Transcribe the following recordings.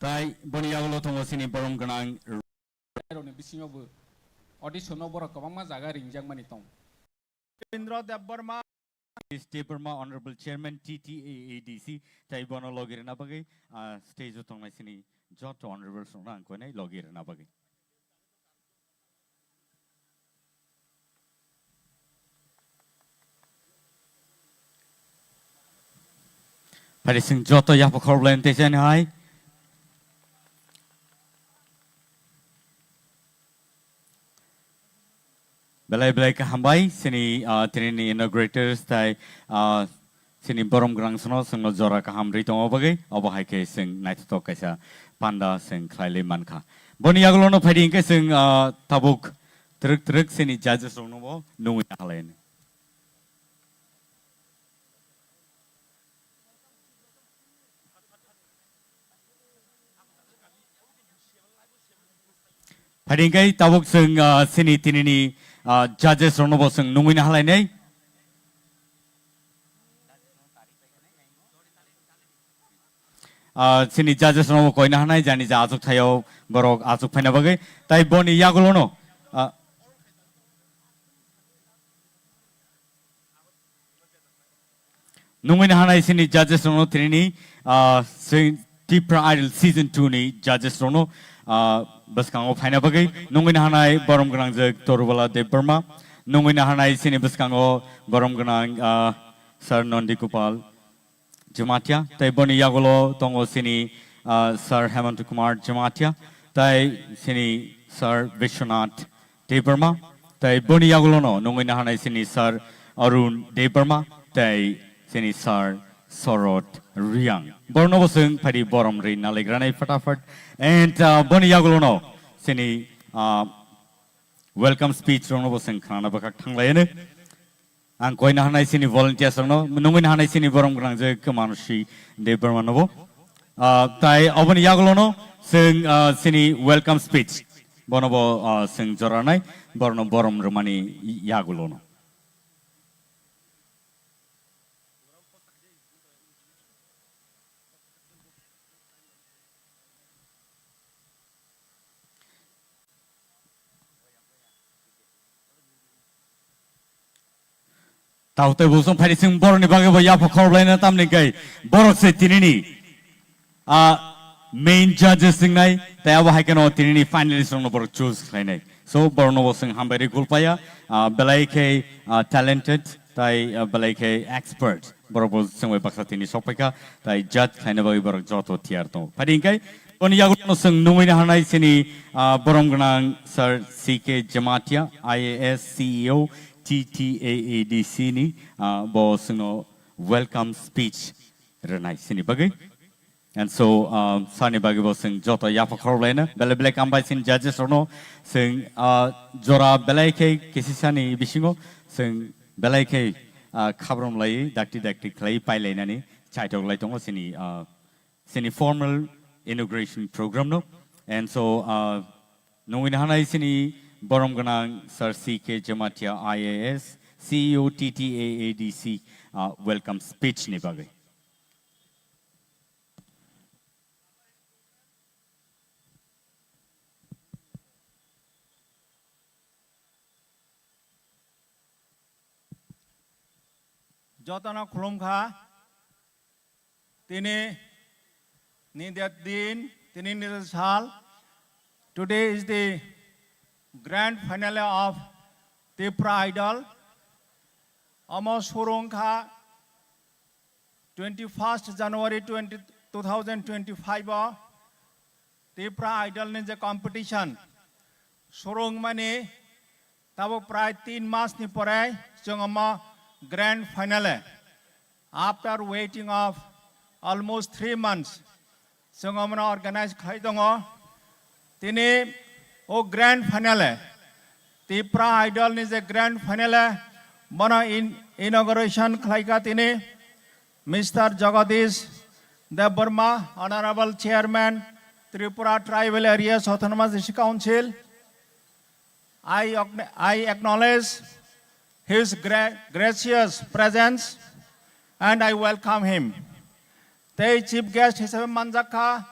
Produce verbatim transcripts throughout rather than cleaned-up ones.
Tai boni yagulo tongo chini borom gwnang rokni bisingo bo audition-o borok kwbangma jaga ringjakmani tong. Indra Debbarma. Debbarma, Honorable Chairman T T A A D C, tai bono logi rwna bagwi, ah, stage-o tongnai chini joto honorable rokno ang koinai logi rwna bagwi. Phari chwng joto yapha khorokbwlaino tei chani hai. Belai belai khe hambai, chini, ah, tini ni inaugurators tai, ah, chini borom gwnang sano chwngno jora kaham rwi tongma bagwi, obo hai khe chwng naithothok kaisa panda chwng khlai lai mankha. Boni yagulono phaidi hinkhe chwng, ah, tabuk twrwk twrwk chini judges rokno bo nungwi nahalai. Phaidi hinkhe tabuk chwng, ah, chini tini ni, ah, judges rokno bo chwng nungwi nahalainai. Ah, chini judges rokno bo koina hanai jani ja achuk thaio borok achuk phaina bagwi. Tai boni yagulono, ah, nungwi nahanai chini judges rokno tini ni, ah, chwng Tipra Idol Season two ni judges rokno, ah, bwskango phaina bagwi nungwi nahanai borom gwnang jwk Torubala Debbarma, nungwi nahanai chini bwskango borom gwnang, ah, Sir Nondi Gopal Jamatia, tai boni yagulo tongo chini, ah, Sir Hemant Kumar Jamatia, tai chini Sir Vishwanath Debbarma, tai boni yagulono nungwi nahanai chini Sir Arun Debbarma, tai chini Sir Sorot Riang. Borno bo chwng phaidi borom rwi naligranai fatafat. And, ah, boni yagulono chini, ah, welcome speech rokno bo chwng khnana bwkhak thanglaiano. Ang koina hanai chini volunteers rokno, nungwi hanai chini borom gwnang je Mansi Debbarma no bo. Ah, tai oboni yagulono chwng, ah, chini welcome speech. Bono bo, ah, chwng joranai, borno borom rwmani yagulono. Tao tei busong phaidi chwng borokni bagwi bo yapha khorokbwlaino tamni kai borok se tinini, ah, main judges wngnai, tei abo hai kheno tinini finalist rokno borok choose khlainai. So, borokno bo chwng hambai rwi kulpaya, ah, belai khe, ah, talented, tai, ah, belai khe expert. Borok bo chwng bai baksa tini sok paikha, tai judge khlaina bagwi borok joto tiyar tongo. Phaidi hinkhe, boni yagulono chwng nungwi hanai chini, ah, borom gwnang Sir C K Jamatia, I A S, C E O, T T A A D C ni, ah, bo chwngno welcome speech rwnai chini bagwi. And so, ah, sani bagwi bo chwng joto yapha khorokbwlaino belai belai hambai chini judges rokno chwng, ah, jora belai khe kisisani bisingo chwng belai khe, ah, khabrom lai dakti dakti khlai pailainani chaitok lai tongo chini, ah, chini formal inauguration program no. And so, ah, nungwi hanai chini borom gwnang Sir C K Jamatia I A S, C E O T T A A D C, ah, welcome speech ni bagwi. Jotono khulumkha. Tini ni dat din, tini ni dat sal. Today is the grand finale of Tipra Idol. Omo surungkha twenty-first January twenty, two thousand twenty-five o Tipra Idol ni je competition surungmani tabo prai tin mas ni pore chwng omo grand finale. After waiting of almost three months, chwng omono organize khlai tongo. Tini o grand finale, Tipra Idol ni je grand finale, bono in-, inauguration khlaikha tini Mister Jagadish Debbarma, Honorable Chairman, Tripura Tribal Areas Autonomous District Council. I acknow-, I acknowledge his gra-, gracious presence and I welcome him. Tei chief guest hisabe manjakha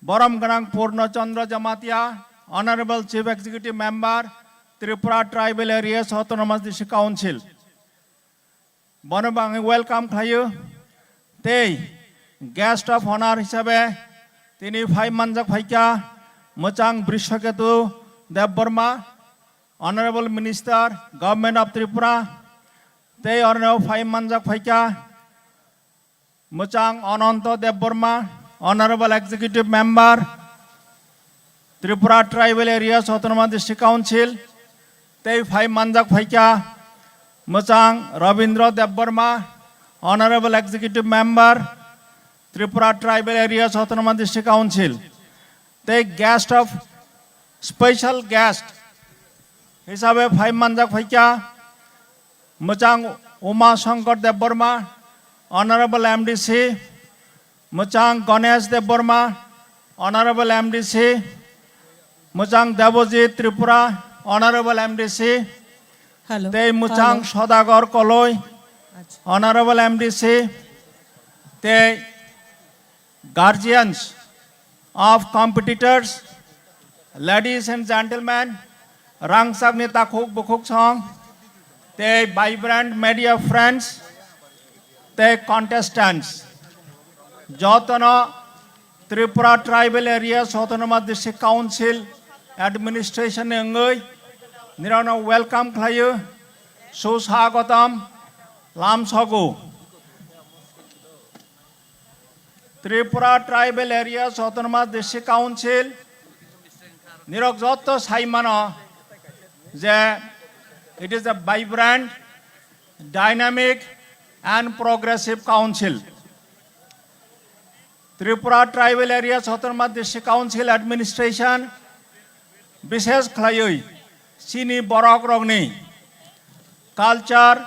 Borom gwnang Purno Chandra Jamatia, Honorable Chief Executive Member, Tripura Tribal Areas Autonomous District Council. Bono bangwi welcome khlaio. Tei guest of honor hisabe tini phai manjak phaikha Mwchang Brishaketu Debbarma, Honorable Minister, Government of Tripura. Tei orno phai manjak phaikha Mwchang Ananto Debbarma, Honorable Executive Member, Tripura Tribal Areas Autonomous District Council. Tei phai manjak phaikha Mwchang Rabindra Debbarma, Honorable Executive Member, Tripura Tribal Areas Autonomous District Council. Tei guest of special guest hisabe phai manjak phaikha Mwchang Uma Shankar Debbarma, Honorable M D C, Mwchang Ganesh Debbarma, Honorable M D C, Mwchang Debojit Tripura, Honorable M D C, Hello. Tei Mwchang Hello. Sodagar Koloi, Acha. Honorable M D C, tei guardians of competitors, ladies and gentlemen, rangchakni takhuk bukhuk song, tei vibrant media friends, tei contestants, jotono Tripura Tribal Areas Autonomous District Council Administration ni wngwi nirano welcome khlaio, suswagotam lamsogo. Tripura Tribal Areas Autonomous District Council nirok jotto saimano je it is a vibrant, dynamic and progressive council. Tripura Tribal Areas Autonomous District Council Administration bishesh khlaiwi chini borok rokni culture,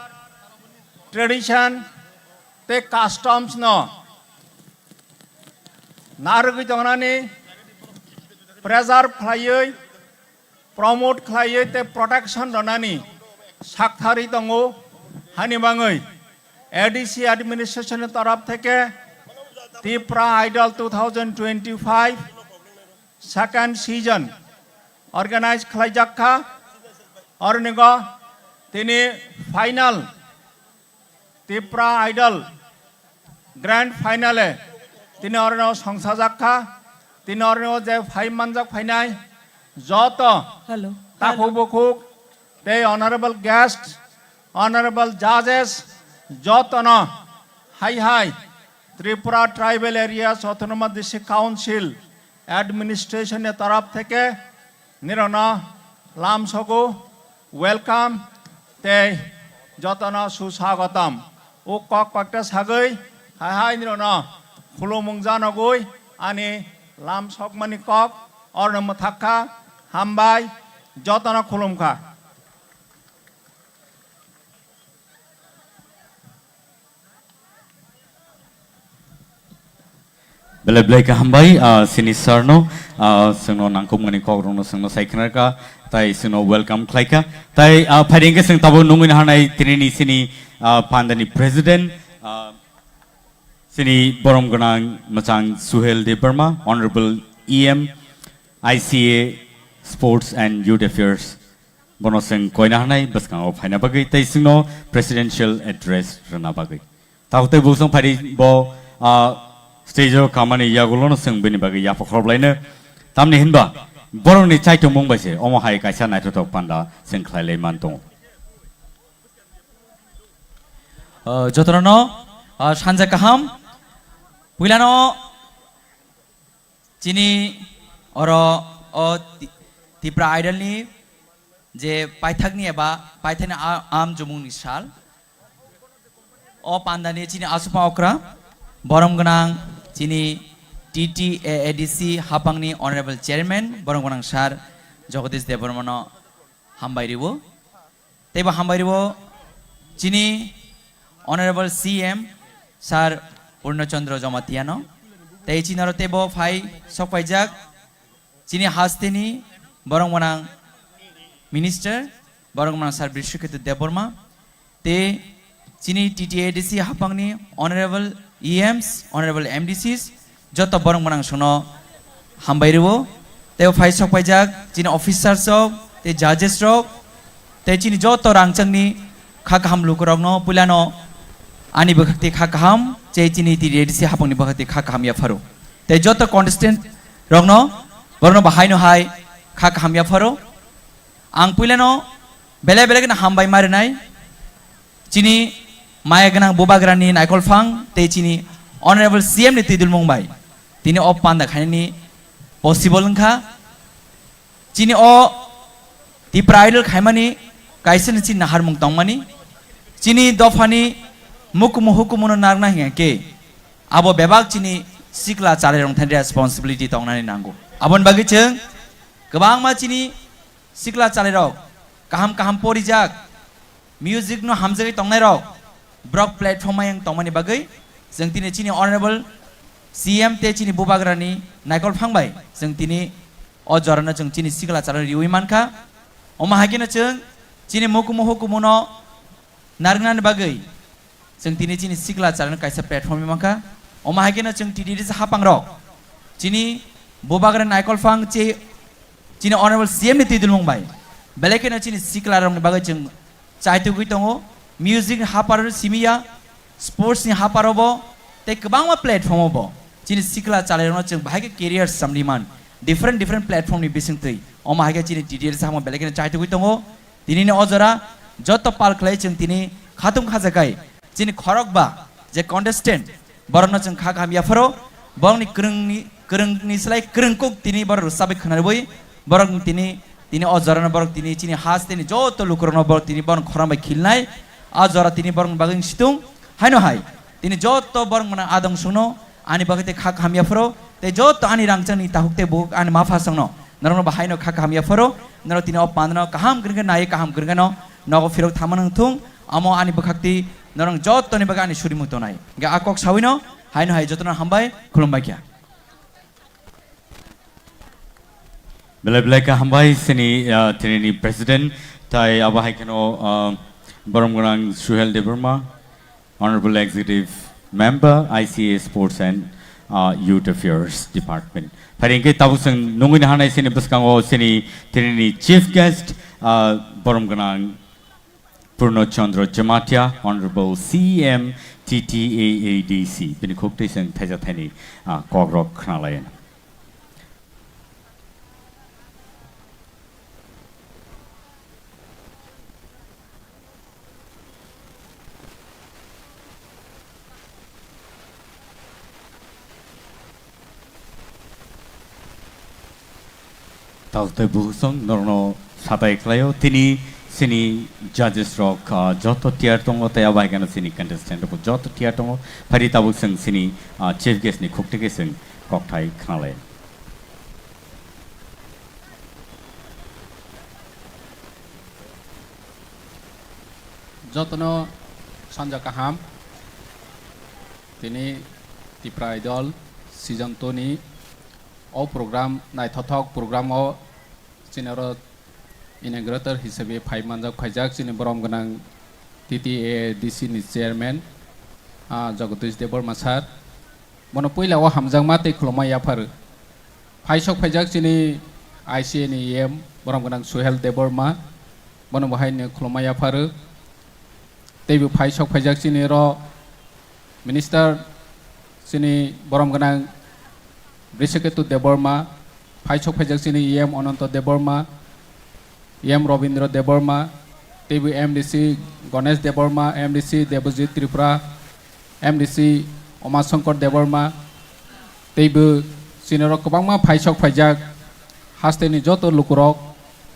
tradition tei customs no narwgwi tongnani preserve khlaiwi, promote khlaiwi tei protection rwnani sakthari tongo. Hani bangwi A D C administration ni taraf theke Tipra Idol two thousand twenty-five second season organize khlaijak kha. Ornigo tini final Tipra Idol grand final e tini orno songsajak kha. Tini orno je phai manjak phainai joto Hello. Takhuk bukhuk tei honorable guest, honorable judges, jotono hai hai Tripura Tribal Areas Autonomous District Council Administration ni taraf theke nirano lamsogo welcome tei jotono suswagotom. O kok kokta sagwi hai hai nirano khulumung janogwi ani lamsokmani kok orno mwthak kha. Hambai, jotono khulum kha. Belai belai kha hambai, ah, sini sir no, ah, chwngno nangkukmani kokrokno chwngno sai khna kha, tai chwngno welcome khlai kha. Tai, ah, phaidi hwnkhe chwng tabuk nungwi naharnai tinini sini, ah, pandani president, ah, sini borom gwnang Mwchang Suhel Debbarma, Honorable E M, I C A, Sports and Youth Affairs. Bono chwng koina hanai bwskango phaina bagwi tei chwngno presidential address rwna bagwi. Tabuk tei bwswng phaidi bo, ah, stage o kamani yagulono chwng bini bagwi yapha khoroblaino. Tamni hinba borokni chaitomung bai se omo hai kaisa naithothok panda chwng khlai lai man tongo. Ah, jotono, ah, sanja kaham. Puilano chini oro o Ti-, Tipra Idol ni je paithakni eba paithakni a-, am jumungni sal. O pandani chini asupha okra, borom gwnang chini T T A A D C hapangni Honorable Chairman, borom gwnang Sir Jagadish Debbarmano hambai riwo. Teibo hambai riwo chini Honorable C M Sir Purno Chandra Jamatiano. Tei chini oro teibo phai sokpaijak chini hasteni borok gwnang Minister, borok gwnang Sir Brishaketu Debbarma, tei chini T T A D C hapangni Honorable E Ms, Honorable M D Cs, joto borok gwnang sono hambai rwo. Tei o phai sok paijak chini officers rok, tei judges rok, tei chini joto rangchakni kha kaham lukurokno puilano ani bwkhakti kha kaham, tei chini T D A D C hapangni bwkhakti kha kaham yapharo. Tei joto contestant rokno borokno bahaino hai kha kaham yapharo. Ang puilano belai belai kheno hambai ma rwnai. Chini maya gwnang bubagrani naikol phang tei chini Honorable C M ni twidulmung bai tini o panda khainani possible wngkha. Chini o Tipra Idol khaimani kaisa ni chini naharmung tongmani. Chini dophani mukumu hukumuno narwkna hingkha khe abo bebak chini sikla chalairok thani responsibility tongnani nango. Aboni bagwi chwng kwbangma chini sikla chalairok kaham kaham porijak, music no hamjagwi tongnairok, borok platform ayang tongmani bagwi chwng tini chini Honorable C M tei chini bubagrani naikol phang bai chwng tini o jorano chwng chini sikla chalairok riwi mankha. Omo hai kheno chwng chini mukumu hukumuno narwknani bagwi chwng tini chini sikla chalairokno kaisa platform wi mankha. Omo hai kheno chwng T D A D C haphangrok chini bubagrani naikol phang che chini Honorable C M ni twidulmung bai belai kheno chini siklarokni bagwi chwng chaitugwi tongo. Music ni haparo simi ya, sports ni haparo bo, tei kwbangma platform o bo chini sikla chalairokno chwng bahai khe career samni man, different different platform ni bisingtwi. Omo hai khe chini T D A D C haphango belai kheno chaitugwi tongo. Tinini o jora joto pal khlai chwng tini khatung khajakai chini khorokba je contestant, borokno chwng kha kaham yapharo, borokni kwrwngni, kwrwngni slai kwrwng kuk tini borok rwchabwi khwnarwi, borok tini, tini o jorano borok tini chini hasteni joto lukurokno borok tini borokni khorang bai khilnai, a jora tini borokni bagwi situng, haino hai tini joto borok mwnang adong songno ani bagwi tei kha kaham yapharo, tei joto ani rangchakni takhuk tei bukhuk ani mapha songno norokno bahaino kha kaham yapharo, norok tini o pandano kaham kwrwngkhe nai kaham kwrwngkheno nogo phirok thangma nang thung, amo ani bwkhakti norok jotoni bagwi ani surimung tongnai. Hingkhe a kok sawino haino hai jotono hambai khulumbai kha. Belai belai kha hambai sini, ah, tinini president tai abo hai kheno, ah, borom gwnang Suhel Debbarma, Honorable Executive Member, I C A Sports and, ah, Youth Affairs Department. Phai hingkhe tabuk chwng nungwi nahanai sini bwskango sini tinini chief guest, ah, borom gwnang Purno Chandra Jamatia, Honorable C M T T A A D C, bini khuk twi chwng thaisa thaini, ah, kokrok khnalayan. Tabuk tei bukhuk song norokno satai khlaio. Tini sini judges rok, ah, joto tiar tongo tei abo hai kheno sini contestant rok joto tiar tongo. Phari tabuk chwng sini, ah, chief guest ni khuk twi khe chwng kokthai khnalai. Jotono sanja kaham. Tini Tipra Idol season two ni o program, naithothok program o chini oro inaugurator hisabe phai manjak, phaijak chini borom gwnang T T A A D C ni chairman, ah, Jagadish Debbarma sir. Bono puila o hamjakma tei khulumma yaphar. Phai sok phaijak chini I C A ni E M borom gwnang Suhel Debbarma, bono bo hai ni khulumma yaphar. Teibo phai sok phaijak chini oro Minister chini borom gwnang Brishaketu Debbarma, phai sok phaijak chini E M Ananto Debbarma, E M Robindra Debbarma, teibo M D C Ganesh Debbarma, M D C Debojit Tripura, M D C Umashankar Debbarma, teibo chini oro kwbangma phai sok phaijak hasteni joto lukurok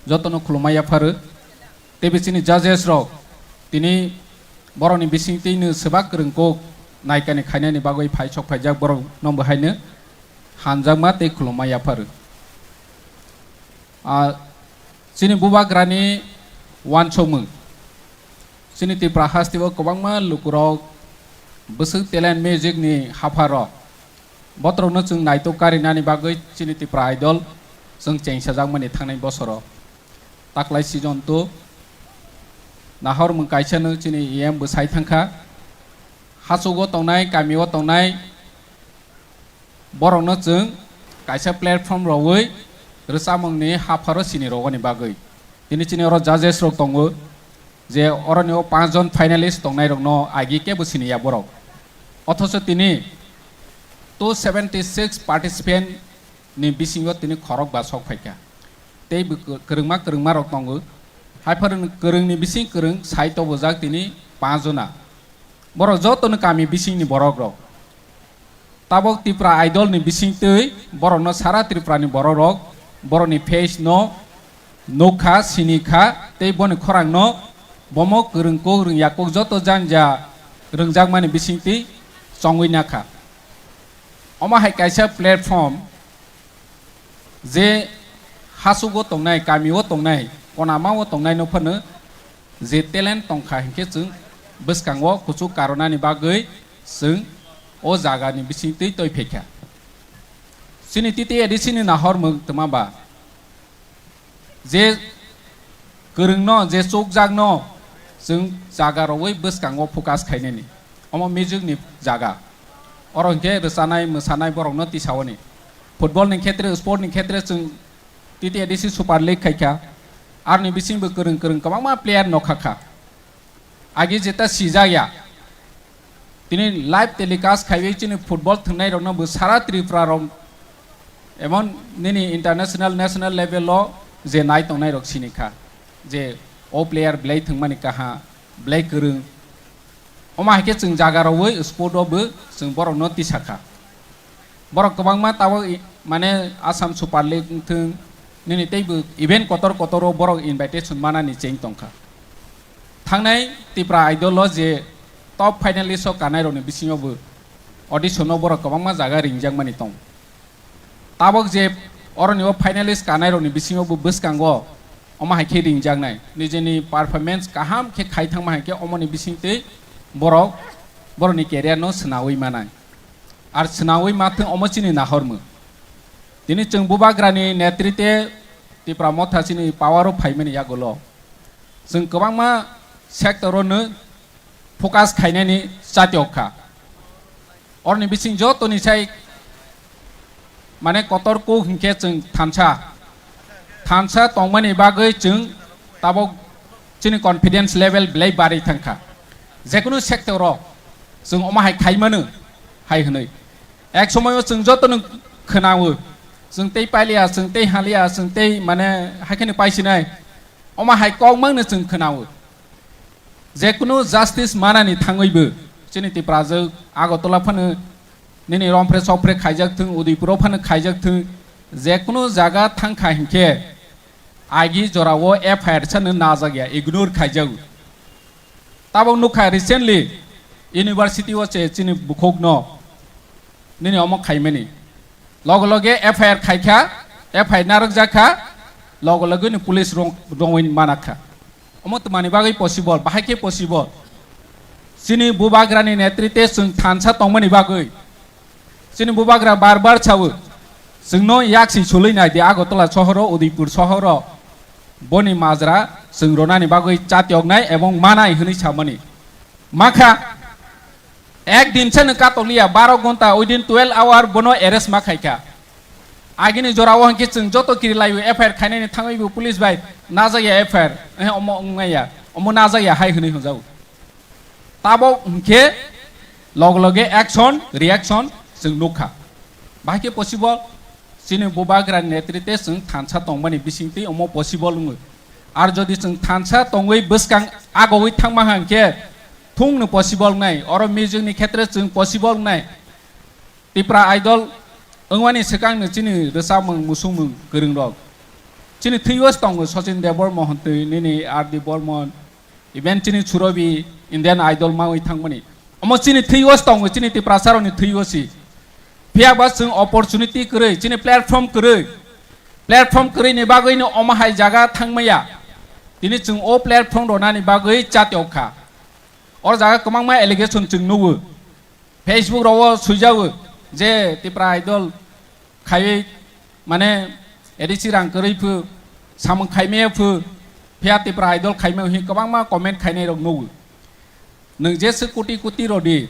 jotono khulumma yaphar. Teibo chini judges rok tini borokni bisingtwino swbak kwrwng kok naikani khainani bagwi phai sok phaijak borokno bo haino hamjakma tei khulumma yaphar. Ah, chini bubagrani uansukmung. Chini Tripura hasteo kwbangma lukurok bwswk talent music ni hapharo. Botrokno chwng naitok karinani bagwi chini Tripura Idol chwng chengsajakmani thangnai bosoro. Taklai season two nahormung kaisano chini E M bwsai thangkha. Hachugo tongnai, kamio tongnai borokno chwng kaisa platform rogwi rwchapmungni hapharo sini rogani bagwi. Tini chini oro judges rok tongo, je oroni o panch jon finalist tongnairokno agi kebo sini ya borok. Othocho tini two seventy six participant ni bisingo tini khorok ba sok phaikha. Tei bo kwrwngma kwrwngma rok tongo. Haiphano kwrwngni bising kwrwng sai tobojak tini panch jona. Borok jotono kami bisingni borok rok. Tabok Tipra Idol ni bisingtwi borokno sara Tripura ni borok rok borokni face no nukha, sinikha, tei boni khorang no bomo kwrwng kuk rwngya kuk joto janja rwngjakmani bisingtwi chongwi nakha. Omo hai kaisa platform, je hasugo tongnai, kamio tongnai, konamao tongnai no phano je talent tongkha hinkhe chwng bwskango kuchuk karonani bagwi chwng o jagani bisingtwi toi phaikha. Chini T T A D C ni nahormung twma ba je kwrwngno, je chukjakno chwng jaga rogwi bwskango focus khainani. Omo music ni jaga. Oro hinkhe rwchanai, mwsanai borokno tisaoni. Football ni khetre, sport ni khetre chwng T T A D C Super League khaikha. Aroni bisingbo kwrwng kwrwng kwbangma player nokha kha. Agi jeta sijak ya. Tini live telecast khaiwi chini football thwngnairokno bo sara Tripura rok, emon nini international, national level o je nai tongnairok sinikha, je o player belai thwngmani kaha, belai kwrwng. Omo hai khe chwng jaga rogwi sport o bo chwng borokno tisakha. Borok kwbangma tabok i-, mane Assam Super League wngthwng, nini teibo event kotor kotor o borok invitation manani cheng tongkha. Thangnai Tipra Idol o je top finalist o kanai rokni bisingo bo audition o borok kwbangma jaga ringjakmani tong. Tabok je oroni o finalist kanai rokni bisingo bo bwskango omo hai khe ringjaknai. Nijeni performance kaham khe khai thangma hai khe omoni bisingtwi borok borokni career no swnawi manai. Ar swnawi mathwng omo chini nahormung. Tini chwng Bubagrani netrite Tipra Motha chini power o phaimani yagulo chwng kwbangma sector o no focus khainani chatiok kha. Oroni bising jotoni sai mane kotor kuk hinkhe chwng thansa, thansa tongmani bagwi chwng tabok chini confidence level belai barwi thangkha. Jekunu sector o chwng omo hai khaimano hai hwnwi. Ek somoyo chwng jotono khwnao, chwng tei pailiya, chwng tei haliya, chwng tei mane haikheno paisinai. Omo hai kokmangno chwng khwnao. Jekunu justice manani thangwibo chini Tiprajwk Agartala phano nini romphre sokphre khaijak thung, Udaipuro phano khaijak thung, jekunu jaga thangkha hinkhe agi jorao F I R sano najak ya, ignore khaijago. Tabok nukha recently university o se chini bukhukno nini omo khaimani. Loge loge F I R khaikha, F I R narwkjakha, loge loge ni police rong-, rongwi manakha. Omo twmani bagwi possible, bahai khe possible. Chini Bubagrani netrite chwng thansa tongmani bagwi. Chini Bubagra bar bar sawo, chwngno yaksi sulwi nai di Agartala sohoro, Udaipur sohoro. Boni majra chwng ronani bagwi chatioknai ebong manai hwnwi samani. Makha, ek din sano katokliya, baro gonta, within twelve hour bono arrest ma khaikha. Agini jorao hwnkhe chwng joto kiri laio, F I R khainani thangwibo police bai najak ya F I R, eh, omo wngmaya, omo najak ya hai hwnwi hwnjago. Tabok hwnkhe loge loge action, reaction chwng nukha. Bahai khe possible, chini Bubagrani netrite chwng thansa tongmani bisingtwi omo possible wngo. Ar jodi chwng thansa tongwi bwskang agogwi thangma hwnkhe thungno possible wngnai, oro music ni khetre chwng possible wngnai. Tipra Idol wngmani swkangno chini rwchapmung, musungmung kwrwngrok. Chini thwibo tongo Sachin Debbarma hontwi, nini R D Burman, even chini Surobi Indian Idol mawi thangmani. Omo chini thwibo tongo, chini Tiprasarokni thwibo si. Phiya ba chwng opportunity kwrwi, chini platform kwrwi. Platform kwrwini bagwino omo hai jaga thangmaya. Tini chwng o platform ronani bagwi chatiok kha. O jaga kwbangma allegation chwng nugo. Facebook rogo swijago je Tipra Idol khaiwi mane A D C rang kwrwi phu, samung khaimaya phu, phiya Tipra Idol khaimaya hi kwbangma comment khainai rok nugo. Nwng jesa koti koti rodi,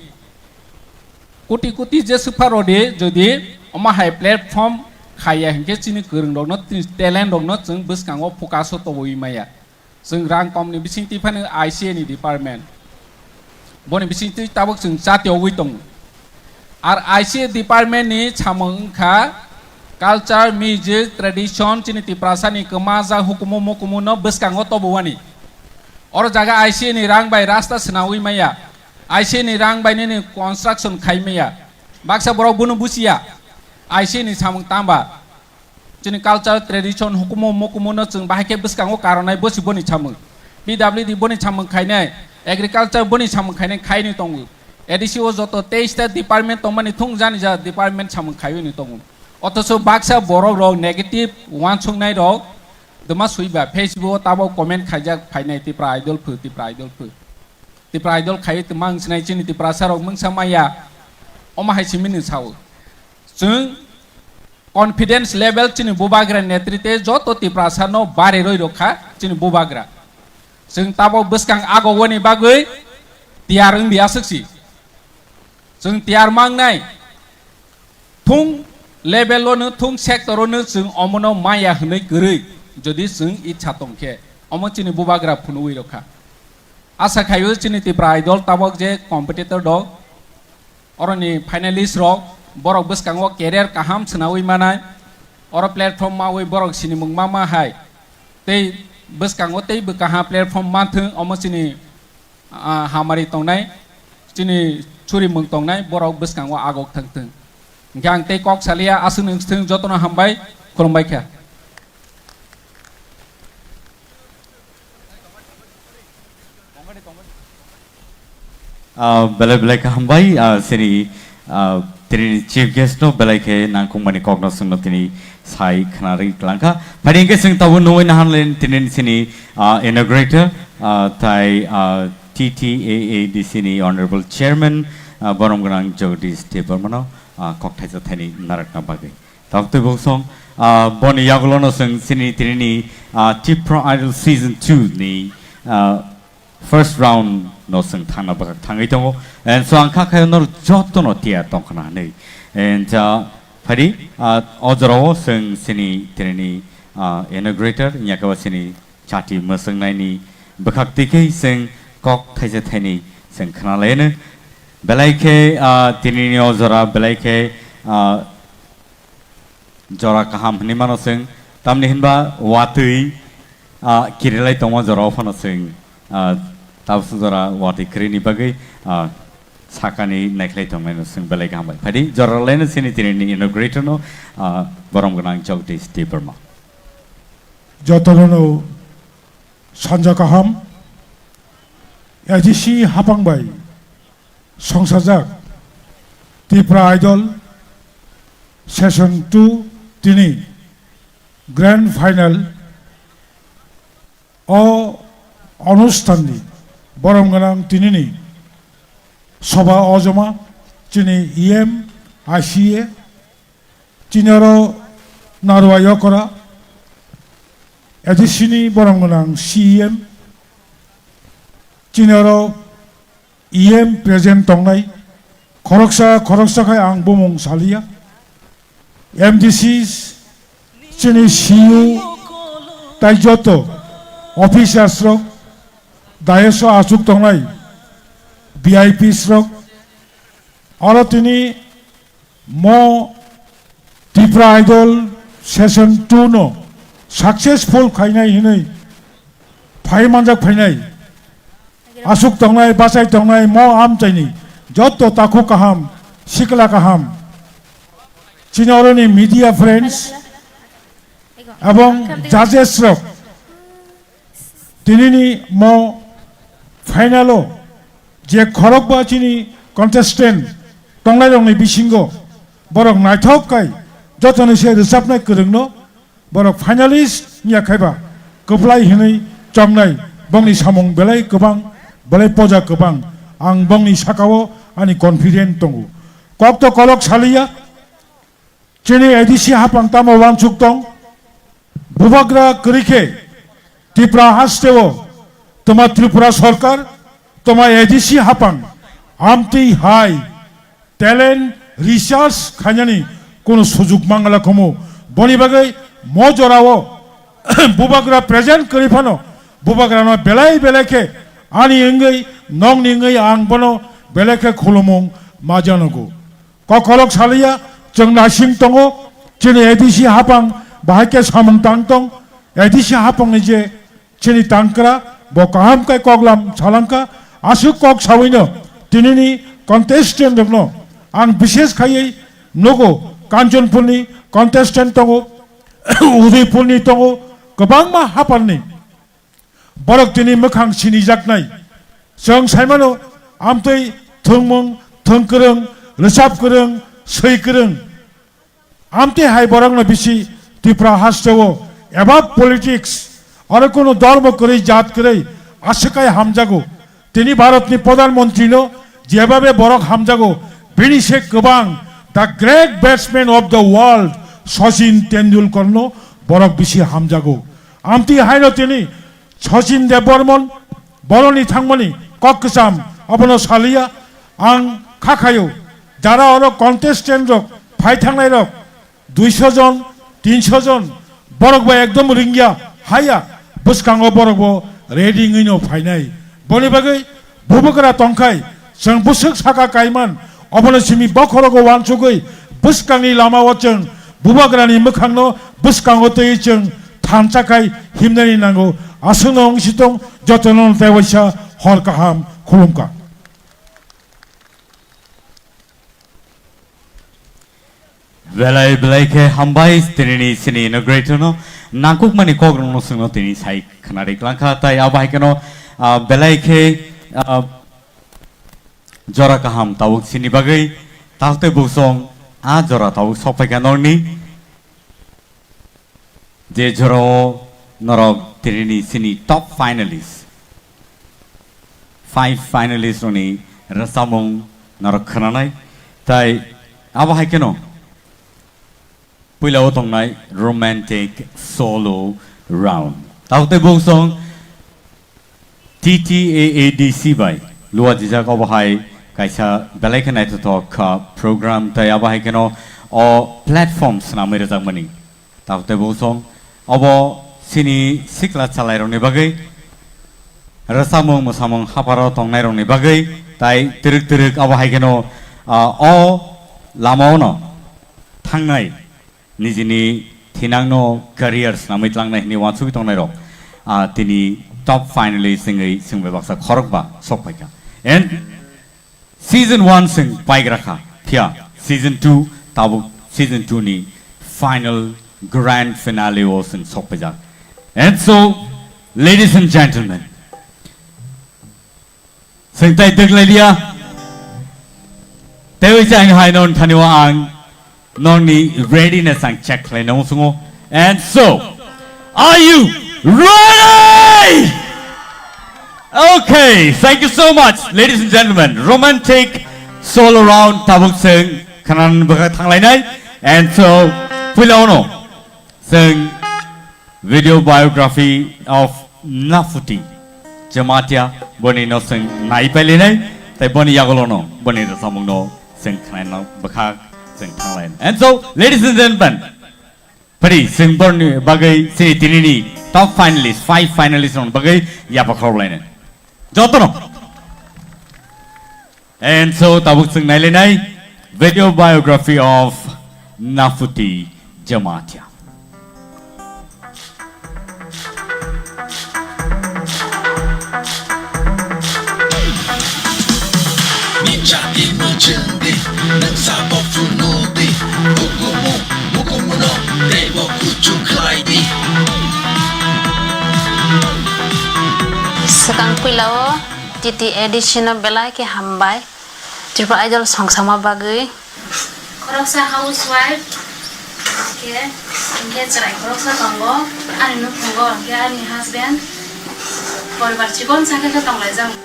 koti koti jesa pha rodi, jodi omo hai platform khaiya hinkhe chini kwrwng rokno, chini talent rokno chwng bwskango focus o tobwi maya. Chwng rang komni bisingtwi phano I C A ni department. Boni bisingtwi tabuk chwng chati ogwi tongo. Ar I C A department ni samung wngkha culture, music, tradition, chini Tiprasa ni kwmajak hukumu mukumu no bwskango tobowani. Oro jaga I C A ni rang bai rasta swnawi maya. I C A ni rang bai nini construction khai maya. Baksa borok bono buchiya. I C A ni samung tamba. Chini culture, tradition, hukumu mukumu no chwng bahai khe bwskango karonai bosi boni samung. P W D boni samung khainai, agriculture boni samung khainai khaini tongo. A D C o joto teis ta department tongmani thung jani ja department samung khaiwi ni tongo. Othocho baksa borok rok negative uansuknai rok dwma swiba Facebook o tabok comment khaijak phainai Tipra Idol phu, Tipra Idol phu. Tipra Idol khaiwi twma wngsinai chini Tiprasa rok mungsa maya. Omo hai simi ni sao. Chwng confidence level chini bubagra netrite joto Tiprasa no bare roi rokha chini bubagra. Chwng tabok bwskang agogoni bagwi tiyar wngdi aswk si. Chwng tiyar mangnai thung level o no thung sector o no chwng omono maya hwnwi kwrwi jodi chwng itsa tongkhe omo chini bubagra phunugwi rokha. Asa khaio chini Tipra Idol tabok je competitor rok, oroni finalist rok, borok bwskango career kaham swnawi manai, oro platform mawi borok sinimung ma ma hai, tei bwskango tei bwkaha platform manthwng omo chini, ah, hamari tongnai, chini churimung tongnai borok bwskango agok thangthwng. Hingkhe ang tei kok saliya, aswk nung swthwng jotono hambai, khulumbai kha. Ah, belai belai kha hambai, ah, sini, ah, tini chief guest no belai khe nangkukmani kokno chwngno tini sai khwnarwi klangkha. Phai hingkhe chwng tabuk nungwi naharlen tini sini, ah, inaugurator, ah, tai, ah, T T A A D C ni honorable chairman, ah, borom gwnang Jagadish Debbarma no, ah, kok thaisa thaini narwkna bagwi. Tabuk tei bosong, ah, boni yagulono chwng chini tinini, ah, Tipra Idol Season two ni, ah, first round no chwng thangna bwkhak thangwi tongo. And so ang kha khayo nor jotono tiyar tongkhna hinwi. And, ah, phaidi, ah, o jorao chwng chini tinini, ah, inaugurator, yakaba chini chati mwswngnaini bwkhak twi khe chwng kok thaisa thaini chwng khna laino. Belai khe, ah, tinini o jora belai khe, ah, jora kaham hinwi mano chwng. Tamni hinba watwi, ah, kirilai tongma jora o phano chwng, ah, tabuk jora watwi kwrwini bagwi, ah, sakani naikhlai tongnaino chwng belai kaham bai. Phaidi jora laino chini tinini inaugurator no, ah, borom gwnang Jagdish Debbarma. Jotono sanja kaham, A D C hapang bai songsajak Tipra Idol Season two tini Grand Final o onusthan ni borom gwnang tinini soba ojoma chini E M, I C A, chini oro Narwa Yokora, A D C ni borom gwnang C E M, chini oro E M present tongnai, khoroksa khoroksa khai ang bumung saliya, M D C, chini C E O, tai joto officers rok, dais o achuk tongnai V I Ps rok, oro tini mo Tipra Idol Season two no successful khainai hinwi phai manjak phainai, aswk tongnai, bachai tongnai, mo amchaini joto takhuk kaham, sikla kaham, chini oroni media friends, ebong judges rok, tinini mo final o je khorokba chini contestant tongnairokni bisingo borok naithok kai jotoni se rwchapnai kwrwngno borok finalist wngya khaiba kwplai hinwi chongnai, bongni samung belai kwbang, belai poja kwbang, ang bongni sakao ani confident tongo. Kok to kolok saliya, chini A D C hapang tamo wansuk tong, bubagra kwrwi khe Tripura hasteo toma Tripura sorkar, toma A D C hapang amtwi hai talent research khainani kono sujuk mangala khomo Boni bagwi mo jorao bubagra present kwrwi phano bubagrano belai belai khe ani wngwi nokni wngwi ang bono belai khe khulumung ma janogo. Kokolok saliya, chwng naising tongo, chini A D C hapang bahai khe samung tang tong, A D C hapangni je chini tangkra, bo kaham khe koklam salangkha, aswk kok sawino tinini contestant rokno ang bishes khaiwi nugo, Kanchanpurni contestant tongo, Udaipurni tongo, kwbangma haparni. Borok tini mwkhang sinijaknai. Chwng saimano, amtwi thwngmung, thwng kwrwng, rwchap kwrwng, swi kwrwng. Amtwi hai borokno bisi Tripura hasteo above politics, oro kunu dharma kwrwi, jat kwrwi, aswk hai hamjago. Tini Bharatni Pradhan Mantrino jebabe borok hamjago, bini se kwbang, the great batsman of the world, Sachin Tendulkarno borok bisi hamjago. Amtwi haino tini Sachin Debbarman boroni thangmani kok kwcham abono saliya. Ang kha khayo, jara oro contestant rok, phai thangnai rok, duiso jon, tinso jon, borok bo ekdom ringya, haya, bwskango borok bo ready wngwino phainai. Boni bagwi bubagra tongkhai, chwng bwswk saka kaiman, obono simi bokhorogo uansugwi bwskangni lamao chwng bubagrani mwkhangno bwskango twiwi chwng thansa khai himnani nango. Aswkno wng sitong, jotono tei waisa hor kaham khulumkha. Belai belai khe hambai tinini sini inaugurator no nangkukmani kokrokno chwngno tini sai khwnari klangkha, tai abo hai kheno, ah, belai khe, ah, jora kaham tabuk sini bagwi, taktwi bosong a jora tabuk sokphaikha norni. Je jorao norok tinini sini top finalist, five finalist rokni rwchapmung norok khwnanai, tai abo hai kheno puilao tongnai romantic solo round. Tabuk tei bosong T T A A D C bai luajijak, obo hai kaisa belai khe naithothok, ah, program, tei abo hai kheno o platform swnamwi rwjakmani. Tabuk tei bosong obo chini sikla chalairokni bagwi, rwchapmung mwsamung hapharo tongnairokni bagwi, tai twrwk twrwk abo hai kheno, ah, o lamaono thangnai, nijini thinangno career swnamwi tlangnai hwnwi uansugwi tongnairok, ah, tini top finalist wngwi chwng bai baksa khorokba sokphaikha. And season one chwng paigra kha, phiya season two, tabuk season two ni final grand finale o chwng sokpaijak. And so, ladies and gentlemen, chwng tai twklai liya. Teiwi chang hai non thani o ang noni readiness ang check khlai nang sungo. And so, are you ready? Okay, thank you so much, ladies and gentlemen. Romantic solo round tabuk chwng khwnani bagwi thanglainai. And so, puila ono chwng video biography of Naphuti Jamatia, boni no chwng nai pailinai, tai boni yagulono boni rwchapmungno chwng khwnai bwkha chwng thanglainai. And so, ladies and gentlemen, pari chwng borni bagwi chini tinini top finalist, five finalist rokni bagwi yapha khorok lainai. Jotono. And so, tabuk chwng nailainai video biography of Naphuti Jamatia. Swkang puila o T T A D C no belai khe hambai. Tripura Idol song sama bagwi. Khoroksa housewife khe, hinkhe chwrai khoroksa tongo. Ani nukhungo hinkhe ani husband poribar chikon sa khe khe tonglaijak.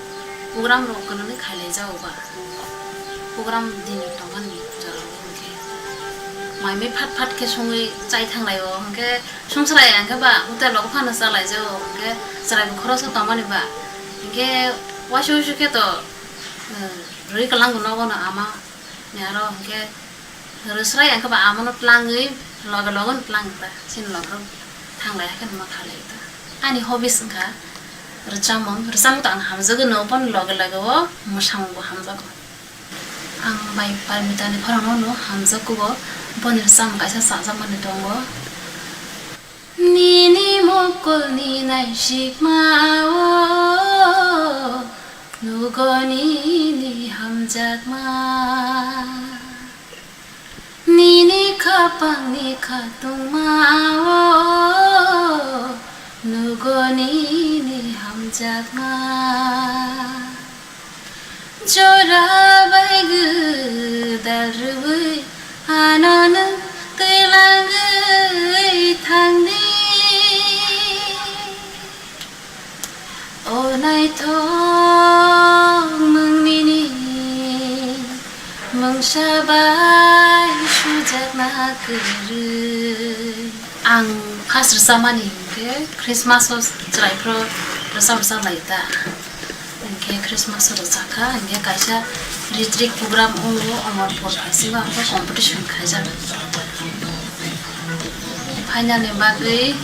Program rok kwnwi khailaijago ba. Program din tongmani jorao hinkhe mai mui phat phat khe songwi chai thanglaio hinkhe songchrai hinkhe ba hotel rogo phano chalaijao hinkhe chwrai bo khoroksa tongmani ba hinkhe waisa waisa khe to. Rwi kwlangbo nogo no ama ni aro hinkhe rwsrai ang khe ba ama no tlangwi Loge loge no tlang ta, chini loge rok thanglai khe ma khalai ta. Ani hobbies wngkha rwchapmung, rwchapmung to ang hamjagwi no, boni loge loge o mwsamung bo hamjago. Ang bai Parmita ni khorang no hamjakgo, boni rwchapmung kaisa chajakmani tongo. Nini mokol ni naisikma o, nugo nini hamjakma. Nini khapang ni khatungma o, nugo nini hamjakma. Jora bai gwdal rwui ano nwng twilangwi thangdi. O naithok nwng nini mungsa bai sujakna kwrwi. Ang first rwchapmani hinkhe Christmas o chwraipro rwchap rwchap lai ta. Hinkhe Christmas o rwchapkha, hinkhe kaisa ritrik program wngo, omo por phaisingbo ang competition khaijak. Final ni bagwi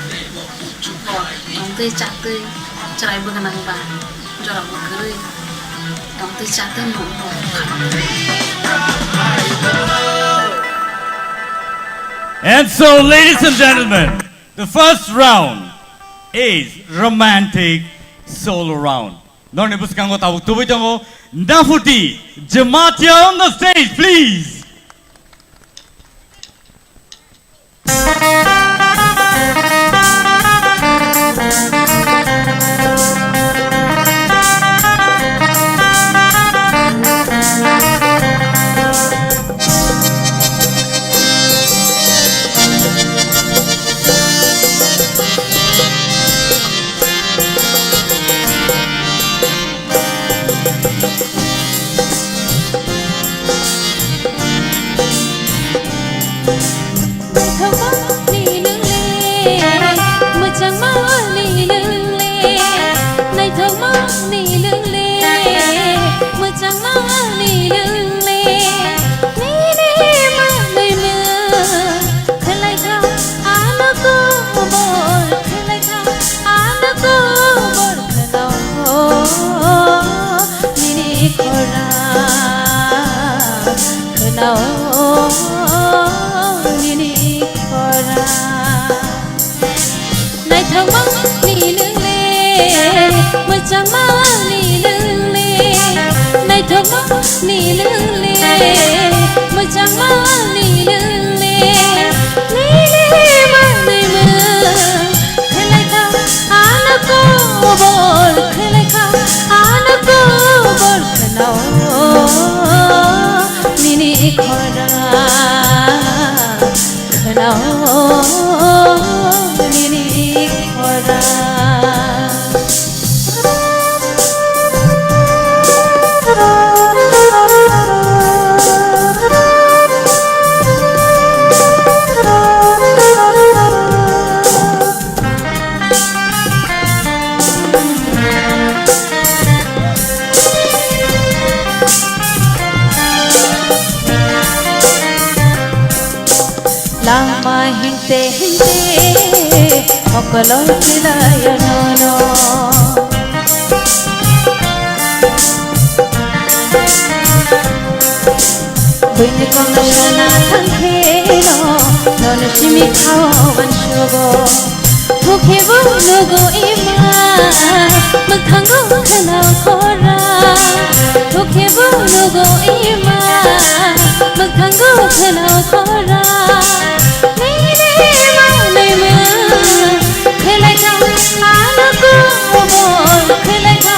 bo tongtwi chaktwi chwraibo gwnang ba jorabo kwrwi tongtwi chaktwi nukgo. And so, ladies and gentlemen, the first round is romantic solo round. Norni bwskango tabuk tubui tongo Nafuti Jamatia on the stage, please. Naithokma ni nwng le, mwchangma ni nwng le, naithokma ni nwng le, mwchangma ni nwng le, nini manwi mwng khlai kha, ano kubur khlai kha, ano kubur khwnao nini khorang, khwnao nini khorang. Naithokma ni nwng le, mwchangma ni nwng le, naithokma ni nwng le, mwchangma ni nwng le, nini manwi mwng khlai kha, ano kubur khlai kha, ano kubur khwnao nini khorang, khwnao nini khorang. Lama himte himte mokolo tilayo nono. Buini kono sana thangkheno nono simi khao wansugo. Thukhe bo nugo ima, mwkhango khwnao khorang. Thukhe bo nugo ima, mwkhango khwnao khorang. Nini manwi mwng khlai kha, ano kubur khlai kha,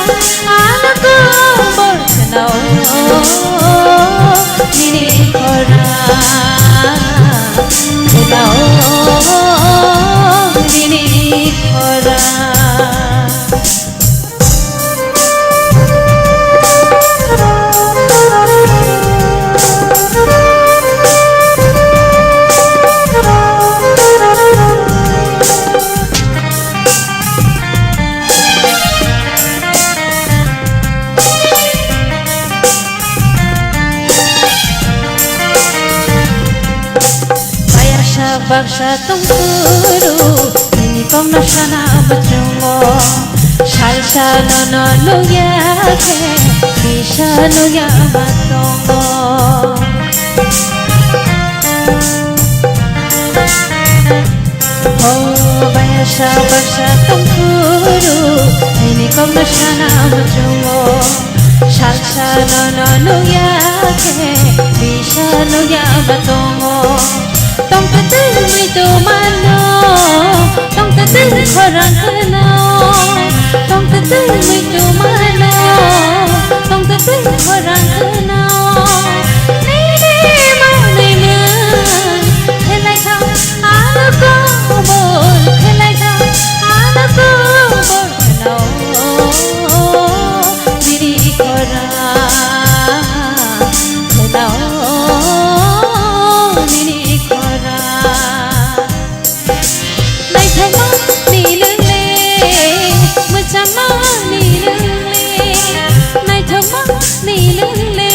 ano kubur khwnao nini khorang, khwnao nini khorang. Baksa tongphuru nini kokno sana muchungo, salsa nono nukya khe, bisa nukya ma tongo. O bayasa baksa tongphuru nini kokno sana muchungo, salsa nono nukya khe, bisa nukya ma tongo. Tong kwtwi muitu mano, tong kwtwi khorang kheno, tong kwtwi muitu mano, tong kwtwi khorang kheno. Nini manwi mung khelai thang, ano kobor khelai thang, ano kobor kheno. Nini khorang kheno, nini khorang. Naithokma ni lwngle, mwchangma ni lwngle, naithokma ni lwngle,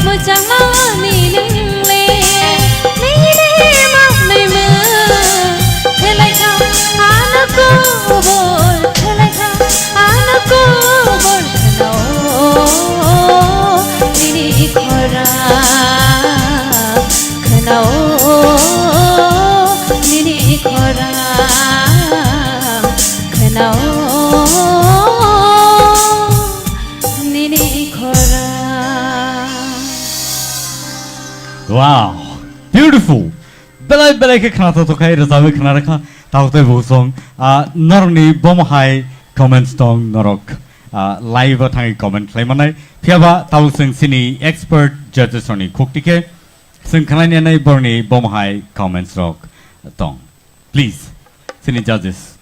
mwchangma ni lwngle, nini manwi mung khelai thang, ano kobor khelai thang, ano kobor kheno, nini khorang kheno, nini khorang kheno, nini khorang. Wow, beautiful. Belai belai khe khna tongthok khai rwchapwi khna rwkha. Tabuk tei buksong, ah, norokni bomo hai comments tong norok, ah, live o thangwi comment khlai manai. Phiya ba tabuk chwng chini expert judges rokni khuk tikhe chwng khnani anai borokni bomo hai comments rok tong. Please, chini judges.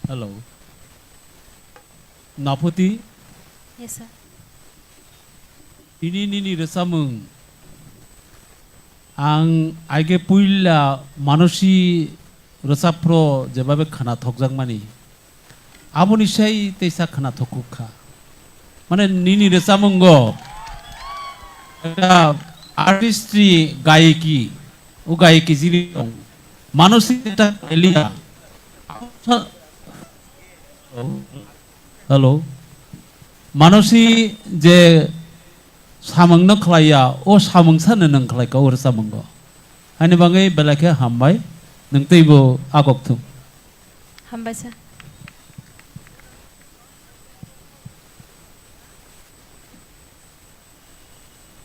Hello. Naphuti? Yes, sir. Ini nini rwchapmung. Ang aige puila Manosi rwchapro jebabe khna thokjakmani. Aboni sai teisa khna thokuk kha. Mane nini rwchapmungo ekta artistry gayiki, o gayiki jili tong. Manosi ekta elia. Hello. Manosi je samung no khlaiya, o samung sa no nwng khlai ka o rwchapmungo. Ani bagwi belai khe hambai, nwng teibo agok thung. Hambai sir.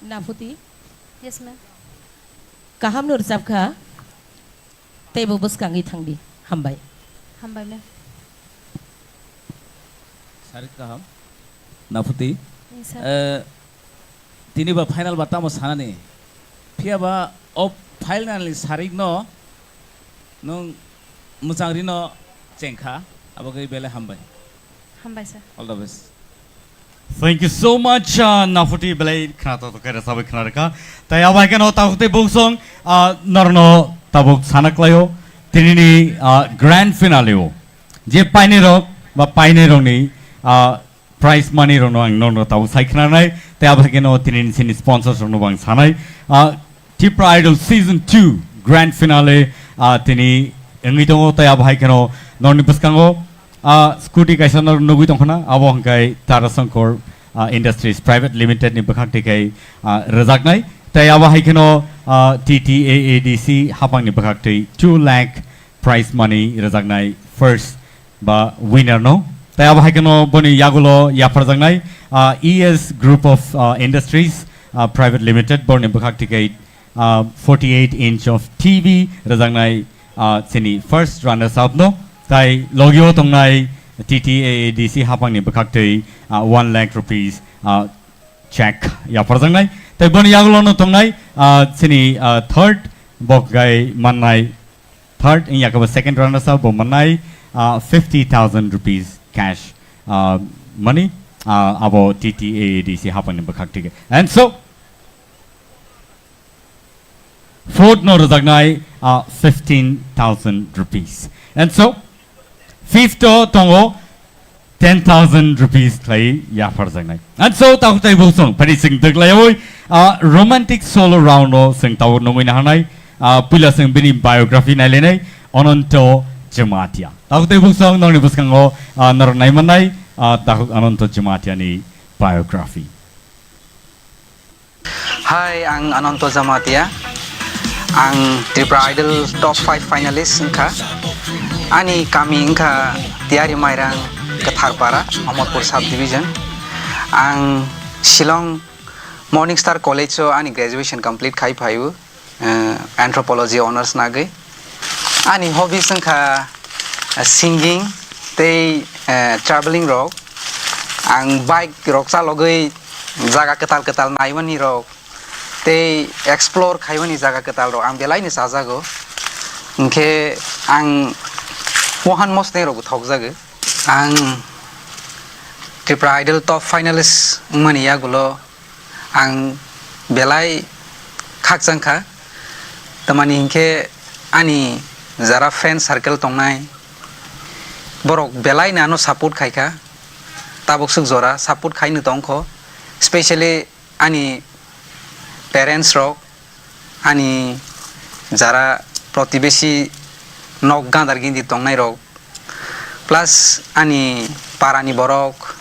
Naphuti? Yes, ma'am. Kaham no rwchap kha. Teibo bwskangwi thangdi. Hambai. Hambai, ma'am. Sarik kaham. Naphuti. Yes, sir. Eh, tini ba final ba tamo sanani. Phiya ba o final ni sarik no nwng mwchang rino chengkha. Abo khe belai hambai. Hambai sir. All the best. Thank you so much, uh, Naphuti belai khna tongthok khe rwchapwi khna rwkha. Tai abo hai kheno tabuk tei buksong, uh, norno tabuk sana klaio. Tinini, uh, grand finale o je painai rok ba painai rokni, uh, prize money rokno ang norno tabuk sai khna nai. Tai abo hai kheno tinini chini sponsors rokno bo ang sanai. Uh, Tipra Idol Season two Grand Finale, ah, tini wngwi tongo, tei abo hai kheno norni bwskango, ah, scooty kaisa nor-, nugwi tongkhana, abo hwnkhe Tara Sankor, ah, Industries Private Limited ni bwkhak twi khai, ah, rwjaknai. Tei abo hai kheno, ah, T T A A D C hapangni bwkhak twi two lakh prize money rwjaknai first ba winner no. Tai abo hai kheno boni yagulo yapharjaknai, ah, E S Group of, ah, Industries, ah, Private Limited, borni bwkhak twi khai, ah, forty-eight inch of T V rwjaknai, ah, chini first runners up no. Tai logio tongnai T T A A D C hapangni bwkhak twi, ah, one lakh rupees, ah, check yapharjaknai. Tai boni yagulo no tongnai, ah, chini, ah, third bok gai mannai, third wngya khe bo second runners up bo mannai, ah, fifty thousand rupees cash, ah, money, ah, abo T T A A D C hapangni bwkhak twi khai. And so, fourth no rwjaknai, ah, fifteen thousand rupees. And so, fifth o tongo ten thousand rupees khlai yapharjaknai. And so, takhuk tei buksong, phani chwng dwklaiwi, ah, romantic solo round o chwng tabuk nungwi nahanai, ah, puila chwng bini biography nailainai, Ananto Jamatia. Takhuk tei buksong, nokni bwskango, ah, norok naimannai, ah, takhuk Ananto Jamatia ni biography. Hi, ang Ananto Jamatia. Ang Tripura Idol top five finalist wngkha. Ani kami wngkha Tiari Mairang, Katharpara, Amarpur subdivision. Ang Shillong Morning Star College o ani graduation complete khai phaio, eh, anthropology honours nagwi. Ani hobbies wngkha, eh, singing tei, eh, travelling rok. Ang bike rok chalogwi jaga kwtal kwtal naimani rok tei explore khaimani jaga kwtal rok ang belai no chajago. Hinkhe ang wahan mosnai rokbo thokjago. Ang Tripura Idol top finalist wngmani yagulo ang belai khakchang kha. Tamani hinkhe ani jara friend circle tongnai, borok belai no ano support khai kha. Tabuk swk jora support khai no tong kho. Specially ani parents rok, ani jara protibesi nok gandar gindi tongnai rok, plus ani parani borok,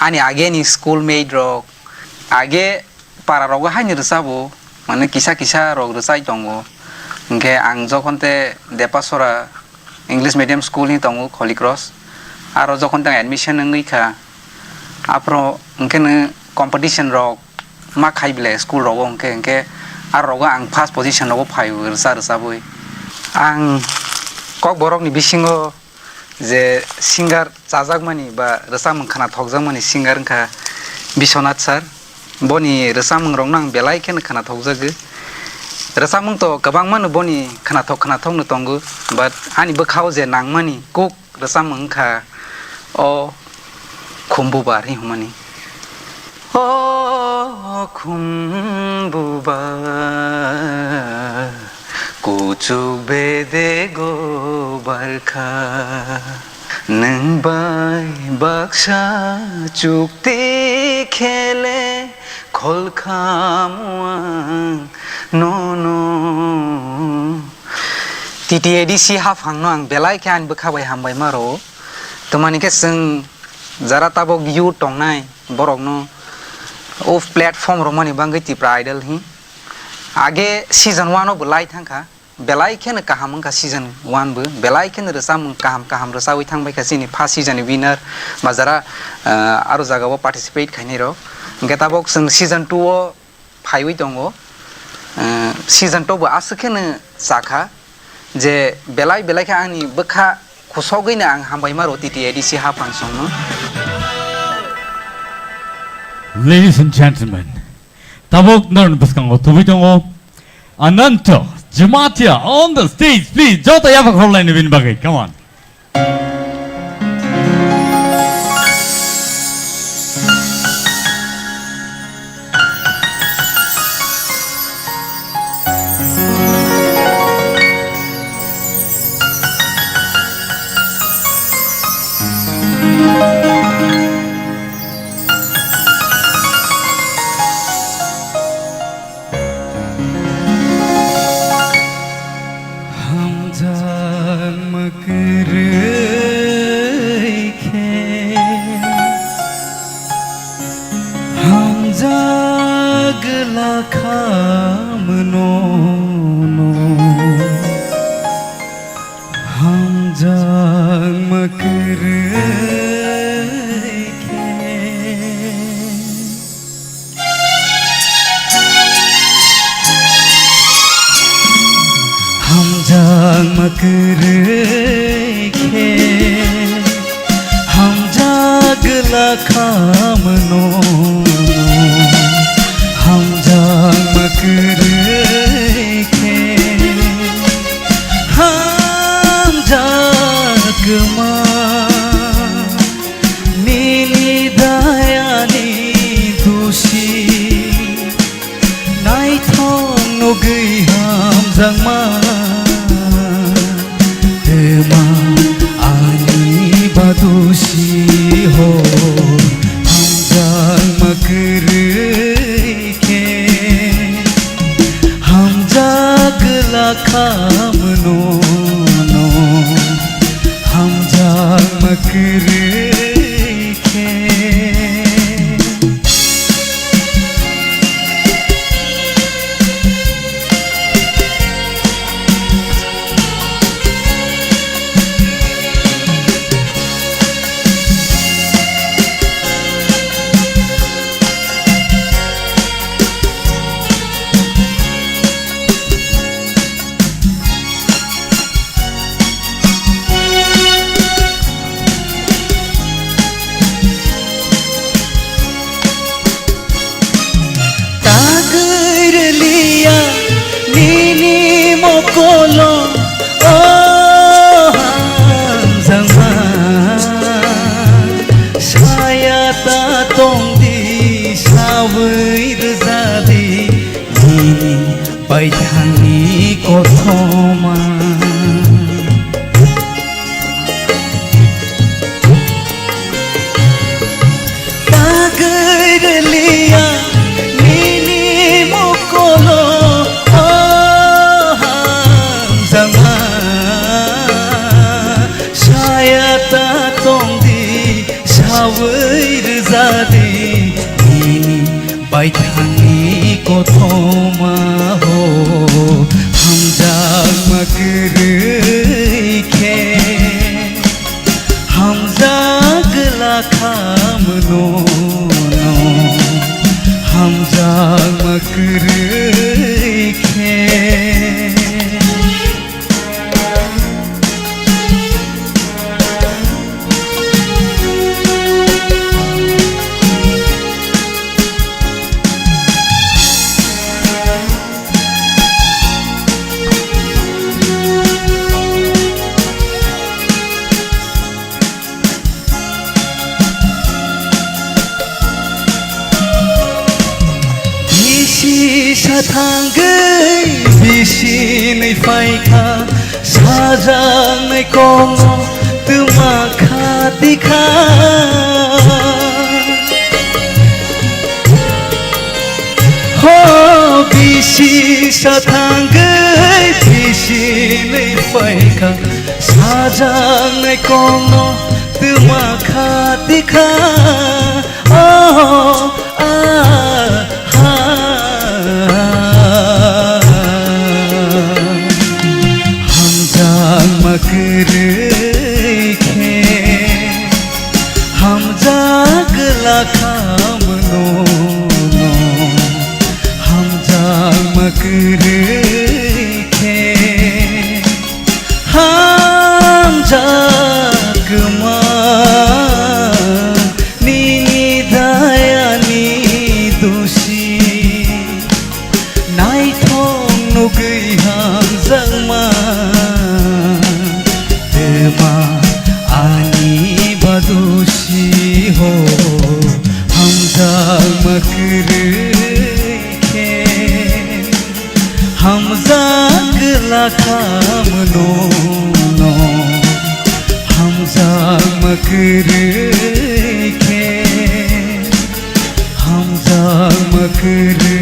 ani ageni schoolmate rok, age para rogo haino rwchabo, mane kisa kisa rok rwchai tongo. Hinkhe ang jokhon te Depasora English medium school ni tongo Holy Cross, aro jokhon te ang admission wngwi kha, aphuru hinkhe no competition rok ma khai bile school rogo hinkhe, hinkhe aro rogo ang first position rogo phaio rwcha rwchabwi. Ang Kokborok ni bisingo je singer chajakmani ba rwchapmung khwnathokjakmani singer wngkha Biswanath sir. Boni rwchapmung rokno ang belai kheno khwnathokjago. Rwchapmung to kwbangma no boni khwnathok khwnathok no tongo, but ani bwkhao je nangmani kuk rwchapmung wngkha o Khumbubar hinwi hwnmani. O Khumbubar, kuchuk bedego barkha, nwng bai baksa chukti khele kholkhamu ang nono. T T A D C haphangno ang belai khe ani bwkha bai hambai ma rwo. Tamani khe chwng jara tabok youth tongnai borokno o platform rwmani bagwi Tipra Idol hi. Age season one o bo lai thangkha, belai kheno kaham wngkha season one bo, belai kheno rwchapmung kaham kaham rwchawi thangbaikha chini first season ni winner ba jara, ah, aro jagao participate khainai rok. Hwnkhe tabok chwng season two o phaiwi tongo. Eh, season two bo aswk kheno chakha je belai belai khe ani bwkha khusogwino ang hambai ma rwo T T A D C haphang songno. Ladies and gentlemen, tabuk norokni bwskango tubui tongo Ananto Jamatia on the stage, please. Joto yapha khorlaini bini bagwi, come on. Hamjakma kwrwi khe hamjak glakha mano no. Hamjakma kwrwi khe. Hamjakma kwrwi khe. Hamjak glakha mano. Hamjakma kwrwi khe. Hamjakma nini dayani dusi. Naithok nugwi hamjakma. Ema ani badusi Wi rwjadi nini baithangni kothoma. Tagwi rwliya nini mokolo, o hamjakma. Saya ta tongdi, sawi rwjadi nini baithangni kothoma ho. Hamjakma kwrwi khe, hamjak glak kha mano no, hamjakma kwrwi khe. Bisi sathangwi bisi nwi phaikha, sajaknai kokno twma kha tikha. Ho bisi sathangwi bisi nwi phaikha, sajaknai kokno twma kha tikha. Oh, ah, ha. Hamjakma kwrwi khe, hamjak glak kha mano no, hamjakma kwrwi khe. Hamjakma nini dayani dosi, naithok nugwi hamjakma, twma ani badosi ho. Hamjakma kwrwi khe, hamjak glak kha mano no, hamjakma kwrwi khe, hamjakma kwrwi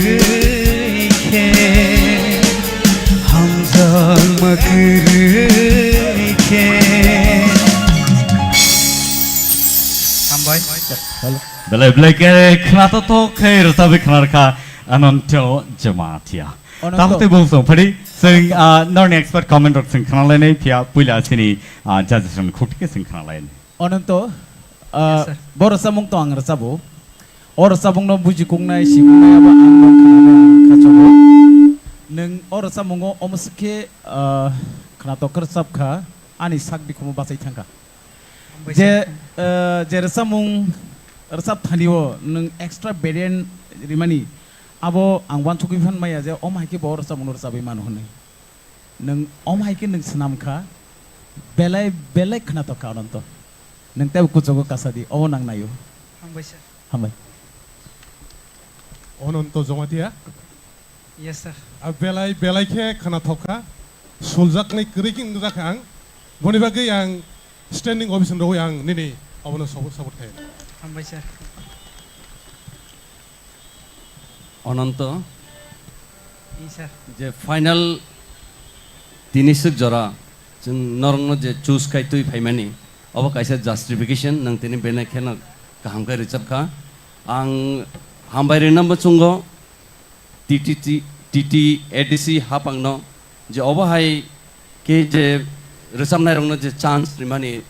khe, hamjakma kwrwi khe. Hambai. Hello. Belai belai khe khwnathok khe rwchapwi khwna rwkha Ananto Jamatia. Ananto. Tamo tei bung song phadi, sing, Ananto. Ah, norni expert comment rok sing khwna lainai, phiya puila sini, ah, judges rokni khukti khe sing khwna lainai. Ananto, ah, Yes, sir. Bo rwchapmung to ang rwchabo. O rwchapmung no buji kungnai, si kungnai abo ang no khwnani ang khachogo. Nwng o rwchapmungo omo swkhe, ah, khwnathok khe rwchap kha, ani sak bikhumu bachai thang kha. Hambai Je, sir. Eh, je rwchapmung rwchap thani o nwng extra variant rimani, abo ang uansukgwi phan maya je omo hai khe bo rwchapmung no rwchapwi mano hwnwi. Nwng omo hai khe nwng swnam kha, belai belai khwnathok kha Ananto. Nwng teibo kuchugo kasa di, obo nang naio. Hambai sir. Hambai. Ananto Jamatia. Yes, sir. A belai, belai khe khwnathok kha. Suljaknai kwrwi khe wngjak kha ang. Boni bagwi ang standing ovation rwui ang nini obono support, support khaio. Hambai, sir. Ananto, Yes, sir. Je final tini swk jora chwng norokno je choose khai twi phaimani, obo kaisa justification, nwng tini bene kheno kaham khe rwchap kha. Ang hambai rwna muchungo, T T T, T T A D C haphangno je obo hai khe je rwchapnairokno je chance rimani,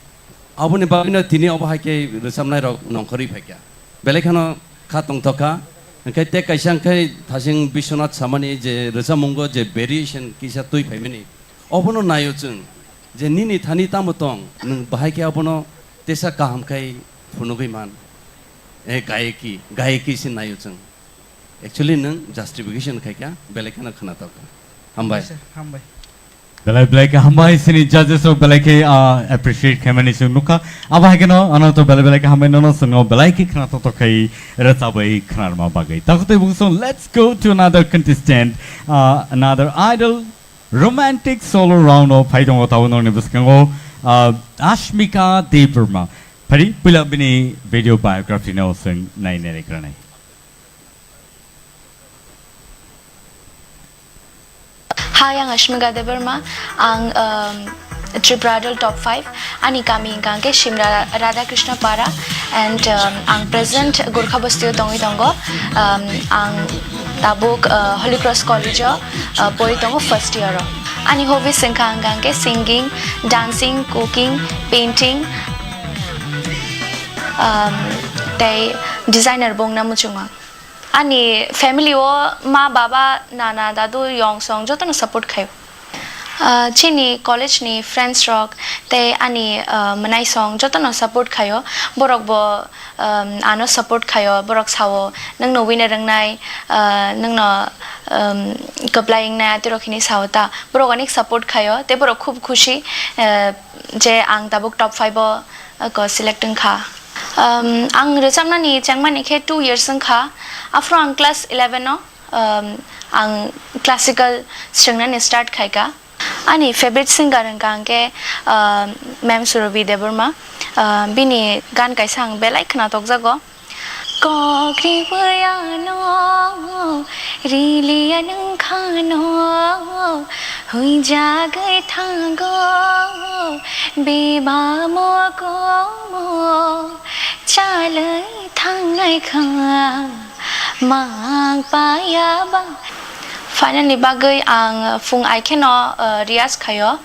aboni bagwino tini obo hai khe rwchapnairok nongkhorwi phaikha. Belai kheno kha tongthok kha. Hwnkhe tei kaisa hwnkhe Thasing Biswanath samani je rwchapmungo je variation kisa twi phaimani, obono naio chwng je nini thani tamo tong, nwng bahai khe abono tesa kaham khai phunugwi man. E gayeki, gayeki se naio chwng. Actually nwng justification khai kha, belai kheno khwnathok kha. Hambai. Hambai sir, hambai. Belai belai khe hambai sini judges rok belai khe, ah, appreciate khaimani chwng nukha. Abo hai kheno ano to belai belai khe hambai nono chwngno belai khe khna tok tok khai rwchabwi khnarma bagwi. Takhuti bung song, let's go to another contestant, ah, another idol romantic solo round o phai tongo tabo norni bwskango, ah, Ashmika Debbarma. Phari puila bini video biography no chwng nai nai kranai. Hi, ang Ashmika Debbarma. Ang, um, Tripura Idol top five. Ani kami hingka hingke Simra Radhakrishna Para and, um, ang present Gorkha Basti o tongwi tongo. Um, ang tabuk, uh, Holy Cross College o, uh, pori tongo first year o. Ani hobbies hingka hingka hingke singing, dancing, cooking, painting, um, tei designer bo wngna muchungo. Ani family o ma, baba, nana, dadu, yong song jotono support khaio. Ah, chini college ni friends rok tei ani, ah, mwnai song jotono support khaio. Borok bo, um, ano support khaio. Borok sao, "Nwngno winner wngnai, ah, nwngno, um, kwplai wngnai," atirok hini sao ta. Borok onek support khaio. Tei borok khub khushi, ah, je ang tabuk top five o, ah, ko select wngkha. Um, ang rwchapnani chengmani khe two years wngkha. Aphuru ang class eleven o, um, ang classical swngnani start khaikha. Ani favorite singer hwnkha hwnkhe, um, Ma'am Surabhi Debbarma. Um, bini gan kaisa ang belai khna tokjago. Kok riwi ano, rili anwng khano, huijagwi thango, beba mokomo, chalwi thangnai kha, mang paya ba. Final ni bagwi ang phung ai kheno, uh, riyaz khaio,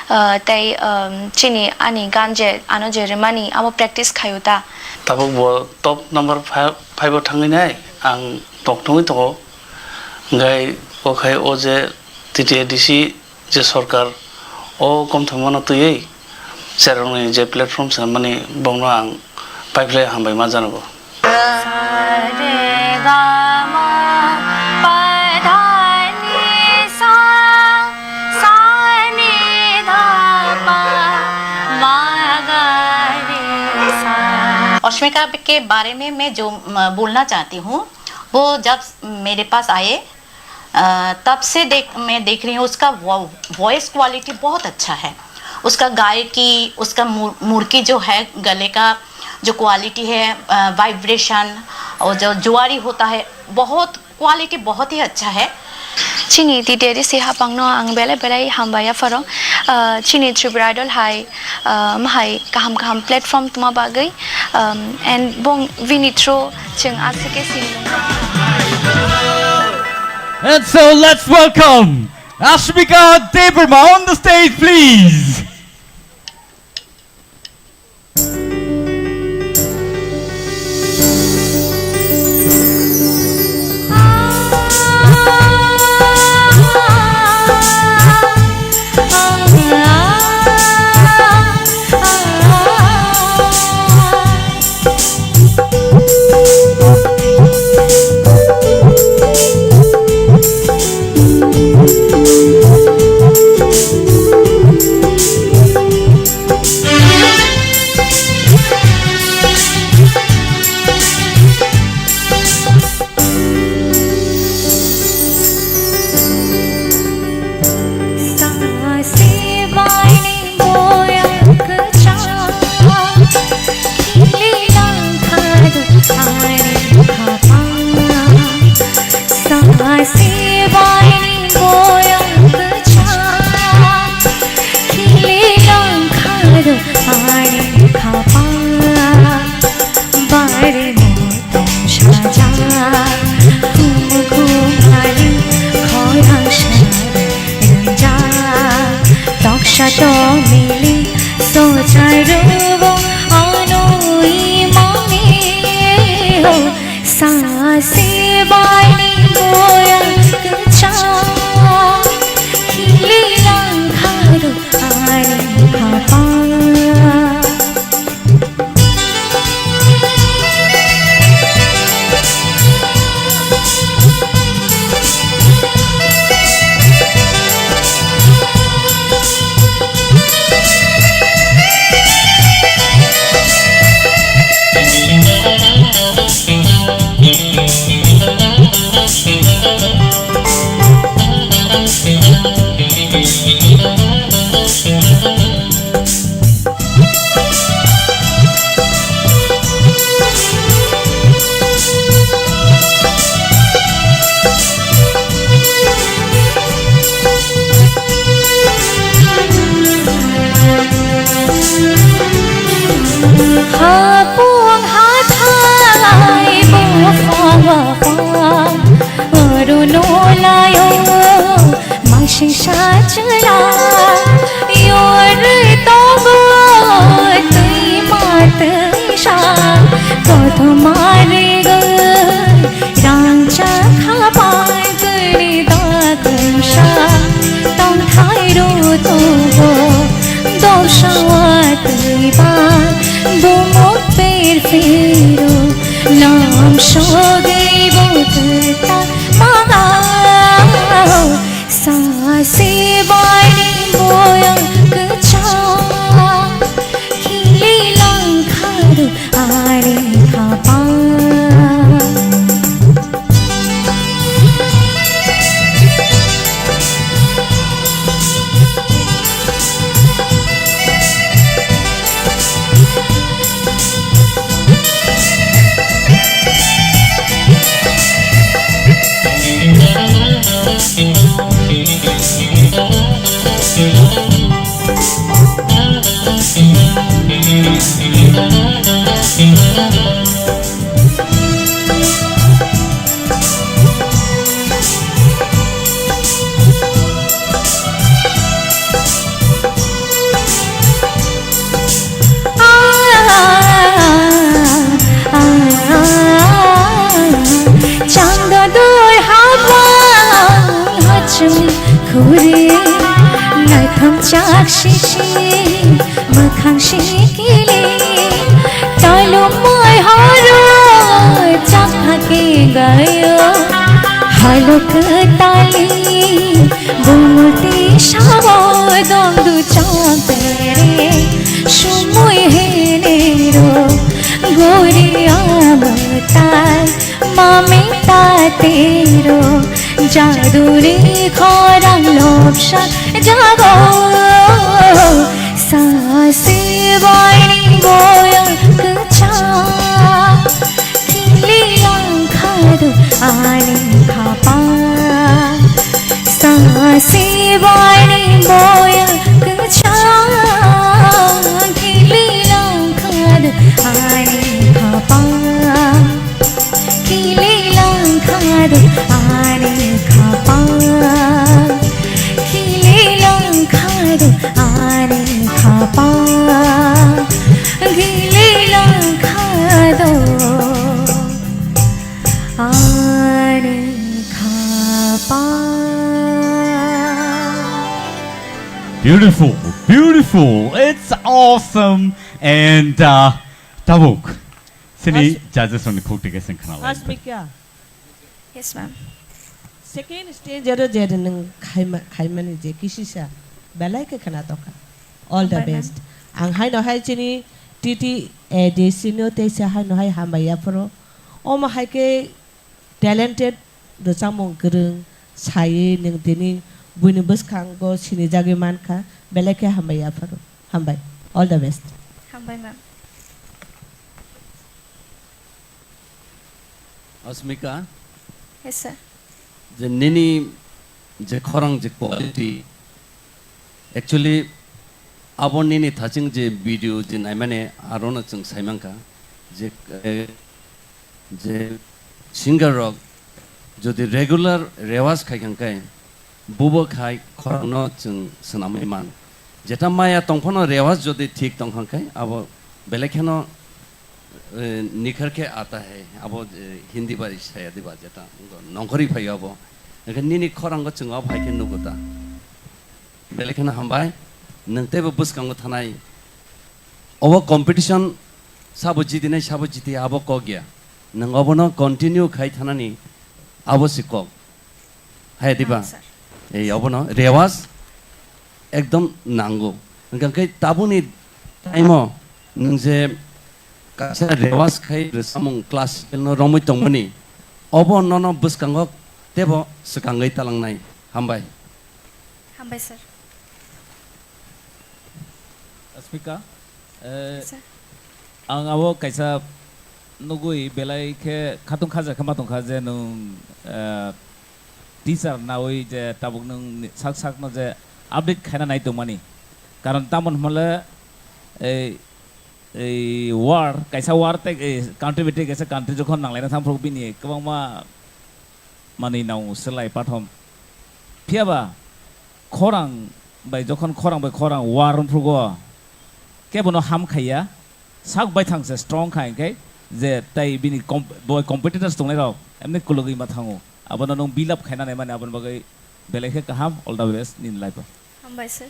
uh, tei, um, chini ani gan je ano je rimani amo practice khaio ta. Tabuk bo top number five, five o thangwi nai ang tok thangwi tongo. Hwnkhe o khai o je T T A D C je sorkar o komthomano twiwi cherokni je platform swnamani bokno ang paiphlai hambai ma janogo. Sa re ga ma pa dha ni sa, sa ni dha pa ma ga re sa. अश्मिका के बारे में मैं जो, म, बोलना चाहती हूँ, वो जब मेरे पास आए, अ, तब से देख, मैं देख रही हूँ, उसका वो, वॉइस क्वालिटी बहुत अच्छा है। उसका गायकी, उसका मुर-, मुरकी जो है, गले का जो क्वालिटी है, अ, वाइब्रेशन और जो जुआरी होता है, बहुत क्वालिटी बहुत ही अच्छा है। Chini T T A D C hapangno ang belai belai hambai yapharo. Ah, chini Tripura Idol hai, ah, mahai kaham kaham platform tuma bagwi, um, and bong bini through chwng aswk khe sini. And so let's welcome Ashmika Debbarma on the stage, please. Hapung hathai buphang buphang, oro nolayo, masing sachwla, yor tobo twi ma twi sa, kothoma rega. Rangchak kha bai twi da kwmsa, tongthai rw tongo, dopsa watwi ba, bumung per phiro, lom sogwi bo kwtal mangao. Sasi bai ni boyang kwchang, khili langkha do. Ani khapang. Changdor habang hachung khuri, naithok chak sisi, mwkhang sikili, tolomoi horo chakha ke gayo, halo kwtali, bumulti sawo dongdu chongtere, sumui henero, gori amatai, mami tatero, jaduni khorang lobsa jago, sasi bai ni boyang kwchang. Kili langkha do ani khapang, sasi bai ni boyang kwchang. Kili langkha do ani khapang, kili langkha do ani khapang, kili langkha do ani khapang, kili langkha do. Ani khapang. Beautiful, beautiful. It's awesome. And, uh, tabuk, sini As- judges rokni khuk tike sing khna lai. Asmika. Yes, ma'am. Second stage aro je nwng khaima-, khaimani je kisisa belai khe khna tokha. All the Hambai, ma'am. Best. Ang haino hai chini T T A D C no teisa haino hai hambai yaphuru. Omo hai khe talented, rwchapmung kwrwng, sawi nwng tini buini bwskango sinijagwi mankha, belai khe hambai yaphuru. Hambai. All the best. Hambai, ma'am. Asmika? Yes, sir. Je nini je khorang je quality, actually, abo nini thaching je video je naimani arono chwng saimankha, je, eh, je singer rok jodi regular rewaj khai kha khe, bubo khai khorangno chwng swnamwi man. Jeta maya tongphano rewaj jodi thik tong kha khe, abo belai kheno, eh, nikhar ke aata hai, abo, eh, Hindi bai saya diba jeta nongkhorwi phaio abo. Hwnkhe nini khorango chwng o phai khe nugo ta. Belai kheno hambai, nwng teibo bwskango thanai. Obo competition sabo jitinai, sabo jiti abo kok ya. Nwng obono continue khai thanani abo si kok. Hai diba? Nang, sir. Ei obono rewaj ekdom nango. Hwnkhe tabukni time o nwng je kaisa rewaj khai rwchapmung classical no romwi tongmani, obo nono bwskango teibo swkangwi talangnai. Hambai. Hambai sir. Asmika, eh, sir. Ang abo kaisa nugui belai khe khatung khaja khe ma tongkha je nwng, eh, teacher naui je tabuk nwng ni sak sakno je update khaina nai tongmani. Karon tamoni hwnle ei, ei war, kaisa war tei, ei country bai tei kaisa country jokhon nanglaina thangphuru bini kwbangma manwi nang swlai pathom. Phiyaba khorang bai, jokhon khorang bai khorang war wngphrugo kebono ham khaiya, sak baithang se strong kha hinkhe je tai bini com-, bo competitors tongnai rok emni kulugwi ma thango. Abono nwng build up khaina naimani aboni bagwi belai khe kaham. All the best nini life o. Hambai sir.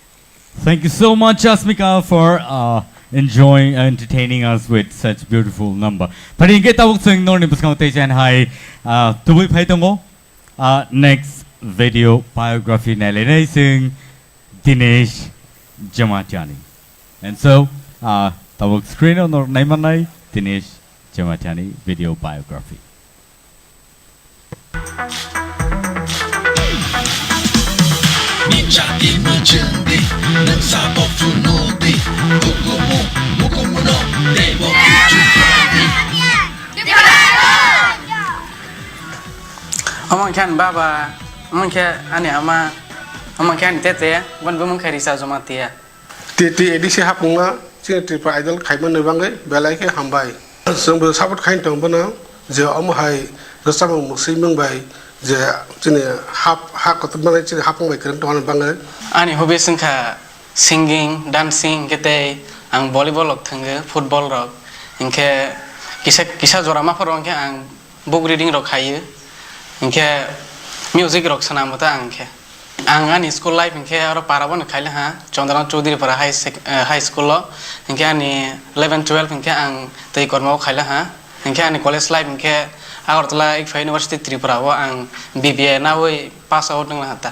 Thank you so much, Asmika, for, uh, enjoying, entertaining us with such beautiful number. Phari hinkhe tabuk chwng norni bwskango tei chen hai, uh, tubui phai tongo. Uh, next video biography nailainai chwng Dinesh Jamatiani. And so, uh, tabuk screen o nor naimannai Dinesh Jamatiani video biography. Ni jati majeng di, nang sabo funu di, hukumu, hukumu no, debo kuchu di. Omo khe ani baba, omo khe ani ama, omo khe ani tete, boni bumung khe Risa Jamatia. T T A D C hapungma chini Tripura Idol khaimani bagwi belai khe hambai. Chwngbo support khaini tongo bono je omo hai rwchapmung mwswimung bai je chini hap, ha kotor mani chini hapung bai kwrwng tongmani bagwi. Ani hobbies wngkha singing, dancing, hwnkhe tei ang volleyball rok thwngwi, football rok. Hinkhe kisa, kisa jora maphoro hinkhe ang book reading rok khaio. Hinkhe music rok swnambo ta ang khe. Ang ani school life hinkhe oro para bono khaila ha, Chandranath Chaudhary para high sec-, eh, high school o. Hinkhe ani eleven twelve hinkhe ang tei kormo o khaila ha. Hinkhe ani college life hinkhe Agartala Igfa University Tripura o ang B B A nawi pass out wngna ha ta.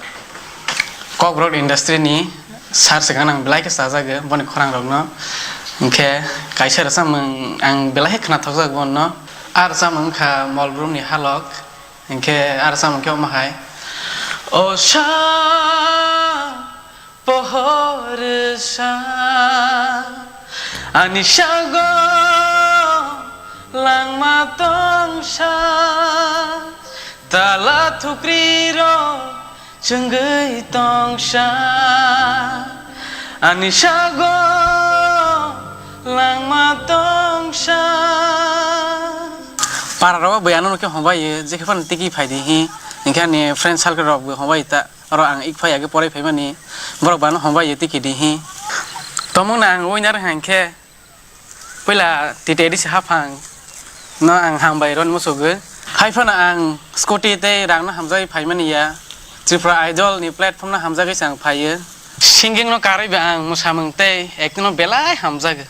Kokborok industry ni sir se gana ang belai khe chajago boni khorang rok no. Hinkhe kaisa rwchapmung ang belai khe khwnathokjak bono. A rwchapmung wngkha Molbrum ni Halok. Hinkhe a rwchapmung khe omo hai. O sa pohor sa ani sago langma tongsa tala thukri rok chwngwi tongsa ani sago langma tongsa. Para rok bai ano khe hombai ye, je khe phano tiki phai di hi, hinkhe ani friend circle rok bo hombai ta, oro ang ik phai age porai phai mani, borok bo ano hombai ye tiki di hi. Tomung na ang winner hinkhe, puila T T A D C haphang no ang hambai roni musugo. Hai phano ang scooty tei rang no hamjagwi phai mani ya, Tripura Idol ni platform no hamjagwi se ang phai o. Singing no karwi ba ang mwsamung tei acting no belai hamjago.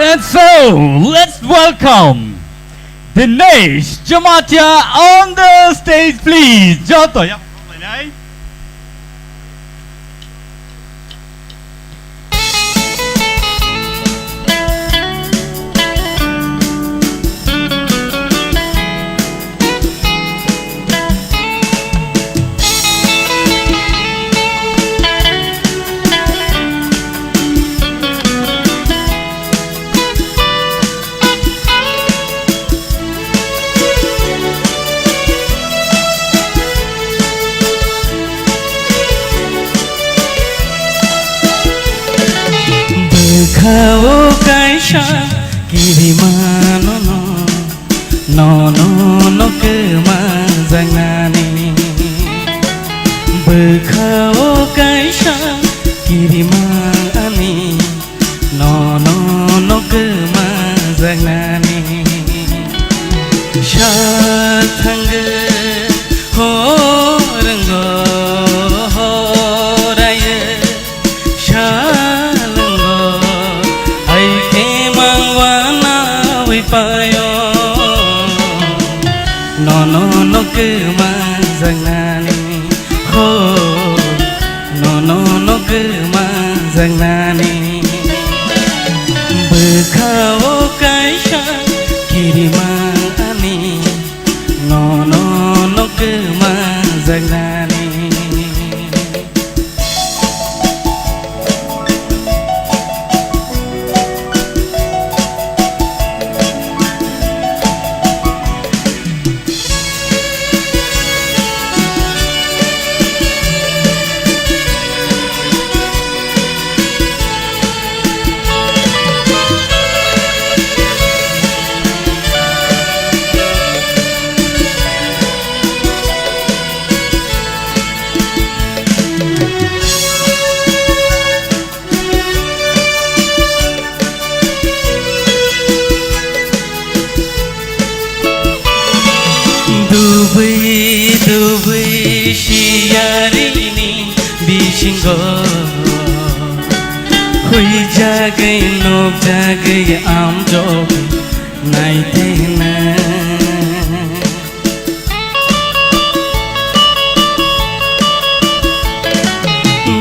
And so, let's welcome Dinesh Jamatia on the stage, please. Joto, ya. Bwkha-o kaisa kirima nono, nono no kwmajaknani. Bwkha-o kaisa kirima ani, nono no kwmajaknani. Sa thangwi ho Kwmajaknani, ho, nono no kwmajaknani. Bwkhao kaisa kirima ani, nono no kwmajaknani. Dubui dubui siyarini bisingo huijagwi nukjagwi amjok naitena.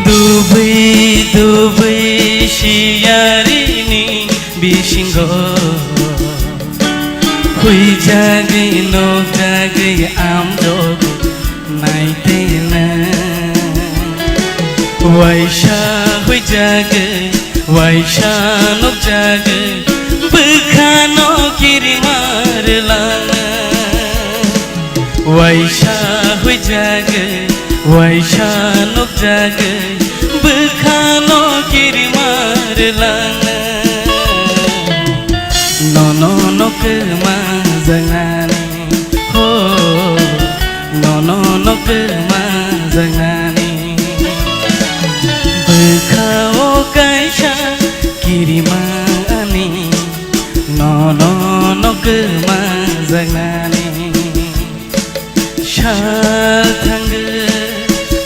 Dubui dubui siyarini bisingo huijagwi nukjagwi amjok naitena. Waisa huijagwi, waisa nukjagwi bwkhano kirima rwlangna. Waisa huijagwi, waisa nukjagwi bwkhano kirima rwlangna. Nono no kwmajaknani, ho, nono no kwmajaknani. Bwkhao kaisa kirima ani, nono no kwmajaknani. Sal thangwi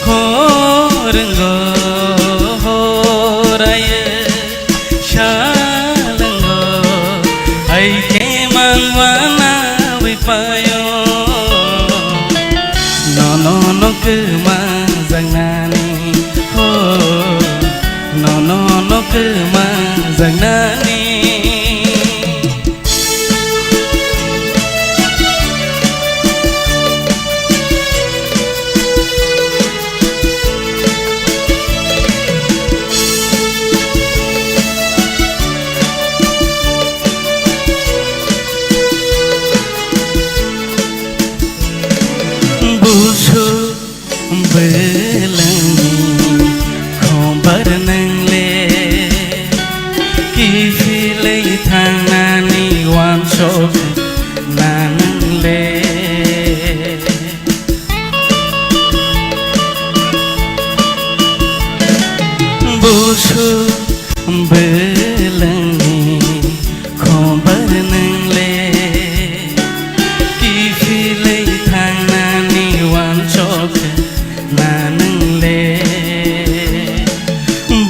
horwngo horaye, sal wngo hai khe mangwana wi payo. Nono no kwmajaknani, ho, nono no kwmajaknani. Busu bwlwngni khombar nwngle, kiphilwi thangnani wansok na nwngle. Busu bwlwngni khombar nwngle, kiphilwi thangnani wansok na nwngle.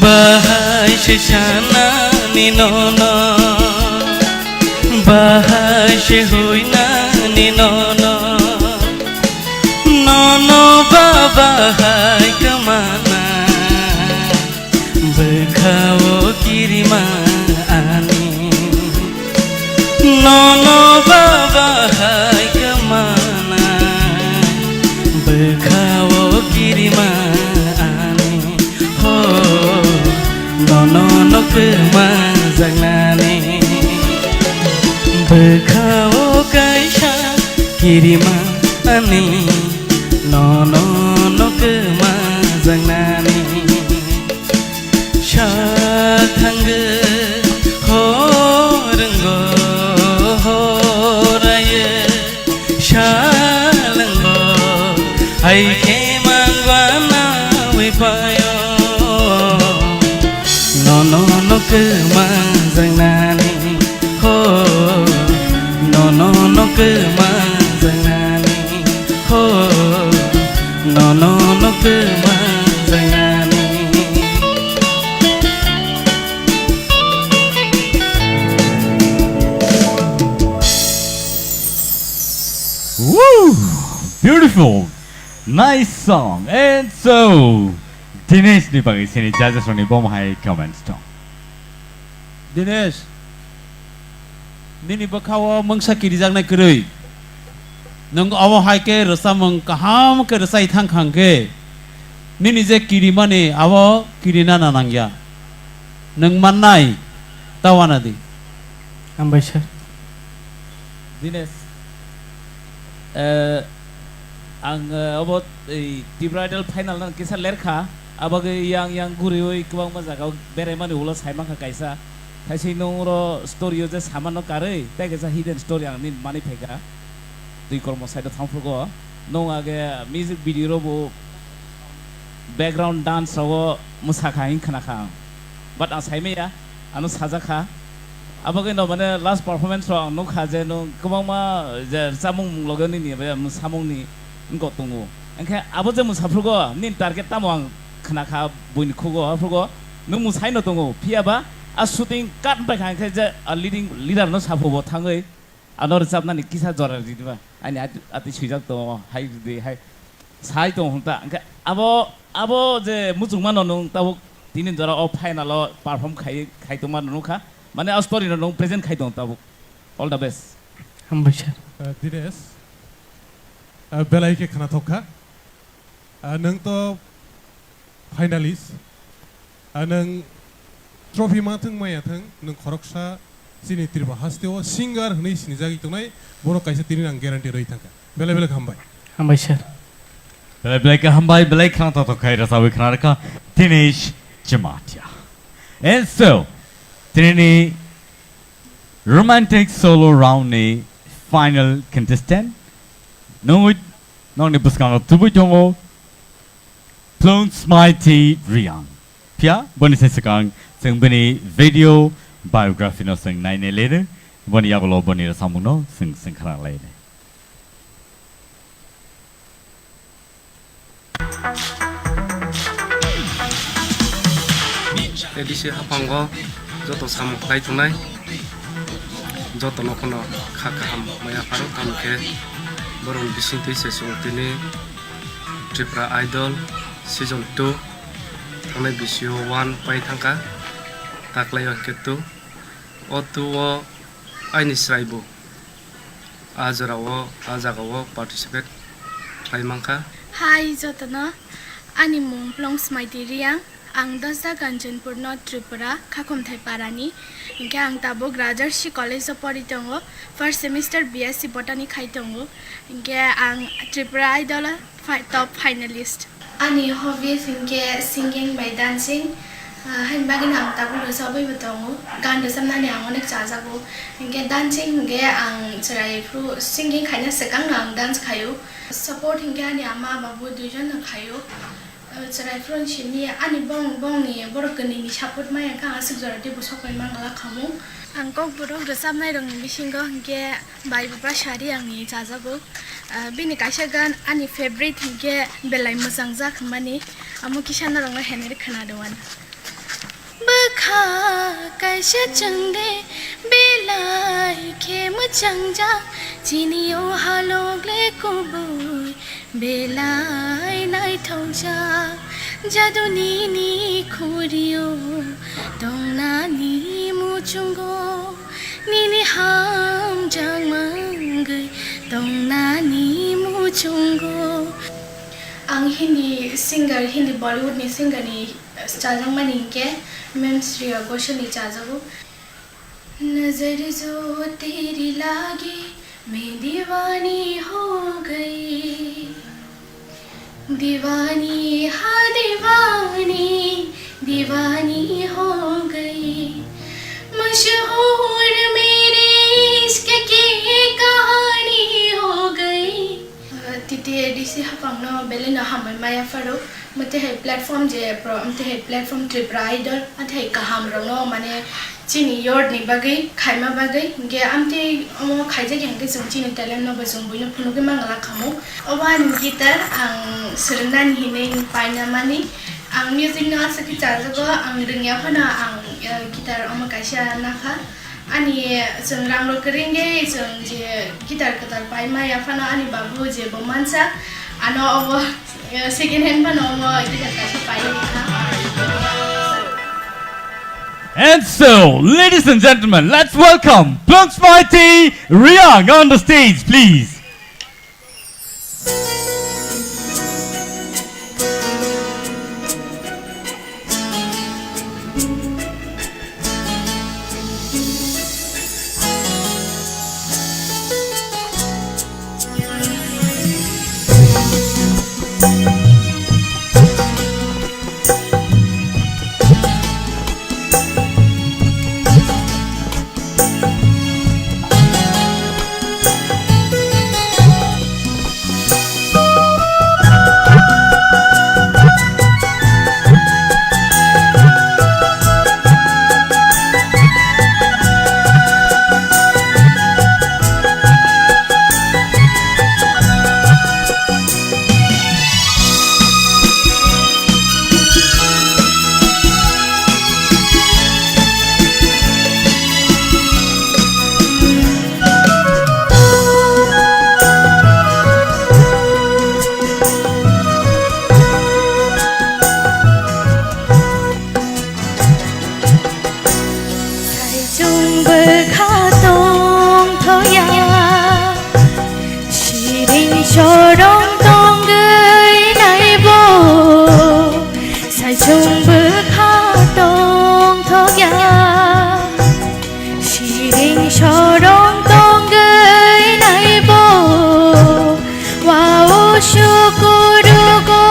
Bahai se sanani nono, bahai se huinani nono, nono baba hai kwmana. Bwkhao kirima ani, nono baba hai kwmana. Bwkhao kirima ani, ho, nono no kwmajaknani. Bwkhao kaisa kirima ani, nono no kwmajaknani. Sal thangwi horwngo horaye, sal wngo hai khe mangwana wi payo. Nono no kwmajaknani, ho, nono no kwmajaknani. Ho, nono no kwmajaknani. Woo! Beautiful. Nice song. And so, Dinesh ni bagwi sini judges rokni bomo hai comments tong. Dinesh, nini bwkha-o mungsa kirijaknai kwrwi. Nwng obo hai khe rwchapmung kaham khe rwchai thang kha hwn khe, nini je kirimani abo kirina na nangya. Nwng mannai ta uanadi. Hambai sir. Dinesh, eh, ang, eh, obo ei Tripura Idol final no kisa lerkha, abagwi yang yang guriwi kwbangma jaga o beraimani ulo saimankha kaisa. Thaising nwng oro story o je samano karwi, tei kaisa hidden story ang nini manwi phaikha. Twi kormo side o thangphrugo. Nwng age music video robo background dance rogo mwsakha hing khnakha ang. But ang saimaya, ano sajakha. Abagwi no mane last performance rok ang nukha je nwng kwbangma je rwchapmung loge nini bai ang samungni wngkok tongo. Hwnkhe abo je mwsaphrugo nini target tamo ang khnakha buini khugo, aphrugo nwng mwsaino tongo. Phiyaba a shooting cut wngpaikha hwnkhe je a leading leader no saphubo thangwi ano rwchapnani kisa jora rwdi ba. Ani ati, ati swijak tongo, hai rwdi, hai sai tongo hwn ta. Hwnkhe abo, abo je muchungmano nwng tabuk tini jora o final o perform khai, khai tongma nukha. Mane a story no nwng present khai tongo tabuk. All the best. Hambai sir. Uh, Dinesh, uh, belai khe khnathok kha. Ah, nwng to finalist. Ah, nwng trophy ma thwng maya thwng, nwng khoroksa chini Tripura hasteo singer hwnwi sinijagwi tongnai, borok kaisa tini ang guarantee rwi thangkha. Belai belai hambai. Hambai sir. Belai belai khe hambai, belai khna to to khai rasa wi khna rakha Dinesh Jamatia. And so, tini romantic solo round ni final contestant, nungwi nongni bwskango tubui tongo, Plung Smaiti Riang. Phiya boni se swkang chwng bini video biography no chwng nainai lene, boni yagulo boni rwchapmung no chwng chwng khna lainai. A D C haphango joto samung khlai tongnai, joto no kheno kha kaham maya pharo, tamo khe borokni bisingtwi se chwng tini Tripura Idol season two thangnai bisio one pai thangkha, taklai o hwnkhe two. O two o aini chwrai bo a jora o, a jaga o participate khlai mankha. Hi jotono, ani mung Plung Smaiti Riang, ang Dasda Kanchanpur no Tripura, Khakhumthai Parani. Hinkhe ang tabuk Rajarshi College o pori tongo, first semester B S C Botany khai tongo. Hinkhe ang Tripura Idol o fi-, top finalist. Ani hobbies hinkhe singing bai dancing, ah, haini bagwino ang tabuk rwchabwibo tongo. Gan rwchabnani ang onek chajago. Hinkhe dancing hinkhe ang chwrai phuru singing khaina swkangno ang dance khaio. Support hinkhe ani ama babu duijonno khaio. Ah, chwrai phuru simi ani bong, bongni borok kwnwini support maya khe ang aswk jora teibo sokpai mangala khamu. Ang kokborok rwchabnairokni bisingo hinkhe Bai Bupra Sari angni chajago. Ah, bini kaisa gan ani favorite hinkhe belai mwchangjak hwnmani, amo kisa norokno heneri khwnado uan. Bwkha kaisa chwngde belai khe mwchangjak, chini o halok le kubui belai naithokjak, jadu nini khurio tongnani muchungo, nini hamjak mangwi tongnani muchungo. Ang Hindi singer, Hindi Bollywood ni singer ni chajakmani hinkhe Ma'am Shreya Ghoshal ni chajago. नजर जो तेरी लागे, मैं दीवानी हो गई। दीवानी, हाँ दीवानी, दीवानी हो गई। मशहूर मेरे इश्क की कहानी हो गई। Titi A D C hapangno belai no hambai maya pharo. Mwtwi hai platform je pro, mwtwi hai platform Tripura Idol, mwtwi hai kaham rokno mane chini yard ni bagwi, khaima bagwi, hinkhe amtwi omo khaijak ya hinkhe chwng chini talent no bo chwng buino phunugwi mangala khamu. Obo ani guitar ang swrwngnani hinwi paina mani. Ang music no aswk khe chajago, ang rwngya phano ang, eh, guitar omo kaisa nakha. Ani chwng rang rok kwrwngwi chwng je guitar kwtal pai maya phano ani babu je bo mansa ano obo, eh, second hand phano omo guitar kaisa pai rikha. And so, ladies and gentlemen, let's welcome Plungsmaiti Riang on the stage, please. Saichung bwkha tongthokya, siring sorong tongwi naibo. Saichung bwkha tongthokya, siring sorong tongwi naibo. Wao sukurugo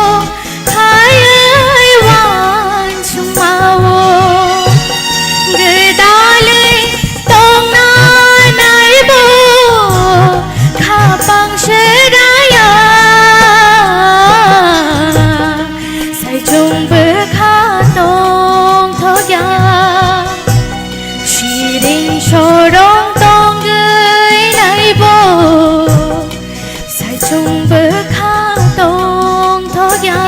khaiwi wansukmao. Gwdalwi tongna naibo khapang seraya. Saichung bwkha tongthokya, siring sorong tongwi naibo. Saichung bwkha tongthokya.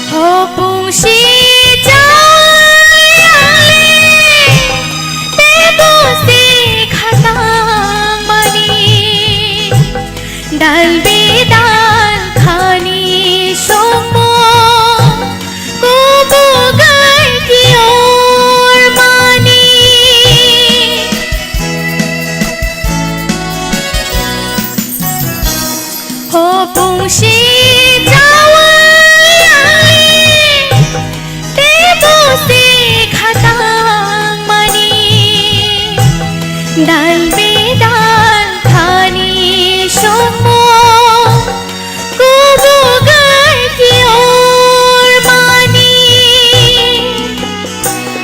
Hopung si chayali, tebo si khatang mani, dal bidal khani somo, kubugai kior mani. Hopung si chawai ai, tebo si khatang mani, dal bidal khani somo, kubugai kior mani.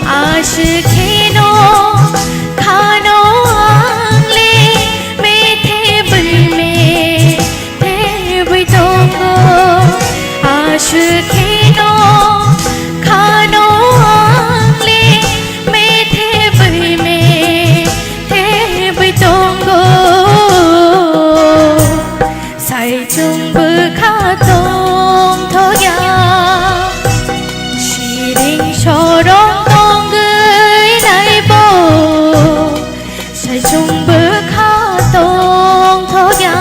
Aswk kheno khano ang le methe bui methe bui tongo. Aswk kheno khano ang le methe bui methe bui tongo. Saichung bwkha tongthokya, siring sorong tongwi naibo. Saichung bwkha tongthokya.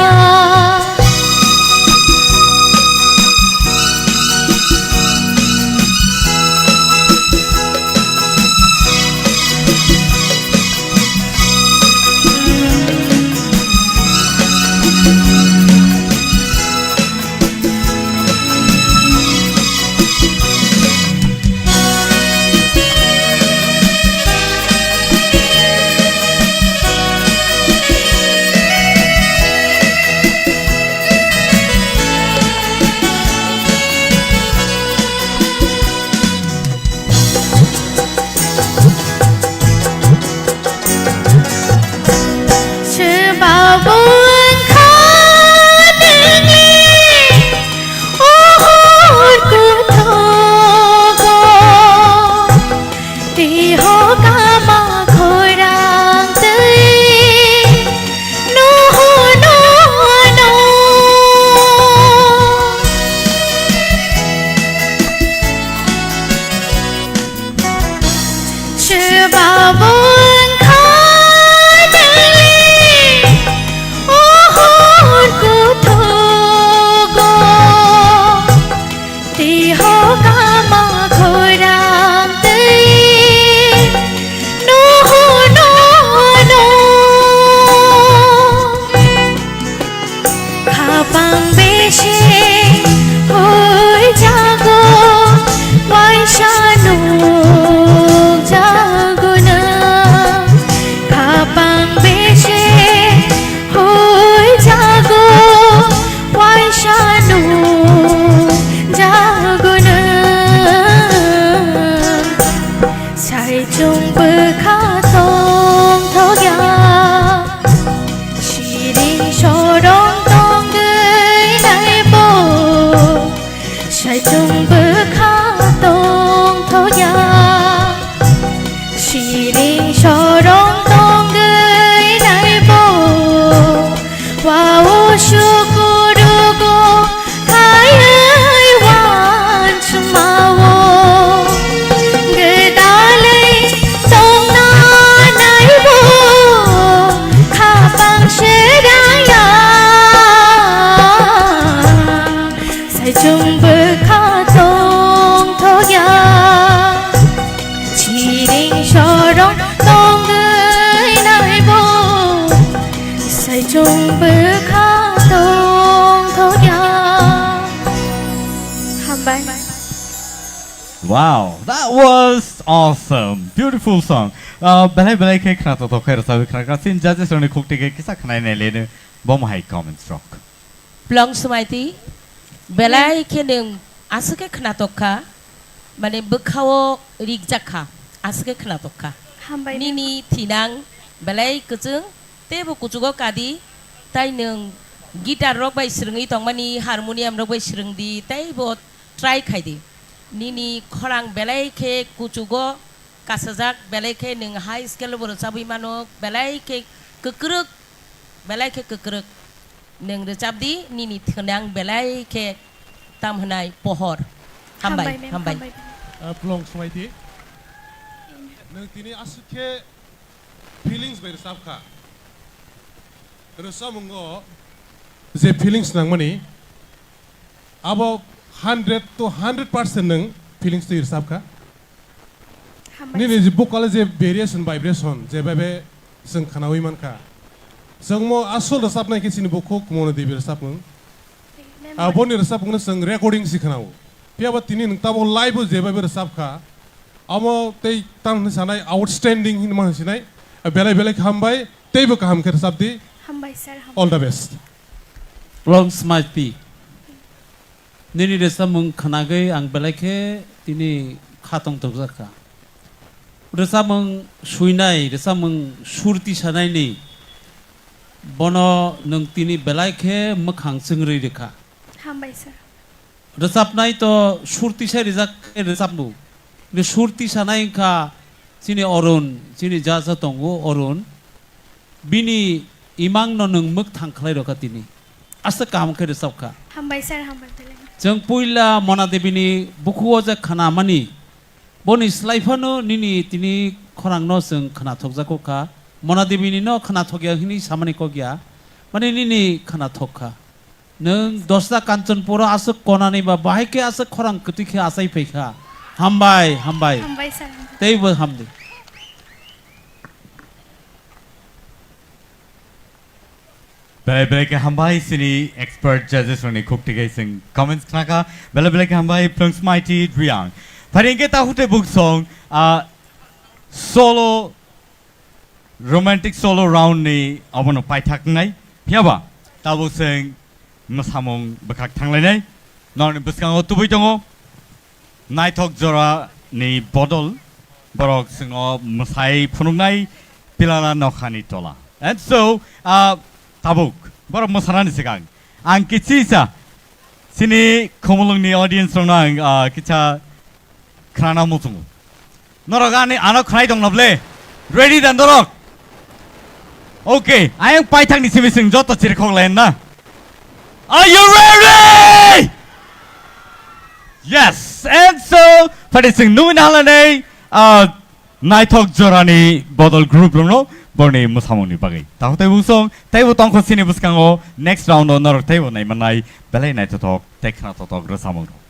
Saichung bwkha tongthokya, siring sorong tongwi naibo, wao sukurugo khaiwi wansukmao. Gwdalwi tongna naibo, khapang sirangya. Saichung bwkha tongthokya, siring sorong tongwi naibo. Saichung bwkha tongthokya. Hambai. Wow, that was awesome. Beautiful song. Uh, belai belai khe khna tongthok khe rwchapwi khna kha. Sin judges rokni khuk tike kisa khnai nai leno. Bo mohai comments rok. Plong Smaiti, belai khe nwng aswk khe khnatok kha, mane bwkhao rikjak kha, aswk khe khnatok kha. Hambai. Nini thinang belai kwchwng, teibo kuchugo kadi, tai nwng guitar rok bai swrwngwi tongmani, harmonium rok bai swrwngdi, teibo try khaidi. Nini khorang belai khe kuchugo kasajak, belai khe nwng high scale bo rwchabwi mano, belai khe kwkrwk, belai khe kwkrwk. Nwng rwchapdi, nini thwnang belai khe tam hwnai pohor. Hambai, hambai, ma'am, hambai. Hambai. Ah, Plong Smaiti. Nwng tini aswk khe feelings bai rwchap kha. Rwchapmungo je feelings nangmani, abo hundred to hundred percent nwng feelings twi rwchap kha. Hambai. Nini je vocal je variation, vibration, je bhabe chwng khnaui mankha. Chwngmo asol rwchapnai khe chini bukhuk Mona Devi rwchapmung. Memory. Aboni rwchapmungno chwng recording si khnao. Phiyaba tini nwng tabuk live o je bhabe rwchapkha, amo tei tamo hinwi sanai outstanding hinwi ma hinwi sinai. Belai belai khe hambai, teibo kaham khe rwchapdi. Hambai sir, hambai. All the best. Long smile pi. Nini rwchapmung khnagwi ang belai khe tini kha tongthokjak kha. Rwchapmung suinai, rwchapmung sur tisanaini bono nwng tini belai khe mwkhang chwngrwi rwkha. Hambai sir. Rwchapnai to sur tisai rijak khe rwchapmung. Ni sur tisanai wngkha chini Arun, chini jaja tongo Arun. Bini imangno nwng mwk thang khlai rwkha tini. Aswk kaham khe rwchapkha. Hambai sir, hambai belai. Chwng puila Mona Debini bukhugo je khnamani, boni slai phano nini tini khorangno chwng khnathokjago kha. Mona Debini no khnathokya hwnwi samani kok ya. Mani nini khnathok kha. Nwng dosta Kanchanpuro aswk konani ba bahai khe aswk khorang kwtwi khe achai phai kha. Hambai, hambai. Hambai sir, hambai. Teibo hamdi. Belai belai khe hambai chini expert judges rokni khuk tike chwng comments khnakha. Belai belai khe hambai Plungsmaiti Riyang. Phari hwnkhe ta hute buk song, ah, solo, romantic solo round ni obono paithak wngnai. Phiyaba tabuk chwng mwsamung bwkhak thanglainai. Norokni bwskango tubui tongo. Naithok jora ni bodol borok chwngno mwsai phunuknai pilala nokhani tola. And so, ah, tabuk borok mwsanani swkang ang kichisa chini Khumulwngni audience rokno ang, ah, kicha khnana muchungo. Norok ani ano khnai tongna ble? Ready da norok? Okay, ayang paithakni simi chwng joto chirikhok lai na. Are you ready? Yes, and so, phati chwng nungwi nahalanai, ah, naithok jorani bodol group rokno borni mwsamungni bagwi. Takhuk tei bungsong, teibo tongkho chini bwskango next round o norok teibo naimannai belai naithothok tei khna thothok rwchapmung rok.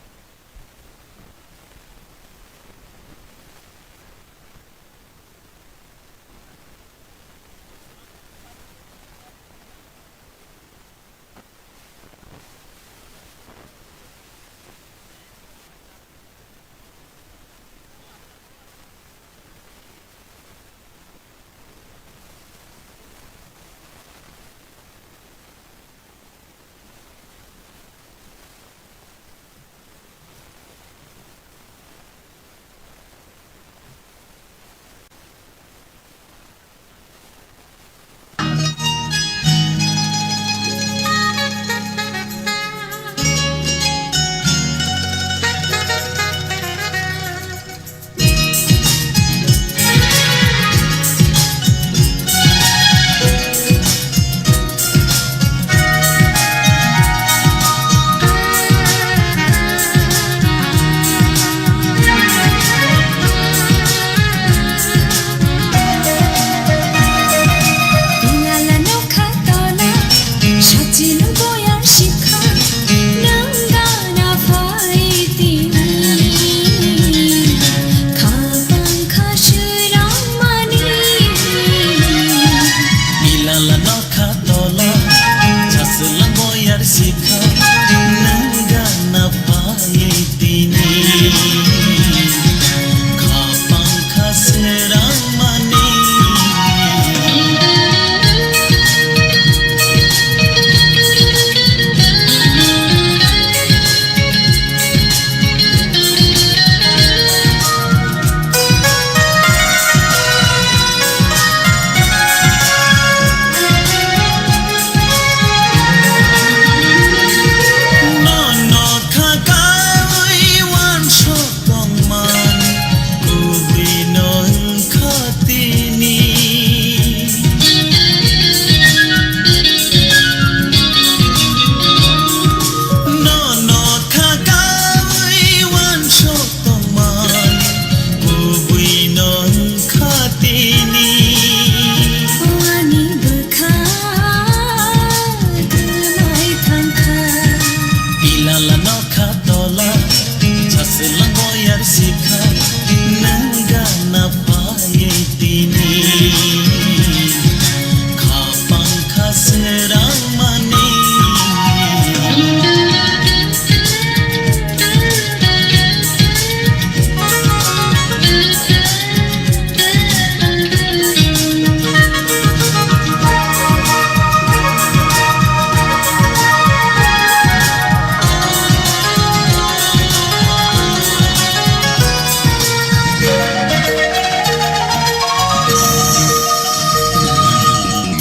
Ala nokha tola, chaslang boyar sikha, nang gana phaye tini. Khapang kha srang mani.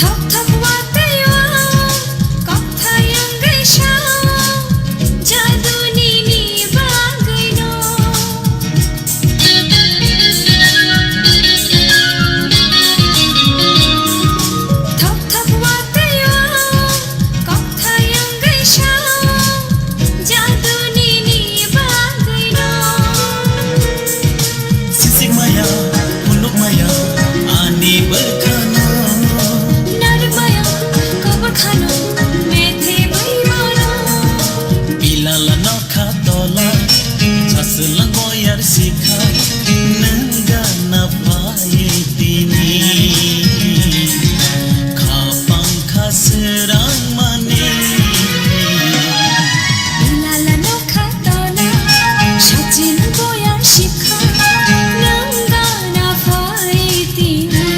Thok thok watwi o, kok thayang gwi sao, jaduni ni bagwi no. Thok thok watwi o, kok thayang gwi sao, jaduni ni bagwi no. Sisik maya, phunuk maya, ani bwkhano. Naruk maya, kobor khano, methi bwi mano. Pilala nokha tola, chaslang boyar sikha, nang gana phaye tini. Khapang kha srang mani. Pilala nokha tola, sachin boyar sikha, nang gana phaye tini.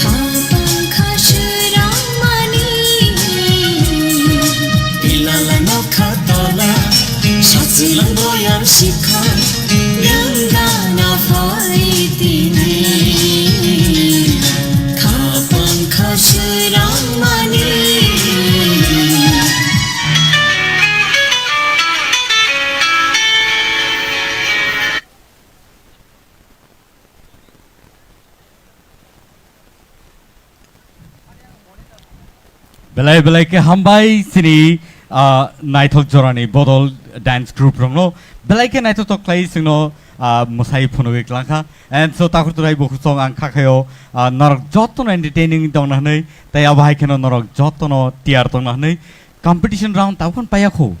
Khapang kha srang mani. Pilala nokha tola, sachin boyar sikha, nang gana phaye tini. Khapang kha srang mani. Belai belai khe hambai chini, ah, naithok jorani Bodol dance group rokno. Belai khe naithotok khlai chwngno, ah, mwsai phunugwi klangkha. And so takhuk turai bukhuk song ang khakhaio, ah, norok jotono entertaining tongna hwnwi, tei abo hai kheno norok jotono tiyar tongna hwnwi. Competition round tabukhan paiyakho.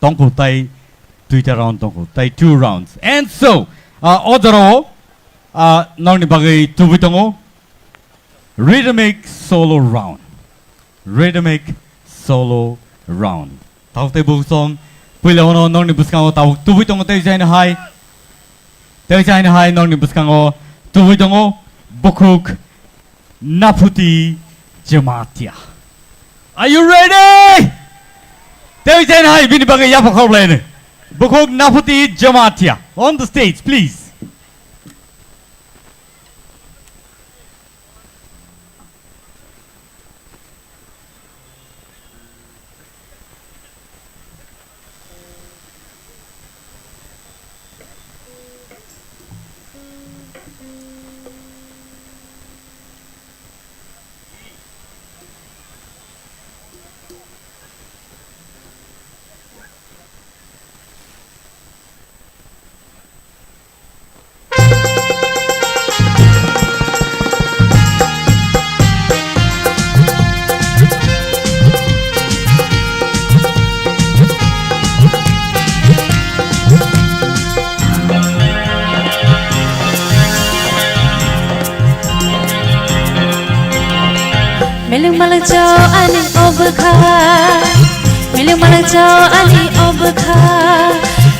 Tongkho tai duita round tongkho, tai two rounds. And so, ah, o jorao, ah, nokni bagwi tubui tongo rhythmic solo round. Rhythmic solo round. Tabuk tei bukhuk song, puila ono nokni bwskango tabuk tubui tongo tei jaino hai. Tei jaino hai nokni bwskango tubui tongo bukhuk Naphuti Jamatia. Are you ready? Tei chen hai bini bagwi yapha khorlaini. Bukhuk Naphuti Jamatia. On the stage, please. Miling malang chao ani obwkha, miling malang chao ani obwkha.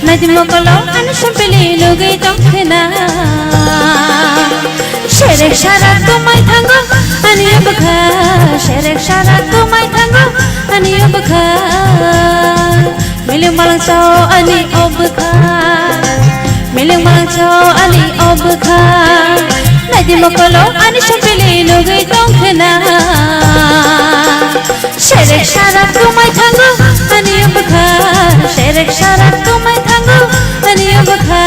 Naidi mokolo ani sampili nugwi tongkhwna. Serek sara tumai thango ani obwkha, serek sara tumai thango ani obwkha. Miling malang chao ani obwkha, miling malang chao ani obwkha. Naidi mokolo ani sampili nugwi tongkhwna. Serek sara tumai thango ani obwkha, serek sara tumai thango ani obwkha.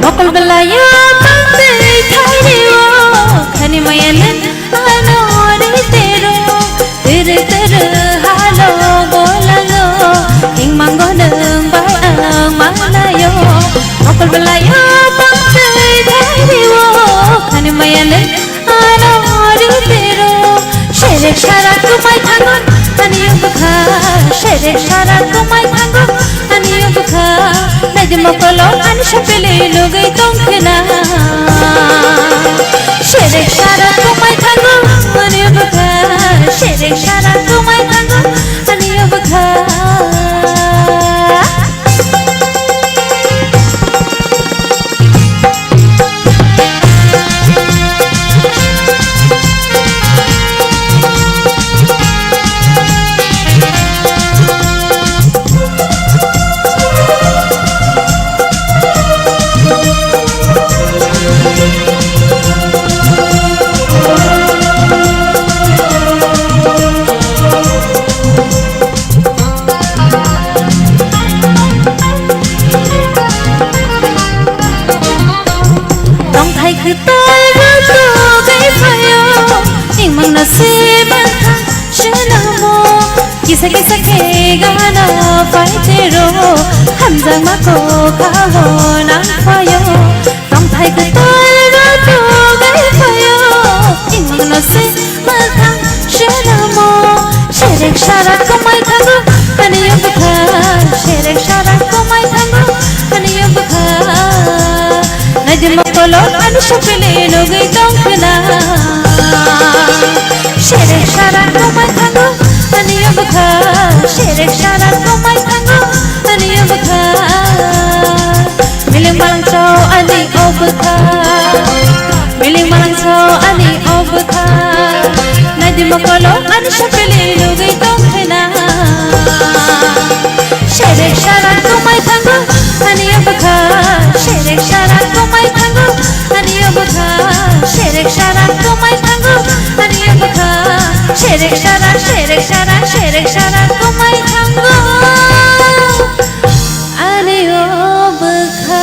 Mokol belai o tongtwi thairi o, khani maya nung ano ri tero, tiri tiri halo bolango, hing mango nung bai ang manayo. Mokol belai o tongtwi thairi o, khani maya nung ano ri tero, serek sara kumai thango, ani bwkha, serek sara kumai thango, ani bwkha, naidi mokolo ani sapele nugui tongkhena. Serek sara kumai thango, ani bwkha, serek sara kumai thango, ani bwkha. Tongthai kwtal rwtugwi phaio, imangno se manthang swnamo. Kisa kisa khe gana phaitero, hamjakma kokhao nang phaio. Tongthai kwtal rwtugwi phaio, imangno se Mwkhang swnamo, serek sara kwmai thango, ani o bwkha. Serek sara kwmai thango, ani o bwkha. Naidi mokolo ani sopele nugwi tongkhwna. Serek sara kwmai thango, ani o bwkha. Serek sara kwmai thango, ani o bwkha. Miling malangchao ani o bwkha. Miling malangchao ani o bwkha. Naidi mokolo ani sopele nugwi tongkhwna. Serek sara kwmai thango ani o bwkha. Serek sara kwmai thango ani o bwkha. Serek sara kwmai thango ani o bwkha. Serek sara, serek sara, serek sara kwmai thango. Ani o bwkha.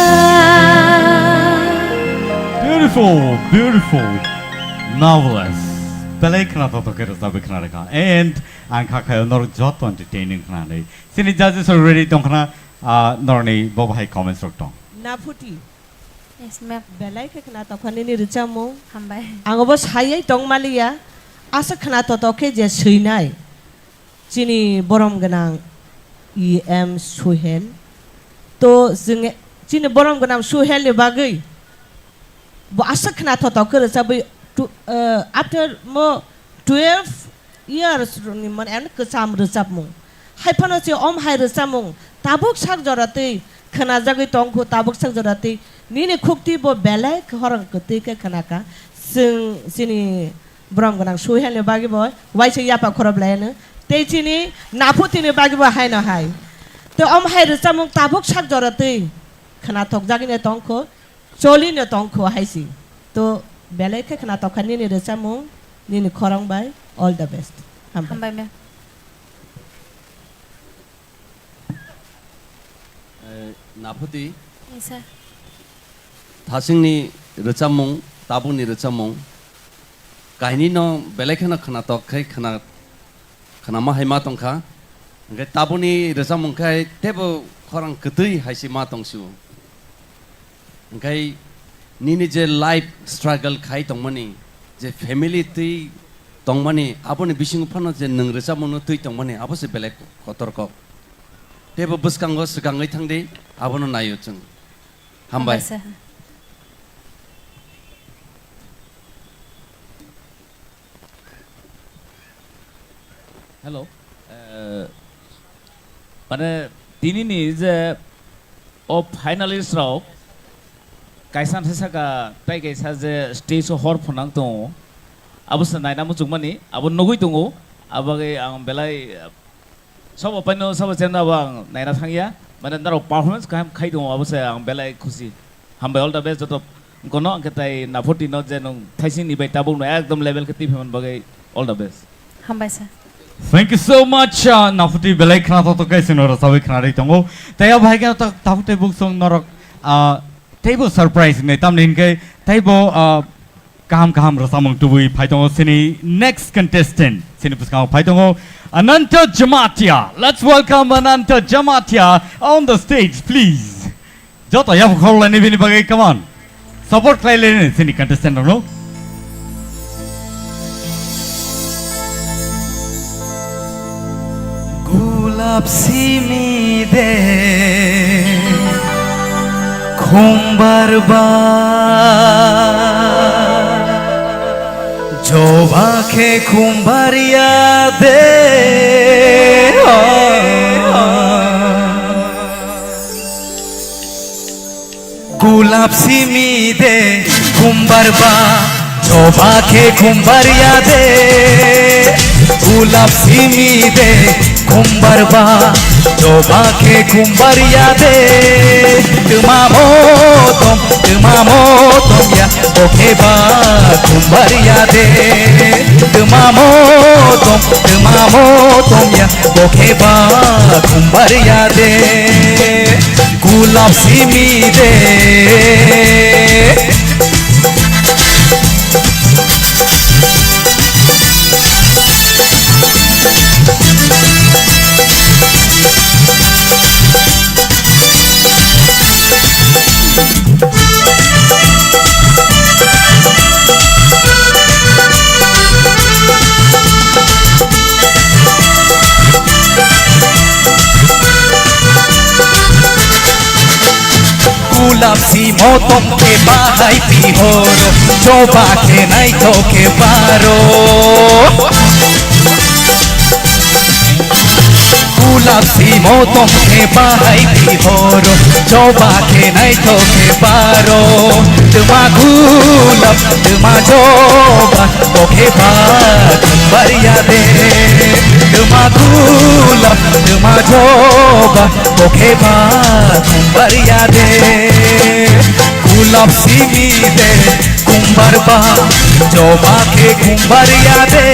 Beautiful, beautiful, marvelous. Belai khwnathok thok khe rwchapwi khwna rwkha. And ang kha khaio norok joto entertaining khwnanai. Chini judges rok ready tongkhwna, ah, norokni bo bahai comments rok tong. Naphuti. Yes, ma'am. Belai khe khwnathok kha nini rwchapmung. Hambai. Ang obo sayai tongmaliya. Aswk khwnathok thok khe je swinai. Chini borom gwnang E M Suhel. To chwng chini borom gwnang Suhel ni bagwi bo aswk khwnathok thok khe rwchabwi tu-, eh, after mo twelve years ni mane ani kwcham rwchapmung. Hai phano se om hai rwchapmung tabuk sak jora twi khwnajagwi tongkhu, tabuk sak jora twi nini khukti bo belai khorang kwtwi khe khwnakha. Chwng chini Borom gwnang Suhelni bagwi bo waisa yapha khorop laiano. Tei chini Naphutini bagwi bo haino hai. Tei omo hai rwchapmung tabuk sak jora twi khwnathokjagwino tongkho, cholino tongkho hai si. To belai khe khwnathok kha nini rwchapmung, nini khorang bai. All the best. Hambai. Hambai, ma'am. Eh, Naphuti. Yes, sir. Thasingni rwchapmung, tabukni rwchapmung, kainwino belai kheno khwnathok khai khwna, khwnama hai ma tongkha. Hwnkhe tabukni rwchapmung khai teibo khorang kwtwi hai se ma tongsiwo. Hwnkhe nini je life struggle khai tongmani, je family twi tongmani, aboni bisingo phano je nwng rwchapmungno twi tongmani, abo se belai kotor kok. Teibo bwskango swkangwi thangdi, abono naio chwng. Hambai. Hambai sir. Hello. Eh, mane, tinini je o finalist rok kaisa thai saka tai kaisa je stage o hor phunang tongo, abo se naina muchungmani, abo nugui tongo, abo bagwi ang belai, eh, sobo paino sobo chemno abo ang naina thangya, mane norok performance kaham khai tongo, abo se ang belai khusi. Hambai, all the best joto. Kono hwnkhe tai Naphuti no je nwng thaising ni bai tabuk no ekdom level khe twi phaimani bagwi all the best. Hambai sir. Thank you so much, uh, Naphuti belai khwnathok thok khe chwngno rwchabwi khwnarwi tongo. Tei abo hai khe ta-, tabuk tei buk chwng norok, uh, Teibo surprise hinwi tamni hinkhe teibo, ah, kaham kaham rwchapmung tubui phai tongo chini next contestant, chini bwskango phai tongo Ananta Jamatia. Let's welcome Ananta Jamatia on the stage, please. Joto yapha khorlaini bini bagwi, come on. Support khlai laini chini contestant rokno. Gulap simi de khumbar ba, joba khe khumbar ya de, oh. Gulap simi de khumbar ba, joba khe khumbar ya de. Gulap simi de khumbar ba, joba khe khumbar ya de. Twma motom, twma motom ya, bo khe ba khumbar ya de. Twma motom, twma motom ya, bo khe ba khumbar ya de. Gulap simi de. Gulap si motom khe bahai pihoro, joba khe naithok khe baro. Gulap si motom khe bahai pihoro, joba khe naithok khe baro. Twma gulap, twma joba, bo khe ba khumbar ya de. Twma gulap, twma joba, bo khe ba khumbar ya de. Gulap simi de khumbar ba, joba khe khumbar ya de.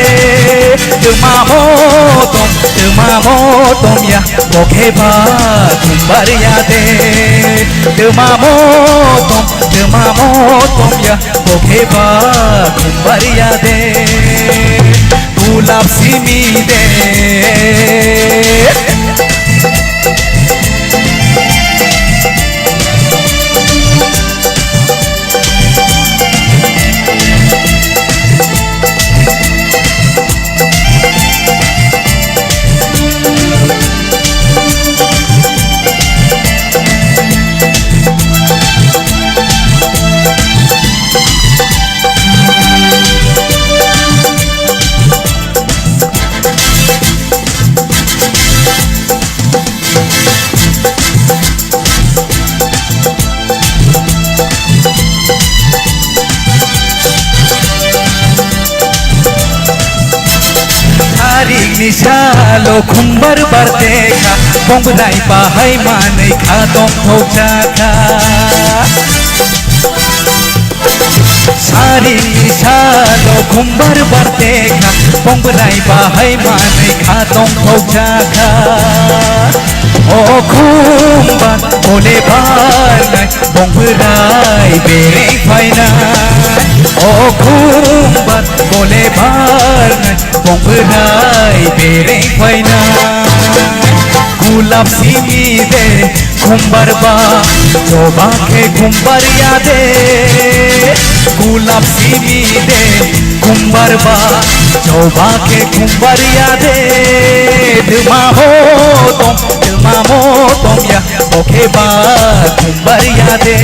Twma motom, twma motom ya, bo khe ba khumbar ya de. Twma motom, twma motom ya, bo khe ba khumbar ya de. Gulap simi de. Tarik ni salo khumbar bar tekha, bongrai bahai manwi kha tongthok jakha. Sari salo khumbar bar tekha, bongrai bahai manwi kha tongthok jakha. O khumbar bole barnai, bongrai bereng phainai. O khumbar bole barnai, bongrai bereng phainai. Gulap simi de khumbar ba, joba khe khumbar ya de. Gulap simi de khumbar ba, joba khe khumbar ya de. Twma motom, twma motom ya, bo khe ba khumbar ya de.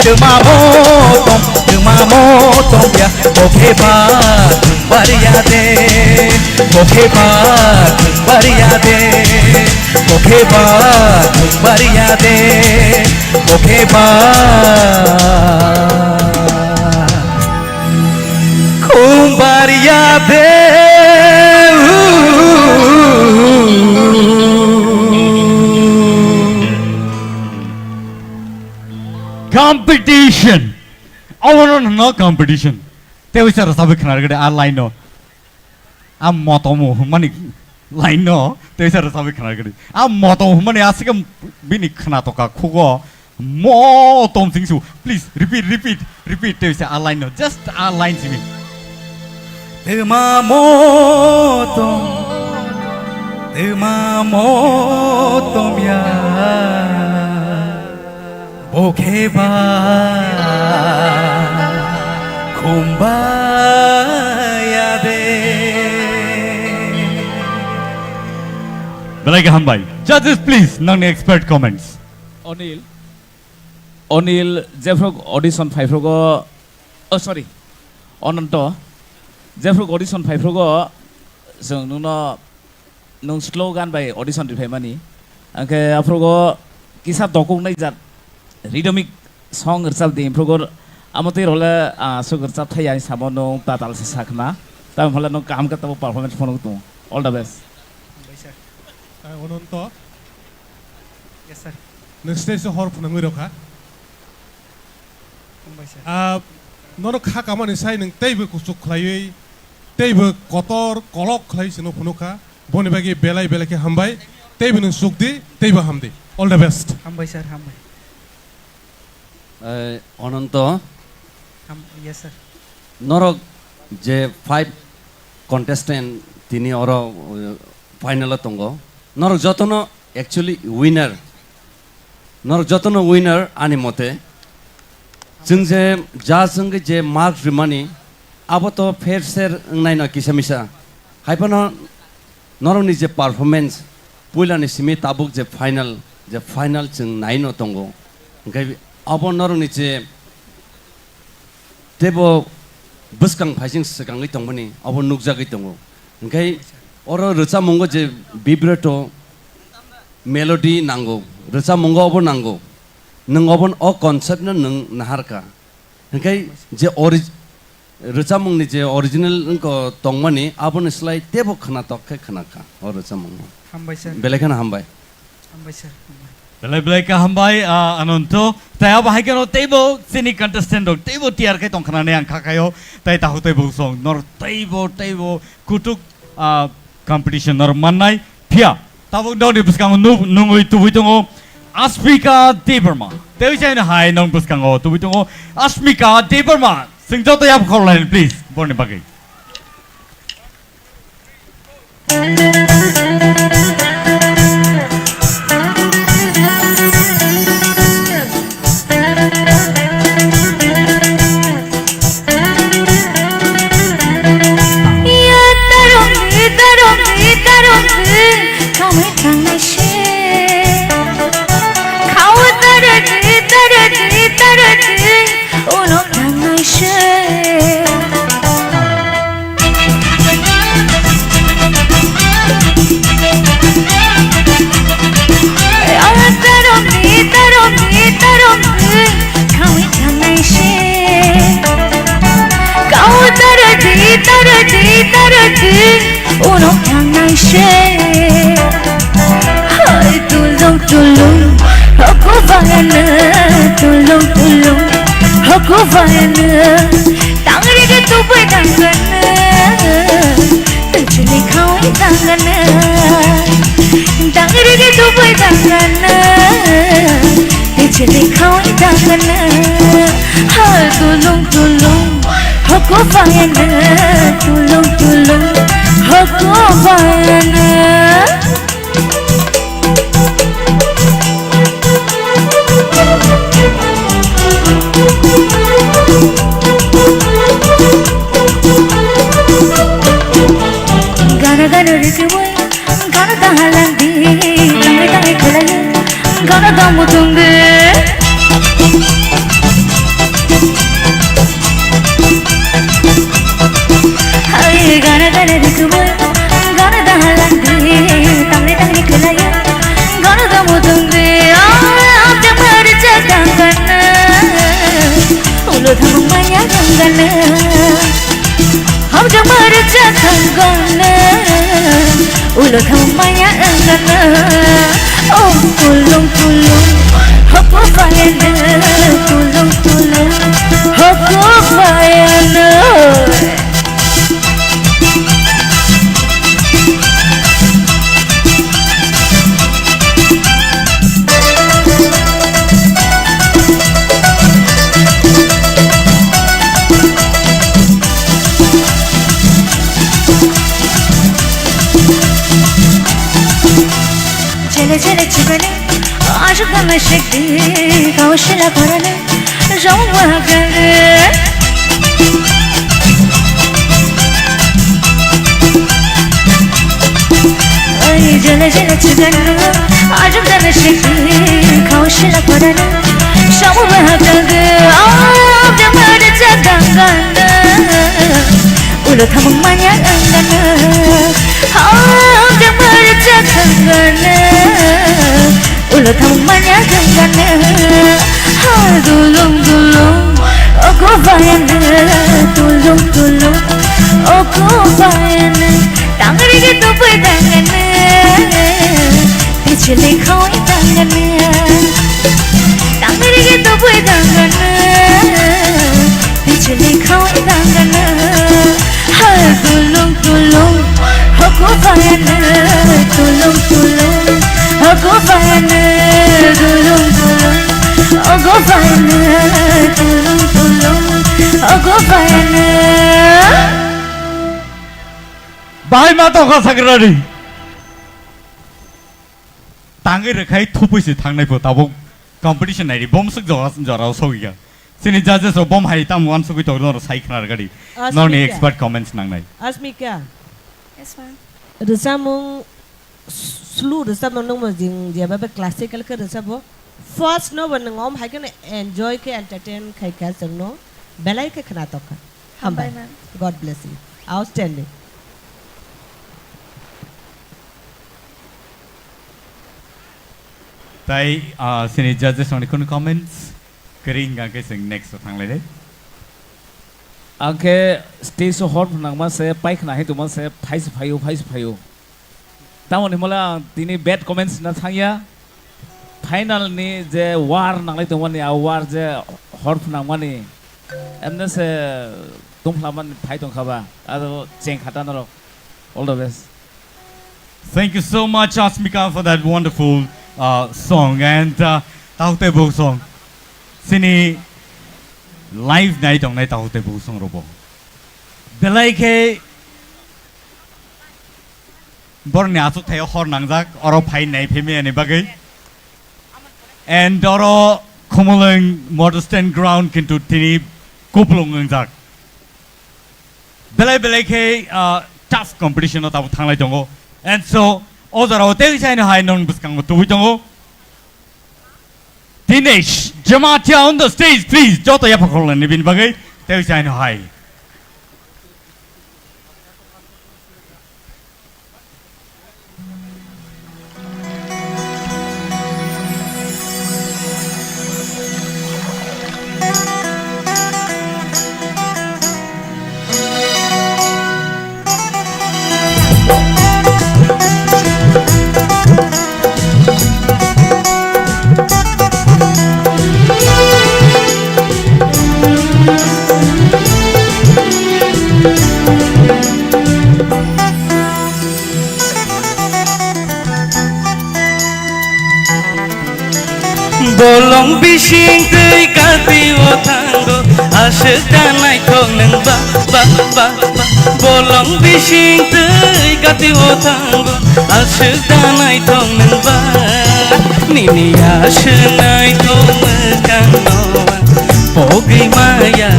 Twma motom, twma motom ya, bo khe ba khumbar ya de. Bo khe ba khumbar ya de. Bo khe ba khumbar ya de. Bo khe ba khumbar ya de. Competition. Obono no competition. Tei uisa rwchapwi khna rwgwdi a line no. A motom hwnmani line no tei uisa rwchapwi khna rwgwdi. A motom hwnmani aswk bini khna toka khugo. Mo tom sing su. Please repeat, repeat, repeat. Tei se a line no, just a line simi. Twma motom, twma motom ya, bo khe ba khumba ya de. Belai khe hambai. Judges, please, nangni expert comments. Onil, Onil, jephru audition phaiphrugo, oh, sorry, Ononto, jephru audition phaiphrugo, chwng nwngno, nwng slow gan bai audition riphaimani, hwnkhe aphrugo kisa dokoknai jat rhythmic song rwchapdi, aphrugo amotwi role, ah, aswk rwchapthai ya samo nwng tatal se sakhna, tamoni hwnle nwng kaham khe tabuk performance phunuk tongo. All the best. Hambai sir. Ah, Ononto. Yes, sir. Nwng stage o hor phunugwi rwkha. Hambai sir. Ah, nono kha kamani sai nwng teibo kuchuk khlaiwi, teibo kotor kolok khlaiwi chwngno phunukha. Boni bagwi belai belai khe hambai. Teibo nwng chukdi, teibo hamdi. All the best. Hambai sir, hambai. Eh, Ononto. Ham-, yes, sir. Norok je five contestant tini oro, eh, final o tongo. Norok jotono actually winner. Norok jotono winner ani mote. Chwng je judge wngwi je mark rimani, abo to fair share wngnaino kisa misa. Haiphano norokni je performance, puilani simi tabuk je final, je final chwng naino tongo. Hwnkhe abo norokni je teibo bwskang phaising swkangwi tongmani, abo nukjagwi tongo. Hwnkhe oro rwchapmungo je vibrato, melody nango, rwchapmungo obo nango. Nwng obo, o concept no nwng naharkha. Hwnkhe je ori-, rwchapmungni je original wngkha tongmani, aboni slai teibo khwnatok khe khwnakha o rwchapmungno. Hambai sir. Belai kheno hambai. Hambai sir, hambai. Belai belai khe hambai, ah, Ananto. Tai abo hai kheno teibo chini contestant rok teibo tiyar khe tongkha nani ang kha khaio. Tai takhuk teibo song nor teibo teibo kutuk, ah, competition nor mannai. Phiya tabuk nokni bwskango nuk-, nungwi tubui tongo Asmika Debbarma. Tei chaino hai nok bwskango tubui tongo Asmika Debbarma. Chwng joto yap khorlaini please borni bagwi. Uno tangnai se. Hai tulung tulung, hoko bayana, tulung tulung, hoko bayana. Tangri ke tupai tanggana, tuchuli khawi tanggana. Tangri ke tupai tanggana, tuchuli khawi tanggana. Hai tulung tulung, hoko bayana, tulung tulung, hoko bayana. Gana gana rikibui, gana dahalandi, tangai tangai khulai, gana damu tungde. Hai gana gana rikibui, gana dahalandi, tangni tangni khulai, gana damu tungde. Hamjak mari chakang gana, ulo thamung maya gana. Hamjak mari chakang gana, ulo thamung maya gana. Oh tulung tulung, hoko bayana, tulung tulung, hoko bayana. Gana shakti kausila korana jomwa gana. Ai jala jala chugana ajam gana shakti kausila korana jomwa gana. Om jamar jagana. Ulo thamung manya gangana, hau jamar chakangana. Ulo thamung manya gangana, ha dulung dulung, ogo bayana, dulung dulung, ogo bayana. Tangri ge tupui dangana. Pichli khoi dangana, tangri ge tubui dangana. Pichli khoi dangana, ha tulung tulung, hoku bayana, tulung tulung, hoku bayana, tulung tulung, hoku bayana, tulung tulung, hoku bayana. Bahai ma tongkha sakrari. Tangwi rwkhai thupui se thangnai pho tabuk competition naidi bom swk jora jora o sogwi kha. Chini judges rok bom hai tam uansugwi tongo norok sai khna rwgadi. Asmika. Norni expert comments nangnai. Asmika. Yes, ma'am. Rwchapmung s-, slow rwchapmung nungmo jing jeba be classical khe rwchapbo. First no bo nwng om hai kheno enjoy khe entertain khai kha chwngno belai khe khna tokha. Hambai, hambai, ma'am. God bless you. Outstanding. Tai, ah, sini judges rokni kunu comments? Kering hingka khe chwng next o thanglainai. Ang khe stage o hor phnangma se, paikha hai tongma se, phai se phaio, phai se phaio. Tamoni hwnmale ang tini bad comments na thangya. Final ni je war nanglai tongmani, a war je hor phnangmani, emne se tongphlamani phai tongkha ba, aro cheng kha ta norok. All the best. Thank you so much, Asmika, for that wonderful, uh, song. And, uh, Tahuktei Buhuk song. Sini live nai tongnai Tahuktei Buhuk song robo. Belai khe borni achuk thaio hor nangjak, oro phai nai phai maya ni bagwi. And oro Khumulwng model stand ground kintu tini kupulung wngjak. Belai belai khe, ah, tough competition o tabuk thanglai tongo. And so, o jora o tei saino hai non bwskango tubui tongo. Dinesh Jamatia on the stage, please. Joto yapha khoroknani bini bagwi tei saino hai. Bolong bising twi kati o thango, aswk da naithok nwng ba, ba, ba, ba. Bolong bising twi kati o thango, aswk da naithok nwng ba. Nini aswk naithok mwkhang no ang pogwi maya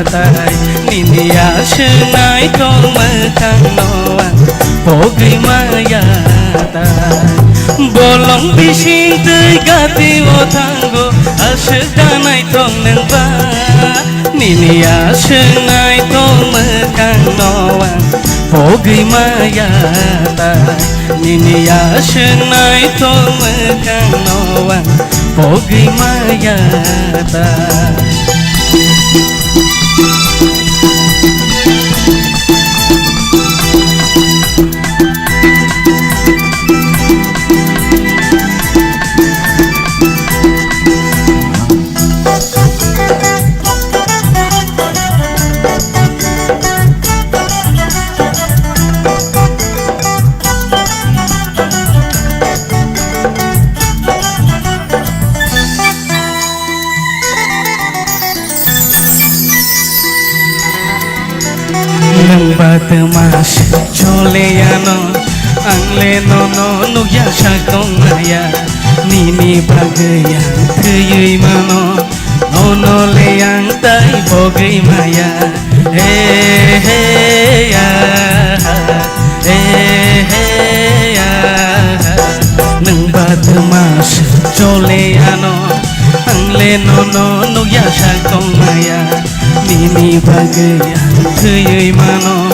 tai. Nini aswk naithok mwkhang no ang pogwi maya tai. Bolong bising twi kati o thango, aswk da naithok nwng ba. Nini aswk naithok mwkhang no ang pogwi maya ta. Nini aswk naithok mwkhang no ang pogwi maya ta. Nwng ba twma se chole ya no, ang le nono nukya sak tong maya. Nini bagwi ang thwiwi mano, nono le ang tai bogwi maya. He he ya, he he ya. Nwng baduma se chole ano, ang le nono nukya sak tong maya. Nini bagwi ang thwiwi mano,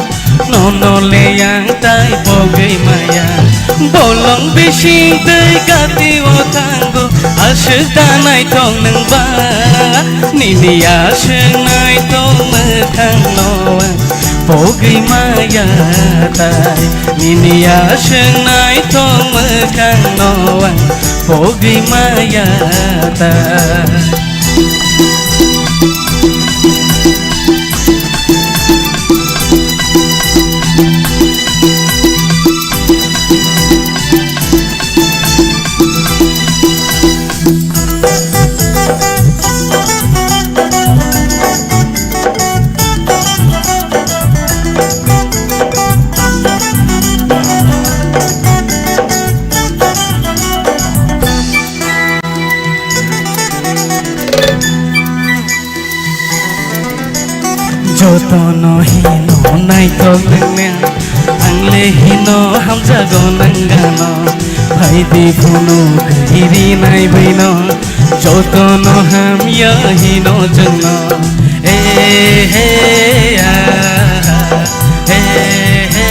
nono le ang tai bogwi maya. Bolong bising twi gati o thango, aswk da naithok nwng ba. Nini aswk naithok mwkhang no ang pogwi maya tai. Nini aswk naithok mwkhang no ang pogwi maya tai. Jotono hino naithok nangna, ang le hino hamjago nangano. Phaidi phunu giri nai bwino, jotono hamya hino chwngno. Eh, he, ah, eh, he,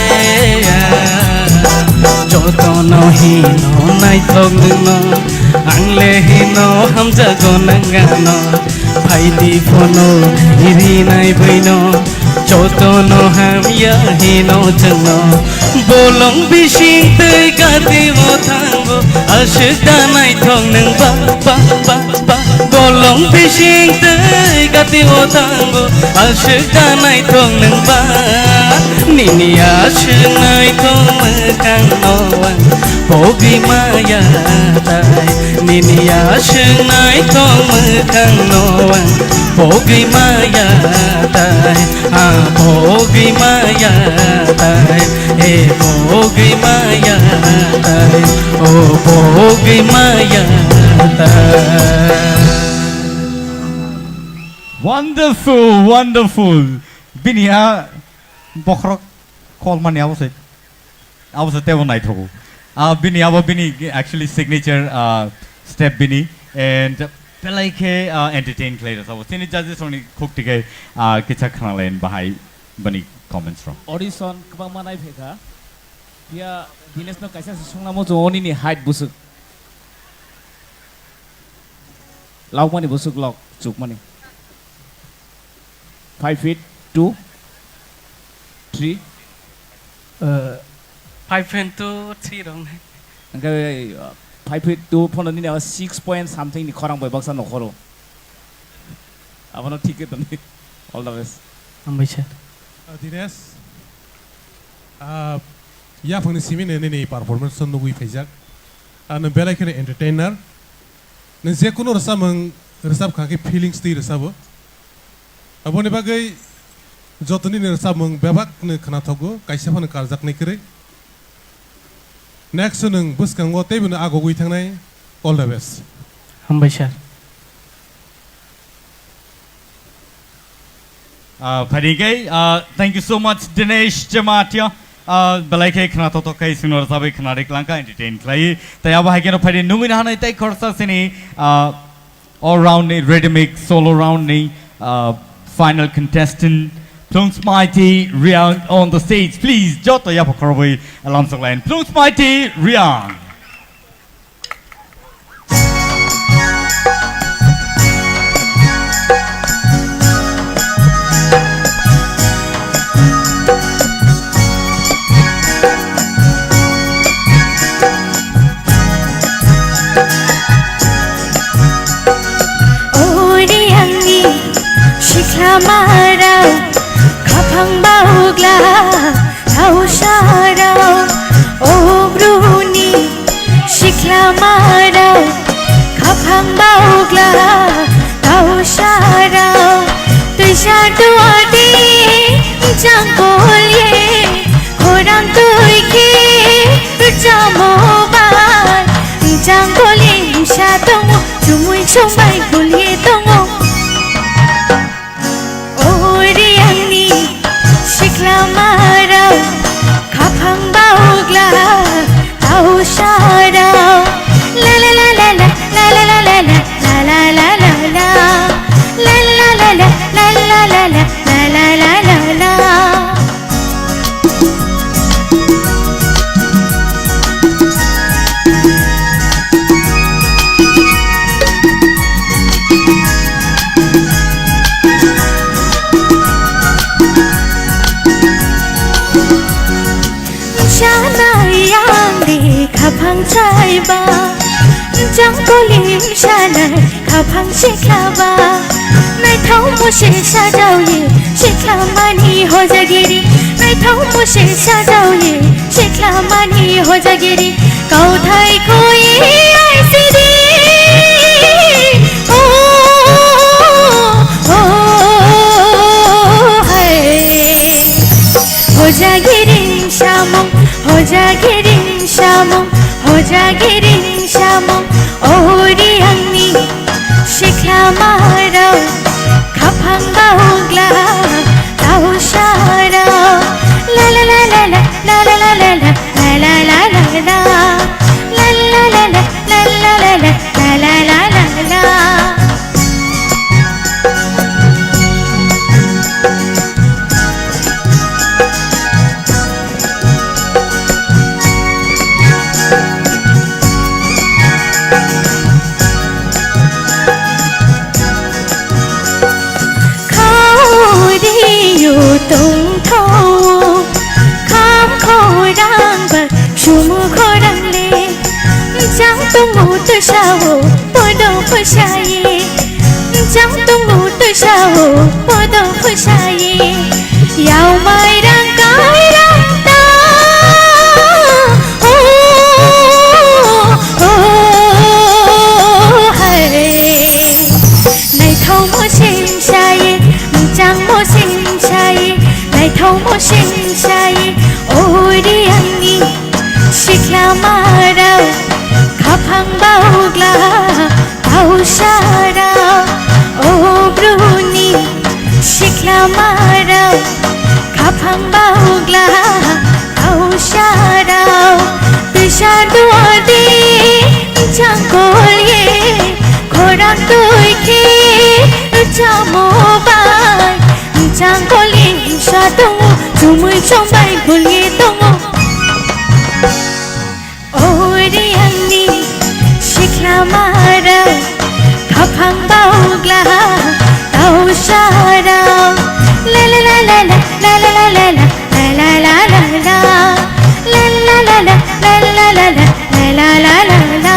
ah. Jotono hino naithok nwngno, ang le hino hamjago nangano. Phaidi phunu rinai bwino, jotono hamya hino chwngno. Bolong bising twi gati o thango, aswk da naithok nwng ba, ba, ba, ba. Bolong bising twi gati o thango, aswk da naithok nwng ba. Nini aswk naithok mwkhang no ang pogwi maya tai. Nini aswk naithok mwkhang no ang pogwi maya tai. Ah, pogwi maya tai. Eh, pogwi maya tai. Oh, pogwi maya tai. Wonderful, wonderful. Bini a bokhorok kolmani abo se, abo se tebo naithogo. Ah, bini abo bini actually signature, ah, step bini and belai khe, ah, entertain khlai rwsabo. Chini judges rokni khuk tikhe, ah, kicha khna lain bahai bani comments rok. Audition kwbangma nai phaikha. Phiya Dinesh no kaisa se sungna muchungo nini height bwswk. Lokmani bwswk lok chukmani. Five feet two, three. Uh, five feet two, three rok nai. Hwnkhe, uh, five feet two phano nini abo six point something ni khorang bai baksa nokhoro. Abono thik khe tongdi. All the best. Hambai sir. Uh, Dinesh, uh, yaphangni simi nini performance nugwi phaijak. Uh, nwng belai kheno entertainer. Nwng je kunu rwchapmung rwchap kha khe feelings twi rwchabo. Aboni bagwi jotoni ni rwchapmung bebak no khwnathokgo, kaisa phano karjaknai kwrwi. Next nwng bwskango teibo no agogwi thangnai. All the best. Hambai sir. Ah, phaidi khe, ah, thank you so much, Dinesh Jamatia. Ah, belai khe khwnathokthok khe chwngno rwchabwi khwnarwi klangkha, entertain khlai. Tai abo hai kheno phaidi nungwi nahanai tai khorsa sini, ah, all round ni, rhythmic solo round ni, ah, final contestant, Plungsmaiti Riang on the stage, please. Joto yapha khorobwi lamsok line. Plungsmaiti Riang. Ori angni sikhlamarao, khaphang baugla thausarao, o bruni sikhlamarao, khaphang baugla thausarao, twisa duati jangkol ye, khorang twi khe chamo bai jangkol ye. Tongbai gulye tongo. O Riyangni siklamarok, khaphang baugla tausarok. La la la la la, la la la la la, la la la la la, la la la la la, la la la la la, la la la la la, la la la la la. Chanai yang di khaphang chaiba, jang kolim chanai khaphang siklaba. Naithok musi sajaoye siklamani hojagiri, naithok musi sajaoye siklamani hojagiri. Kauthai koi aisidi, oh, oh, oh, hai. Hojagiring samung, hojagiring samung, hojagiring samung. O Riyangni siklamarok, khaphang baugla tausarok. La la la la la, la la la la la, la la la la la, la la la la la, la la la la la, la la la la la, la la la la la. Khauriyo tongthao, kham khorang ba sumu khorang le. Jang tongo twsao podo phusaye, jang tongo twsao podo phusaye. Yaumai rang kai rang ta, oh, oh, hai. Naithokmo simsaye, muchangmo simsaye, naithokmo simsaye, o Riyangni siklamarok, khaphang baugla tausarok, o Bruni siklamarok, khaphang baugla tausarok. Tisa duardi changkolye, khorang twi khe chamo bai, changkolye sa tongo, chumui chongbai gulye tongo. O Riyangni siklamarok, khaphang baugla tausarok. La la la la la, la la la la la, la la la la la, la la la la la, la la la la la.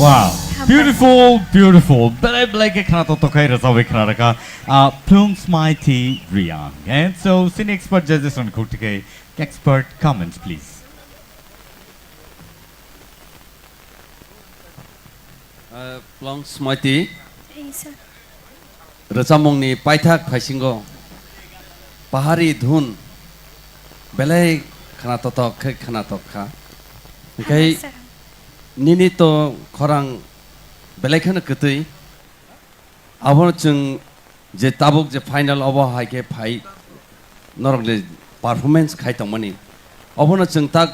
Wow, beautiful, beautiful. Belai belai khe khna toktok khai rwchapwi khna rwkha, ah, Plungsmaiti Riyang. And so, sini expert judges on khukti khai expert comments, please. Ah, Plungsmaiti. Ei, sir. Rwchapmungni paithak phaisingo pahari dhun belai khna toktok khe khna tokha. Hwnkhe hambai sir. Nini to khorang belai kheno kwtwi. Abono chwng je tabuk je final obo hai khe phai norokni performance khai tongmani. Obono chwng tak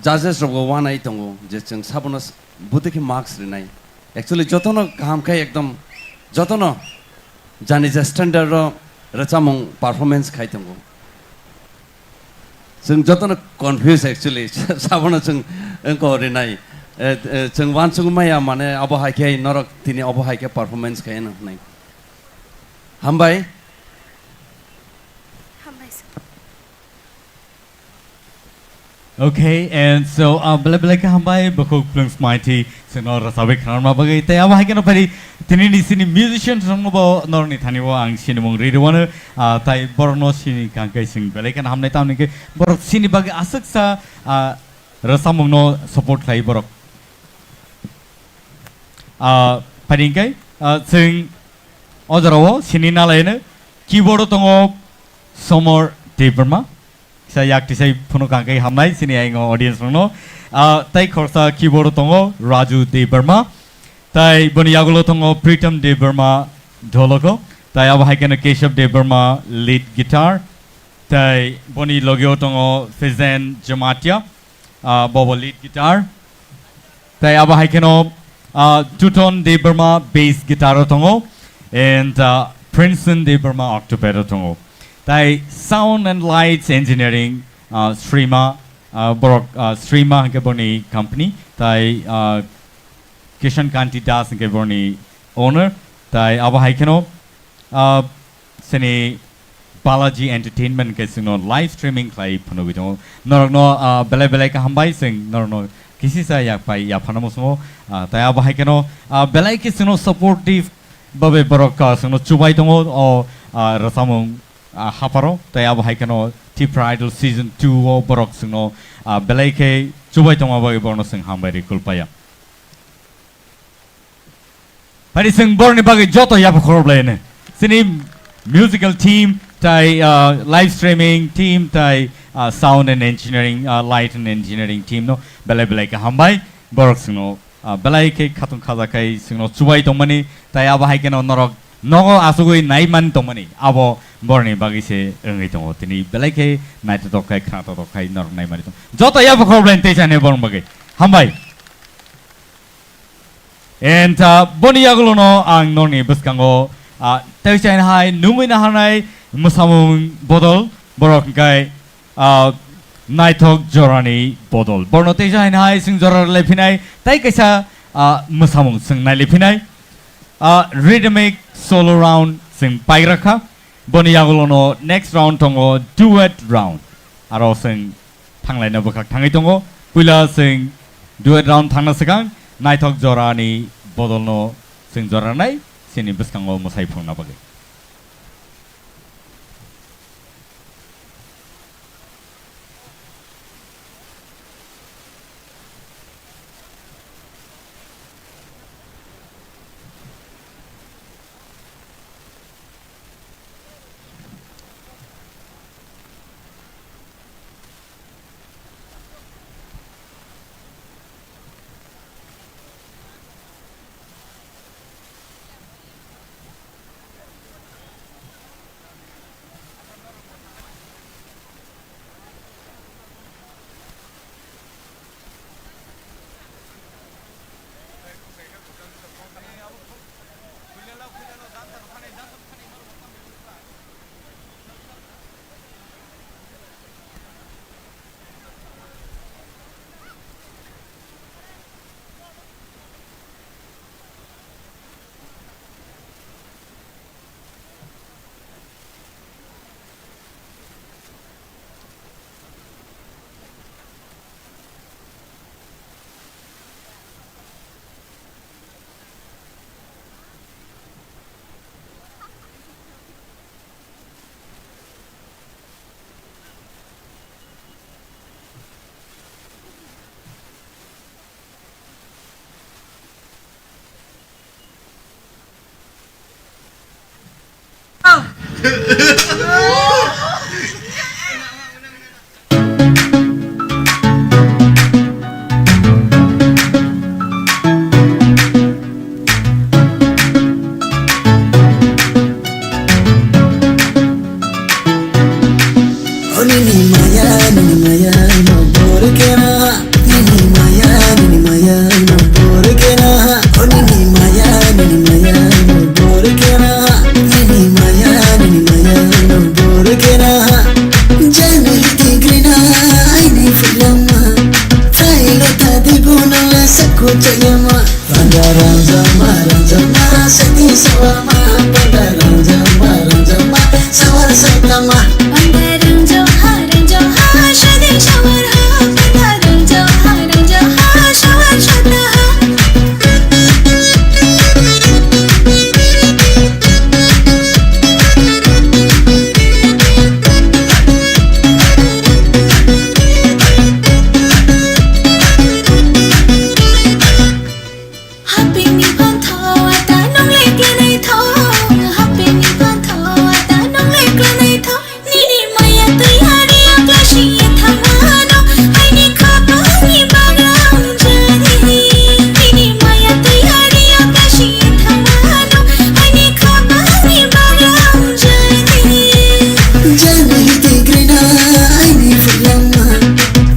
judges rokbo uanai tongo je chwng sabono s-, bwtwi khe marks rinai. Actually, jotono kaham khe ekdom jotono jani je standard o rwchapmung performance khai tongo. Chwng jotono confuse actually, sabono chwng wngko rinai. Eh, eh, chwng uansugwi maya mane abo hai khe norok tini abo hai khe performance khai hwnwi. Hambai. Hambai sir. Okay, and so, uh, belai belai khe hambai, bukhuk plung smaiti, chwngno rwchabwi khnarma bagwi. Tei abo hai kheno phari, tini ni sini musicians rokno bo norni thani o ang sinimung riri wano, uh, tai borokno sini kangkai sing belai kheno hamnai tamni khe borok sini bagwi aswksa, uh, rwchapmungno support khlai borok. Ah, phai hwnkhe, ah, chwng o jorao sini nalaino keyboard o tongo Somor Debbarma. Kisa yak tisai phunuk ang khe hamnai sini ayang audience rokno. Ah, tai khoroksa keyboard o tongo Raju Debbarma. Tai boni yagulo tongo Pritam Debbarma dholoko. Tai abo hai kheno Keshav Debbarma lead guitar. Tai boni logio tongo Fezen Jamatia. Ah, bobo lead guitar. Tai abo hai kheno, ah, Tuton Debbarma bass guitar o tongo, and, ah, Princeton Debbarma octopad o tongo. Tai sound and lights engineering, ah, Srima, ah, borok, ah, Srima hwnkhe borni company, tai, ah, Kishan Kanti Das hwnkhe borni owner, tai abo hai kheno, ah, sini Balaji Entertainment khe chwngno live streaming khlai phunugwi tongo. Norokno, ah, belai belai khe hambai, chwng norokno kisisa yakphai yaphano muchungo. Ah, tai abo hai kheno, ah, belai khe chwngno supportive babe borok, ah, chwngno chubai tongo o, ah, rwchapmung, ah, hapharo. Tai abo hai kheno Tipra Idol Season two o borok chwngno, ah, belai khe chubai tongma bagwi borokno chwng hambai rwi kulpaya. Phai chwng borokni bagwi joto yapha khorok laino. Chini musical team, tai, ah, live streaming team, tai, ah, sound and engineering, ah, light and engineering team no belai belai khe hambai. Borok chwngno, ah, belai khe khatung khaja khai chwngno chubai tongmani, tai abo hai kheno norok nogo asugwi naimani tongmani, abo borokni bagwi se wngwi tongo. Tini belai khe naithotok khai, khnathotok khai norok naimani tong. Joto yapha khorok laino teisa ne borok bagwi. Hambai. And, ah, boni yagulono ang norni bwskango, ah, tei chaina hai nungwi naharnai mwsamung bodol, borok hwnkhe, ah, naithok jorani bodol. Borno tei chaina hai chwng jora rwlai phinai, tei kaisa, ah, mwsamung chwng nailai phinai. Ah, rhythmic solo round chwng paigra kha. Boni yagulono next round tongo duet round. Aro chwng thanglaina bwkhak thangwi tongo. Puila chwng duet round thangna swkang naithok jorani bodolno chwng jora rwnai chini bwskango mwsai phunukna bagwi. Nini maya, nini maya, no borkena. Nini maya, nini maya, no borkena. Oh, nini maya, nini maya, no borkena. Nini maya, nini maya, no borkena. Jani tigrina, aini filama. Failo tadi bono la sakko chayama. Panda rangjama, rangjama, sati sawama. Panda rangjama, rangjama, sawar sakama. Panda rangjama, rangjama, sati sawar ha. Bini phan tho, ata nong le klanai tho. Hapeni phan tho, ata nong le klanai tho. Nini maya twi hari akla si thangmano, aini khapani bagrang jani. Nini maya twi hari akla si thangmano, aini khapani bagrang jani. Jani tigrina aini filama,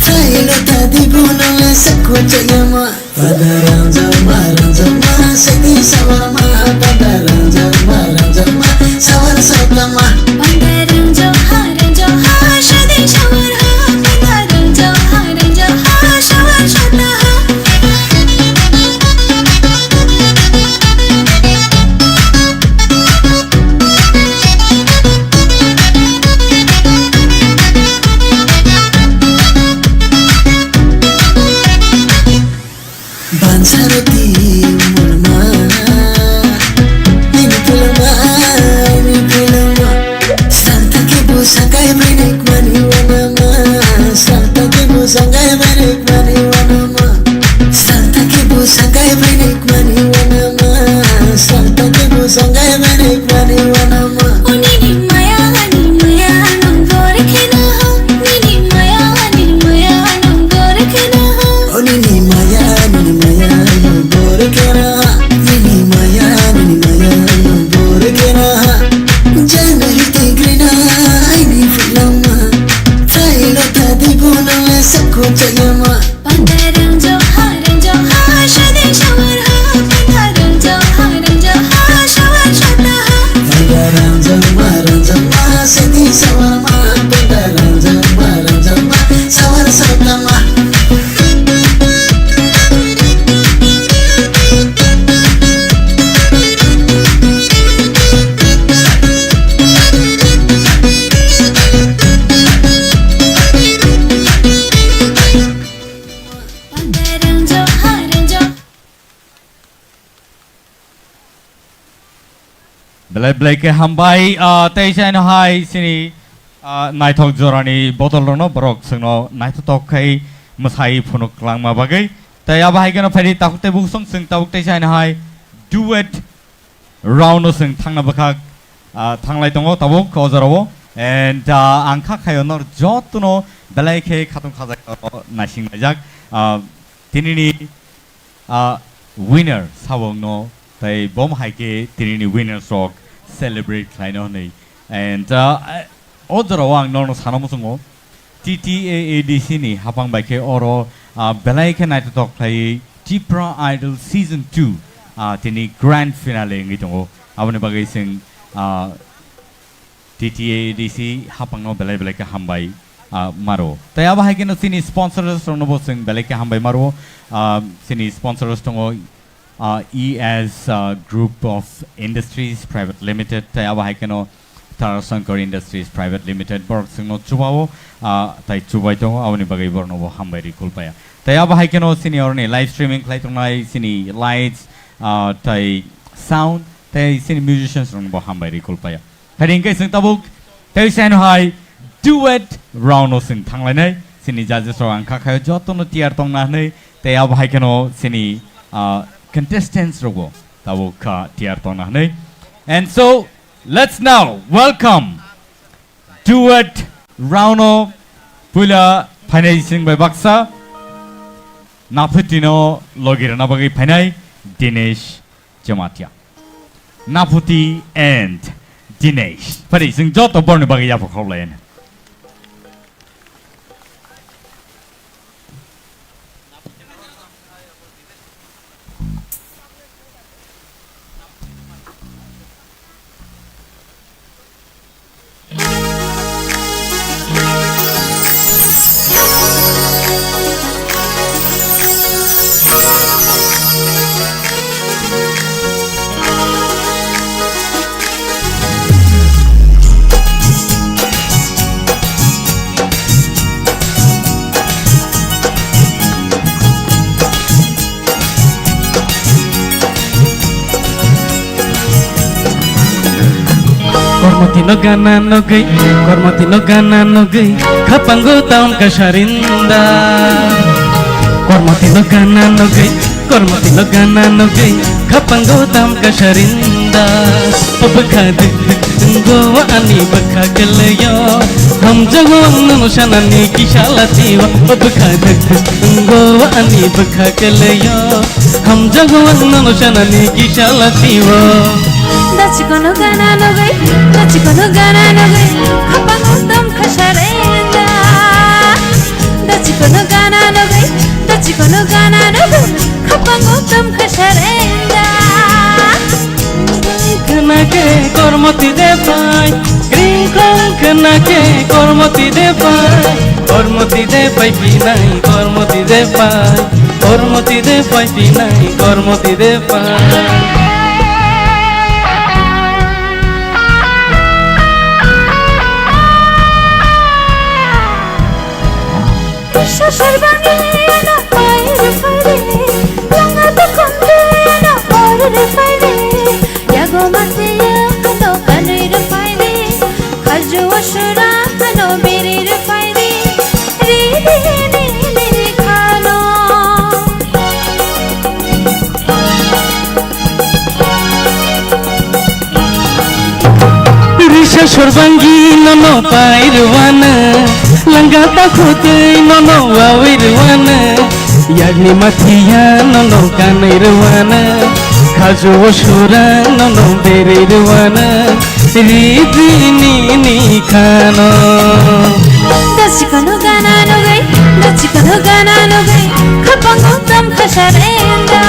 thailo tadi bono le sakho chayama. Pada rangjak ma rangjak ma, sidi sawar ma, pada rangjak ma rangjak ma, sawar sawar ma. Pada rangjak ha rangjak ha, sidi sawar ha, pada rangjak ha rangjak ha, sawar sawar ha. Bansaroti mulma, ini pulma, ini pulma. Santa ke busa kai bainik mani wanama, santa ke busa kai bainik mani wanama, santa ke busa kai bainik mani wanama, santa ke busa kai bainik mani wanama. Oni ni maya, ani maya, nong bor khena ha. Nini maya, nini maya, nong bor khena ha. O nini maya, nini maya, nong bor khena ha. Nini maya, nini maya, nong bor khena ha. Jana hiti grina, aini filama. Thailo tadi bono le sakho chayama. Pandarang jo, harang jo, ha, shadi shawar ha. Pandarang jo, harang jo, ha, shawar shata ha. Pandarang jo, marang jo, ma, shadi shawar ma. Pandarang jo, marang jo, ma, shawar shata ma. Belai belai khe hambai, ah, tei saino hai sini, ah, naithok jorani bodol rokno borok chwngno naithotok khai mwsai phunuk kwlangma bagwi. Tei abo hai kheno phaidi takhuk tei bukhuk song chwng tabuk tei saino hai duet round no chwng thangna bwkhak, ah, thanglai tongo tabuk o jorao. And, ah, ang kha khaio nor jotono belai khe khatung khajak naising laijak. Ah, tinini ah, winner sabo wngno, tei bom hai khe tinini winners rok celebrate khlaino hwnwi. And, ah, o jorao ang norno sana muchungo, T T A A D C ni hapang bai khe oro, ah, belai khe naithotok khlaiwi Tipra Idol Season two, ah, tini grand finale wngwi tongo. Aboni bagwi chwng, ah, T T A D C hapangno belai belai khe hambai, ah, maro. Tei abo hai kheno chini sponsors rokno bo chwng belai khe hambai maro. Ah, chini sponsors tongo, ah, E S, ah, Group of Industries Private Limited, tei abo hai kheno Tarashankar Industries Private Limited, borok chwngno chubao, ah, tei chubai tongo, aboni bagwi borokno bo hambai ri kulpaya. Tei abo hai kheno chini oroni live streaming khlai tongnai chini lights, ah, tei sound, tei chini musicians rokno bo hambai ri kulpaya. Phaidi hwnkhe chwng tabuk tei saino hai duet round o chwng thanglainai. Chini judges rok ang kha khaio jotono tiyar tongna hwnwi, tei abo hai kheno chini, ah, contestants rokbo tabuk kha tiyar tongna hwnwi. And so, let's now welcome duet round o puila phainai chwng bai baksa Naphutino logi rwna bagwi phainai Dinesh Jamatia. Naphuti and Dinesh. Phaidi chwng joto borni bagwi yapha khaulaiyan. Kormoti no gana nogwi, kormoti no gana nogwi, khapango taun kasarinda. Kormoti no gana nogwi, Kormoti no gana nugwi khapango tam kasarinda. O bwkha duk duk wngo ani bwkha kwlwio. Hamjago ang nono sanani kisa latio. O bwkha duk duk wngo ani bwkha kwlwio. Hamjago ang nono sanani kisa latio. Dachikono gana nugwi, dachikono gana nugwi, khapango tam kasarinda. Dachikono gana nugwi, dachikono gana nugwi, khapango tam kasarinda. Khna khe kormoti de pai, kring krong khna khe kormoti de pai, kormoti de pai pinai, kormoti de pai, kormoti de pai pinai, kormoti de pai. Sasar bangni ano pai rwphai de, langa dokhon de ano or rwphai de, yago mate ya ano kanwi rwphai de, khaju asura ano beri rwphai de, ri ri ri ri khano. Risa sorbangi nono pai rwana, langa ta khutui nono wawi rwana, yagni mathiya nono kanai rwana, khaju sura nono beri rwana, ri ri ni ni khano. Dachikono gana nugwi, dachikono gana nugwi, khapango tam kasarenda.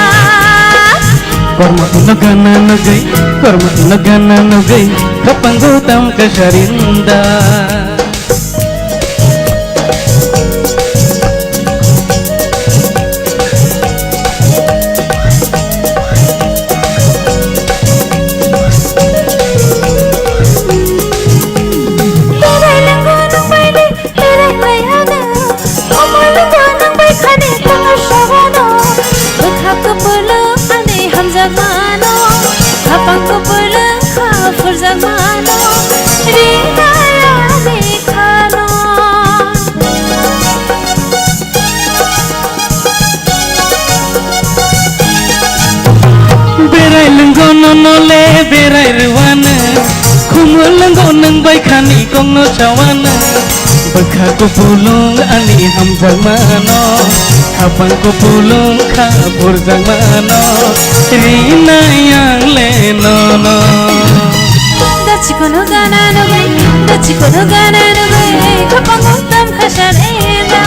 Kormoti no gana nugwi, kormoti no gana nugwi, khapango tam kasarinda. Berai lenggo nang bai de, berai lai hano. Omo lenggo nang bai khani kono sabano. Bwkha kupulung ani hamjakmano. Khapang kupulung kha phurjakmano. Rinai ani khano. Berai lenggo nono le berai rwano, khumul lenggo nang bai khani kongno sawana. Bwkha kupulung ani hamjakmano, khapang kupulung kha phurjakmano, rinai ang le nono. Dachikono gana nugwi, dachikono gana nugwi, khapango tam kasarenda.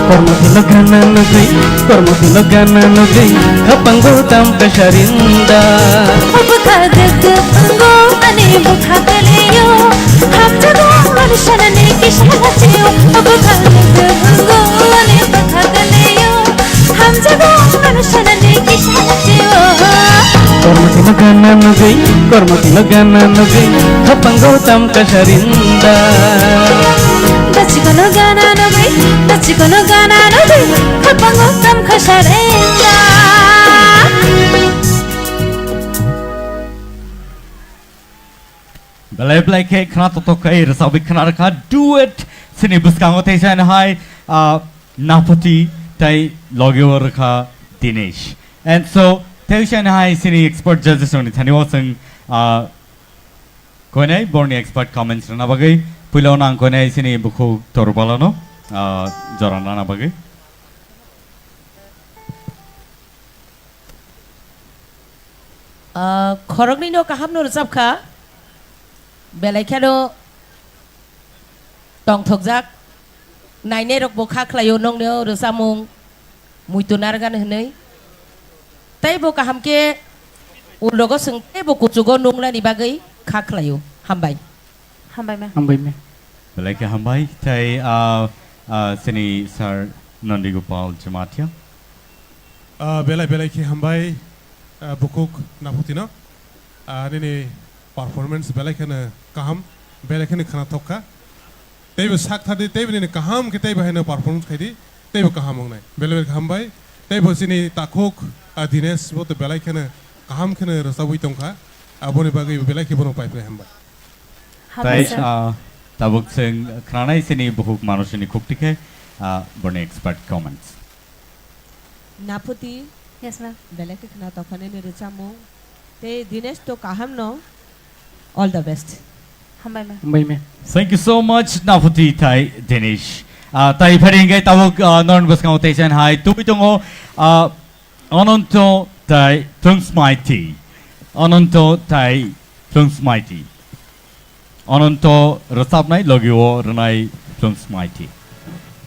Kormoti no gana nugwi, kormoti no gana nugwi, khapango tam kasarinda. O bwkha duk duk wngo ani bwkha kwlwio, hamjago ang nono sanani kisa latio. O bwkha duk duk wngo ani bwkha kwlwio, hamjago ang nono sanani kisa latio. Kormoti no gana nugwi, kormoti no gana nugwi, khapango tam kasarinda. Dachikono gana nugwi, dachikono gana nugwi, khapango tam kasarenda. Belai belai khe khna totok khai rwchapwi khna rwkha duet sini bwskango tei chana hai, ah, Napati tei logio rwkha Dinesh. And so tei chana hai sini expert judges rokni thani o chwng, ah, koinai borni expert comments rwna bagwi puila o nang koinai sini bukhuk Torbalano, ah, jora nana bagwi. Ah, khoroknwino kahamno rwchapkha, belai kheno tongthokjak, nainairokbo kha khlaio noknio rwchapmung muitu narwkani hwnwi. Teibo kaham khe ulrogo chwng teibo kuchugo nuknani bagwi kha khlaio. Hambai. Hambai ma. Hambai ma. Belai khe hambai. Tei, ah, ah, chini Sir Nandi Gopal Jamatia. Ah, belai belai khe hambai, ah, bukhuk Napatino. Ah, nini performance belai kheno kaham, belai kheno khwnathok kha. Teibo sak thadi, teibo nini kaham khe teibo haino performance khaidi, teibo kaham wngnai. Belai belai khe hambai. Teibo chini takhuk, ah, Dinesh bo to belai kheno kaham kheno rwchabwi tongkha. Aboni bagwi belai khe bono pai pai hambai. Hambai, tei, sir. Ah, tabuk chwng khwnanai chini bukhuk manusini khukti khe, ah, borni expert comments. Naphuti. Yes, ma'am. Belai khe khna tokha nini rwchapmung. Tei Dinesh to kaham no. All the best. Hambai, ma'am. Hambai, ma'am. Thank you so much, Naphuti tai Dinesh. Ah, tai phari hingke tabuk, ah, norokni bwskango tei chain hai tubui tongo, ah, Ananto tai Thungsmaiti. Ananto tai Thungsmaiti. Ananto rwchapnai logi o rwnai Thungsmaiti.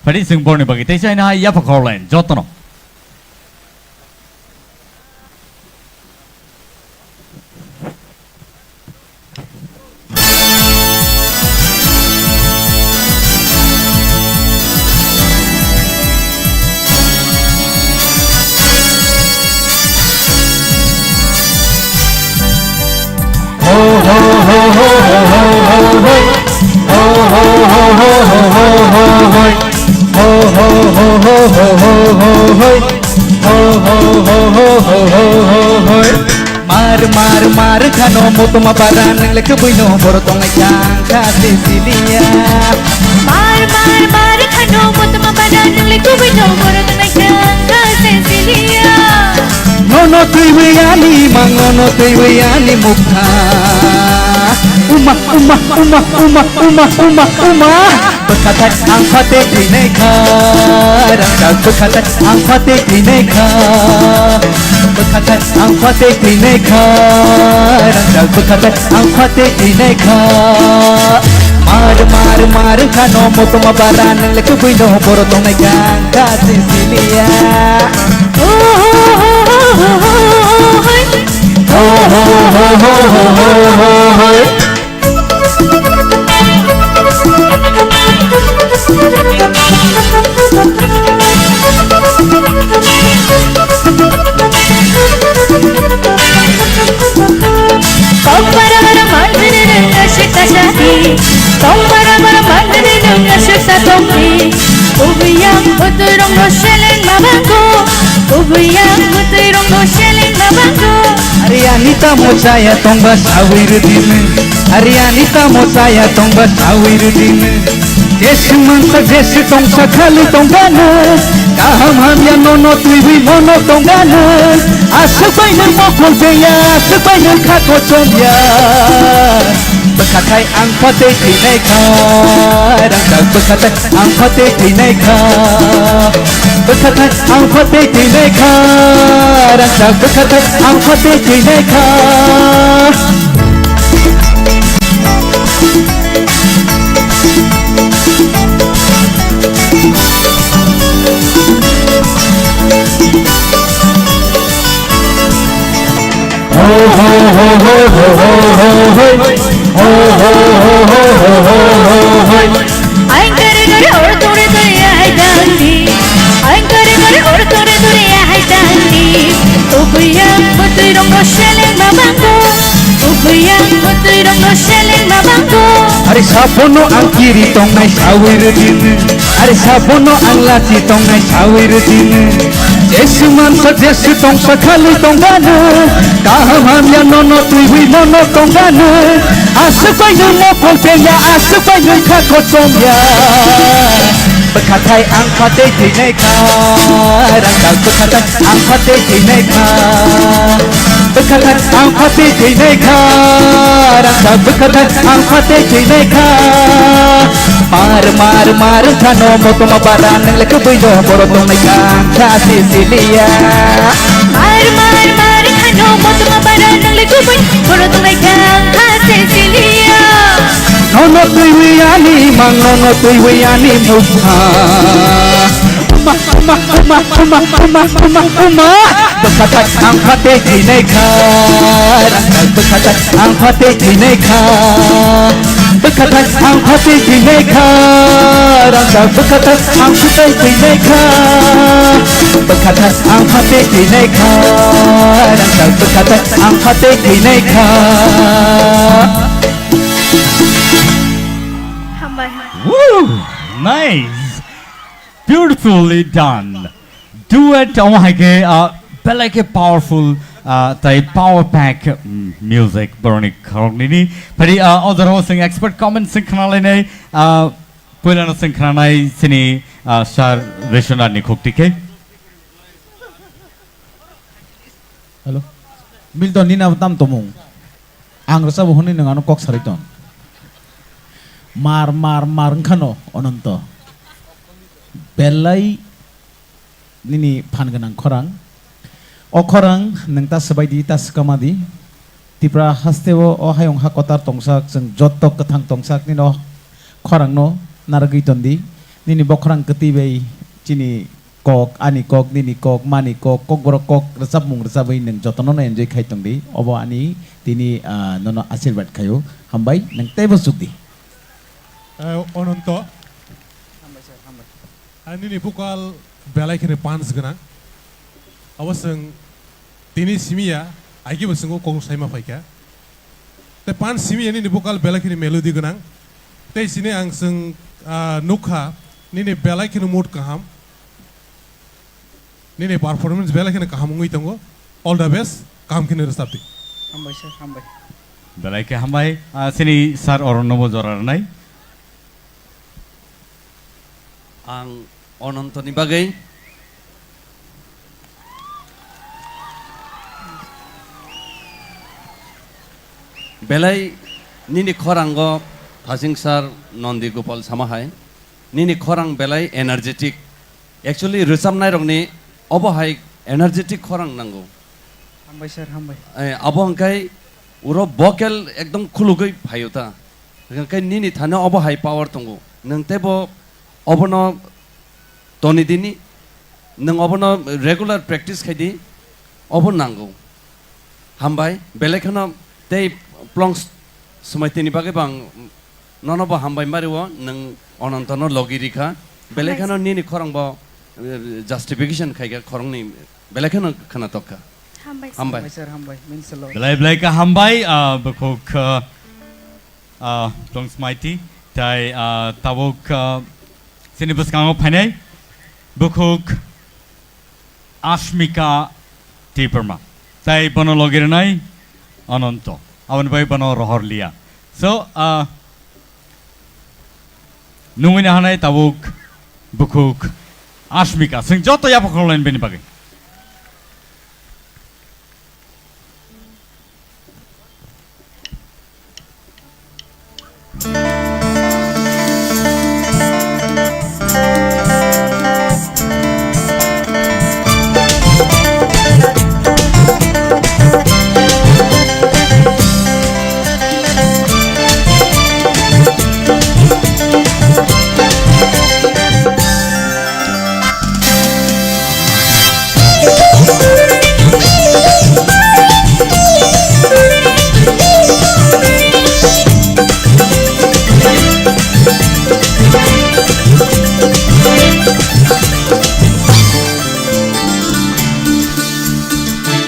Phari chwng borni bagwi tei chaina yapha khorlain jotono. Mar, mar, mar khano motoma bara nang le kubui no boro tongnai kha ang kha se siliya. Mar, mar, mar khano motoma bara nang le kubui no boro tongnai kha ang kha se siliya. Nono twiwi ani mang, nono twiwi ani mukha. Uma, uma, uma, uma, uma, uma, uma. Bwkhathak ang phatwi thwinai kha, rangchak bwkhathak ang phatwi thwinai kha. Bwkhathak ang phatwi thwinai kha, rangchak bwkhathak ang phatwi thwinai kha. Mar, mar, mar khano motoma bara nang le kubui no boro tongnai kha ang kha se siliya. Oh, oh, oh, oh, oh, oh, oh, oh, oh. Oh, oh, oh, oh, oh, oh, oh, oh. Tong bara bara manjini nung ashik ashaki. Tong bara bara manjini nung ashik satongki. Ubiyang uturong no sheleng mabango. Ubiyang uturong no sheleng mabango. Ari ani tamo chaya tongba sawi rudin. Ari ani tamo chaya tongba sawi rudin. Jesu mansa jesu tongsa khali tongdana. Kaham hamya nono twiwi nono tongdana. Aswk bai nwng mokol beya, aswk bai nwng kha kochom ya. Bwkhathai ang phatwi thwinai kha, rangchak bwkhathai ang phatwi thwinai kha. Bwkhathai ang phatwi thwinai kha, rangchak bwkhathai ang phatwi thwinai kha. Aing kare kare or tore tore ya hai dandi. Aing kare kare or tore tore ya hai dandi. Ubiyang butui rong no sheleng mabango. Ubiyang butui rong no sheleng mabango. Ari sabono ang kiri tongnai sawi rudin. Ari sabono ang lachi tongnai sawi rudin. Jesu mansa jesu tongsa khali tongdana. Kaham hamya nono twiwi nono tongdana. Aswk bai nwng mokol tengya, aswk bai nwng kha kochom ya. Bwkhathai ang phatwi thwinai kha, rangchak bwkhathai ang phatwi thwinai kha. Bwkhathai ang phatwi thwinai kha, rangchak bwkhathai ang phatwi thwinai kha. Mar, mar, mar khano motoma bara nang le kubui no boro tongnai kha ang kha se siliya. Mar, mar, mar khano motoma bara nang le kubui boro tongnai kha ang kha se siliya. Nono twiwi ani mang, nono twiwi ani mukha. Uma, uma, uma, uma, uma, uma, uma. Bwkhathai ang phatwi thwinai kha, rangchak bwkhathai ang phatwi thwinai kha. Bwkhathai ang phatwi thwinai kha, rangchak bwkhathai ang phatwi thwinai kha. Bwkhathai ang phatwi thwinai kha, rangchak bwkhathai ang phatwi thwinai kha. Hambai. Woo! Nice! Beautifully done. Duet omo hai khe, ah, belai khe powerful, ah, tai power pack, mm, music boroni khoroknini. Phari, ah, o jorao chwng expert comment chwng khnalainai, ah, puilano chwng khnanai chini, ah, Sir Vishwanath ni khukti khe. Hello. Milton, nini abo tam tomung. Ang rwchabo hwnwi nwng ano kok sarwi ton. Mar, mar, mar wngkhano Ononto. Belai nini phan gwnang khorang. O khorang nwng ta swbai di, ta swkama di. Tipra hasteo o hayung ha kotor tongsak, chwng jotto kwthang tongsak, nini o khorangno narwgwi ton di. Nini bokhorang kwtwi bai chini kok, ani kok, nini kok, mani kok, kokborok kok rwchapmung rwchapwi nwng jotono no enjoy khai tong di. Obo ani tini, ah, nono asirwad khaio. Hambai, nwng teibo chuk di. Eh, Ononto. Hambai sir, hambai. Ah, nini bokal belai kheno punch gwnang. Abo chwng tini simi ya, aigebo chwng o kok saima phaikha. Tei punch simi ya nini bokal belai kheno melody gwnang. Tei sini ang chwng, ah, nukha nini belai kheno mood kaham. Nini performance belai kheno kaham wngwi tongo. All the best, kaham kheno rwchap di. Hambai sir, hambai. Belai khe hambai. Ah, sini sir Oronno bo jora rwnai. Ang Onontoni bagwi belai nini khorango Thasing sir Nondi Gopal sama hai, nini khorang belai energetic. Actually, rwchapnairokni obo hai energetic khorang nango. Hambai sir, hambai. Eh, abo hwnkhai uro vocal ekdom khulugwi phaio ta. Hwnkhai nini thani obo hai power tongo. Nwng teibo obono toni dini, nwng obono regular practice khai di, obo nango. Hambai, belai kheno tei plongs swmai tini bagwi bang nono bo hambai mari o, nwng Onontono logi rikha. Belai kheno nini khorang bo, eh, justification khaikha khorangni, belai kheno khwnatok kha. Hambai sir. Hambai. Hambai sir, hambai. Means a lot. Belai belai khe hambai, ah, bukhuk, ah, ah, Tong Smaiti, tai, ah, tabuk, ah, chini bwskango phainai bukhuk Ashmika Debbarma, tai bono logi rwnai Ananto, aboni bai bono rohor liya. So, ah, nungwi nahanai tabuk bukhuk Ashmika, chwng joto yapha khoroknai bini bagwi.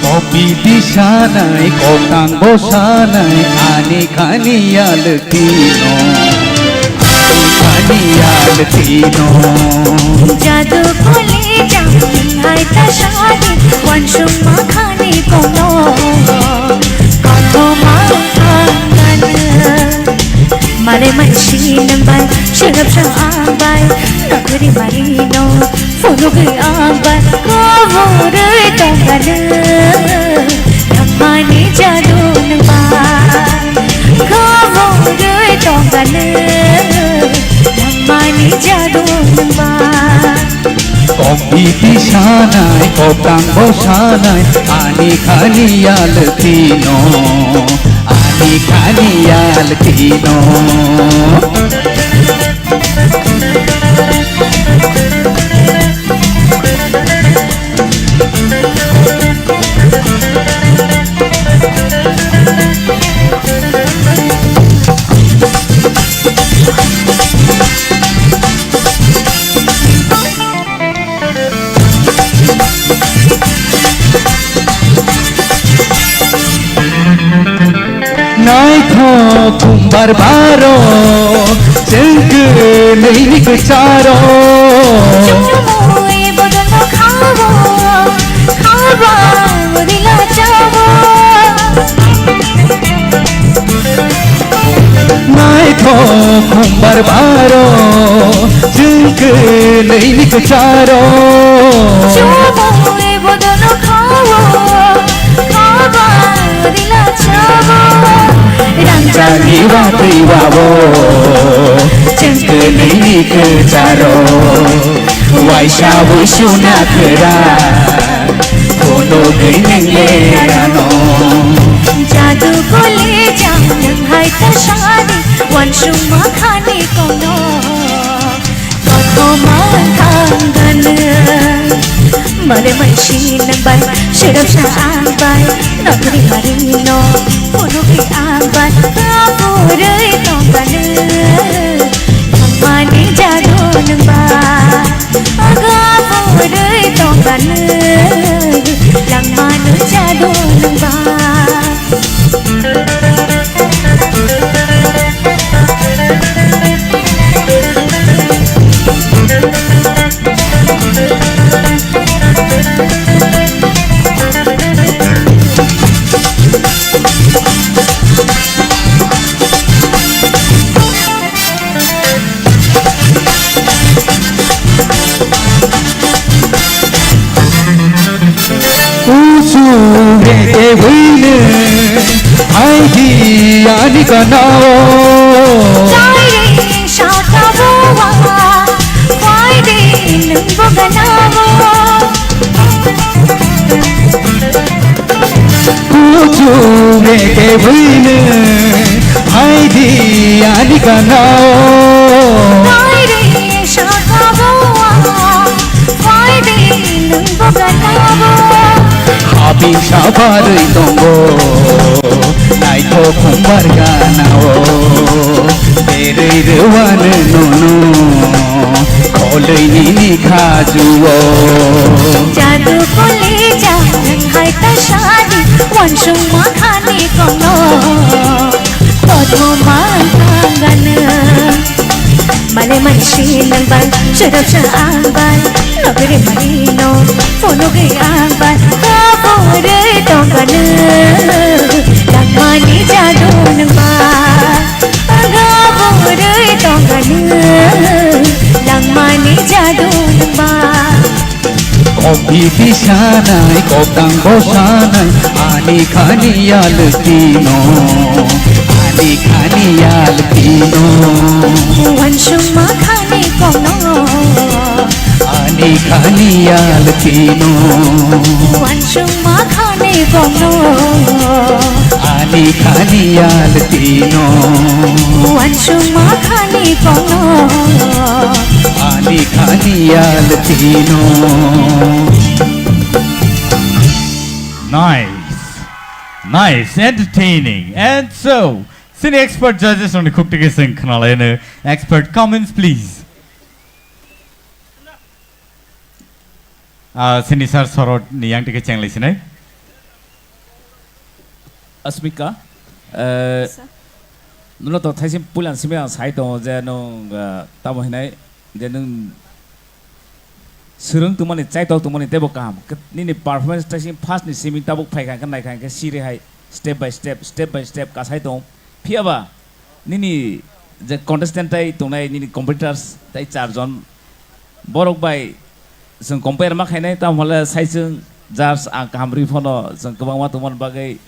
Kopiti sanai, kotang bo sanai, ani khani yaltino, ani khani yaltino. Jadu kuli jang hai ta shadi, wansung makhani kono, kono ma angan. Male mansi nang bai, shilap sa ang bai, nokri mari no. Phunugwi ang bai kobor tongkha nwng, thammani jadu nwng bai. Kobor tongkha nwng, thammani jadu nwng bai. Kopiti sanai, kotang bo sanai, ani khani yaltino, ani khani yaltino. Naithok kumbar baro, chwng kwnwi ni kwcharo. Chumui bodolno khawo, khawa bodila chawo. Naithok kumbar baro, chwng kwnwi ni kwcharo. Chumui bodolno khawo, Ani watwi wabo, chwng kwnwi ni kwcharo, waisa wisuna kwra, phunugwi nwng le ano. Jadu kole jang nwng hai ta sadi, wansukma khani kono. Kothoma thangganw. Male maisi nang bai, serap sa ang bai, nokri mari no, phunugwi ang bai, kaburwi tongganw. Thangmani jadu nang ba, aga burwi tongganw. Langmani jadu nang ba. Kusu reke buine, aidi ani kanao. Kairi saka bowa, kairi nungbo ganao. Kuchu meke buine, aidi ani kanao. Kairi saka bowa, kairi nungbo ganao. Habing sabarwi tongo, naithok khumbar ganao. Berwi rwano nono, kholwi nini khajuo. Jadu kole jang nwng hai ta sadi, wansukma khani kono. Kothoma thangganw. Male maisi nang bai, serap sa ang bai, nokri mari no, phunugwi ang bai, kaburwi tongganw. Langmani jadu nang ba, aga burwi tongganw. Langmani jadu nang ba. Kok bibi sanai, kok dang bo sanai, ani khani yaltino, ani khani yaltino. Wansukma khani kono. Ani khani yaltino. Wansukma khani kono. Ani khani yaltino. Wansukma khani kono. Ani khani yaltino. Nice. Nice. Entertaining. And so, sini expert judges rokni khuk tike sing khnalaino. Expert comments, please. Ah, sini sir Sorot ni yang tike chenglai sinai. Asmika, eh, Sir. Nono to thaising puilan simi ang sai tongo je nwng, eh, tamo hinai je nwng swrwng tongmani, chaitok tongmani teibo kaham. Ke-, nini performance thaising first ni simi tabuk phaikha hwnkhe naikha hwnkhe siri hai step by step, step by step kasai tongo. Phiyaba nini je contestant tai tongnai nini competitors tai char jon borok bai chwng compare ma khainai, tamo hwnle sai chwng judge ang kaham rwi phano chwng kwbangma tongmani bagwi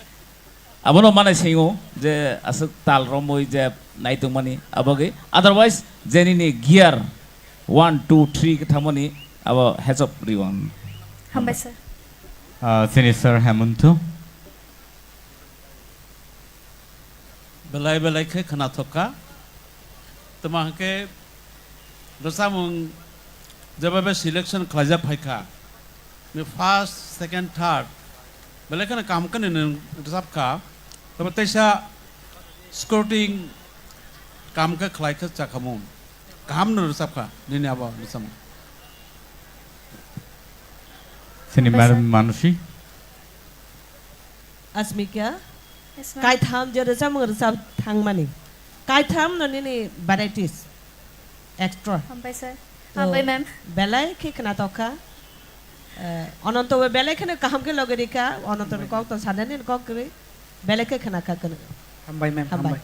abono manai singo je aswk tal romwi je naitongmani abagwi, otherwise je nini gear one, two, three khe thangmani abo heads up rwi ang. Hambai sir. Ah, sini sir Hemanto. Belai belai khe khwnathok kha. Tamo hwnkhe rwchapmung jeba be selection khlaijak phai kha. Ni first, second, third belai kheno kaham khe nini rwchap kha. Tamo teisa scouting kaham khe khlai khe chakhamu. Kaham no rwchap kha nini abo rwchapmung. Sini Madam Manushi. Asmika, Yes, ma'am. Kaitham je rwchapmung rwchap thangmani. Kaitham no nini varieties extra. Hambai sir. To Hambai ma'am. Belai khe khwnathok kha. Eh, Ananto bo belai kheno kaham khe logi rikha. Ananto ni kok to sanani kok kwrwi. Belai khe khwna kha kwrwi. Hambai ma'am, Hambai. Hambai.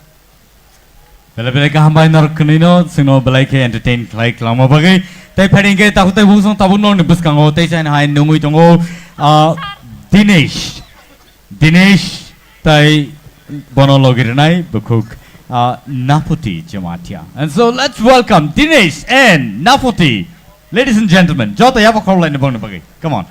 Belai belai khe hambai norok kwnwino chwngno belai khe entertain khlai kwlangma bagwi. Tei phaidi hwnkhe takhuk tei bungsong tabuk norokni bwskango tei chaini hai nungwi tongo, ah, Dinesh. Dinesh tai bono logi rwnai bukhuk. uh, Naputi Jamatia. And so let's welcome Dinesh and Naputi. Ladies and gentlemen, joto yabo khoroknwi bongni bagwi. Come on.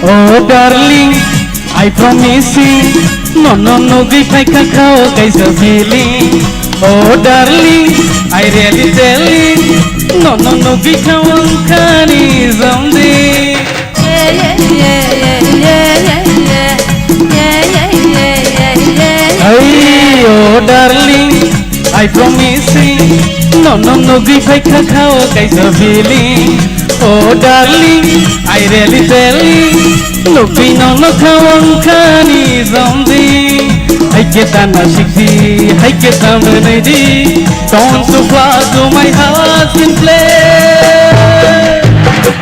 Oh darling, I promising, nono nugwi phaikha khao kaisa feeling. Oh darling, I really telling, nono nugwi khao wngkhani something. Hey, oh darling, I promising, nono nugwi phaikha khao kaisa feeling. Oh darling, I really telling, nugwi nono khao wngkhani something. Haikhe tana sikdi, haikhe tana naidi, don't you fly to my heart in play.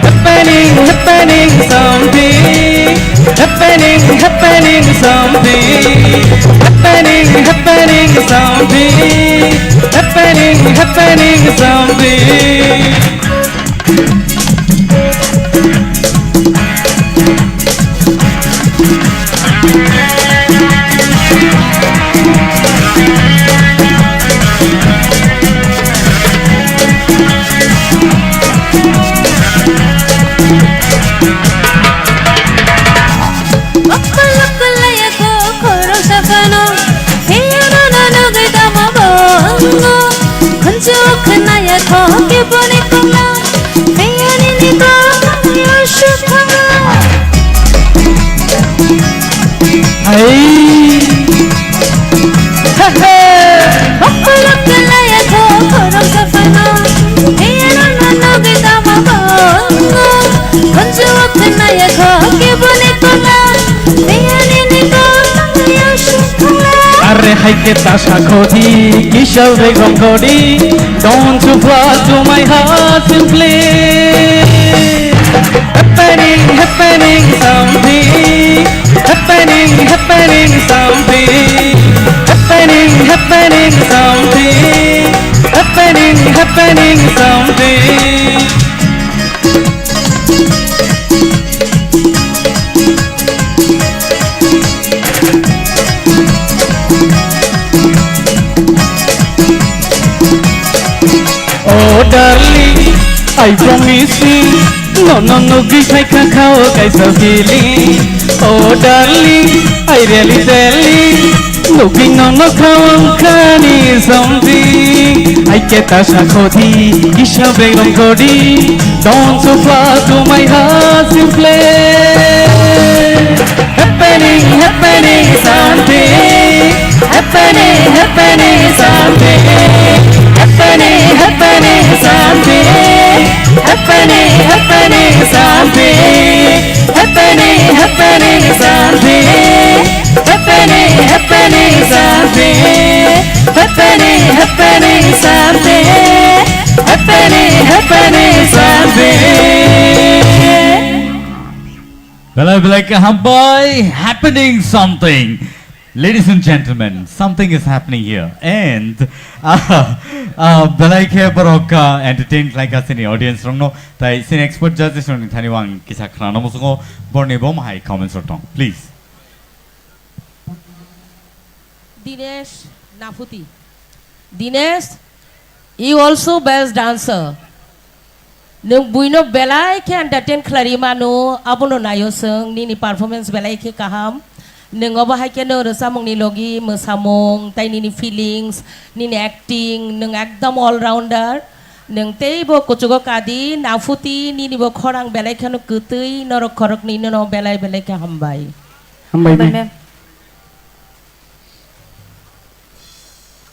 Happening, happening something. Happening, happening something. Happening, happening something. Happening, happening something. Hai. He, he. Are haikhe ta sakhodi, kisa begom khodi, don't you fly to my heart simply. Happening, happening something. Happening, happening something. Happening, happening something. Happening, happening something. Oh darling, I promise you, nono nugwi phaikha khao kaisa feeling. Oh darling, I really telling, nugwi nono khao wngkhani something. Haikhe ta sakhodi, kisa begom khodi, don't you fly to my heart simply. Happening, happening something. Happening, happening something. Happening, happening something. Happening, happening something. Happening, happening something. Happening, happening something. Happening, happening something. Happening, happening something. Belai belai khe hambai, happening something. Ladies and gentlemen, something is happening here. And, uh, uh, belai khe borok, uh, entertain khlai kha chini audience rokno. Tai chini expert judges rokni thani ang kisa khnana muchungo, borni bo mahai comments rok tong. Please. Dinesh Naputi. Dinesh, you also best dancer. Nwng buino belai khe entertain khlai mano, abono naio chwng, nini performance belai khe kaham. Nwng obo hai khe nwng rwchapmungni logi, mwsamung, tai nini feelings, nini acting, nwng ekdom all rounder. Nwng teibo kuchugo kadi, Naputi, nini bo khorang belai kheno kwtwi, norok khoroknwi nono belai belai khe hambai. Hambai, ma'am.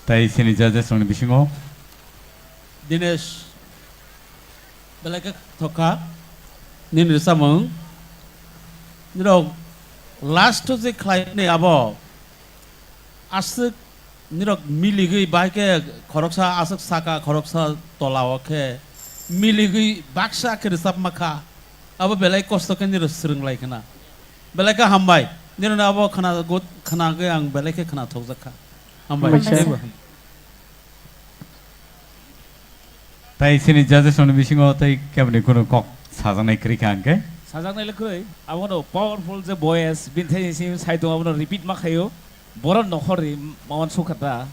Tai chini judges rokni bisingo Dinesh belai khe thokha nini rwchapmung. Nirok last o je khlaimani abo aswk nirok miligwi bahai khe khoroksa aswk saka khoroksa tola o khe miligwi baksa khe rwchapma kha. Abo belai kosto khe nini swrwng lai khna. Belai khe hambai. Nini abo khna gut, khna ge ang belai khe khna thokjak kha. Hambai. Hambai sir. Teibo ham-, Tai sini judges rokni bisingo tai keboni kunu kok sajaknai kwrwi kha hwnkhe? Sajaknai le kwrwi. Abono powerful je voice, bini thani simi sai tongo, abono repeat ma khaio. Borok nokhorni mawan sukha ta.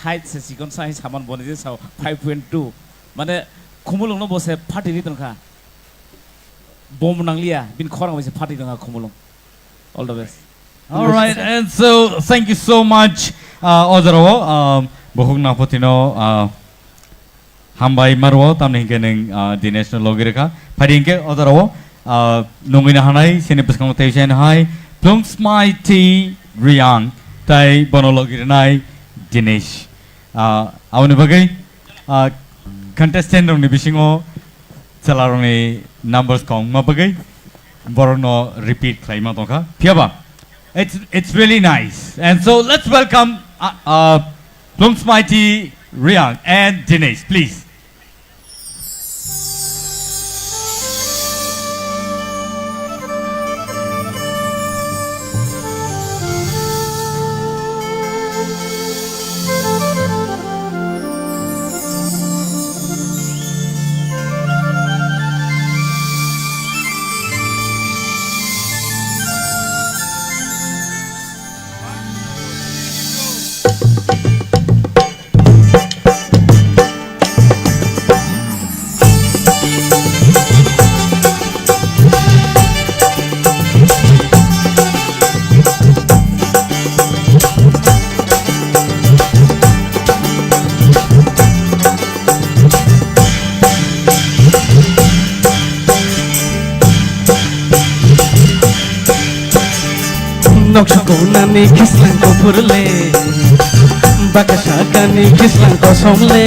Height se chikon sa, hai saman boni je sao five point two. Mane, khumulwngno bo se phatiri tongkha. Bom nangliya, bini khorang bai se phatiri tongkha khumulwng. All the best. All right, and so thank you so much, uh, Ojaro, um, Bohuk Napotino, uh, Hambai maro, tamni hinkhe nwng, ah, Dinesh no logi rwkha. Phai di hinkhe o jora o, ah, nungwi na hanai, sini bwskango tei usain hai, Plungsmai T Riang, tai bono logi rwnai Dinesh. Ah, aboni bagwi, ah, contestant rokni bisingo chwla rokni numbers kong ma bagwi borokno repeat khlaima tongkha. Phiyaba, it's, it's really nice. And so let's welcome, uh, uh, Plungsmai T Riang and Dinesh, please. Noksa konani kislang kuphur le, baka sakani kislang kosom le.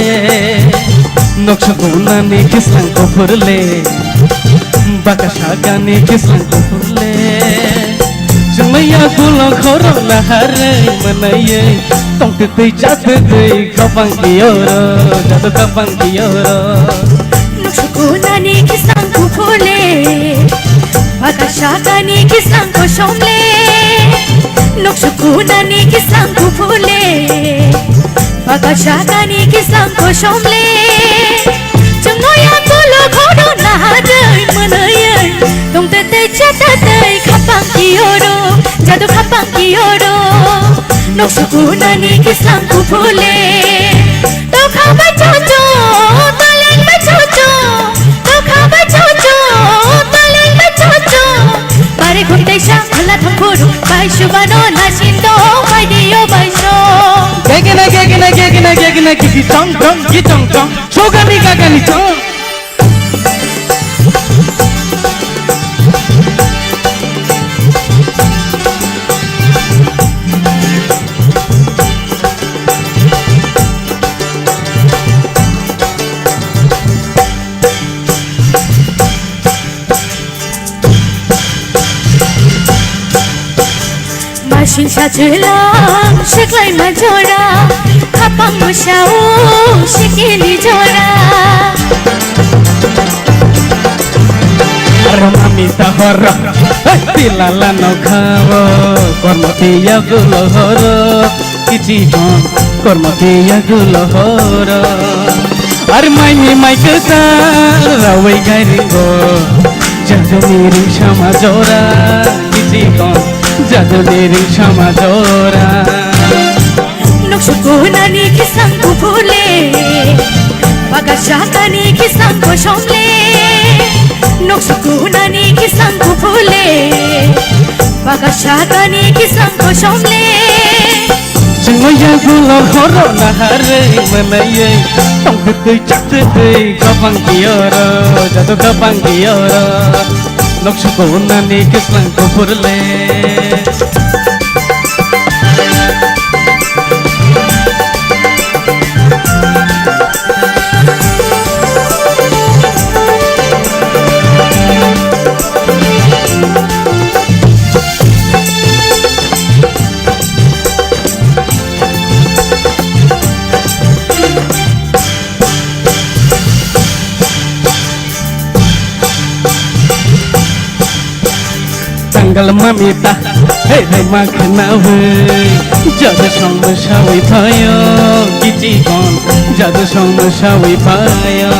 Noksa konani kislang kuphur le, baka sakani kislang kuphur le. Chwngmaya gulo khorok naharwi mwnaiwi, tongtwtwi chatwtwi khapang kiyoro, jado khapang kiyoro. Noksa konani kislang kuphur le, baka sakani kislang kosom le. Noksa konani kislang kuphur le, baka sakani kislang kosom le. Chwngmaya gulo khorok naharwi mwnaiwi, tongtwtwi chatwtwi khapang kiyoro, jado khapang kiyoro. Noksa konani kislang kuphur le. Tokha bai chocho, taleng bai chocho. Tokha bai chocho, taleng bai chocho. Bare khum teisa phala thangphuru, bai subano nasin do, bai dio bai so. Gegena, gegena, gegena, gegena, gigi chong chong, gi chong chong. Sogani gagani chong. Masin sajulang seklai majora, khapang musao sikili jora. Armami tahor, hey, tilala no khao, kormo tiya gulo horo. Kichi hon kormo tiya gulo horo. Ar mai ni mai kwtal rawi gairingo. Jaduni ring sama jora. Kichi hon jaduni ring sama jora. Noksa konani kislang kuphur le. Baka sakani kislang kosom le. Noksa konani kislang kuphur le. Baka sakani kislang kosom le. Chwngno yagulo horo naharwi mwnaiwi, tongtwtwi chaktwtwi gabang kiyoro, jado gabang kiyoro. Noksa konani kislang kuphur le. Kalma mita, hey, hey, ma khnawi. Jadu song ma sawi phayo, kiti kon. Jadu song ma sawi phayo.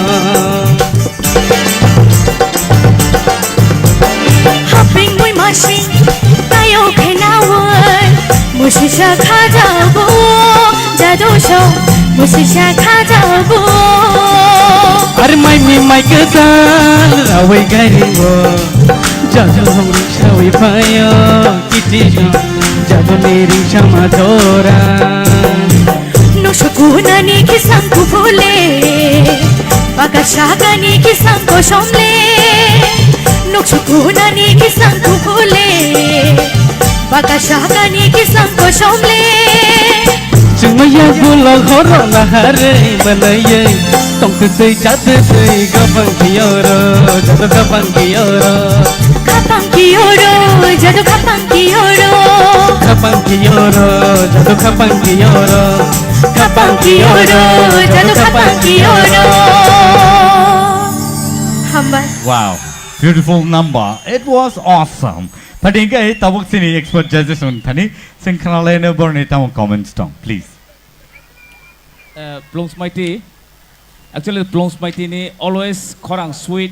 Haping mui masi, tayo khnawi. Musisa khajabu, jadu song, musisa khajabu. Ar mai mi mai kedal, rawi gairingo. Jadu hong sawi phayo, kiti jong, jadu ni ring sama dora. Nusukuna ni kisang kupule, bakasaka ni kisang kosomle. Nusukuna ni kisang kupule, bakasaka ni kisang kosomle. Chwngno yagulo horo naharwi manaywi, tongtwtwi chatwtwi gabang kiyoro, jado gabang kiyoro. Gabang kiyoro, jado gabang kiyoro. Gabang kiyoro, jado gabang kiyoro. Gabang kiyoro, jado gabang kiyoro. Hambai. Wow, beautiful number. It was awesome. Phaidi hwnkhe tabuk chini expert judges wng thani, chwng khnalaino borni tamo comments tong, please. Eh, Plungsmaiti, actually Plungsmaiti ni always khorang sweet.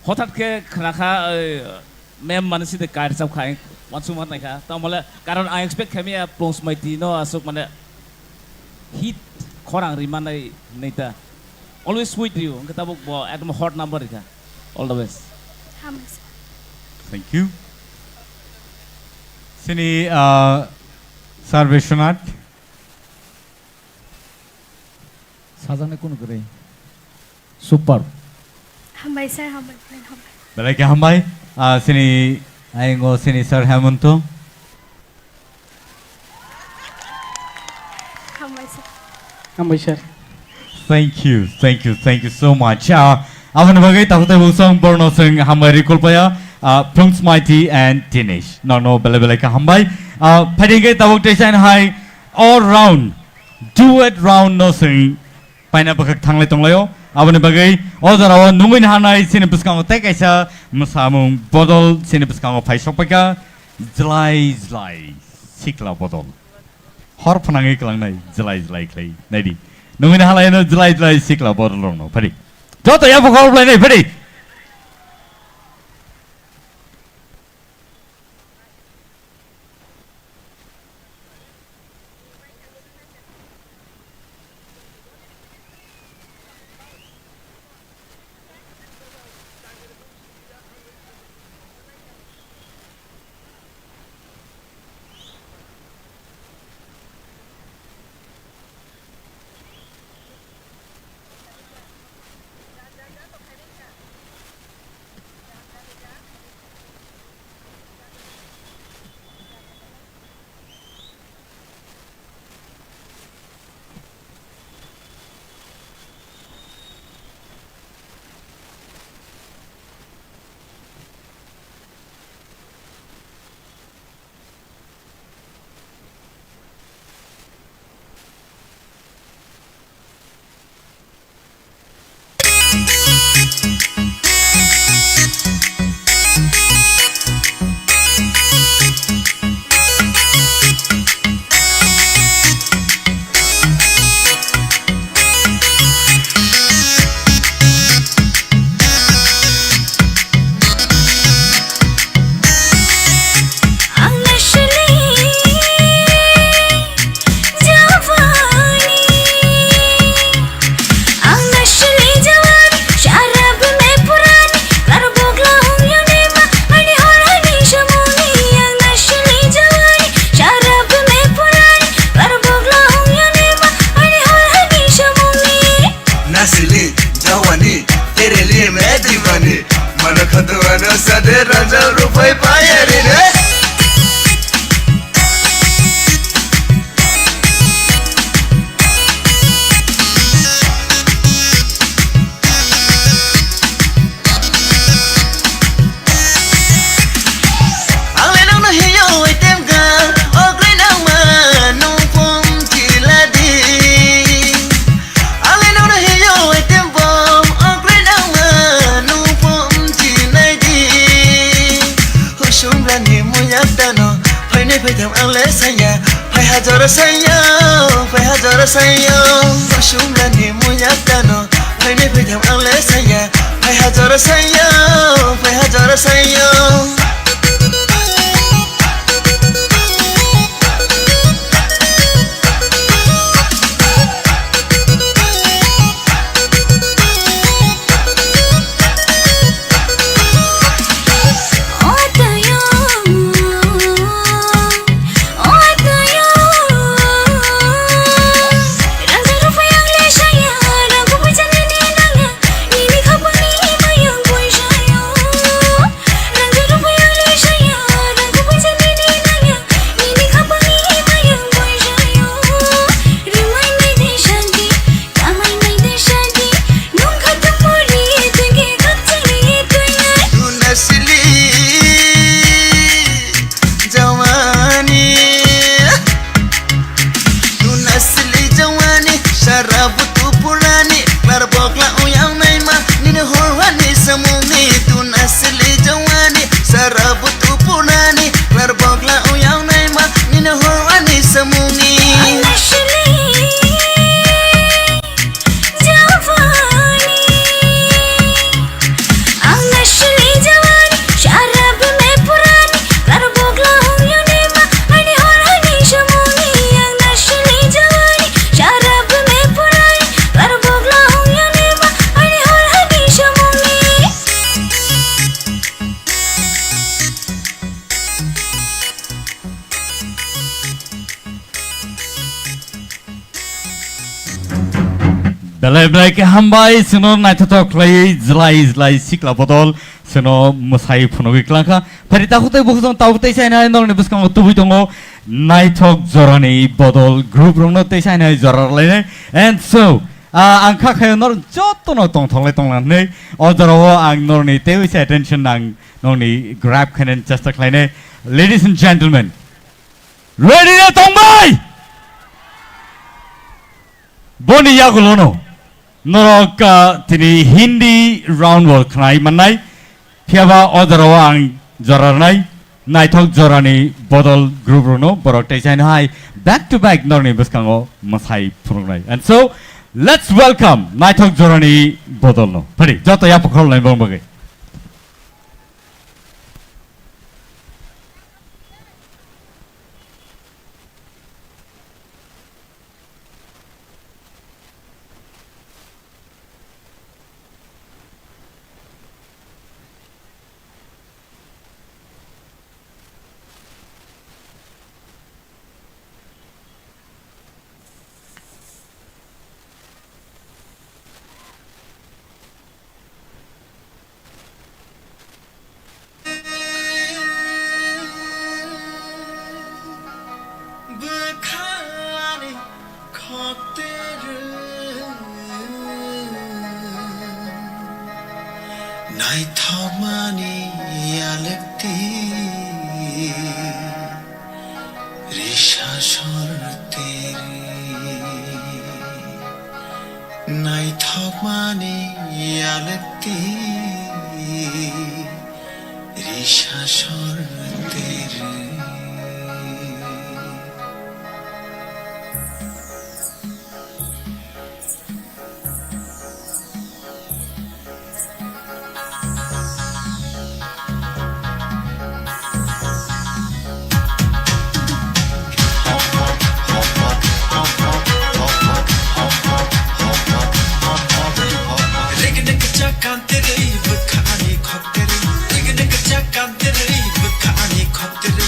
Hothat khe khnakha, eh, mem mani side kair chap kha, wansuk ma naikha. Tamole karon I expect khamya Plungsmaiti no asuk mane hit khorang rimanai neta. Always sweet ryu, hwnkhe tabuk bo ekdom hot number rikha. All the best. Hambai sir. Thank you. Sini, uh, Sir Biswanath. Sajani kunu kwrwi. Super. Hambai sir, hambai sir, hambai. Belai khe hambai. Ah, sini, aingo sini Sir Hemonto. Hambai sir. Hambai sir. Thank you, thank you, thank you so much. Ah, aboni bagwi tabuk tei bungsong borno song hambai rikul paya, ah, Plungsmaiti and Dinesh. Nokno belai belai khe hambai. Ah, phaidi hwnkhe tabuk tei sain hai all round. Duet round no sing paina bwkhak thanglai tonglaio. Aboni bagwi o jorao nungwi naharnai chini bwskango tei kaisa mwsamung bodol chini bwskango phai sokpaikha. Jlai jlai sikla bodol. Hor phnangwi kwlangnai jlai jlai khlai. Naidi. Nungwi naharlaino jlai jlai sikla bodol rokno. Phaidi. Joto yapha khorok lainai phaidi. Ang nasli jawani, ang nasli jawani, sharab mein purani, karbogla hum yone ma, ani hor hani shamuni, ang nasli jawani, sharab mein purani, karbogla hum yone ma, ani hor hani shamuni. Nasli jawani, tere liye main deewane. Mano khadwano sade ranjao rupai payari re. Ang le nang no hiyo item ga, ok le nang ma nung pom chila di. Ale no na heyo etem bom, okre nang ma nung pom chinai di. Saya, phai hajar saya, phai hajar saya. Kusumlani muya tano, phai ni phai tham ang le saya, phai hajar saya, phai hajar saya. Tun asli jawani, tun asli jawani, sara butu purani, klar bokla uyang naima, nini horwani samungni. Tun asli jawani, sara butu purani, klar bokla uyang naima, nini horwani samungni. Jawani, ang asli jawani, sharab mein purani, kar bokla hung yone ma, ani hor hani shamuni. Ang asli jawani, sharab mein purani, kar bokla hung yone ma, ani hor hani shamuni. Belai belai khe hambai, chwngno naithothok khlaiwi jlai jlai sikla bodol chwngno mwsai phunugwi klangkha. Phari takhuk tei bukhuk chwng tabuk tei sainai norokni bwskango tubui tongo naithok jorani bodol group rokno tei sainai jora rwlainai. And so, ah, ang kha khayo norok jotono tongthoklai tonglang hwnwi o jorao ang norokni tei waisa attention ang norokni grab khainani chesta khlainai. Ladies and gentlemen, ready na tongbai? Boni yagulono norok, ah, tini Hindi round world khnai mannai. Phiyaba o jorao ang jora rwnai, naithok jorani bodol group rokno borok tei saino hai back to back norni bwskango mwsai phunuknai. And so, let's welcome naithok jorani bodolno. Phari, joto yapha khoroknai borok bagwi. Bwkhani khokterwi naithokmani yalwkti risa sorterwi. Naithokmani yalwkti risa sorterwi. Rigini kicha kantirwi bwkha ani khokterwi. Rigini kicha kantirwi bwkha ani khokterwi.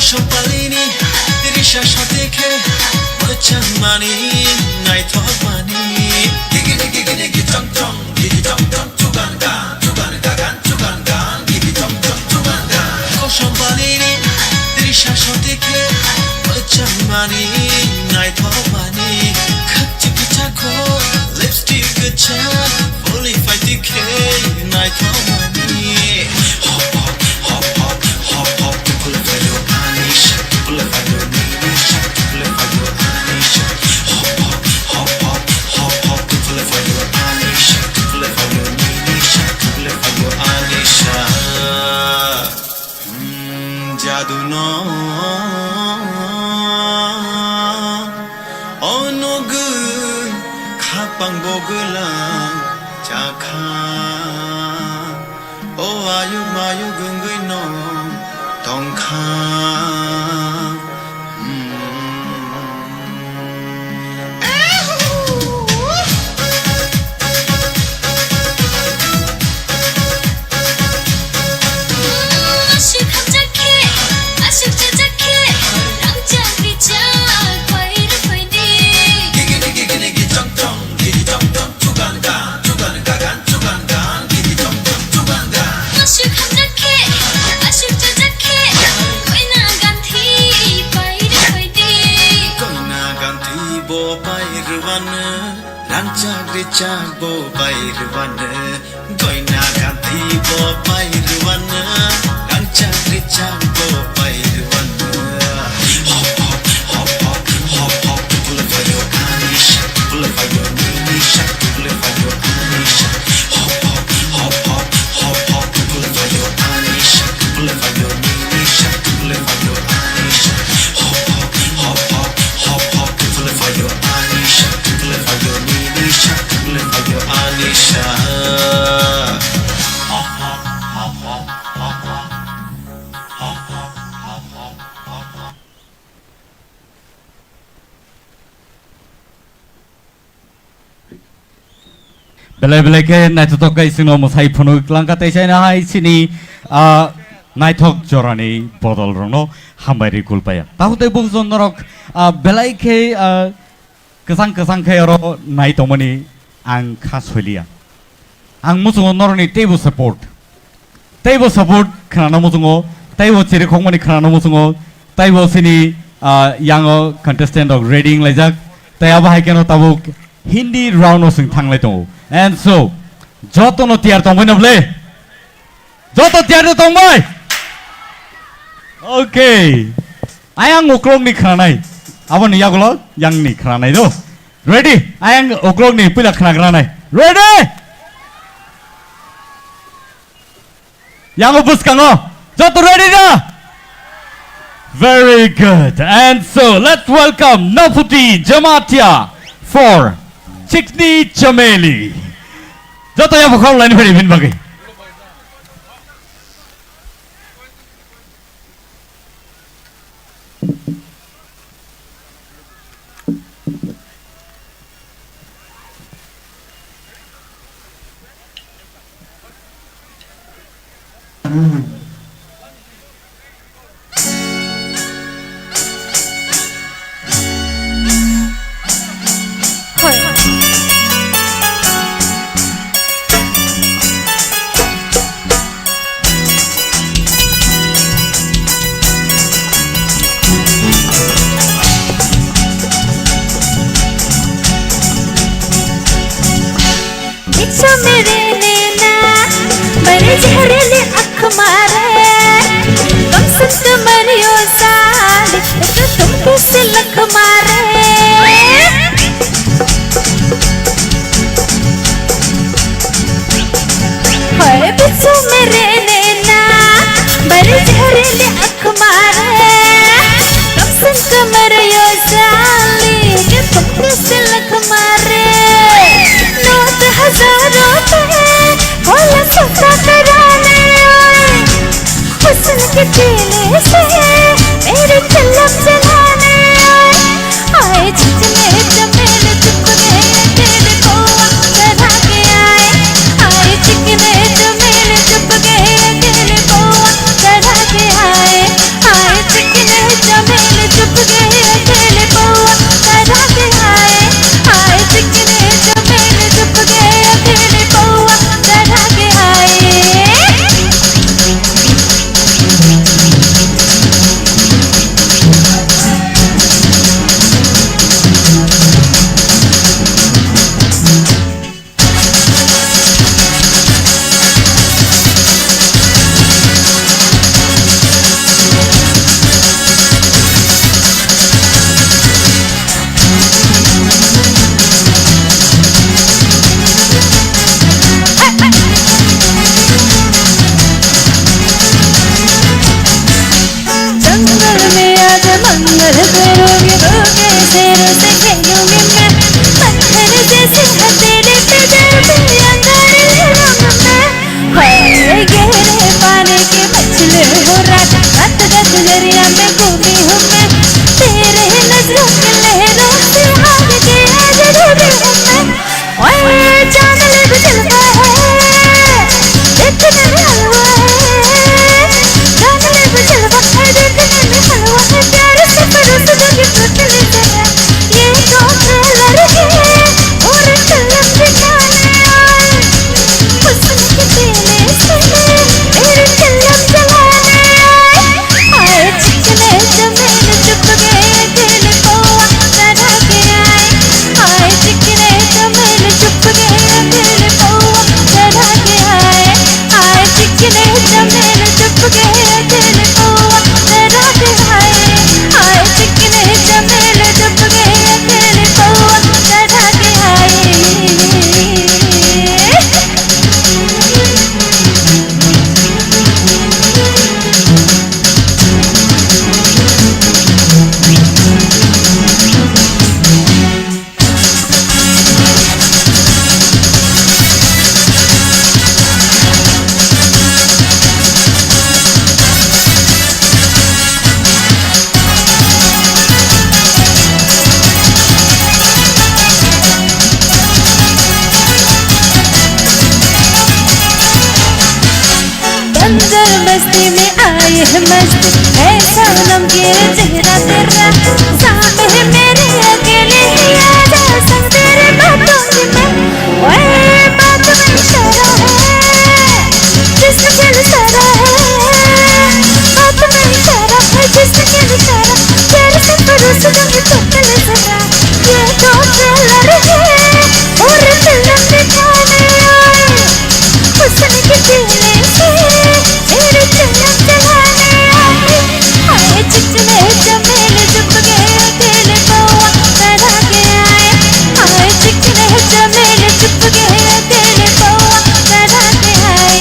Sompalini, risa sotike, mwchangmani, naithokmani. Gigini, gigini, gitong tong, gitong tong, chugan gan, chugan gagan, chugan gan, gitong tong, chugan gan. Kosom balini, risa sotike, mwchangmani, naithokmani. Khakchiki chakho, lipstick cha, fully fight dike, naithokmani. Hop, hop, hop, hop, hop, hop, to pull up for your Anisha, to pull up for your Ninisha, to pull up for your Anisha. Hop, hop, hop, hop, hop, hop, to pull up for your Anisha, to pull up for your Ninisha, to pull up for your Anisha. Hmm, jadu no, oh no good, khapang bogula chakha. O ayuk mayuk wngwi no tongkha. Hmm. Aswk hamjak khe, aswk chajak khe, rang chak rijak bai rw phaidi. Gigini, gigini, gitong tong, gitong tong, chugan gan, chugan gagan. Aswk hamjak khe, aswk chajak khe, koina ganthi bai rw phaidi. Koina ganthi bo bai rwano, rangchak richak bo bai rwano. Koina ganthi bo bai rwano, rangchak richak bo bai rwano. Hop, hop, hop, hop, hop, hop, to pull up for your Anisha, to pull up for your Ninisha, to pull up for your Anisha. Hop, hop, hop, hop, hop, hop, to pull up for your Anisha, to pull up for your Ninisha, to pull up for your Anisha. Hop, hop, hop, hop, hop, hop, to pull up for your Anisha, to pull up for your Ninisha, to pull up for your Anisha. Belai belai khe naithothok khe chwngno mwsai phunuk langkha tei chaina hai chini, ah, naithok jorani bodol rokno hambai rwi kulpaya. Tabuk tei bukhuk norok, ah, belai khe, ah, kwchang kwchang khe oro nai tongmani ang kha soiliya. Ang muchungo norokni teibo support. Teibo support khwnano muchungo, teibo chirikhokmani khwnano muchungo, teibo chini, ah, yango contestant rok ready wnglaijak. Tei abo hai kheno tabuk Hindi round o chwng thanglai tongo. And so, jotono tiyar tongbai na ble? Joto tiyar tongbai? Okay. Ayang uklokni khwnanai. Aboni yagulo yangni khwnanai do. Ready? Ayang uklokni puila khwnagrwnai. Ready? Yango bwskango. Joto ready da? Very good. And so, let's welcome Naputi Jamatia for Chikni Chameli. Joto yabukhang laini phari phin bagwi. Bichon mein rehne na, mere zehreeli aankh mare, kam se kam yo saal, ek tum kaise lakh mare. Hoy bichon mein rehne na, mere zehreeli aankh mare, kam se kam yo saal, ek tum kaise lakh mare. Note hazaron pe, bhola soda karane aaye, husn ke kile se mere chillam jalane aaye. Aaye chikne chamel chup gaye dil ko chura ke aaye. Aaye chikne chamel chup gaye dil ko chura ke aaye. Aaye chikne शेरों से खेलूंगी मैं, पत्थर जैसे है तेरे पे दिल भी अंगारे ले लूंगी मैं। हाय गहरे पानी की मछली हूँ राजा, गत गत दरिया में घूमी हूँ मैं। तेरे ही नजरों की लहरों से हार के आज डूबी हूँ मैं। ओए जान ले भी जलवा है, देखने में हलवा है। जान ले भी जलवा है, देखने में हलवा है। प्यार से परोस दूंगी टोटली जरा। ये तो ट्रेलर है और फिल्म दिखाने आए। हुस्न के पीने से मेरी फिल्म जलाने आए। आए चिकने जमीन चुप गए दिल को चढ़ा के आए। आए चिकने जमीन चुप गए दिल को चढ़ा के आए। आए चिकने जमीन चुप गए दिल को चढ़ा के आए। आए चिकने जमीन चुप गए दिल को चढ़ा के आए। बंदर बस्ती में आए हैं मस्त, ऐसा नमकीन चेहरा तेरा। सामने मेरे अकेले ही आजा, संग तेरे बातों की मैं, ओए बात में इशारा है, जिसम के इशारा है, बात में इशारा है, जिसम के इशारा। प्यार से परोस दूंगी टोटल जरा। ये तो ट्रेलर है और फिल्म दिखाने आए। हुस्न के पीने से मेरी फिल्म जलाने आए। आए चिकने जमीन चुप गए दिल को चढ़ा के आए। आए चिकने जमीन चुप गए दिल को चढ़ा के आए।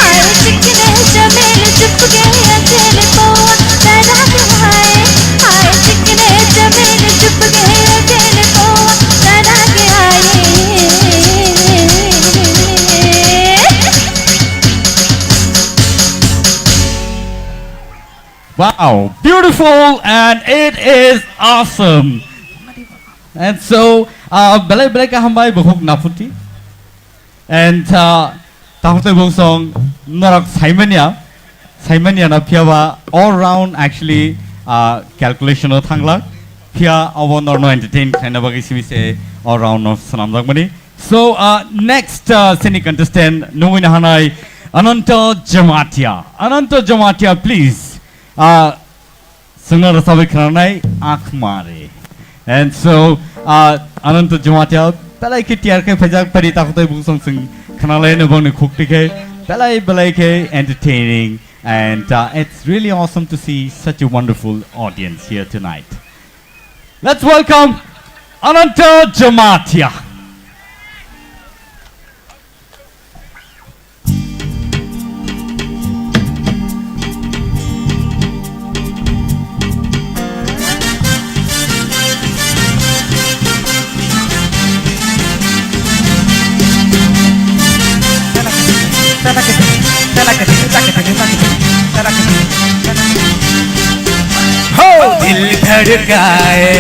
आए चिकने जमीन चुप गए दिल को चढ़ा के आए। आए चिकने जमीन चुप गए दिल को चढ़ा के आए। Wow, beautiful and it is awesome. And so, uh, belai belai kaham bai bukhuk naputi. And, uh, takhuk tei bungsong norok saimanya, saimanya na phiya ba all round actually, uh, calculation o thanglak. Phiya abo norno entertain khlaina bagwi simi se all round no swnamjakmani. So, uh, next, uh, sini contestant nungwi na hanai Ananta Jamatia. Ananta Jamatia, please. Uh, Sengna rwchapwi khwnanai Akhmare. And so, uh, Ananta Jamatia belai khe tiyar khe phaijak, pari takhuk tei bungsong seng khwnalaino bongni khukti khe belai belai khe entertaining. And, uh, it's really awesome to see such a wonderful audience here tonight. Let's welcome Ananta Jamatia. हो दिल धड़काए,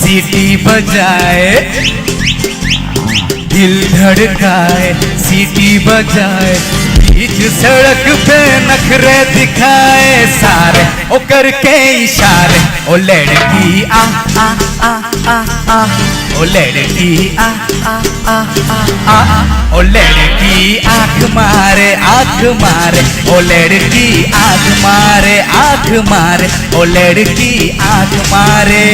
सीटी बजाए, दिल धड़काए, सीटी बजाए, बीच सड़क पे नखरे दिखाए सारे, ओ करके इशारे, ओ लड़की आ, आ, आ, आ, आ, ओ लड़की आ, आ, आ, आ, आ, ओ लड़की आंख मारे, आंख मारे, ओ लड़की आंख मारे, आंख मारे, ओ लड़की आंख मारे।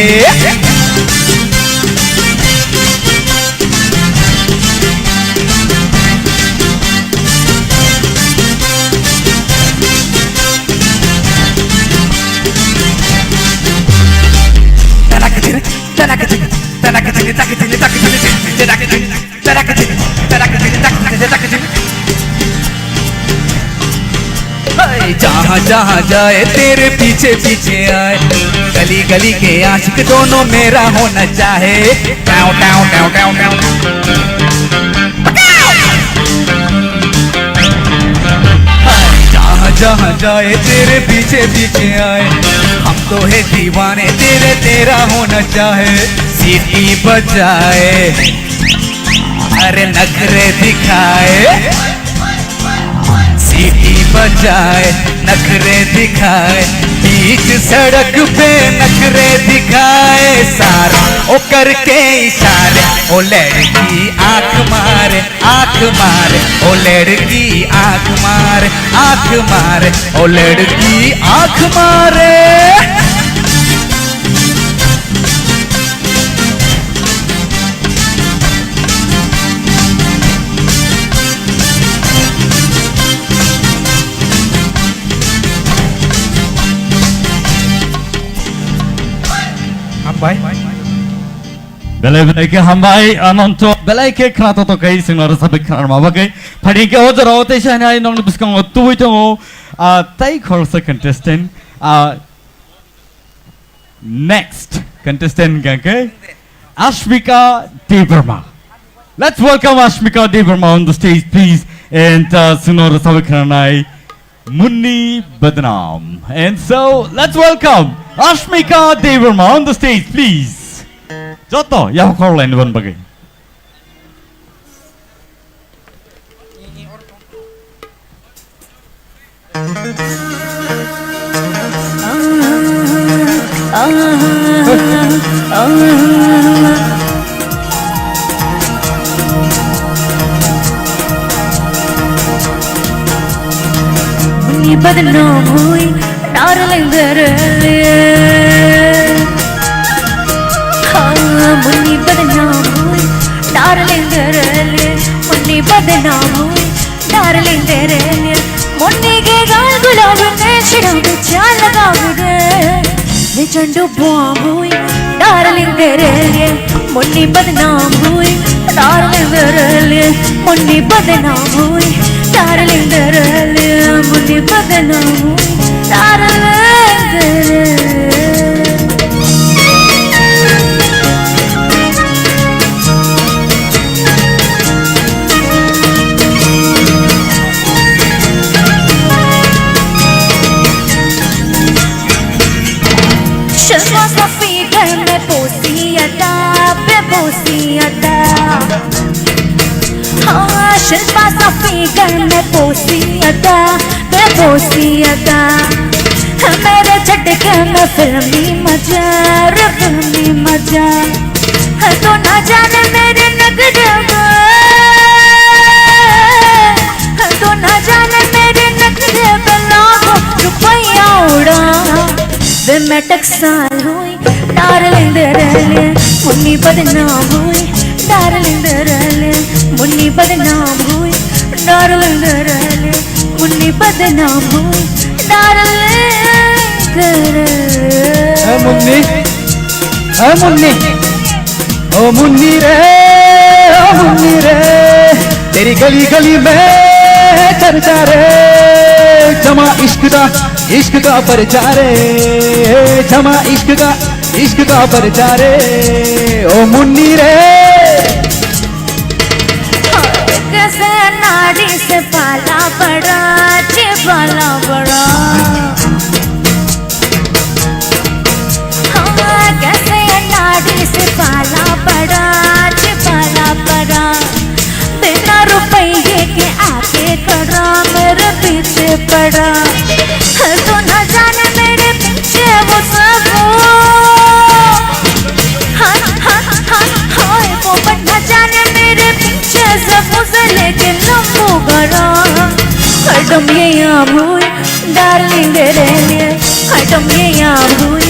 जहाँ जहाँ जाए तेरे पीछे पीछे आए, गली गली के आशिक दोनों मेरा होना चाहे। Tau, tau, tau, tau, tau. जहाँ जहाँ जाए तेरे पीछे पीछे आए, हम तो है दीवाने तेरे, तेरा होना चाहे। सीटी बजाए, अरे नखरे दिखाए, सीटी बजाए, नखरे दिखाए, बीच सड़क पे नखरे दिखाए। सारा ओ करके इशारे, ओ लड़की आंख मारे, आंख मारे, ओ लड़की आंख मारे, आंख मारे, ओ लड़की आंख मारे। Hambai. Belai belai khe hambai, Ananto. Belai khe khnato to kai, singno rwchapwi khnarma bagwi. Phaidi khe o jorao tei sainai nongni bwskango tubui tongo, ah, tai khoroksa contestant, ah, next contestant hwnkha khe Ashmika Debbarma. Let's welcome Ashmika Debbarma on the stage, please. And, uh, singno rwchapwi khwnanai Munni Badnam. And so, let's welcome Ashmika Debbarma on the stage, please. Joto, yaphakor lainibon bagwi. Muni badnam hui, darling, darling. Ha, muni badnam hui, darling, darling. Muni badnam hui, darling, darling. Muni ke gaal gulab ne shirab cha lagab de. Ne chandu bomb hui, darling, darling. Muni badnam hui, darling, darling. Muni badnam hui, darling, darling. Muni badnam hui, darling, darling. Shazwa sa figure mein posi ada, bebosi ada. Haan, Shilpa sa figure mein posi ada, bebosi ada. Mere jhatke mein filmi maza, re filmi maza. Haan, tu na jaane mere nakhre mein, haan, tu na jaane mere nakhre mein lakhon rupaiya uda de. Main taksa hui, darling, darling, muni badnam hui, darling, darling, muni badnam hui, darling, darling, muni badnam hui, darling, darling. ए मुन्नी, ए मुन्नी, ओ मुन्नी रे, ओ मुन्नी रे, तेरी गली गली में चर्चा रे, जमा इश्क दा, इश्क का परचा रे, जमा इश्क का, इश्क का परचा रे, ओ मुन्नी रे। कैसे नाड़ी से पाला पड़ा, जी पाला पड़ा। हाँ, कैसे नाड़ी से पाला पड़ा, जी पाला पड़ा। बिना रुपये के आके खड़ा, मेरे पीछे पड़ा। तू ना जाने मेरे पीछे वो सब, हाँ, हाँ, हाँ, हाँ, वो बंदा जाने मेरे पीछे सब, उसे लेके लंबू गड़ा। हरदम ये आम हुई, darling, तेरे लिए। हरदम ये आम हुई,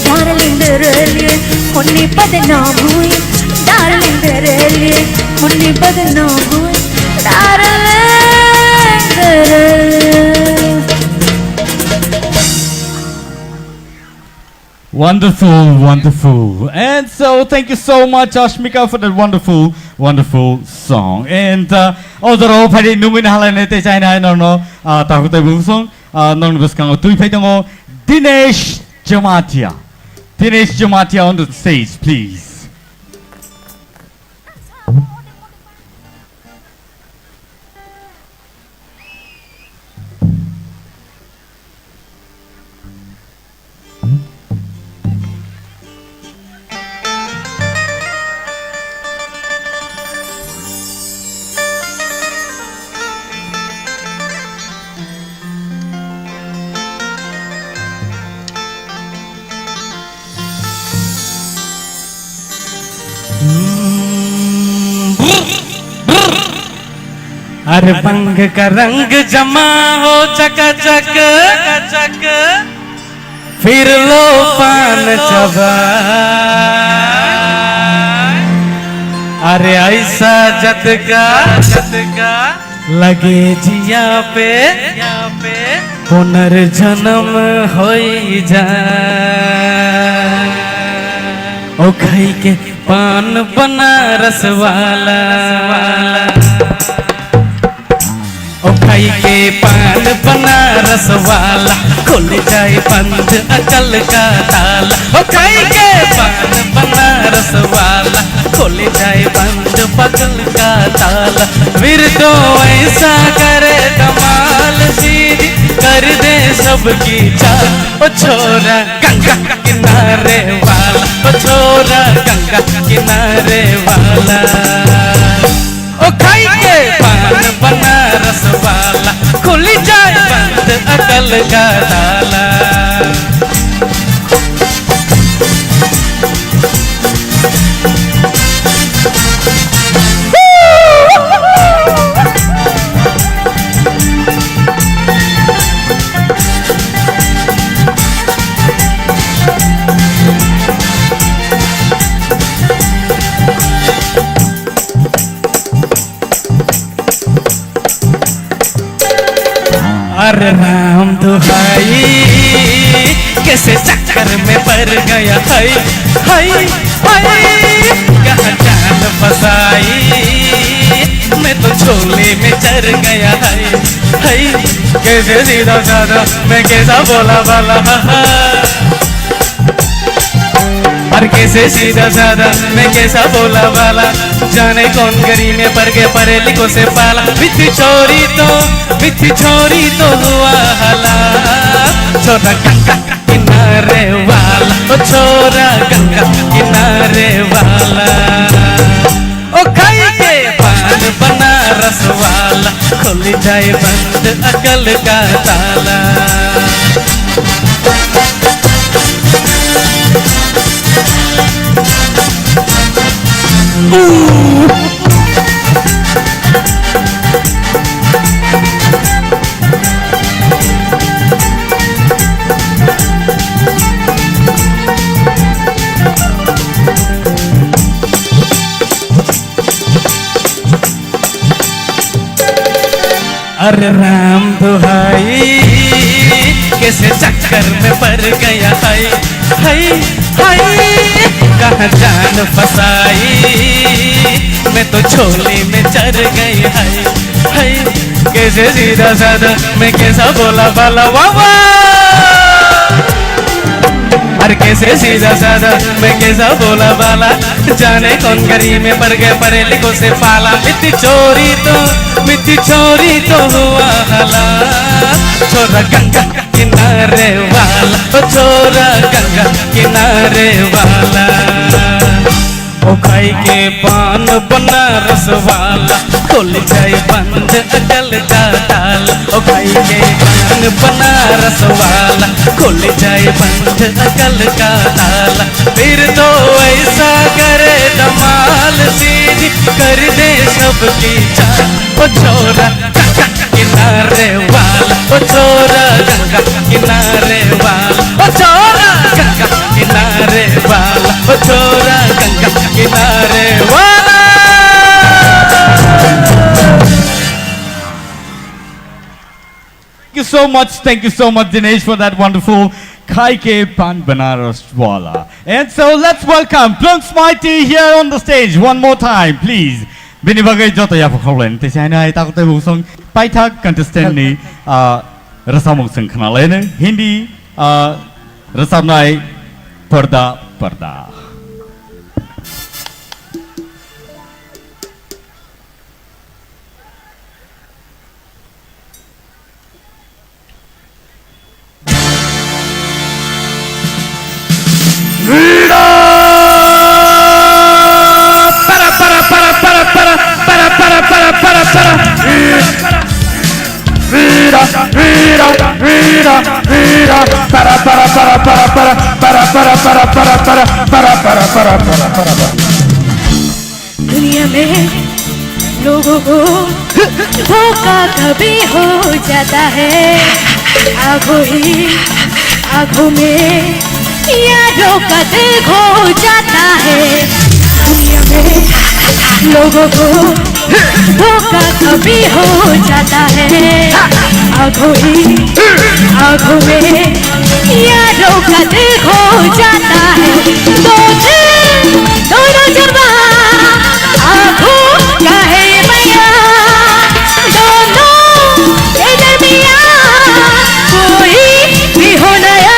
darling, तेरे लिए। मुन्नी बदनाम हुई, darling, तेरे लिए। मुन्नी बदनाम हुई, darling, तेरे लिए। Wonderful, wonderful. And so, thank you so much, Ashmika, for that wonderful, wonderful song. And, uh, o jorao phaidi nungwi na halai nai tei chai nai no no, uh, takhuk tei bumsong. Ah, nokni bwskango twi phai tongo Dinesh Jamatia. Dinesh Jamatia on the stage, please. अरे बंग का रंग जमा हो चकाचक, चकाचक। फिर लो पान चबा। अरे ऐसा झटका, झटका। लगे जिया पे, जिया पे। पुनर्जन्म होई जा। ओ खाई के पान बनारस वाला। ओ खाई के पान बनारस वाला, खुल जाए बंद अकल का ताला। ओ खाई के पान बनारस वाला, खुल जाए बंद पगल का ताला। फिर तो ऐसा करे धमाल सीधी, कर दे सबकी चाल। ओ छोरा गंगा किनारे वाला, ओ छोरा गंगा किनारे वाला। ओ खाई के पान बनारस वाला, खुल जाए बंद अकल का ताला। अरे राम दुहाई, कैसे चक्कर में पड़ गया है, है, है। कहाँ जान फंसाई, मैं तो झोले में चढ़ गया है, है। कैसे सीधा साधा, मैं कैसा भोला भाला, हा, हा। और कैसे सीधा साधा, मैं कैसा भोला भाला, जाने कौन गली में पड़ गए पढ़े लिखों से पाला। मिठी छोरी तो, मिठी छोरी तो हुआ हला। छोरा गंगा किनारे वाला, ओ छोरा गंगा किनारे वाला। ओ खाई के पान बनारस वाला, खुल जाए बंद अकल का ताला। अरे राम दुहाई, कैसे चक्कर में पड़ गया है, है, है। कहाँ जान फंसाई, मैं तो झोले में चढ़ गई है, है। कैसे सीधा साधा, मैं कैसा भोला भाला, वाह, वाह। अरे कैसे सीधा साधा, मैं कैसा भोला भाला, जाने कौन गली में पड़ गए पढ़े लिखों से पाला। मिठी छोरी तो, मिठी छोरी तो हुआ हला। छोरा गंगा किनारे वाला, ओ छोरा गंगा किनारे वाला। ओ खाई के पान बनारस वाला, खुल जाए बंद अकल का ताला। ओ खाई के पान बनारस वाला, खुल जाए बंद अकल का ताला। फिर तो ऐसा करे धमाल सीधी, कर दे सबकी चाल। ओ छोरा गंगा किनारे वाला, ओ छोरा गंगा किनारे वाला, ओ छोरा गंगा किनारे वाला, ओ छोरा गंगा किनारे वाला। Thank you so much, thank you so much, Dinesh, for that wonderful Khai Ke Pan Banaras Wala. And so let's welcome Plums Mighty here on the stage one more time, please. Bini bagwi joto yapha khaulai tei sai nai tak tei busong paithak contestant ni, ah, Rwchapmung chwng khwnalaino Hindi, ah, rwchapnai Parda Parda. Para, para, para, para. Para, para, para, para, para. Vira, vira, vira, vira. Para, para, para, para, para. Para, para, para, para, para. Para, para, para, para, para. दुनिया में लोगों को धोखा कभी हो जाता है, आंखों ही आंखों में यारों का दिल खो जाता है। दुनिया में लोगों को धोखा कभी हो जाता है, आंखों ही आंखों में यारों का दिल खो जाता है। दो दिल, दोनों जवां, आंखों का है बयां, दोनों के दरमियां कोई भी हो नया।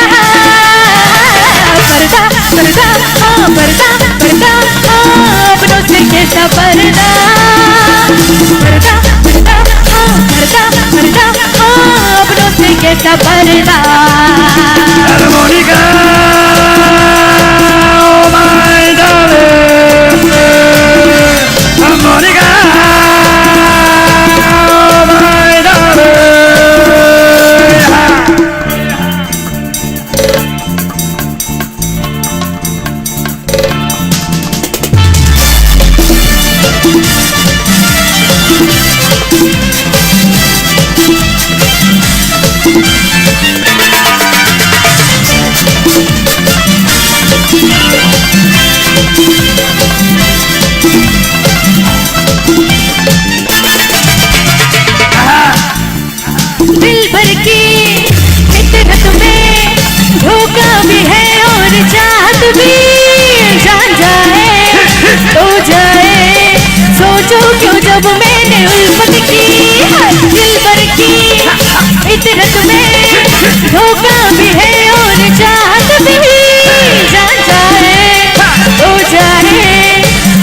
पर्दा, पर्दा, हाँ, पर्दा, पर्दा, हाँ, अपनों से कैसा पर्दा? पर्दा, पर्दा, हाँ, पर्दा, पर्दा, हाँ, अपनों से कैसा पर्दा? Armonica, oh my darling, armonica, oh my darling. दिल भर की फितरत में धोखा भी है और चाहत भी। जान जाए तो जाए, सोचो क्यों जब मैंने उल्फत की। दिल भर की फितरत में धोखा भी है और चाहत भी। जान जाए तो जाए,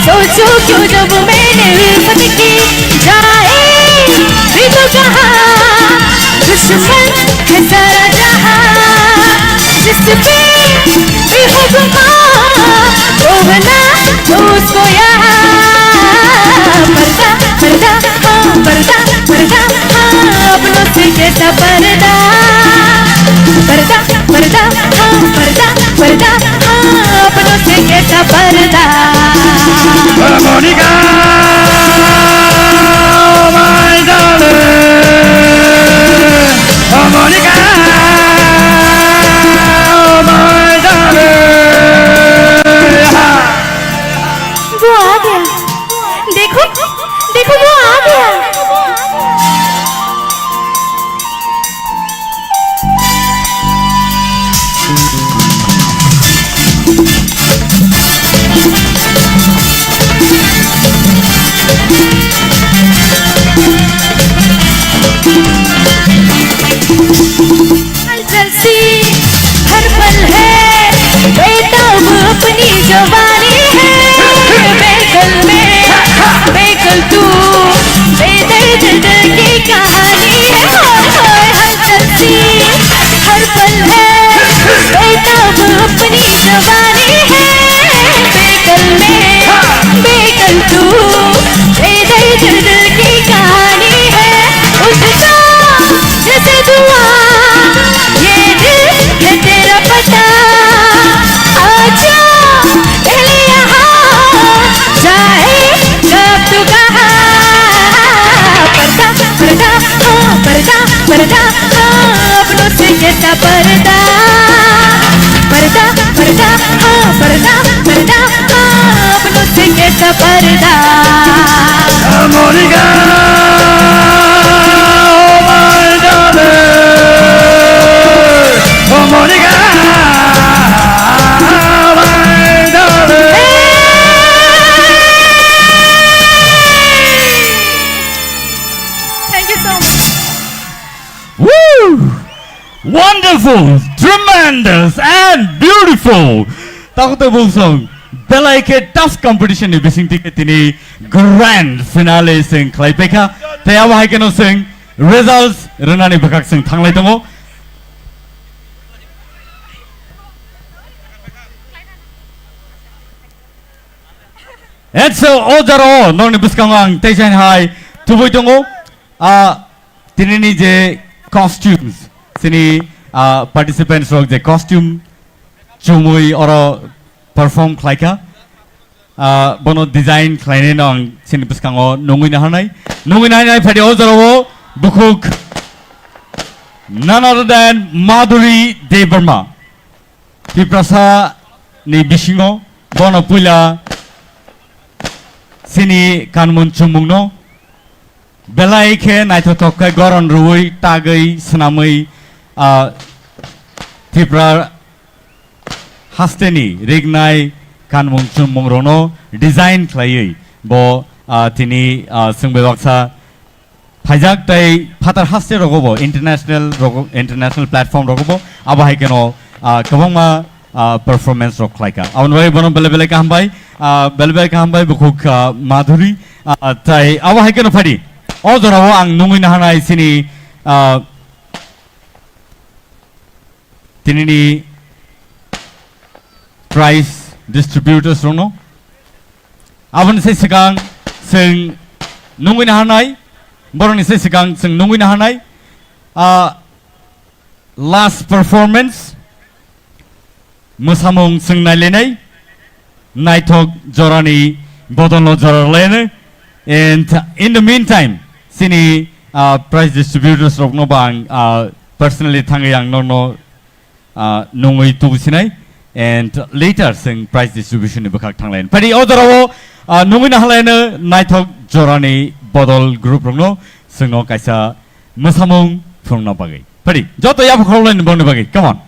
सोचो क्यों जब मैंने उल्फत की। जाए भी तो कहाँ, दुश्मन है सारा जहाँ, जिस पे भी हो गुमां, वो बना दो उसको यहाँ। पर्दा, पर्दा, हाँ, पर्दा, पर्दा, हाँ, अपनों से कैसा पर्दा? पर्दा, पर्दा, हाँ, पर्दा, पर्दा, हाँ, अपनों से कैसा पर्दा? Armonica, oh my darling, armonica, oh my darling. वो आ गया। देखो, देखो, वो आ गया। हलचल सी हर पल है, बेताब अपनी जवानी है। बेकल में बेकल तू, बेदर्द दिल की कहानी है। हाय हाय, हलचल सी हर पल है, बेताब अपनी जवानी है। बेकल में बेकल तू, बेदर्द दिल की कहानी है। उठता जैसे धुआं, ये दिल है तेरा पता। आजा पहले यहाँ, जाए कब तू कहाँ। पर्दा, पर्दा, हाँ, पर्दा, पर्दा, हाँ, अपनों से कैसा पर्दा? पर्दा, पर्दा, हाँ, पर्दा, पर्दा, हाँ, अपनों से कैसा पर्दा? Armonica, oh my darling, armonica, oh my darling. Thank you so much. Woo! Wonderful, tremendous and beautiful. Takhuk tei bukhuk song, belai khe tough competition ni bisingtwi khe tini grand finale sing khlai paikha. Tei abo hai kheno sing results rwnani bwkhak sing thanglai tongo. And so, o jora o nokni bwskango ang teisa hai tubui tongo. Ah, tinini je costumes, sini, ah, participants rok je costume chumui oro perform khlaikha. Ah, bono design khlainai no ang sini bwskango nungui naharnai. Nungui naharnai phadi o jora o bukhuk none other than Madhuri Debbarma. Tiprasa ni bisingo bono puila sini kanmung chumungno belai khe naithothok khe goron rwui tagwi swnamwi, ah, Tripura hasteni rignai kanmung chumung rokno design khlaiwi bo, ah, tini, ah, chwng bai baksa phaijak tei phatar haste rogo bo international rogo, international platform rogo bo abo hai kheno, ah, kwbangma, ah, performance rok khlaikha. Aboni bagwi bono belai belai kaham bai, ah, belai belai kaham bai bukhuk, ah, Madhuri, ah, tei abo hai kheno phadi. O jorao ang nungui naharnai sini, ah, tinini prize distributors rokno. Aboni se swkang chwng nungui naharnai, borokni se swkang chwng nungui naharnai, ah, last performance, mwsamung chwng nailainai, naithok jorani bodolno jora rwlaino. And in the meantime, sini, ah, prize distributors rokno bo ang, ah, personally thangwi ang nokno, ah, nungwi tubusinai. And later, chwng prize distribution ni bwkhak thanglaino. Phadi o jorao, ah, nungwi naharlaino naithok jorani bodol group rokno chwngno kaisa mwsamung phunukna bagwi. Phadi joto yapha khoroknai ni bongni bagwi. Come on.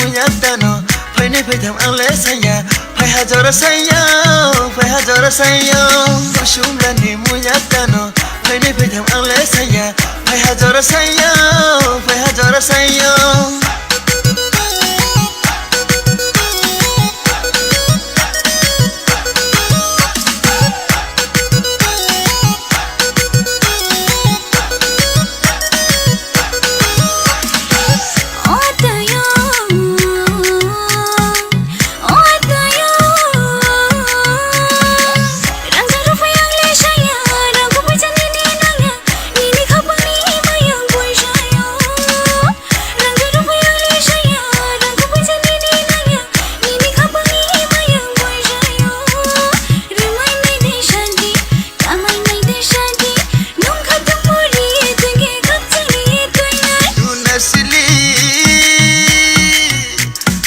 Muya tano, phaini phaitham ang le saya, phai hajora saya, phai hajora saya. Kusumlani muya tano, phaini phaitham ang le saya, phai hajora saya, phai hajora saya. Tunasili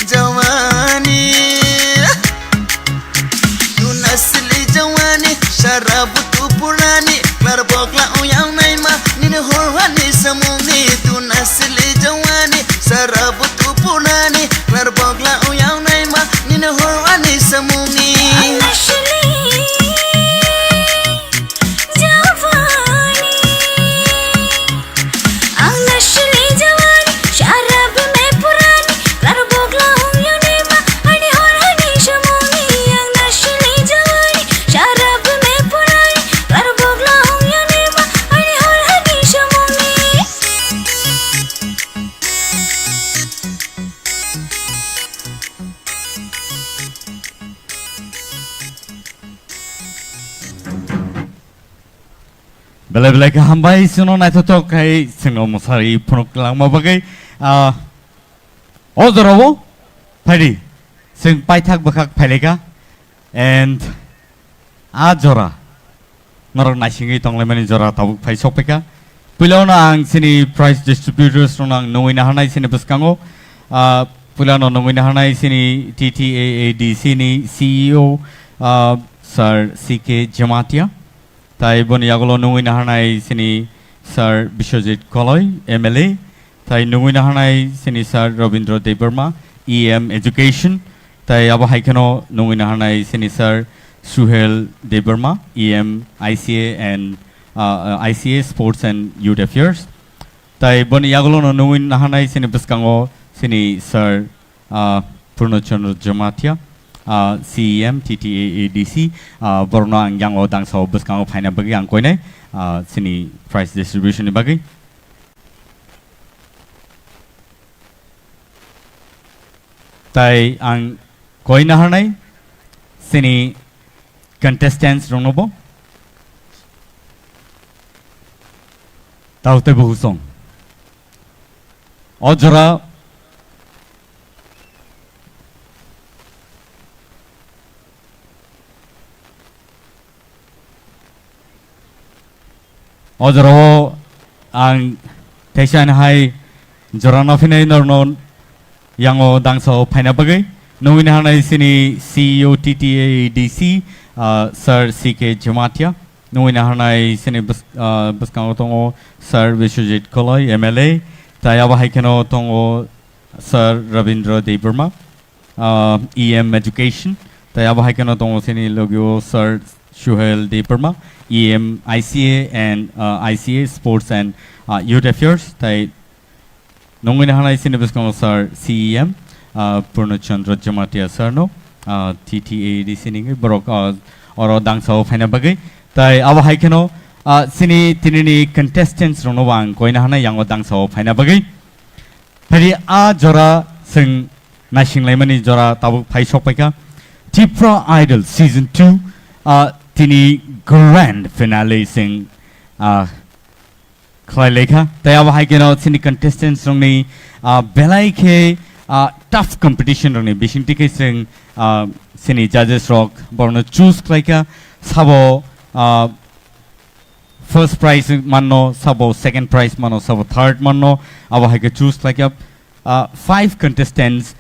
jawani, tunasili jawani, sara butu purani, klar bokla uyang naima, nini horwani samungni. Tunasili jawani, sara butu purani, klar bokla uyang naima, nini horwani samungni. Belai belai khe hambai, chwngno naithothok khai chwngno mwsari phunuk langma bagwi. Ah, o jorao phaidi, chwng paithak bwkhak phailaikha, and a jora norok naisingwi tonglaimani jora tabuk phai sokphaikha. Puilano ang chini prize distributors rokno ang nungwi naharnai chini bwskango. Ah, puilano nungwi naharnai chini T T A A D C ni C E O, ah, Sir C K Jamatia. Tai boni yagulo nungwi naharnai chini Sir Biswajit Koloi, M L A. Tai nungwi naharnai chini Sir Rabindra Debbarma, E M Education. Tai abo hai kheno nungwi naharnai chini Sir Suhel Debbarma, E M I C A and, uh, uh, I C A Sports and Youth Affairs. Tai boni yagulo no nungwi naharnai chini bwskango chini Sir, uh, Purno Chandra Jamatia, uh, C E M T T A A D C, uh, borokno ang yango dangsao bwskango phaina bagwi ang koinai, uh, chini prize distribution ni bagwi. Tai ang koi naharnai chini contestants rokno bo. Tao tei bo husong. O jora O jorao ang teisa hai jora no phinai norno yango dangsao phaina bagwi. Nungwi naharnai chini C E O T T A A D C, ah, Sir C K Jamatia. Nungwi naharnai chini bws-, ah, bwskango tongo Sir Biswajit Koloi, M L A. Tai abo hai kheno tongo Sir Rabindra Debbarma, ah, E M Education. Tai abo hai kheno tongo chini logio Sir Suhel Debbarma, E M I C A and, ah, I C A Sports and, ah, Youth Affairs. Tai nungwi naharnai chini bwskango Sir C E M, ah, Purno Chandra Jamatia Sir no, ah, T T A A D C ni borok, ah, oro dangsao phaina bagwi. Tai abo hai kheno, ah, chini tinini contestants rokno bo ang koi naharnai yango dangsao phaina bagwi. Phai di a jora chwng naisinglaimani jora tabuk phai sokpaikha. Tipra Idol Season two, ah, tini grand finale chwng, ah, khlailaikha. Tai abo hai kheno chini contestants rokni, ah, belai khe, ah, tough competition rokni bisingtwi khe chwng, ah, chini judges rok borokno choose khlaikha. Sabo, ah, first prize manno, sabo second prize manno, sabo third manno, abo hai khe choose khlaikha. Ah, five contestants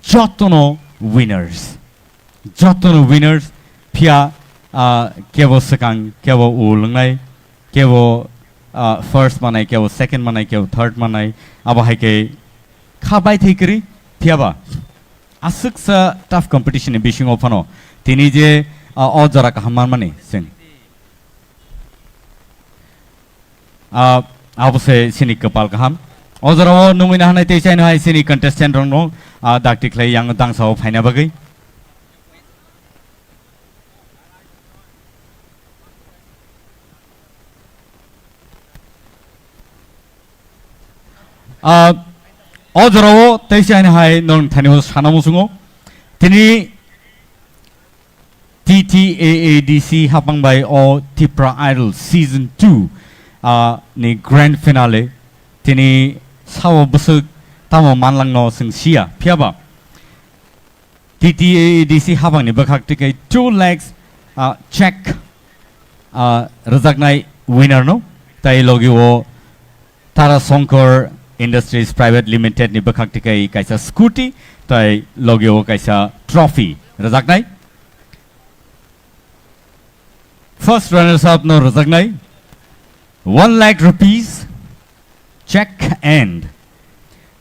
jotono winners. Jotono winners, phiya, ah, kebo swkang, kebo u lwngnai, kebo, ah, first manai, kebo second manai, kebo third manai, abo hai khe kha bai thai kwrwi, Phiya ba, aswksa tough competition ni bisingo phano tini je, ah, o jora kaham manmani chwng. Ah, abo se chini kwpal kaham. O jorao nungwi nahanai tei chaino hai chini contestant rokno, ah, dakti khlai yang dangsao phaina bagwi. Ah, o jorao tei chaino hai nong thani o sana musungo. Tini T T A A D C hapang bai o Tipra Idol Season two, ah, ni grand finale. Tini sao bwswk tamo manlangno chwng siya. Phiya ba T T A A D C hapangni bwkhak twi kai two lakhs, ah, check, ah, rwjaknai winner no. Tai logi o Tara Shankar Industries Private Limited ni bwkhak twi kai kaisa scooty, tai logi o kaisa trophy rwjaknai. First runners up no rwjaknai one lakh rupees check and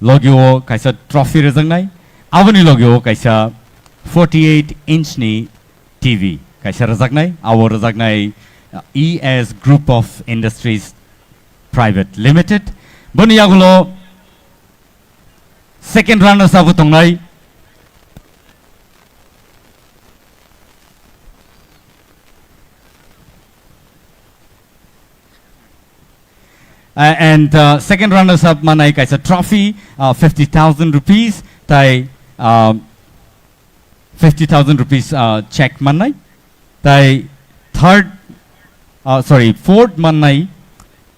logi o kaisa trophy rwjaknai. Aboni logi o kaisa forty-eight inch ni T V kaisa rwjaknai. Abo rwjaknai, uh, E S Group of Industries Private Limited. Boni yagulo second runners up tongnai. Uh, and, uh, second runners up manai kaisa trophy, uh, fifty thousand rupees, tai, uh, fifty thousand rupees, uh, check manai, tai third, uh, sorry, fourth manai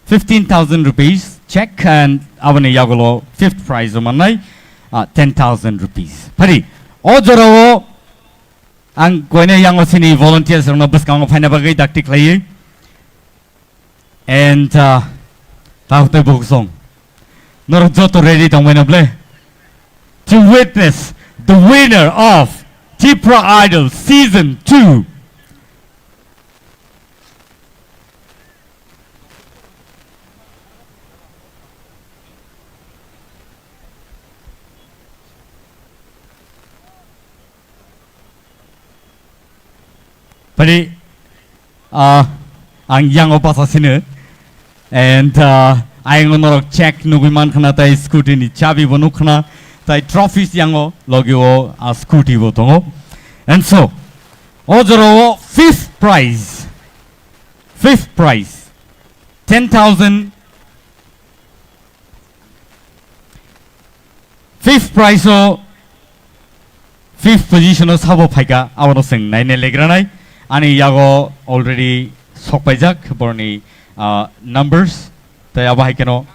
fifteen thousand rupees check, and aboni yagulo fifth prize manai, uh, ten thousand rupees. Phari, o jorao ang koine yango sini volunteers rokno bwskango phaina bagwi dakti khlaiwi. And, uh, tao tei bukhuk song. Norok joto ready tongbai na ble? To witness the winner of Tipra Idol Season two. Phari, ah, ang yango basa sino. And, ah, ayang norok check nugui man khna, tai scooty ni chabi bo nuk khna, tai trophies yango logi o, ah, scooty bo tongo. And so, o jorao fifth prize, fifth prize, ten thousand. Fifth prize o, fifth position o sabo phaika, abono chwng naina legranai. Ani yago already sokpaijak borni, ah, numbers, tai abo hai kheno.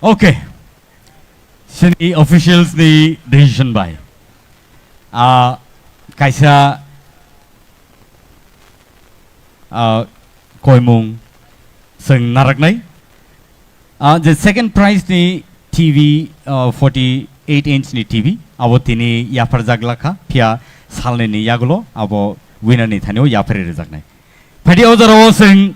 Okay. Sini officials ni decision bai. Ah, kaisa, ah, koimung chwng naraknai. Ah, je second prize ni T V, ah, forty-eight inch ni T V, abo tini yapharjak lakha, phiya salnini yagulo abo winner ni thani o yapharwi rwjaknai. Phadi o jorao chwng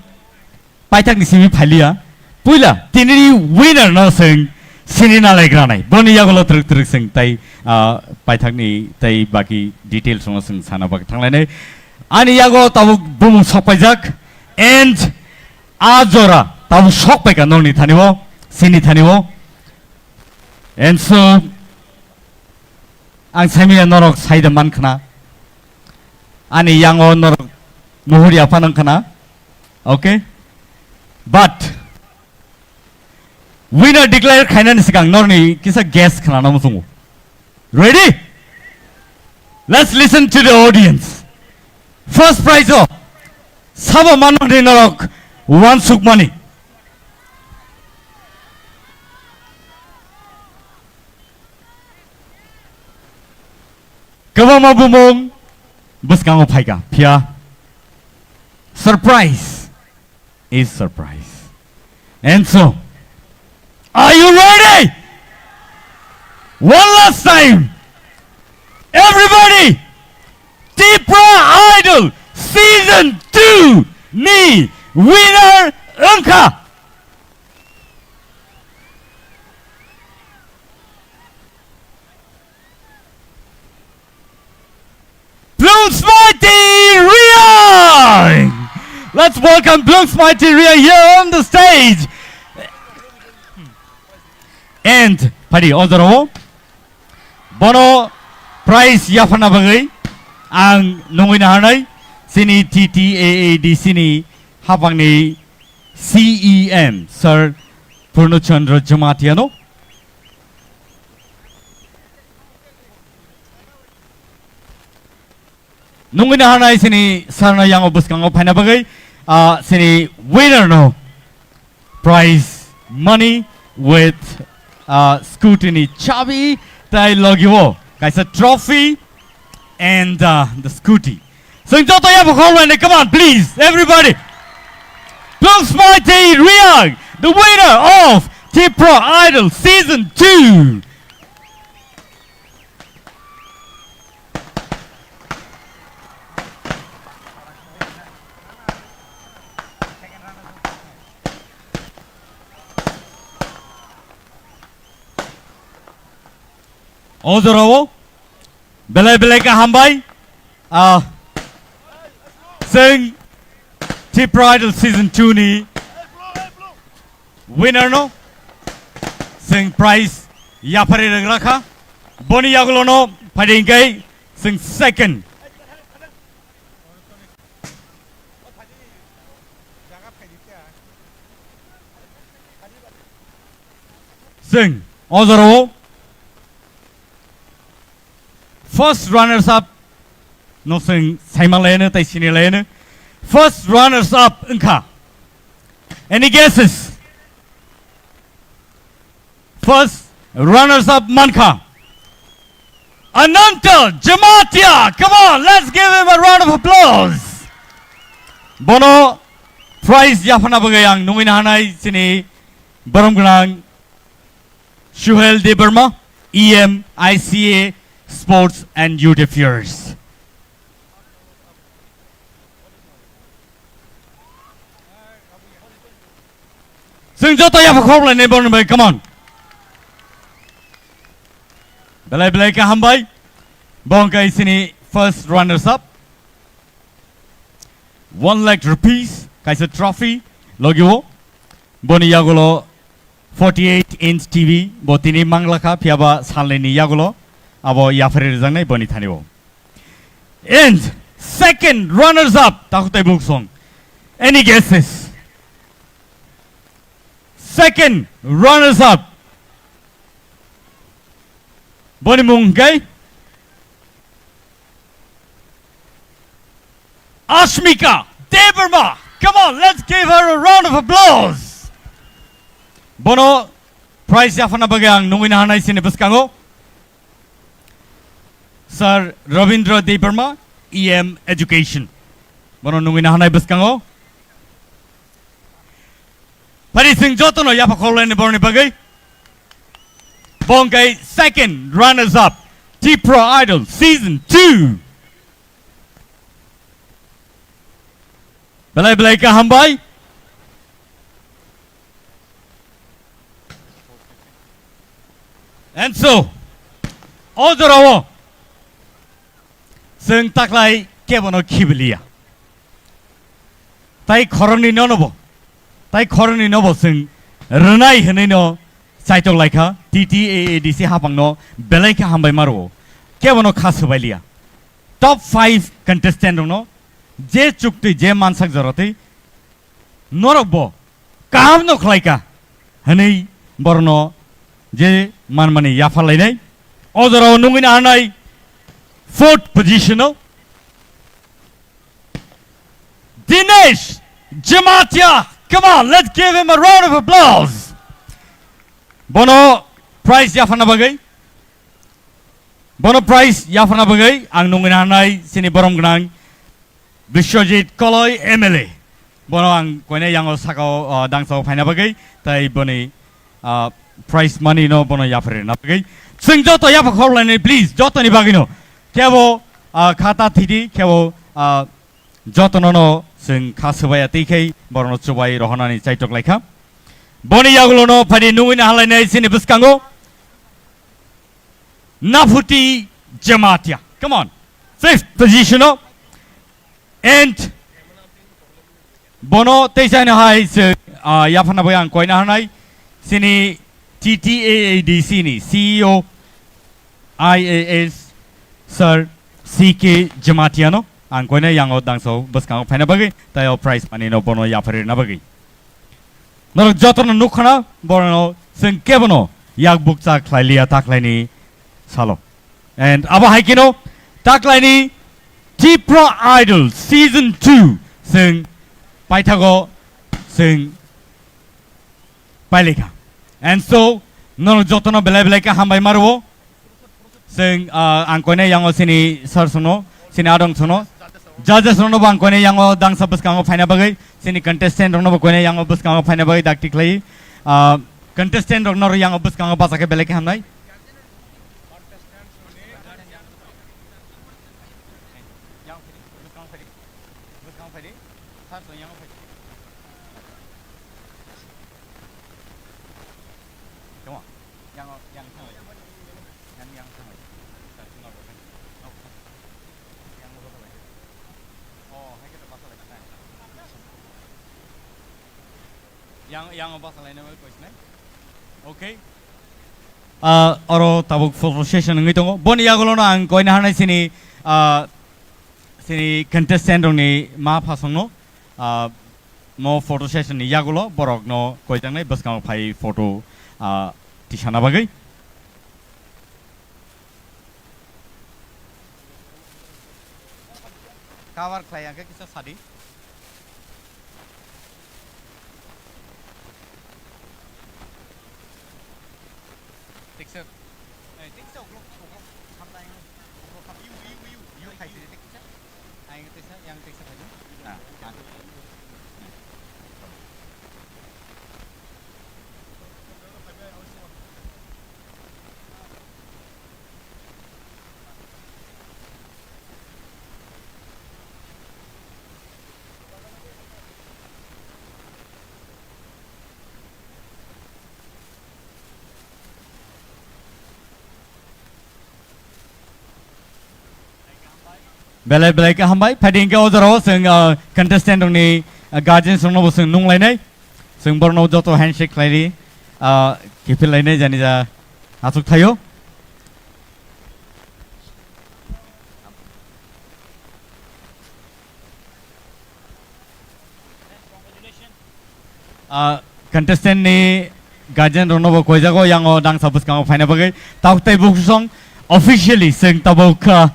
paithak ni simi phaliya, puila tini ni winner no chwng sini nalaigra nai. Boni yagulo twrwk twrwk chwng tai, ah, paithak ni tai baki details no chwng sana bagwi thanglainai. Ani yago tabuk bumung sokpaijak and a jora tabuk sokpaika nokni thani o, sini thani o. And so, ang saimanya norok saida man khna. Ani yango norok muhur yapha nang khna. Okay? But, winner declare khainani sikang norni kisa guess khna namu sungu. Ready? Let's listen to the audience. First prize o sabo manmani norok wansukmani. Kwbangma bumung bwskango phaika, phiya surprise is surprise. And so, are you ready? One last time, everybody, Tipra Idol Season two ni winner wngkha Blung Smaiti Riang! Let's welcome Blung Smaiti Riang here on the stage. And, phaidi, o jorao bono prize yapharna bagwi ang nungwi naharnai chini T T A A D C ni hapangni C E M, Sir Purno Chandra Jamatia no. Nungwi naharnai chini sarno yango bwskango phaina bagwi, ah, chini winner no prize money with, ah, scooty ni chabi tai logi o kaisa trophy and, ah, the scooty. Chwng joto yapha khorlaini, come on, please, everybody. Blung Smaiti Riang, the winner of Tipra Idol Season two. O jorao belai belai khe hambai. Ah, chwng Tipra Idol Season two ni winner no chwng prize yapharwi rwgra kha. Boni yagulo no phaidi hwnkhe chwng second. Chwng o jorao first runners up no chwng saima laino tei sini laino. First runners up wngkha. Any guesses? First runners up mankha Ananta Jamatia. Come on, let's give him a round of applause. Bono prize yapharna bagwi ang nungwi naharnai chini borom gwnang Suhel Debbarma, E M I C A Sports and Youth Affairs. Chwng joto yapha khorlaini borni bai, come on. Belai belai khe hambai. Bo hwnkhe chini first runners up. One lakh rupees kaisa trophy logi o. Boni yagulo forty-eight inch T V bo tini mangla kha, phiya ba salnini yagulo abo yapharwi rwjaknai boni thani o. And second runners up, takhuk tei buksong. Any guesses? Second runners up. Boni mung hwnkhe Ashmika Debbarma. Come on, let's give her a round of applause. Bono prize yapharna bagwi ang nungwi naharnai chini bwskango Sir Rabindra Debbarma, E M Education. Bono nungwi naharnai bwskango. Phaidi chwng jotono yapha khorlaini borni bagwi. Bo hwnkhe second runners up, Tipra Idol Season two. Belai belai khe hambai. And so, o jorao chwng taklai kebono khibiliya. Tai khoroknwi nono bo, tai khoroknwi nobo chwng rwnai hwnwi no chaitok laikha, T T A A D C hapangno belai khe hambai ma rwo. Kebono kha swbailiya. Top five contestant rokno je chuktwi, je mansak jorotwi norok bo kaham no khlai kha hwnwi borno je manmani yapha lainai. O jorao nungwi naharnai fourth position o Dinesh Jamatia. Come on, let's give him a round of applause. Bono prize yapharna bagwi, bono prize yapharna bagwi ang nungwi naharnai chini borom gwnang Biswajit Koloi M L A. Bono ang koinai yango sakao, ah, dangsao phaina bagwi, tai boni, ah, Prize money no bono yapharwi rwna bagwi. Chwng joto yapha khorlainai, please, jotoni bagwino. Khebo, ah, khata thidi, khebo, ah, jotono no chwng kha swbaiya twi khai borokno chubai rohornani chaitok laikha. Boni yagulono phaidi nungwi nahalainai chini bwskango Naphuti Jamatia. Come on. Fifth position o. And bono teisa hino hai se, ah, yaphana bai ang koina hanai. Sini T T A A D C ni C E O I A S Sir C K Jamatia no ang koina yango dangso bwskango phaina bagwi, tai o prize money no bono yapharwi rwna bagwi. Norok jotono nukha na, borokno chwng kebono yak bukcha khlai liya ta khlaini salo. And abo hai kheno ta khlaini Tipra Idol Season two chwng paithago chwng pailikha. And so, norok jotono belai belai khe hambai ma rwo. Chwng, ah, ang koinai yango sini sir sono, sini adong sono. Judges rokno bo ang koinai yango dangsa bwskango phaina bagwi, sini contestant rokno bo koinai yango bwskango phaina bagwi dakti khlai. Ah, contestant rokno ro yango bwskango bacha khe belai khe hamnai. Come on. Yang, yang thang lagi. Yang, yang thang lagi. Yang, yang thang lagi. Oh, hai kita pasal lagi. Yang, yang pasal lainai bai koisnai. Okay. Ah, oro tabuk photo session wngwi tongo. Boni yagulono ang koina hanai sini, ah, sini contestant rokni ma phasongno, ah, mo photo session ni yagulo borokno koijaknai bwskango phai photo, ah, tisana bagwi. Cover khlai ya khe kisa sadi. Teksa, eh, teksa uklok, uklok, samtang, uklok, iu, iu, iu, iu, khai sini teksa. Ang teksa, yang teksa khai sini. Ah, ah. Belai belai khe hambai. Phaidi hwnkhe o jorao chwng, ah, contestant rokni, ah, guardians rokno bo chwng nunglainai. Chwng borokno joto handshake khlaidi, ah, kiphil lainai jani ja achuk thaio. Ah, contestant ni guardian rokno bo koijago, yango dangsa bwskango phaina bagwi. Tabuk tei bukusong officially chwng tabuk, ah,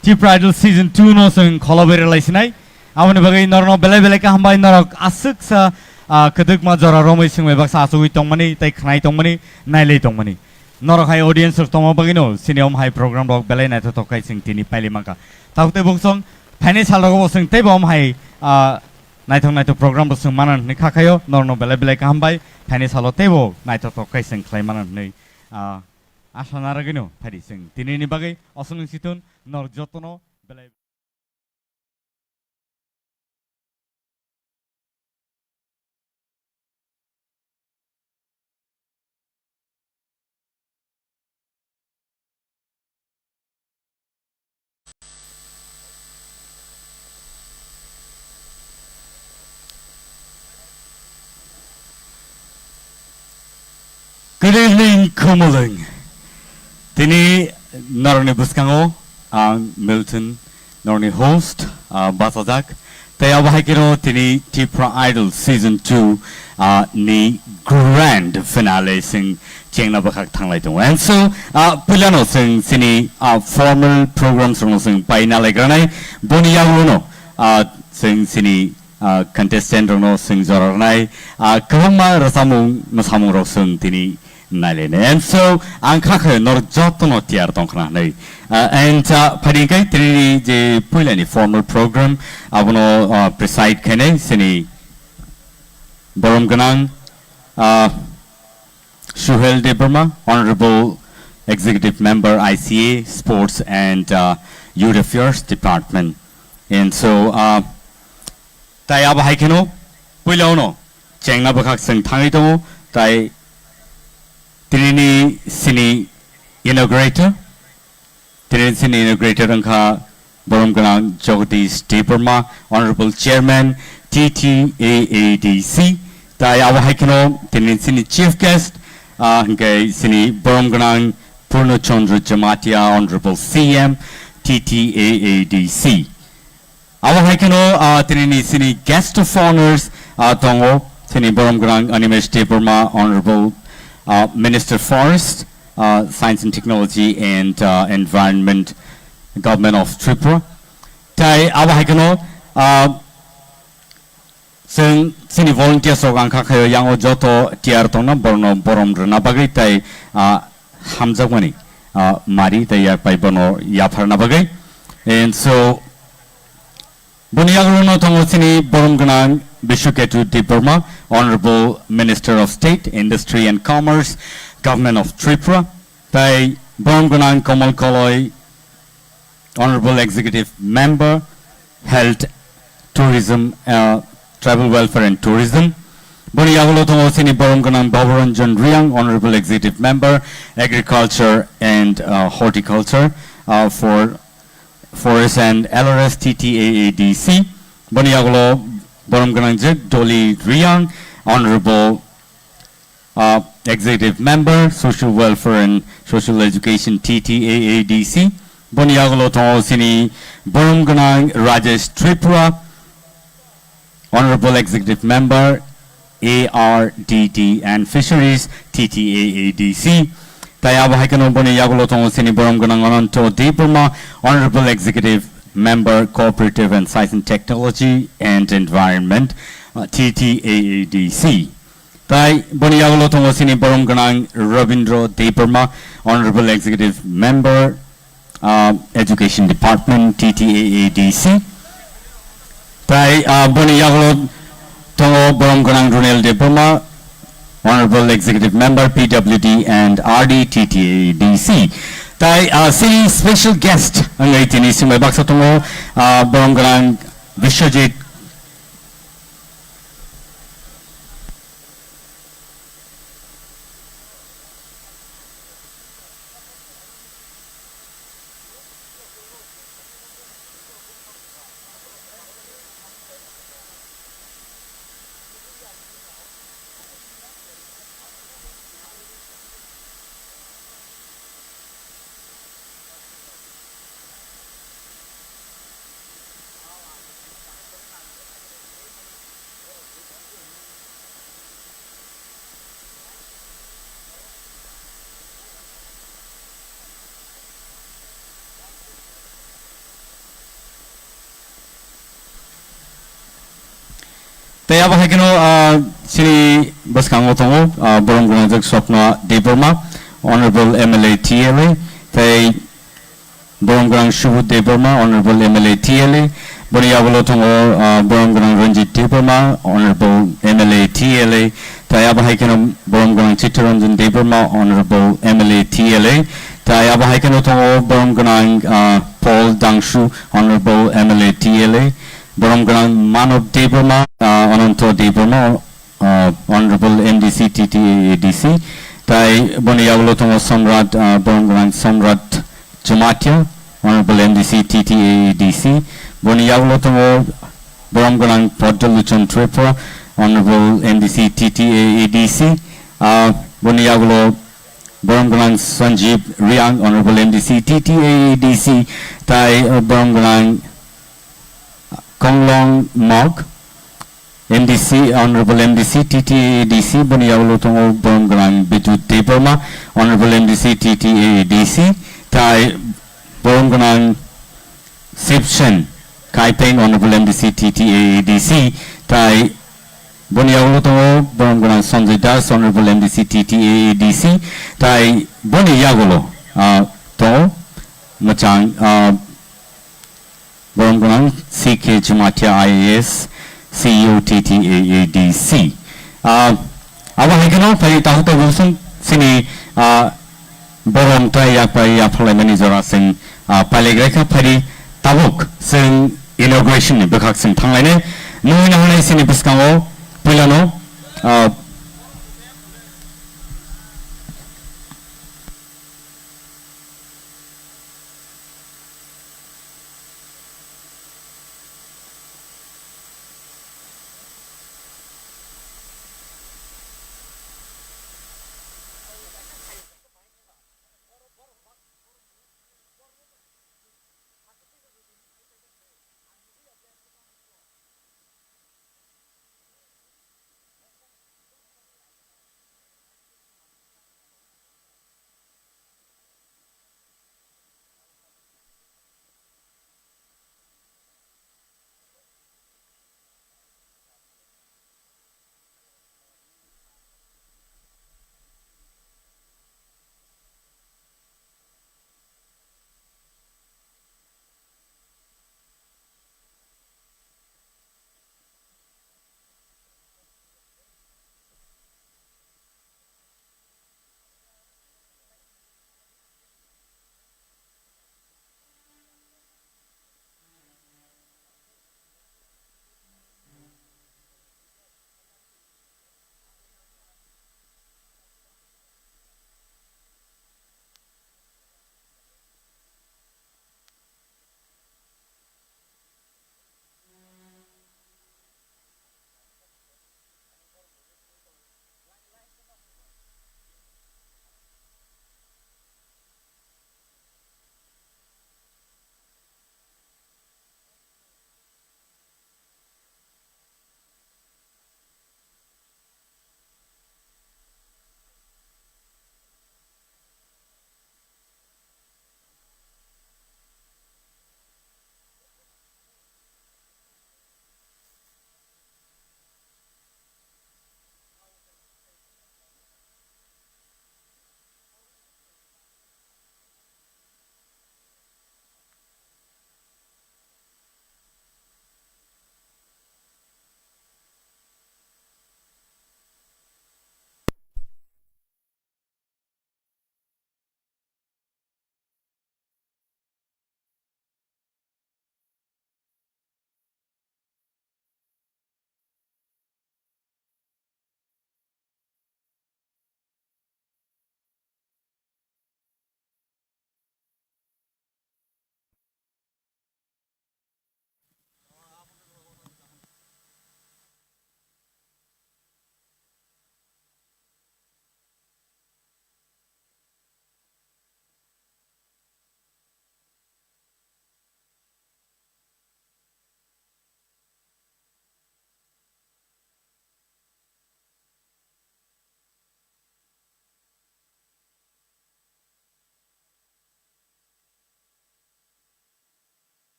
Tipra Idol Season two no chwng kholo berwi lai sinai. Aboni bagwi norokno belai belai khe hambai, norok aswksa, ah, kwdwkma jora romwi swngbai baksa achugwi tongmani tei khnai tongmani, nailai tongmani. Norok hai audience rok tongma bagwino chini om hai program rok belai naithothok khai chwng tini pailai mankha. Tabuk tei bukusong phainai sal rogo bo chwng teibo om hai, ah, naithok naithok program rok chwng mana hwnwi kha khaio, norokno belai belai kaham bai phainai salo teibo naithothok khai chwng khlai mana hwnwi, ah, asa narwgwino phaidi chwng tinini bagwi osonwi chithun norok jotono belai Good evening, Khumulwng. Tini norokni bwskango ang Milton, norokni host, ah, bachajak. Tei abo hai kheno tini Tipra Idol Season two, ah, ni grand finale chwng chengna bwkhak thanglai tongo. And so, ah, puilano chwng chini, ah, formal programs rokno chwng pai nalaigranai. Boni yagulono, ah, chwng chini, ah, contestant rokno chwng jora rwnai, ah, kwbangma rwchapmung mwsamung rok chwng tini nailainai. And so, ang kha khe norok jotono tiyar tongkhna hwnwi. Ah, and, ah, phaidi hwnkhe tini je puilani formal program, abono, ah, preside khainai chini borom gwnang, ah, Suhel Debbarma, Honorable Executive Member, I C A, Sports and, uh, Youth Affairs Department. And so, uh, tai abo hai kheno puila ono chengna bwkhak chwng thangwi tongo, tai tinini sini inaugurator, Tini sini inaugurator wngkha borom gwnang Jagadish Debbarma, Honorable Chairman, T T A A D C. Tai abo hai kheno tini sini chief guest, ah, hwnkhe sini borom gwnang Purno Chandra Jamatia, Honorable C M, T T A A D C. Abo hai kheno, ah, tini ni sini guest of honors, ah, tongo, tini borom gwnang Animesh Debbarma, Honorable, ah, Minister Forest, ah, Science and Technology and, ah, Environment, Government of Tripura. Tai abo hai kheno, ah, chwng chini volunteers rok ang kha khayo, yango joto tiyar tongna borno borom rwna bagwi tai, ah, hamjakmani, ah, mari tai yak bai bono yapharna bagwi. And so, boni yagulo no tongo chini borom gwnang Bishuketu Debbarma, Honorable Minister of State, Industry and Commerce, Government of Tripura, tai borom gwnang Komal Koloi, Honorable Executive Member, Health, Tourism, uh, Tribal Welfare and Tourism. Boni yagulo tongo chini borom gwnang Bhabaranjan Riang, Honorable Executive Member, Agriculture and, uh, Horticulture, uh, for Forest and L R S T T A A D C. Boni yagulo borom gwnang jek Dolly Riang, Honorable, uh, Executive Member, Social Welfare and Social Education, T T A A D C. Boni yagulo tongo chini borom gwnang Rajesh Tripura, Honorable Executive Member, A R D D and Fisheries, T T A A D C. Tai abo hai kheno boni yagulo tongo chini borom gwnang Ananto Debbarma, Honorable Executive Member, Cooperative and Science and Technology and Environment, uh, T T A A D C. Tai boni yagulo tongo chini borom gwnang Rabindra Debbarma, Honorable Executive Member, uh, Education Department, T T A A D C. Tai, uh, boni yagulo tongo borom gwnang Runel Debbarma, Honorable Executive Member, P W D and R D, T T A A D C. Tai, uh, chini special guest wngwi tini swngbai baksa tongo, uh, borom gwnang Biswajit Tei abo hai kheno, ah, chini bwskango tongo, ah, borom gwnangjak Swapna Debbarma, Honorable M L A T L A, tei borom gwnang Subodh Debbarma, Honorable M L A T L A, boni yagulo tongo, ah, borom gwnang Ranjit Debbarma, Honorable M L A T L A, tei abo hai kheno borom gwnang Chittaranjan Debbarma, Honorable M L A T L A, tei abo hai kheno tongo borom gwnang, ah, Paul Dangshu, Honorable M L A T L A, borom gwnang Manob Debbarma, ah, Ananto Debbarma, uh, Honorable M D C T T A A D C, tai boni yagulo tongo Samrat, uh, borom gwnang Samrat Jamatia, Honorable M D C T T A A D C, boni yagulo tongo borom gwnang Padda Luchon Tripura, Honorable M D C T T A A D C, uh, boni yagulo borom gwnang Sanjeev Riang, Honorable M D C T T A A D C, tai, uh, borom gwnang Konglong Mok, M D C, Honorable M D C, T T A A D C, boni yagulo tongo borom gwnang Bidut Debbarma, Honorable M D C, T T A A D C, tai borom gwnang Sibsen Kaipeng, Honorable M D C, T T A A D C, tai boni yagulo tongo borom gwnang Sanjay Das, Honorable M D C, T T A A D C, tai boni yagulo, ah, tongo mwchang, ah, borom gwnang C K Jamatia I A S, C E O T T A A D C. Ah, abo hai kheno phai takhuk bai bosong Chini, ah, borom tei yak bai yapharlaimani jora chwng, ah, pailaigrai kha, phaidi tabuk chwng inauguration ni bwkhak chwng thanglainai. Nungwi nangmani chini bwskango puilano, ah,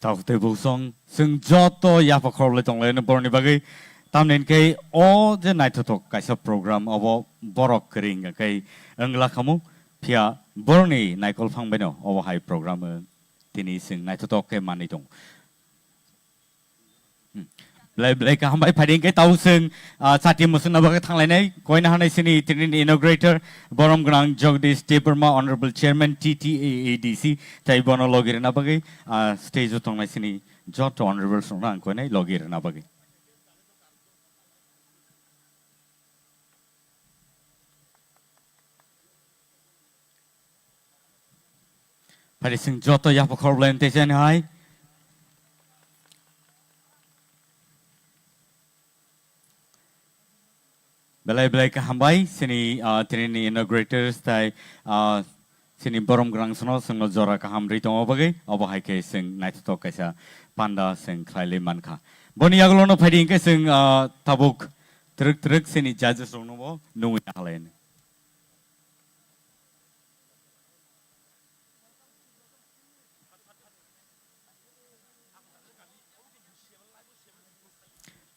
Tabuk tei bosong, chwng joto yapha khorokle tonglaino borokni bagwi. Tamni hwnkhe o je naithothok kaisa program, obo borok kwrwi hwnkhe wngla khamu, phiya borokni naikol phang baino obo hai program, eh, tini chwng naithothok khe manwi tongo. Hmm. Belai, belai kaham bai phaidi hwnkhe tabuk chwng, ah, chati mwswkna bagwi thanglainai. Koina hanai chini tini inaugurator borom gwnang Jagdish Debbarma, Honorable Chairman T T A A D C, tei bono logi rwna bagwi, ah, stage o tongnai chini joto honorables rokno ang koinai logi rwna bagwi. Phaidi chwng joto yapha khorokle tei chani hai. Belai belai kaham bai chini, ah, tini ni inaugurators tei, ah, chini borom gwnang sono chwngno jora kaham rwi tongo bagwi, obo hai khe chwng naithothok kaisa panda chwng khlailwi mankha. Boni yagulono phaidi hwnkhe chwng, ah, tabuk twrwk twrwk chini judges rokno bo nungwi nahalai.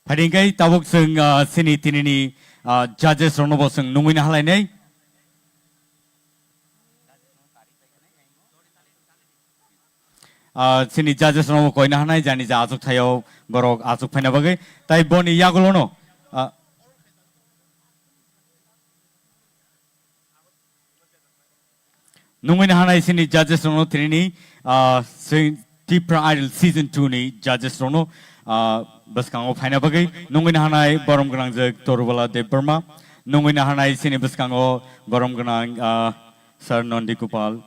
Phaidi hwnkhe tabuk chwng, ah, chini tinini, ah, judges rokno bo chwng nungwi nahalainai. Ah, chini judges rokno bo koina hanai jani ja achuk thaio borok achuk phaina bagwi. Tai boni yagulono, ah, nungwi hanai chini judges rokno tini, ah, chwng Tipra Idol Season two ni judges rokno, ah, bwskango phaina bagwi nungwi hanai borom gwnangjwk Torubala Debbarma, nungwi hanai chini bwskango borom gwnang, ah, Sir Nondi Gopal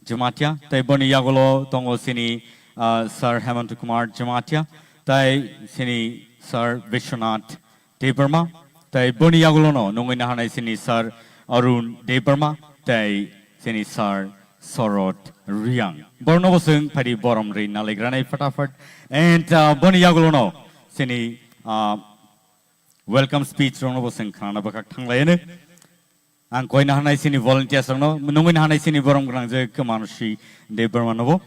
Jamatia, tei boni yagulo tongo chini, ah, Sir Hemant Kumar Jamatia, tei chini Sir Vishwanath Debbarma, tei boni yagulono nungwi hanai chini Sir Arun Debbarma, tei chini Sir Sorot Riang. Borno bo chwng phaidi borom ri nalaigranai fatafat. And, ah, boni yagulono chini, ah, welcome speech rokno bo chwng khnana bwkhak thanglaino. Ang koina hanai chini volunteers rokno, nungwi hanai chini borom gwnangjwk Mansi Debbarma no bo.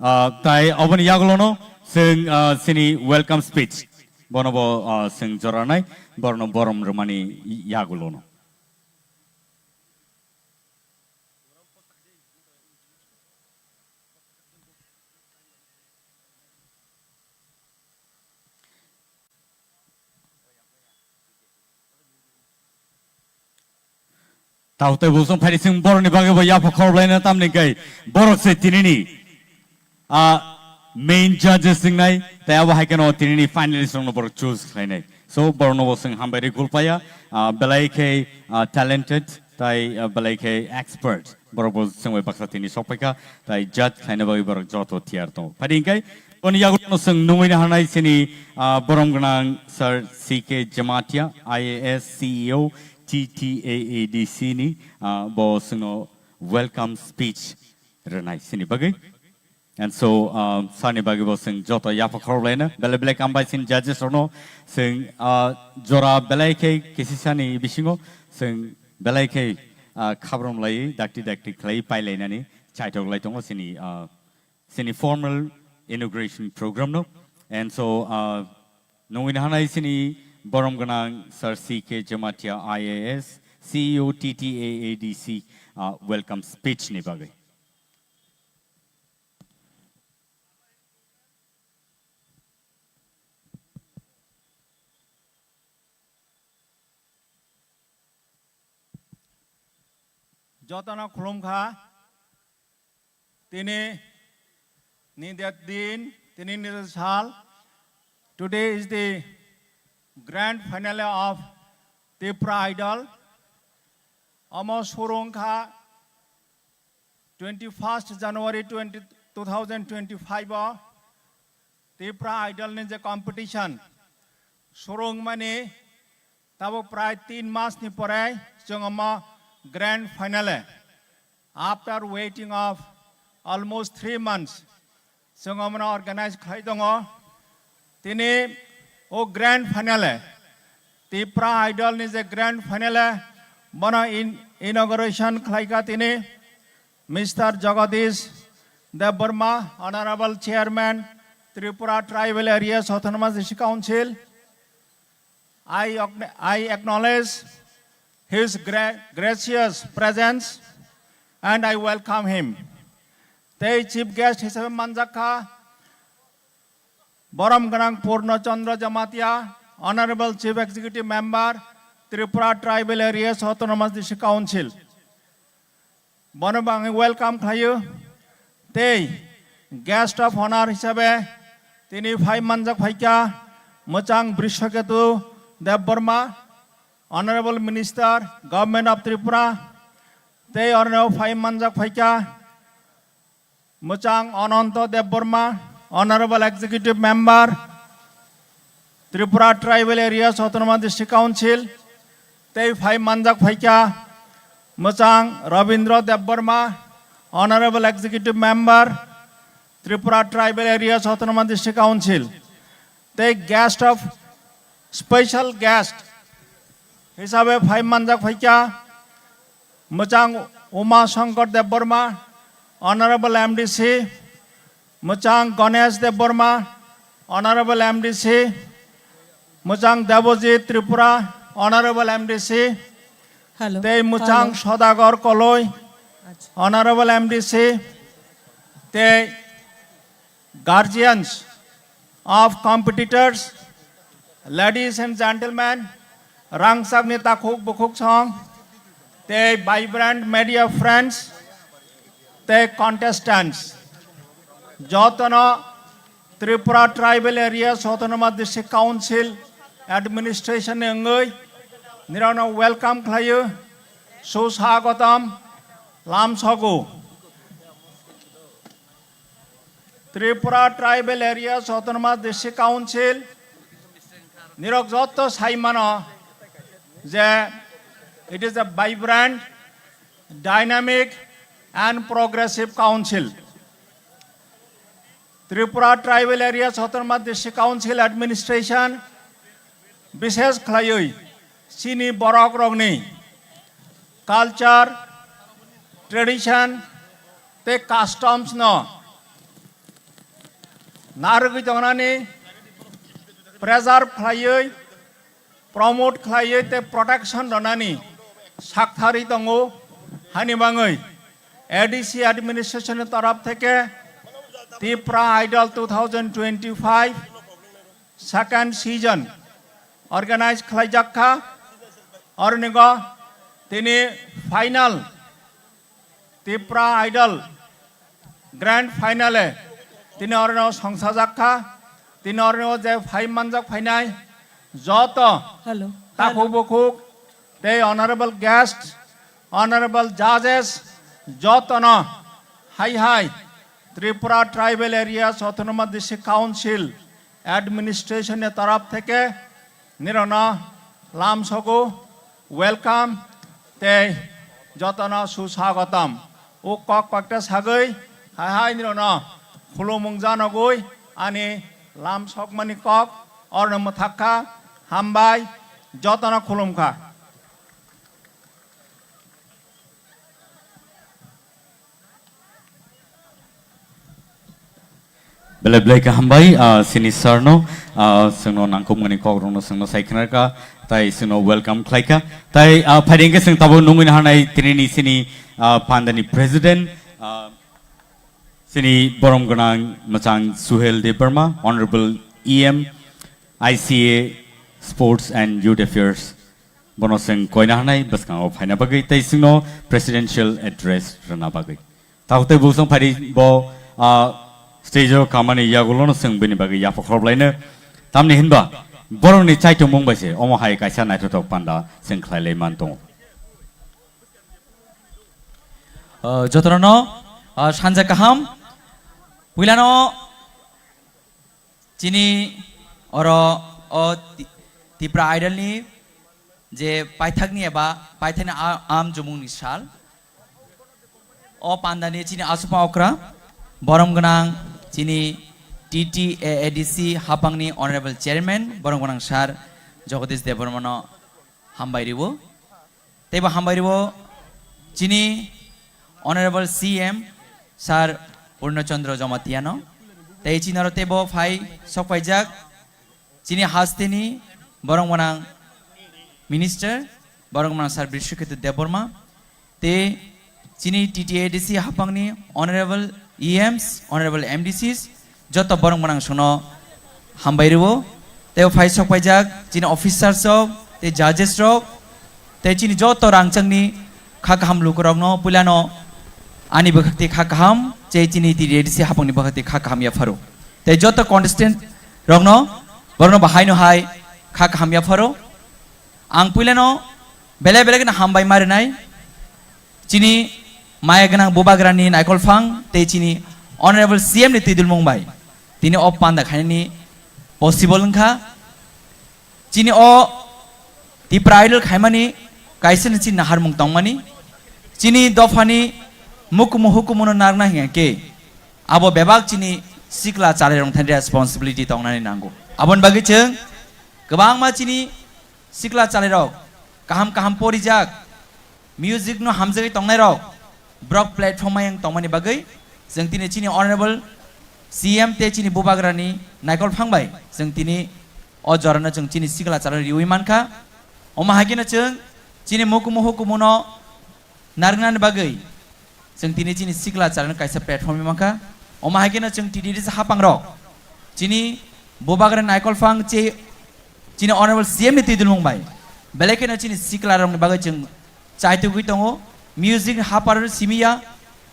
Ah, tai oboni yagulono chwng, ah, chini welcome speech. Bono bo, ah, chwng joranai, borno borom rwmani yagulono. Tao tei busong phaidi chwng borokni bagwi bo yapha khorok laina tamni kai borok se tinini, ah, main judges wngnai, tei abo hai kheno tinini finalist rokno borok choose khlainai. So borokno bo chwng hambai rwi khulpaya, ah, belai khe, ah, talented, tai, ah, belai khe expert. Borok bo chwng bai baksa tini sokpaikha, tai judge khlaina bagwi borok joto tiyar tongo. Phaidi hwnkhe, boni yagulono chwng nungwi hanai chini, ah, borom gwnang Sir C K Jamatia, I A S, C E O, T T A A D C ni, ah, bo chwngno welcome speech rwnai chini bagwi. And so, ah, sani bagwi bo chwng joto yapha khorok laina, belai belai hambai chini judges rokno chwng, ah, jora belai khe kisisani bisingo chwng belai khe, ah, khabrom lai, dakti dakti khlai pai lainani chaitok lai tongo chini, ah, chini formal inauguration program no. And so, ah, nungwi hanai chini borom gwnang Sir C K Jamatia, I A S, C E O, T T A A D C, ah, welcome speech ni bagwi. Jotono khulumkha. Tini ni din, tini ni sal. Today is the grand finale of Tipra Idol. Omo surungkha twenty-first January twenty, two thousand twenty-five o Tipra Idol ni je competition surung mani tabuk prai tin mas ni pore chwng omo grand finale, after waiting of almost three months, chwng omono organize khlai tongo. Tini o grand finale, Tipra Idol ni je grand finale, bono in-, inauguration khlaikha tini Mister Jagadish Debbarma, Honorable Chairman, Tripura Tribal Areas Autonomous District Council. I, ackn-, I acknowledge his gra-, gracious presence and I welcome him. Tei chief guest hisabe manjakha borom gwnang Purno Chandra Jamatia, Honorable Chief Executive Member, Tripura Tribal Areas Autonomous District Council. Bono bo ang welcome khlaio. Tei guest of honor hisabe tini phai manjak phaikha mwchang Brishaketu Debbarma, Honorable Minister, Government of Tripura. Tei oro phai manjak phaikha mwchang Ananto Debbarma, Honorable Executive Member, Tripura Tribal Areas Autonomous District Council, tei phai manjak phaikha mwchang Rabindra Debbarma, Honorable Executive Member, Tripura Tribal Areas Autonomous District Council, tei guest of, special guest hisabe phai manjak phaikha mwchang Uma Shankar Debbarma, Honorable M D C, mwchang Ganesh Debbarma, Honorable M D C, Muchang Debojit Tripura, Honorable M D C, Hello. Tei Muchang Hello. Sodagar Koloi, Acha. Honorable M D C, tei guardians of competitors, ladies and gentlemen, rangchakni takhuk bukhuk song, tei vibrant media friends, tei contestants, jotono Tripura Tribal Areas Autonomous District Council Administration ni wngwi nirokno welcome khlaio, suswagotom lamsogo. Tripura Tribal Areas Autonomous District Council nirok jotto sai mano je it is a vibrant, dynamic and progressive council. Tripura Tribal Areas Autonomous District Council Administration bishesh khlaiwi chini borok rokni culture, tradition tei customs no narwgwi tongnani, preserve khlaiwi, promote khlaiwi tei protection rwnani sakthari tongo. Hani bangwi A D C administration ni taraf theke Tipra Idol two thousand twenty-five second season organize khlaijak kha. Ornigo tini final Tipra Idol grand final e tini orno songsajak kha. Tini orno je phai manjak phainai joto Hello. Takhuk Hello. Bukhuk tei honorable guest, honorable judges, jotono hai hai Tripura Tribal Areas Autonomous District Council administration ni taraf theke nirokno lamsogo welcome tei jotono suswagotom. O kok kokta sagwi hai hai nirokno khulumung janogwi ani lamsokmani kok orno mwthak kha. Hambai, jotono khulum kha. Belai belai kaham bai, ah, sini sir no, ah, chwngno nangkukmani kok rokno chwngno sai khna kha, tai chwngno welcome khlai kha. Tai, ah, phaidi hwnkhe chwng tabuk nungwi naharnai tini ni sini, ah, pandani president, ah, sini borom gwnang mwchang Suhel Debbarma, Honorable E M, I C A, Sports and Youth Affairs. Bono chwng koina hanai bwskango phaina bagwi tei chwngno presidential address rwna bagwi. Tabuk tei bwswng phaidi bo, ah, stage o kamani yagulono chwng bini bagwi yapha khoroblaino. Tamni hinba borokni chaitongmung bai se omo hai kaisa naithothok panda chwng khlai lai man tongo. Ah, jotono, ah, sanja kaham. Puilano Chini oro o Ti-, Tipra Idol ni je paithakni eba paithakni a-, am jumungni sal. O pandani chini asupang okra, borom gwnang chini T T A A D C hapangni Honorable Chairman, borom gwnang Sir Jagadish Debbarmano hambai riwo. Teibo hambai riwo chini Honorable C M Sir Purno Chandra Jamatia no. Tei chini oro teibo phai sokpaijak chini hasteni borok gwnang Minister, borok gwnang Sir Bishwaketu Debbarma. Tei chini T T A D C hapangni Honorable E Ms, Honorable M D Cs, joto borok gwnang songno hambai rwo. Tei phai sokpaijak chini officers rok, tei judges rok, tei chini joto rangchakni kha kaham lukurokno puilano ani bwkhakti kha kaham, tei chini T T A D C hapangni bwkhakti kha kaham yapharo. Tei joto contestant rokno borokno bahaino hai kha kaham yapharo. Ang puilano belai belai kheno hambai ma rwnai. Chini maya gwnang bubagrani naikolphang tei chini Honorable C M ni twidulmung bai tini o panda khainani possible wngkha. Chini o Tipra Idol khaimani kaisa ni chini naharmung tongmani. Chini dophani mukumu hukumuno narwkna hingya khe abo bebak chini sikla chalairok thani responsibility tongnani nango. Aboni bagwi chwng kwbangma chini sikla chalairok kaham kaham porijak, music no hamjagwi tongnairok, borok platform ayang tongmani bagwi chwng tini chini Honorable C M tei chini bubagrani naikolphang bai chwng tini o jorano chwng chini sikla chalo riwi mankha. Omo hai kheno chwng chini mukumu hukumuno narwknani bagwi chwng tini chini sikla chalo kaisa platform mankha. Omo hai kheno chwng T D D C hapangrok chini bubagra naikol phang che chini Honorable C M ni twi dulmung bai belai kheno chini sikla rokni bagwi chwng chaitugwi tongo. Music ni hapar simiya,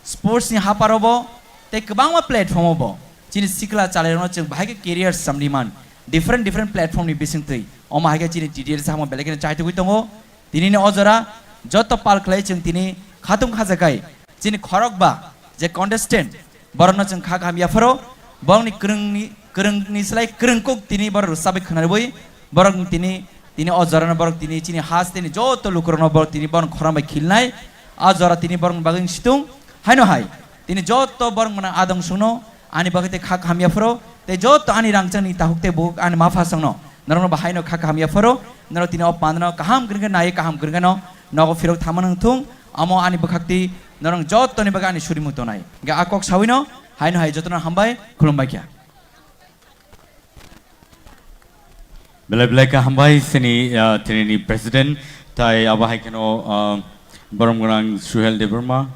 sports ni hapar obo, tei kwbangma platform obo chini sikla chalairokno chwng bahai khe career samni man, different different platform ni bisingtwi. Omo hai khe chini T D L samo belai kheno chaitugwi tongo. Tini ni o jora joto pal khlai chwng tini khatung khajakai chini khorok ba je contestant borokno chwng kha kaham yapharo, borokni kwrwngni, kwrwngni slai kwrwng kuk tini borok rwchabwi khwnarwi borok tini, tini o jorano borok tini chini hasteni joto lukurokno borok tini borok khorang bai khilnai. A jora tini borokni bagwi situng haino hai tini joto borok mwnang adong sungno ani bagwi tei kha kaham yapharo tei joto ani rangchakni tahuk tei buhuk ani ma phasongno norokno bahaino kha kaham yapharo. Norok tini o pandano kaham kwrwngkhe nai kaham kwrwngkheno nogo phirok thangma nang thung. Amo ani bwkhakti norok jotoni bagwi ani surimung tonai. Hingkhe a kok sawino haino hai jotono hambai khulumbai kha. Belai belai kha hambai sini, ah, tini ni president tai abo hai kheno, ah, borom gwnang Suhel Debbarma,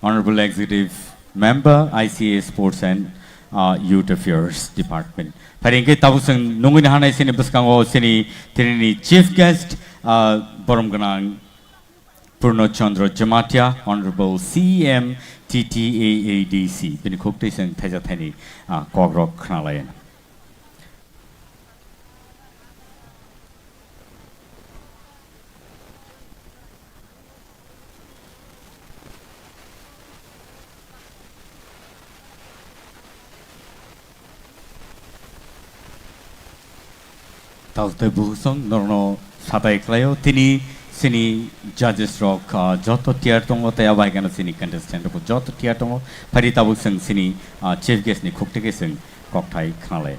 Honorable Executive Member, I C A Sports and, ah, Youth Affairs Department. Phai hingkhe tabuk chwng nungwi hanai sini bwskango sini tini ni chief guest, ah, borom gwnang Purno Chandra Jamatia, Honorable C E M T T A A D C, bini khuk twi chwng thaisa thaini, ah, kokrok khna lai. Tabuk tei buhusong norokno satai khlaio. Tini sini judges rok, ah, joto tiar tongo tei abo hai kheno sini contestant rok joto tiar tongo. Phai di tabuk chwng sini, ah, chief guest ni khuk twi khe chwng kokthai khna lai.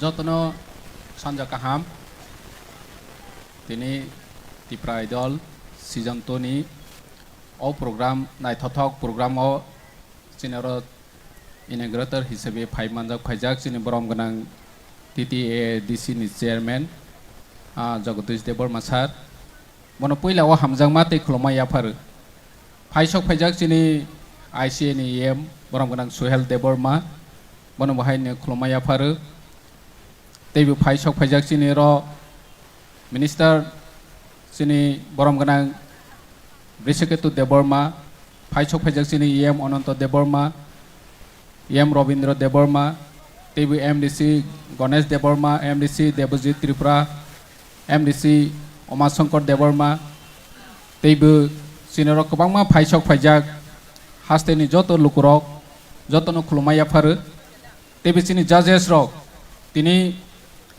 Jotono sanja kaham. Tini Tipra Idol season two ni o program, naithothok program o chini oro inaugurator hisabe phai manjak, phaijak chini borom gwnang T T A A D C ni chairman, ah, Jagadish Debbarma sir. Bono puila o hamjakma tei khulumma yapharo. Phaisok phaijak chini I C A ni E M borom gwnang Suhel Debbarma, bono bo haino khulumma yapharo. Teibo phaisok phaijak chini oro minister chini borom gwnang Brisiketu Debbarma, phaisok phaijak chini E M Ananto Debbarma, E M Robindra Debbarma, teibo M D C Ganesh Debbarma, M D C Debojit Tripura, M D C Umashankar Debbarma, teibo chini oro kwbangma phaisok phaijak hasteni joto lukurok jotono khulumma yapharo. Teibo chini judges rok tini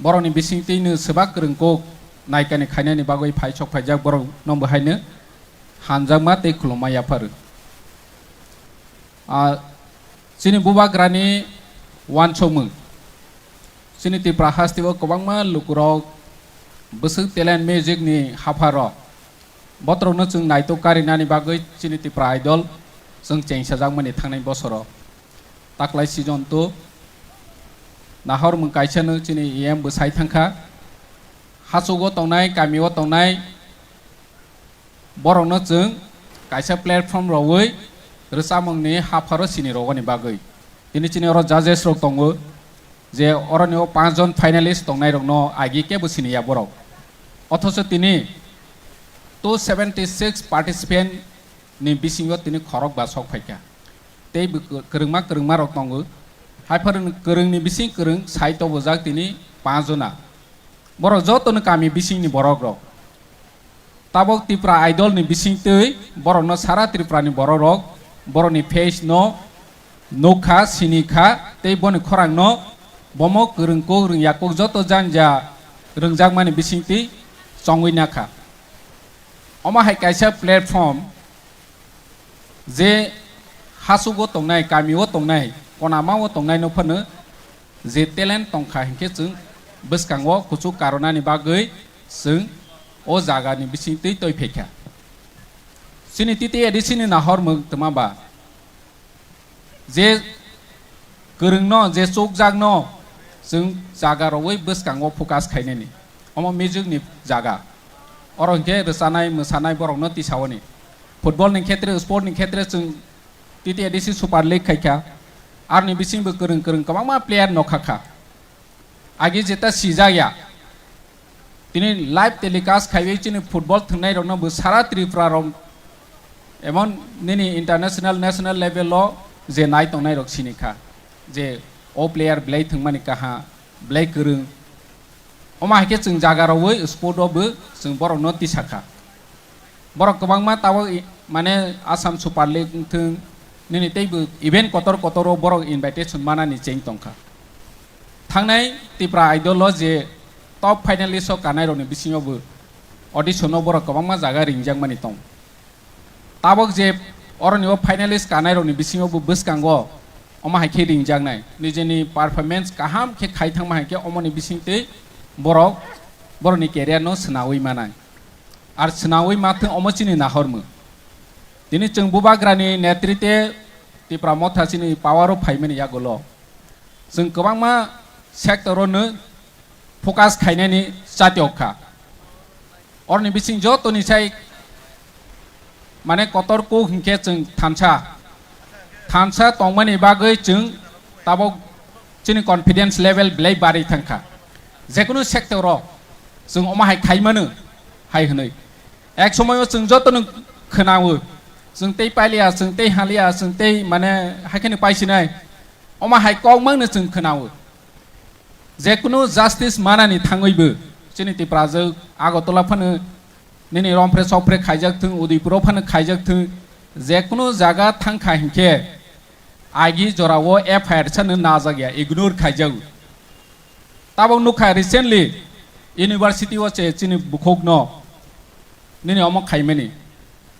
borokni bisingtwino swbak kwrwng kok naikani khainani bagwi phaisok phaijak borokno bo haino hamjakma tei khulumma yapharo. Ah, chini bubagrani uansukmung. Chini Tripura hasteo kwbangma lukurok bwswk talent music ni hapharo. Botrokno chwng naitok karinani bagwi chini Tripura Idol chwng chengsajakmani thangnai bosoro. Taklai season two nahormung kaisano chini E M bwsai thangkha. Hachugo tongnai, kamio tongnai, borokno chwng kaisa platform rwui rwchapmungni hapharo sini rwgani bagwi. Tini chini oro judges rok tongo, je oroni o panch jon finalist tongnairokno agi kebo siniya borok. Othocho tini two seventy six participant ni bisingo tini khorok ba sok phaikha. Tei bo kwrwngma kwrwngma rok tongo. Haiphano kwrwngni bising kwrwng sai tobojak tini panch jona. Borok jotono kami bisingni borok rok. Tabok Tripura Idol ni bisingtwi borokno sara Tripura ni borok rok borokni face no nukha, sinikha tei boni khorang no bomo kwrwng kuk rwngya kuk joto janja rwngjakmani bisingtwi chongwi nakha. Omo hai kaisa platform je hachugo tongnai, kamio tongnai, konamao tongnai no phano je talent tongkha hinkhe chwng bwskango kuchuk karonani bagwi chwng o jagani bisingtwi twi phaikha. Chini T T A D C ni nahormung twma ba Je kwrwngno, je chukjakno chwng jaga rwui bwskango focus khainani. Omo music ni jaga. Oro hinkhe rwchanai, mwsanai borokno tisaoni. Football ni khetre, sport ni khetre chwng T T A D C Super League khaikha. Aroni bisingbo kwrwng kwrwng kwbangma player nokha kha. Agi jeta sijak ya. Tini live telecast khaiwi chini football thwngnairokno bo sara Tripura rok emon nini international, national level o je nai tongnairok sini kha. Je o player belai thwngmani kaha, belai kwrwng. Omo hai khe chwng jaga rwui sport o bo chwng borokno tisa kha. Borok kwbangma tabuk i-, mane Assam Super League wngthwng, nini teibo event kotor kotor o borok invitation manani cheng tongkha. Thangnai Tipra Idol o je top finalist o kanai rokni bisingo bo audition o borok kwbangma jaga ringjakmani tong. Tabuk je oroni o finalist kanai rokni bisingo bo bwskango omo hai khe ringjaknai. Nijeni performance kaham khe khai thangma hai khe omoni bisingtwi borok borokni career no swnaui manai. Ar swnaui mathwng omo chini nahormung. Tini chwng Bubagrani netrite Tipra Motha chini power o phaimani yagulo. Chwng kwbangma sector o no focus khainani chatiok kha. Oroni bising jotoni sai mane kotor kuk hinkhe chwng thansa. Thansa tongmani bagwi chwng tabuk chini confidence level belai barwi thangkha. Jekunu sector o chwng omo hai khaimano hai hwnwi. Ek somoio chwng jotono khwnao. Chwng tei pailiya, chwng tei haliya, chwng tei mane haikheno paisinai. Omo hai kokmangno chwng khwnao. Jekunu justice manani thangwibo chini Tiprajwk Agartala phano nini romphre sokphre khaijak thung, Udaipuro phano khaijak thung, jekunu jaga thangkha hinkhe agi jorao F I R sano najak ya, ignore khaijago. Tabuk nukha recently university o se chini bukhukno nini omo khaimani.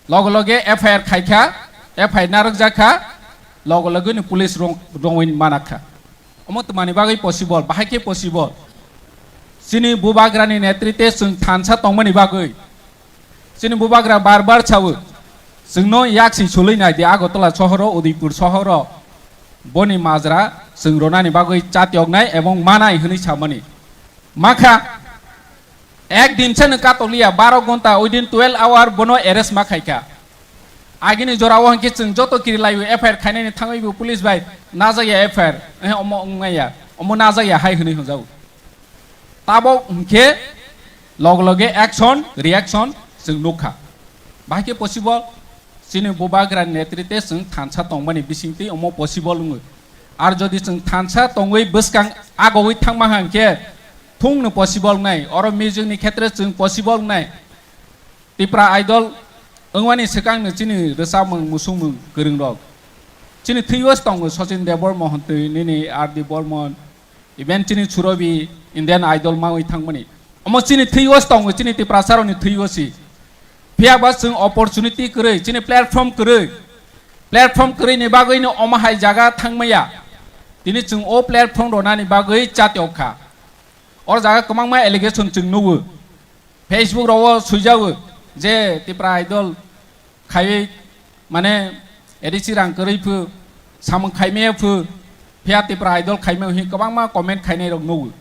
Loge loge F I R khaikha, F I R narwkjakha, loge loge ni police rong-, rongwi manakha. Omo twmani bagwi possible, bahai khe possible. Chini Bubagrani netrite chwng thansa tongmani bagwi. Chini Bubagra bar bar sawo. Chwngno yaksi sulwi nai di Agartala sohoro, Udaipur sohoro. Boni majra chwng ronani bagwi chatioknai ebong manai hwnwi samani. Makha Ek din sano katokliya, baro gonta, within twelve hour bono arrest ma khaikha. Agini jorao hinkhe chwng joto kirilaio F I R khainani thangwibo police bai najak ya F I R, eh, omo wngmaya, omo najak ya hai hwnwi hwnjago. Tabok hinkhe log loge action, reaction chwng nukha. Bahai khe possible, chini Bubagrani netrite chwng thansa tongmani bisingtwi omo possible wngo. Ar jodi chwng thansa tongwi bwskang agogwi thangma hang khe thungno possible wngnai, oro music ni khetre chwng possible wngnai. Tipra Idol wngmani swkangno chini rwchapmung, musukmung kwrwng rok chini thwibo tongo, Sachin Debbarma hontwi, nini R D Barman, even chini Surobi Indian Idol mawi thangmani. Omo chini thwibo tongo, chini Tiprasarokni thwibo si. Phiya ba chwng opportunity kwrwi, chini platform kwrwi. Platform kwrwini bagwino omo hai jaga thangmaya. Tini chwng o platform ronani bagwi chatiok kha. O jaga kwbangma allegation chwng nugo. Facebook rogo swijago je Tipra Idol khaiwi mane A D C rang kwrwi phu, samung khaimaya phu, phiya Tipra Idol khaimaya hwnwi kwbangma comment khainai rok nugo.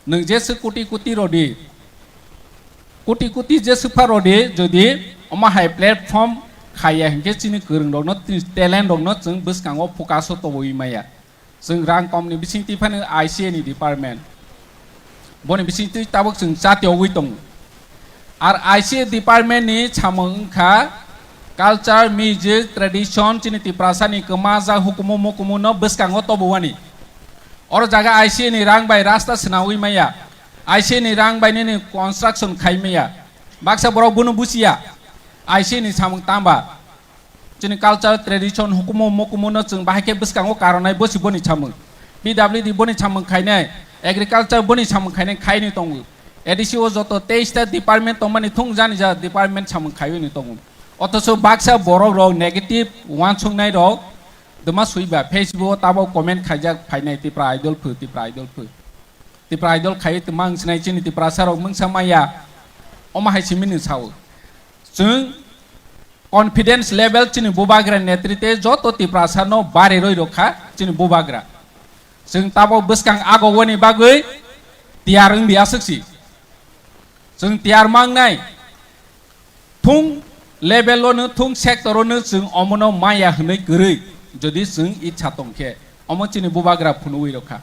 Nwng jesa koti koti rodi, koti koti jesa pha rodi, jodi omo hai platform khaiya hinkhe chini kwrwng rokno, chini talent rokno chwng bwskango focus o toboi maya. Chwng rang komni bisingtwi phano I C A ni department, boni bisingtwi tabuk chwng chatiogwi tongo. Ar I C A department ni samung wngkha culture, music, tradition, chini Tiprasani kwmajak hukumu mukumu no bwskango tobowani. Oro jaga I C A ni rang bai rasta swnawi maya, I C A ni rang bai nini construction khai maya. Baksa borok bono buchiya, I C A ni samung tamba. Chini culture, tradition, hukumu mukumu no chwng bahai khe bwskango karonai, bosi boni samung. P W D boni samung khainai, agriculture boni samung khainai khaini tongo. A D C o joto teis ta department tongmani thung jani ja department samung khaiwi ni tongo. Othocho baksa borok rok negative uansuknai rok dwma swiba Facebook o tabok comment khaijak phainai Tipra Idol phu, Tipra Idol phu. Tipra Idol khaiwi twma wngsinai chini Tiprasa rok mungsa maya. Omo hai simi ni sao. Chwng confidence level chini bubagra netrite joto Tiprasa no bari roi rokha chini bubagra. Chwng tabok bwskang agogwani bagwi tiyar wngdi aswk si. Chwng tiyar mangnai. Thung level o no, thung sector o no chwng omono maya hwnwi kwrwi, jodi chwng itsa tongkhe, omo chini bubagra phunugwi rokha.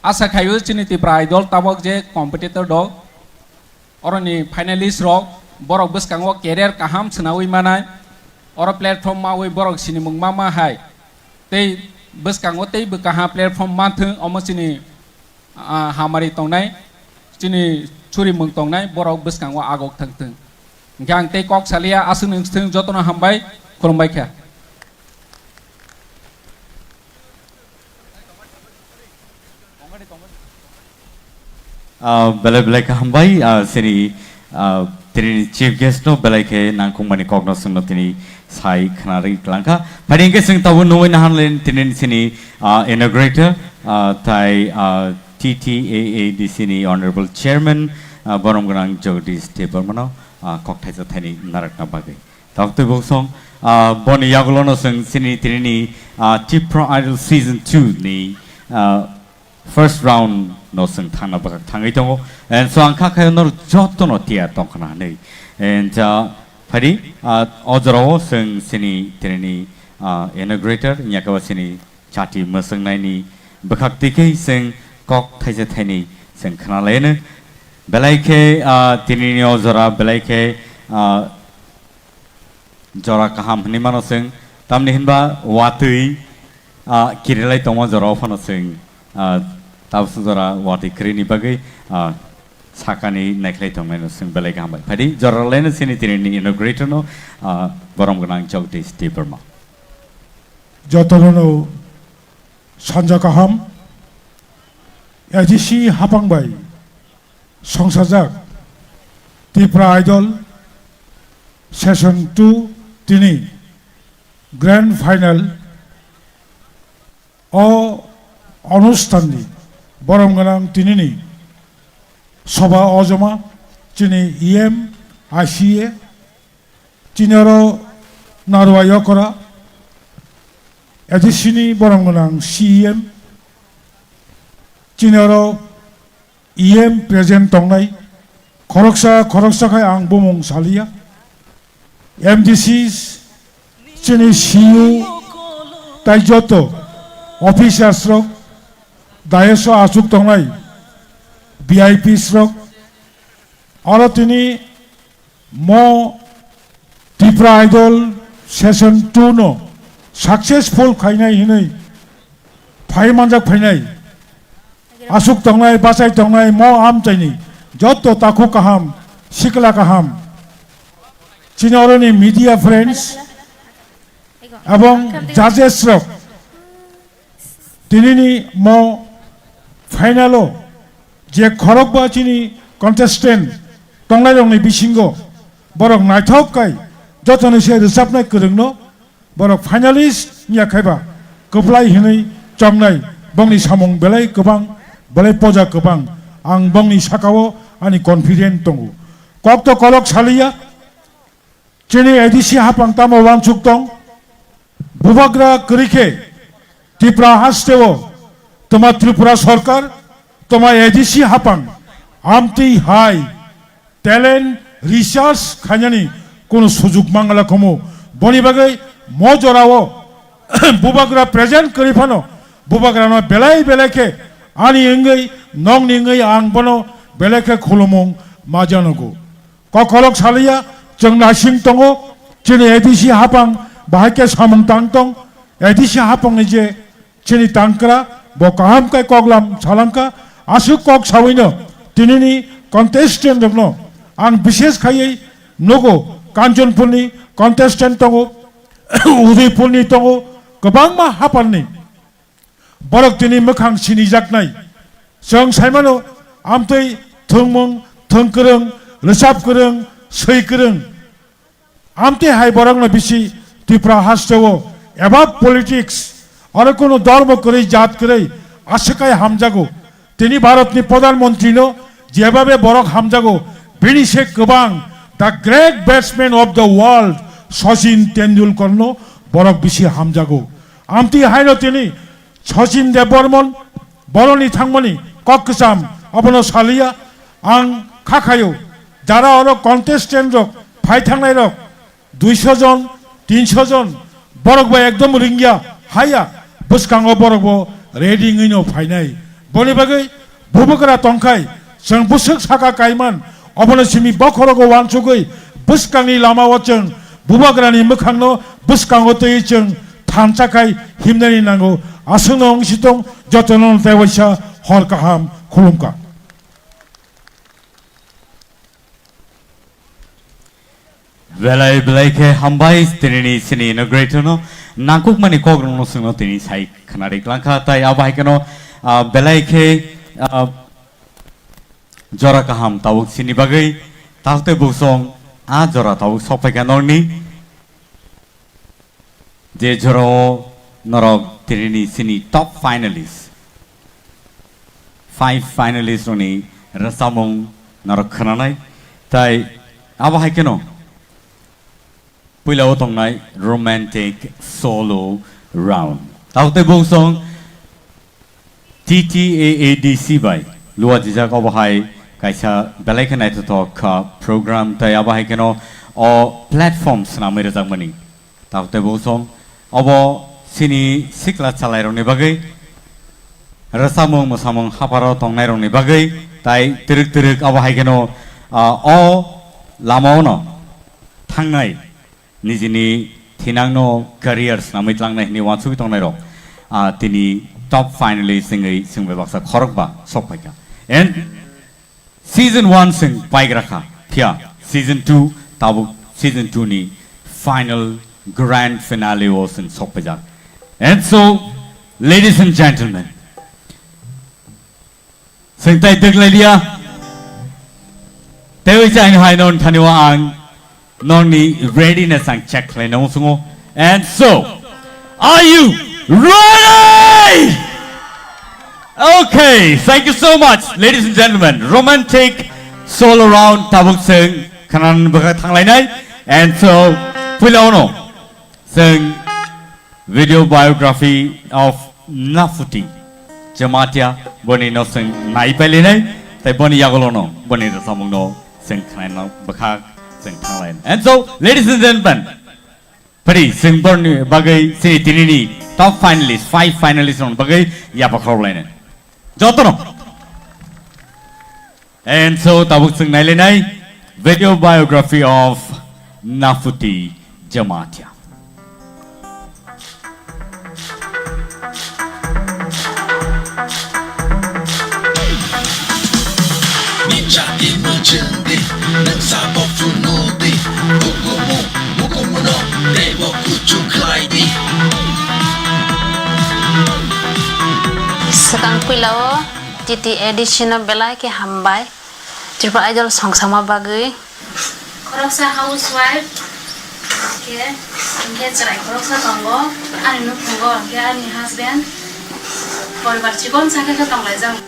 Asa khaio chini Tipra Idol tabok je competitor dol, oroni finalist rok, borok bwskango career kaham swnawi manai, oro platform mawi borok sinimung ma ma hai, tei bwskango tei bwkaha platform manthwng, omo chini ah, hamari tongnai, chini churimung tongnai, borok bwskango agok thang thung. Hingkhe ang tei kok salia, aswk nung thung, jotono hambai, khulumbai kha. Ah, belai belai kha hambai, ah, sini, ah, tini chief guest no belai khe nangkukmani kokno chwngno tini sai khwnarwi klangkha. Phai hingkhe chwng tabuk nugwi nahanlen tini sini, ah, inaugurator, ah, tai, ah, T T A A D C ni Honorable Chairman, ah, borom gwnang Jagadish Debbarmano, ah, kok thaisa thaini narwkna bagwi. Tabuk tei bosong, ah, boni yagulono chwng chini tinini, ah, Tipra Idol Season two ni, ah, first round no chwng thangna bwkhak thangwi tongo. And so ang kha khayo norok jotono tiyar tongkhana hinwi. And, ah, phaidi, ah, o jorao chwng chini tinini, ah, inaugurator, wngya khe bo chini chati mwswngnaini bwkhak twi khe chwng kok thaisa thaini chwng khna laino. Belai khe, ah, tinini o jora belai khe, ah, jora kaham hinwi mano chwng, tamni hinba watwi, ah, kirilai tongma jora o phano chwng, ah, tabuk jora watwi kwrwini bagwi, ah, sakani naikhlai tongnaino chwng belai kaham bai. Phaidi jora laino chini tinini inaugurator no, ah, borom gwnang Jagdish Debbarma. Jotono sanja kaham, A D C hapang bai songsajak Tipra Idol Season two tini Grand Final o onusthan ni borom gwnang tinini soba ojoma chini E M, I C A, chini oro Narwa Yokora, A D C ni borom gwnang C E M, chini oro E M present tongnai, khoroksa khoroksa khai ang bumung saliya, M D C, chini C U, tai joto officers rok, dais o achuk tongnai V I Ps rok, oro tini mo Tipra Idol Season two no successful khainai hinwi phai manjak phainai, aswk tongnai, bachai tongnai, mo amchaini joto takhuk kaham, sikla kaham, chini oroni media friends, ebong judges rok, tinini mo final o je khorokba chini contestant tongnairokni bisingo borok naithok kai jotoni se rwchapnai kwrwngno borok finalist wngya khaiba kwplai hinwi chongnai, bongni samung belai kwbang, belai poja kwbang, ang bongni sakao ani confident tongo. Kok to kolok saliya, chini A D C hapang tamo wansuk tong, bubagra kwrwi khe Tipra hasteo toma Tripura Sarkar, toma A D C hapang amtwi hai talent research khainani kunu sujuk mangala khomo. Boni bagwi mo jorao bubagra present kwrwi phano bubagrano belai belai khe ani wngwi nongni wngwi ang bono belai khe khulumung ma janogo. Kokolok saliya, chwng naising tongo, chini A D C hapang bahai khe samung tang tong, A D C hapangni je chini tangkra, bo kaham khe koklam salangkha, aswk kok sawino tinini contestant rokno ang bishes khaiwi nugo, Kanchanpurni contestant tongo, Udaipurni tongo, kwbangma hapanni. Borok tini mwkhang sinijaknai. Chwng saimano, amtwi thwngmung, thwngkwrwng, rwchap kwrwng, swi kwrwng. Amtwi hai borokno bisi Tripura hasteo above politics, oro kunu dhormo kwrwi, jat kwrwi, aswk hai hamjago. Tini Bharatni Pradhan Mantrino jebabe borok hamjago, bini se kwbang, the great batsman of the world, Sachin Tendulkarno borok bisi hamjago. Amtwi haino tini Sachin Debbarman boroni thangmani kok kwcham abono saliya. Ang kha khayo, jara oro contestant rok phai thangnai rok duiso jon, tinso jon, borok bai ekdom ringya, haya, bwskango borok bo ready wngwi no phainai. Boni bagwi bubagra tongkhai, chwng bwswk saka kaiman, obono simi bokhorogo uansugwi bwskangni lamao chwng bubagrani mwkhangno bwskango twiwi chwng thansa khai himnani nango. Aswkno wngsitong, jotono tei waisa hor kaham khulumkha. Belai belai khe hambai tinini sini inaugurator no nangkukmani kokrokno chwngno tini sai khwnari klangkha, tai abo hai kheno, ah, belai khe, ah, jora kaham tabuk sini bagwi, tabuk tei buksong a jora tabuk sokphaikha norni. Je jorao norok tinini sini top finalist, five finalist rokni rwchapmung norok khwnanai, tai abo hai kheno puila o tongnai romantic solo round. Tabuk tei buksong T T A A D C bai luajijak, obo hai kaisa belai khe naithothok kha program, tai abo hai kheno o platform swnamwi rwjakmani. Tabuk tei buksong obo sini sikla chalairokni bagwi, rwchapmung mwsamung hapharo tongnairokni bagwi, tai twrwk twrwk abo hai kheno, ah, o lamaono thangnai nijini thinangno career swnamwi tlangnai hwnwi uansugwi tongnairok, ah, tini top finalist wngwi chwng bai baksa khorokba sokphaikha. And season one chwng paigra kha, phiya season two, tabuk season two ni final grand finale o chwng sokphaijak. And so, ladies and gentlemen, Chwng tai twk lai liya. Tei oisa ang hai non thani o ang noni readiness ang check khlai na musungo. And so, are you ready? Okay, thank you so much, ladies and gentlemen. Romantic solo round tabuk chwng khwnani bwkha thanglainai. And so, puila ono chwng video biography of Nafuti Jamatia, boni no chwng nai pailinai, tai boni yagulo no, boni rwchapmung no chwng khnaina bwkha chwng thanglainai. And so, ladies and gentlemen, pari chwng borni bagwi chini tinini top finalist, five finalist rokni bagwi yapakhorlainai. Jotono. And so, tabuk chwng nailainai video biography of Nafuti Jamatia. Ni jati mwchwng di, nwng sabo phunu di, bukumu, bukumu no, teibo kuchuk khlai di. Swkang puila o T T A D C no belai khe hambai. Tripura Idol song sama bagwi. Khoroksa housewife khe, hinkhe chwrai khoroksa tongo, ani nukhungo, hinkhe ani husband. Poribar chikon sa khe khe tonglaijak.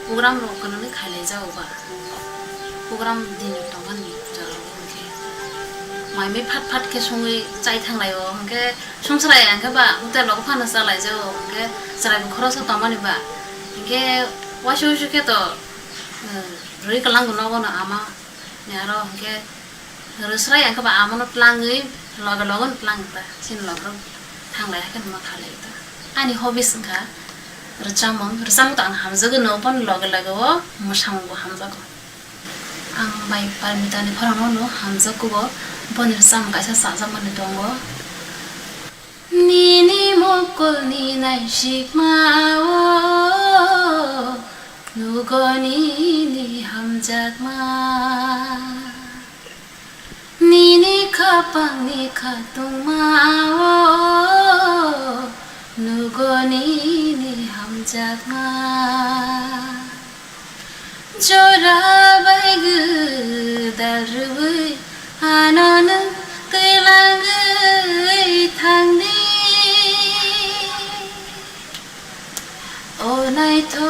Program rok kwnwi khailaijak ba. Program din tongmani jora hinkhe. Mai mai phat phat khe songwi chai thanglaio, hinkhe songchwrai hinkhe ba hotel rok phano chalaijak, hinkhe chwrai bo khoroksa tongmani ba. Hinkhe waisa waisa khe to, eh, Rwi kwlangbo nogo no ama ni aro hinkhe rwsrai ang khe ba ama no tlangwi loge loge no tlang ta chini loge rok thanglai hakhe no ma khalai ta. Ani hobbies wngkha rwchapmung, rwchapmung to ang hamjagwi no, boni loge loge o mwsamung bo hamjago. Ang bai Parmita ni khorang no no hamjago, boni rwchapmung kaisa chajakmani tongo. Nini mukulni naisikmao nugo nini hamjakma. Nini khapangni khatungmao nugo nini hamjakma. Jora bai gwdal rwui ano nwng twilangwi thangdi. O naithok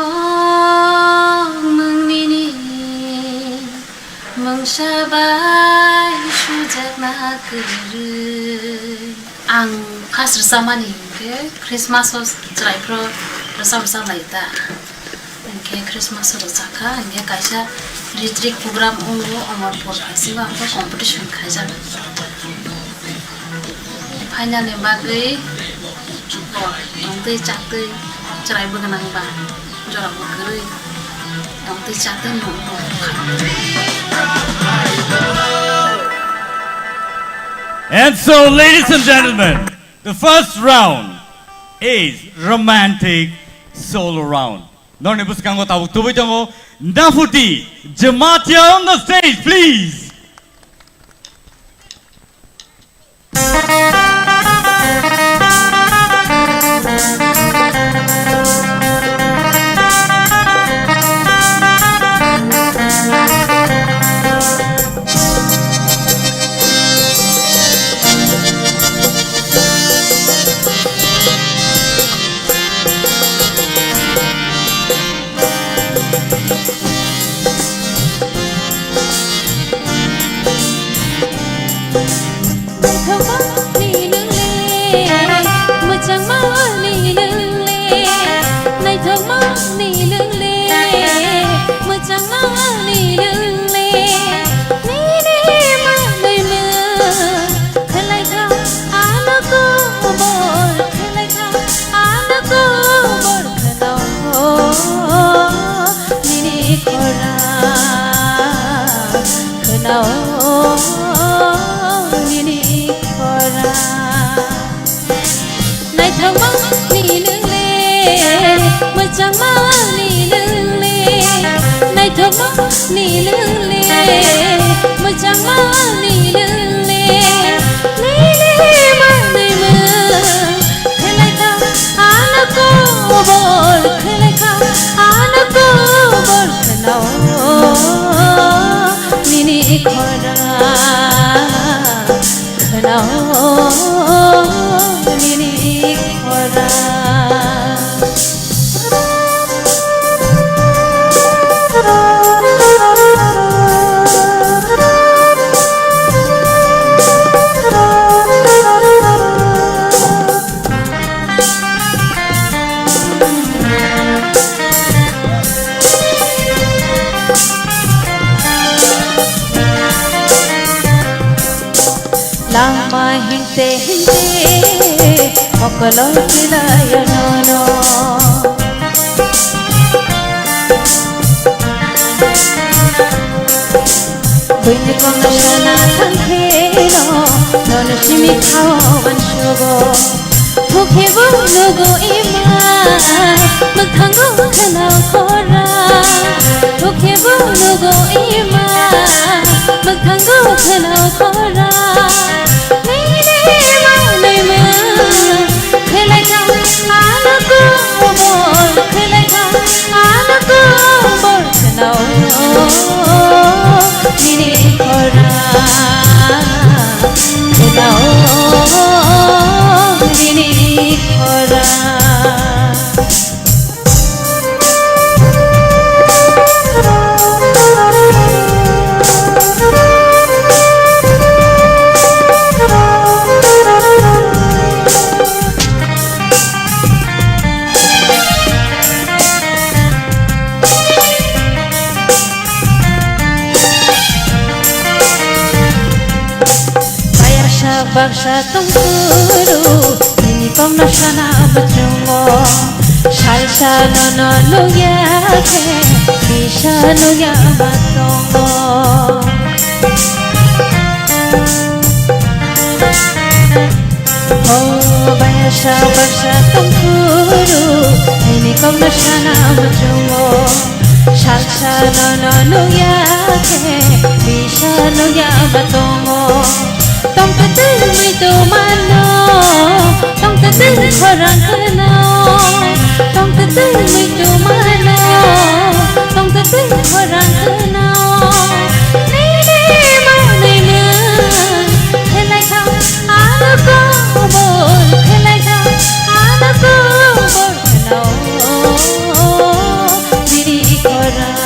mung nini mungsa bai sujakna. Ang first rwchapmani hinkhe Christmas o chwrai phro rwchap rwchap lai ta. Hinkhe Christmas o rwchapkha, hinkhe kaisa ritrik program wngo, Omorpur Festival o competition khaijak. Final ni bagwi tongtwi chaktwi chwrai bwgwnang ba jorabo kwrwi tongtwi chaktwi nukha. And so, ladies and gentlemen, the first round is romantic solo round. Norni bwskango tabuk tubui tongo Nafuti Jamatia on the stage, please. Naithokma ni nwng le, mwchangma ni nwng le, naithokma ni nwng le, mwchangma ni nwng le, nini manwi mwng khlaikha, ano kobor khlaikha, ano kobor khwnao nini khorang, khwnao nini khorang. Naithokma ni nwng le, mwchangma ni nwng le, naithokma ni nwng le, mwchangma ni nwng le, nini manwi mwng khlaikha, ano kobor khlaikha, ano kobor khwnao nini khorang, khwnao nini khorang. Langma himte himte mokolo kilayo nono. Buini kongna sana thangkheno nono simi khao mansugo. Thukhibu nugo ima, mwkhango khwnao khorang. Thukhibu nugo ima, mwkhango khwnao khorang. Nini manwi mwng khlaikha, ano kobor khlaikha, ano kobor khwnao nini khorang, khwnao nini khorang. Bayarsa baksa tongphuru, nini kokno sana muchungo. Salsa nono nukya khe, kisa nukya ma tongo. O bayarsa baksa tongphuru, nini kokno sana muchungo. Salsa nono nukya khe, bisa nukya ma tongo. Tongtwtwi muitu mano, tongtwtwi khorang kheno. Tongtwtwi muitu mano, tongtwtwi khorang kheno. Nini manwi mwng khlaikha, ano kobor khlaikha, ano kobor kheno. Nini khorang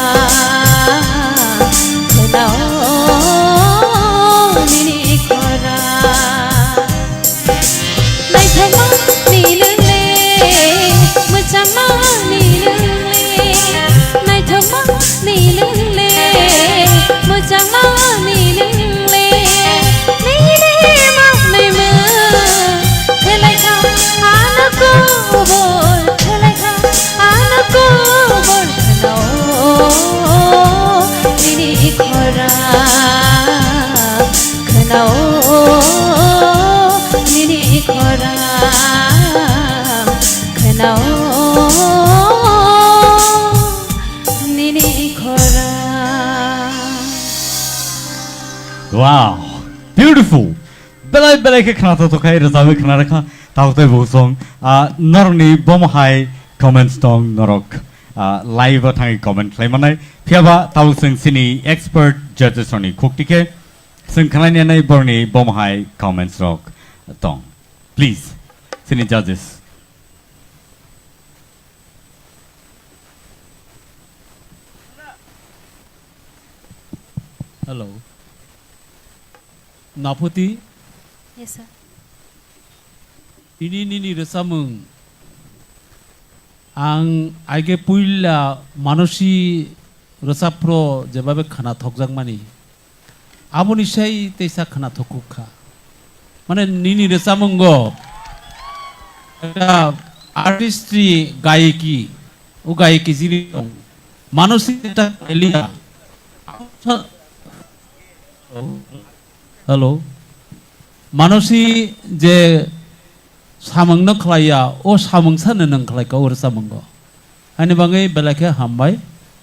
kheno, nini khorang. Wow, beautiful. Belai belai khe khna to tokhai rwchapwi khna rwkha. Tabuk tei buk song, ah, norokni bomo hai comments tong norok, ah, live o thangwi comment khlai manai. Phiya ba tabuk chwng chini expert judges rokni khukti khe chwng khnai nai borokni bomo hai comments rok tong. Please, chini judges. Hello. Naphuti? Yes, sir. Tini nini rwchapmung ang aige puila manosi rwchapro jebabe khana thokjakmani. Aboni sai teisa khana thokuk kha. Mane nini rwchapmungo ekta artistry gayiki, o gayiki jili tong. Manosi ekta elia. Hello. Manosi je samungno khlaiya, o samung sano nwng khlaika o rwchapmungo. Ani bagwi belai khe hambai,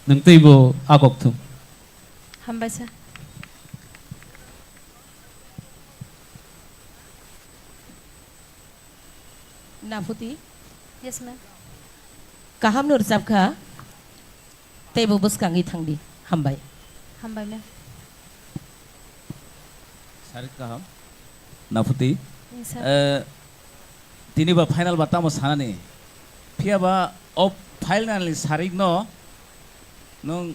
nwng teibo agok thung. Hambai sir. Naphuti? Yes, ma'am. Kaham no rwchap kha. Teibo bwskangwi thangdi. Hambai. Hambai, ma'am. Sarik kaham. Naphuti. Yes, sir. Eh, tini ba final ba tamo sanani. Phiya ba o final ni sarik no nwng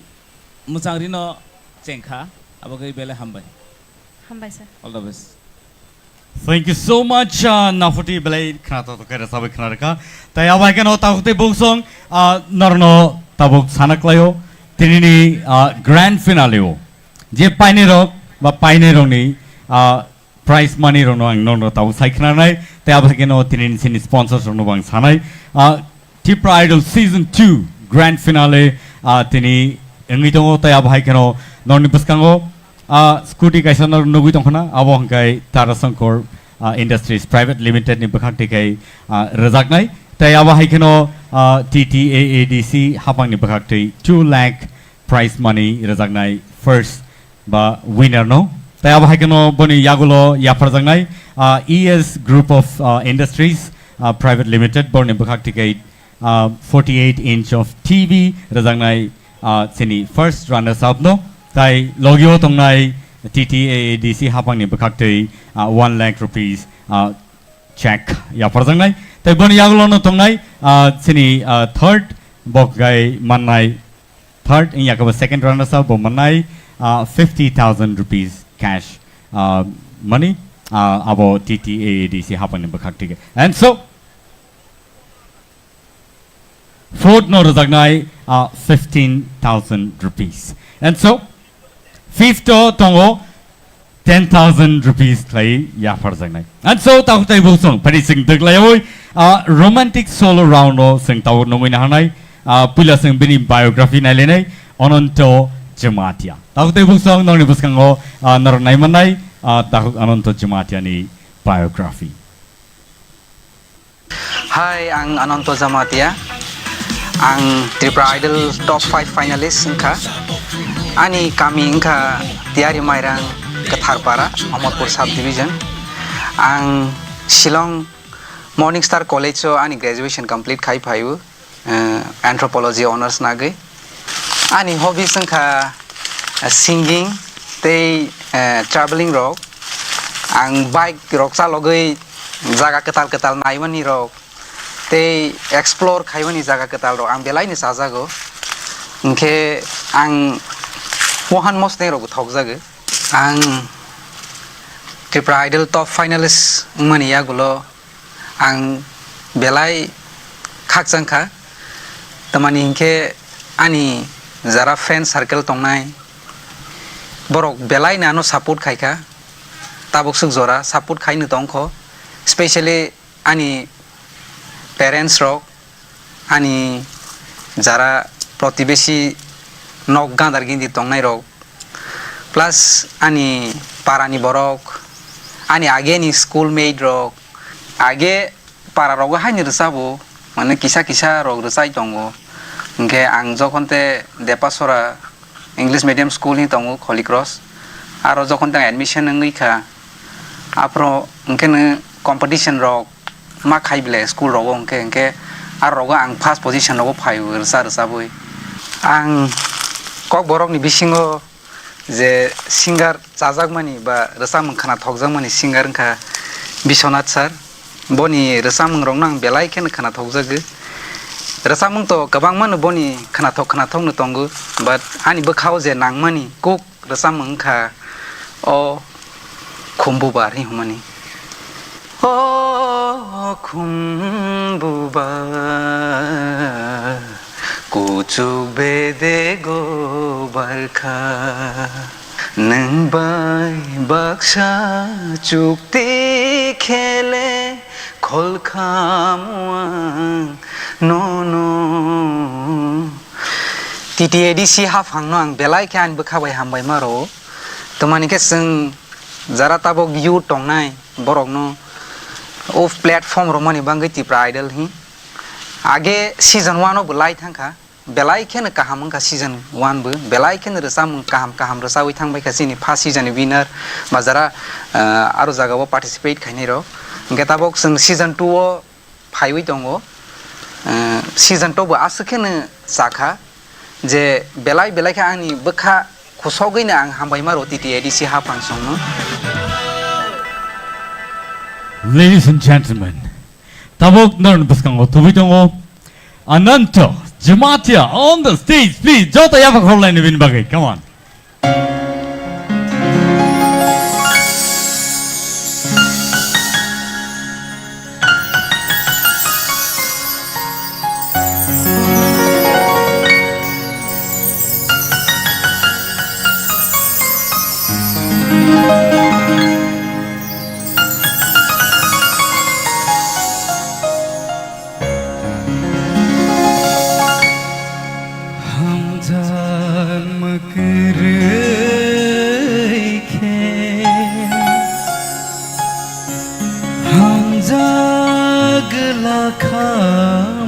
mwchang rino chengkha. Abo khe belai hambai. Hambai, sir. All the best. Thank you so much, uh, Naphuti belai khna to khe rwchapwi khna rwkha. Tai abo hai kheno tabuk tei buk song, uh, norno tabuk sana klaio. Tinini, uh, grand finale o je painai rok ba painai rokni, uh, prize money rokno ang norno tabuk sai khna nai. Tai abo hai kheno tinini sini sponsors rokno bo ang sanai. Uh, Tipra Idol Season two Grand Finale, ah, tini wngwi tongo, tei abo hai kheno norni bwskango, ah, scooty kaisa nor nugwi tongkhana, abo hwnkhe Tara Sankor, ah, Industries Private Limited ni bwkhak twi khai, ah, rwjaknai, tei abo hai kheno, ah, T T A A D C haphangni bwkhak twi two lakh prize money rwjaknai first ba winner no. Tei abo hai kheno boni yagulo yapharjaknai, ah, E S Group of, ah, Industries, ah, Private Limited, borni bwkhak twi khe, ah, forty-eight inch of T V rwjaknai, ah, chini first runners up no. Tai logio tongnai T T A A D C haphangni bwkhak twi, ah, one lakh rupees, ah, check yapharjaknai. Tai boni yagulo no tongnai, ah, chini, ah, third bok gai mannai. Third wngya khe bo second runners up bo mannai, ah, fifty thousand rupees cash, ah, money, ah, abo T T A A D C haphangni bwkhak twi khe. And so, fourth no rwjaknai, ah, fifteen thousand rupees. And so, fifth o tongo ten thousand rupees khlai yapharjaknai. And so, takhuk tei buk song phari sing dwklaiwi, ah, romantic solo round o sing tabuk nungwi nahanai, ah, puila sing bini biography nailainai Ananto Jamatia. Takhuk tei buk song nokni bwskango, ah, norok naimannai, ah, takhuk Ananto Jamatia ni biography. Hi, ang Ananto Jamatia. Ang Tripura Idol top five finalist wngkha. Ani kami wngkha Tiari Mairang, Kwtharpara, Amarpur subdivision. Ang Shillong Morning Star College o ani graduation complete khai phaio, eh, anthropology honours nagwi. Ani hobbies wngkha, eh, singing tei, eh, travelling rok. Ang bike rok chalogwi jaga kwtal kwtal naimani rok tei explore khaimani jaga kwtal rok ang belai ni chajago. Hinkhe ang wahan mosneng rok thokjago. Ang Tripura Idol top finalist wngmani yagulo ang belai khakchang kha, tamani hinkhe ani jara friend circle tongnai, borok belai no ano support khai kha, tabuk swk jora support khai no tong kho, specially ani parents rok, ani jara protibesi nok gandar gindi tongnai rok, plus ani para ni borok, ani age ni school mate rok, age para rogo haini rwchabo, mane kisa kisa rok rwchai tongo. Hinkhe ang jokhon te Depasora English medium school hi tongo, Holy Cross. Aro jokhon tang admission wngwi kha, aphuru hwnkhe nw competition rok ma khai bile school rogo hwnkhe, hwnkhe aro rogo ang first position rogo phai rwsa rwsabwi. Ang Kokborokni bisingo je singer chajakmani ba rwchapmung khwnathokjakmani singer wngkha Biswanath sir. Boni rwchapmungrokno ang belai kheno khwnathokjago. Rwchapmung to kwbangmano boni khwnathok khwnathokno tongo, but ani bwkhao je nangmani kuk rwchapmung wngkha o Khumbubar hinwi hwnmani. O Khumbubar, kuchuk bedego barkha, nwng bai baksa chukti khele kholkhamu ang nono. T T A D C haphangno ang belai khe ani bwkha bai hambai ma rwo. Tamani khe chwng jara tabok youth tongnai borokno o platform romani bagwi Tipra Idol hi age season one o bo lai thangkha. Belai kheno kaham wngkha season one bo, belai kheno rwchapmung kaham kaham rwchawi thangbaikha chini first season ni winner ba jara, ah, aro jagao participate khainai rok. Hwnkhe tabok chwng season two o phaiwi tongo. Ah, season two bo aswk kheno chakha je belai belai khe ani bwkha khusogwino ang hambai ma rwo T T A D C haphang songno. Ladies and gentlemen, tabok norokni bwskango tubui tongo Ananto Jamatia on the stage, please. Joto yapha khorlaini bini bagwi, come on. Hamjakma kwrwi khe hamjak glak kha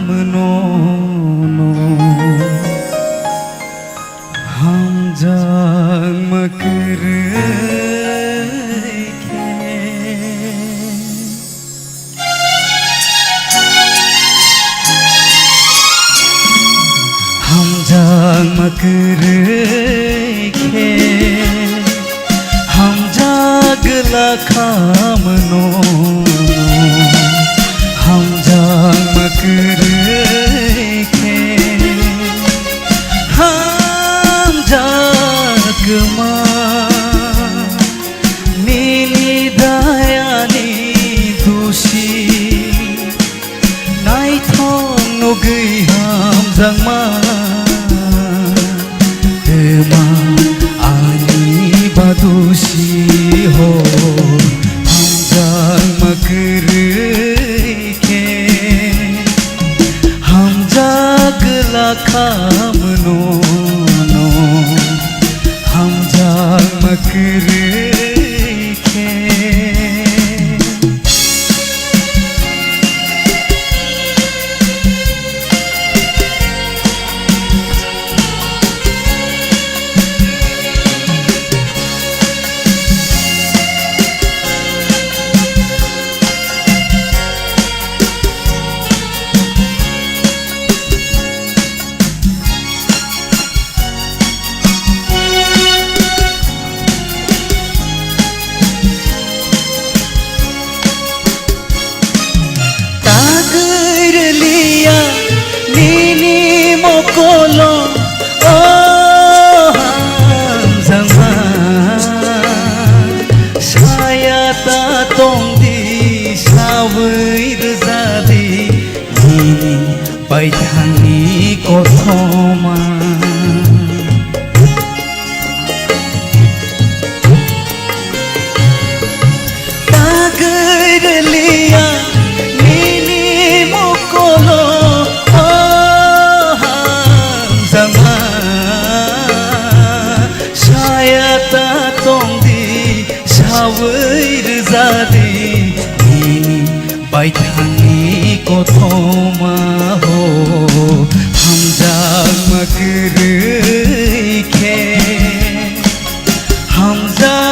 mano no. Hamjakma kwrwi khe. Hamjakma kwrwi khe. Hamjak glak kha mano. Hamjakma kwrwi khe. Hamjakma nini dayani dusi, naithok nugwi hamjakma twma ani badusi ho. Hamjakma kwrwi khe hamjak glak kha mano no, hamjakma kwrwi khe. Tagwi rwliya nini mokolo, o hamjakma. Saya ta tongdi, sawi rwjadi, nini baithangni kothoma. Tagwi rwliya nini mokolo, o hamjakma. Saya ta tongdi, sawi rwjadi, nini baithangni kothoma ho. Hamjakma kwrwi khe, hamjak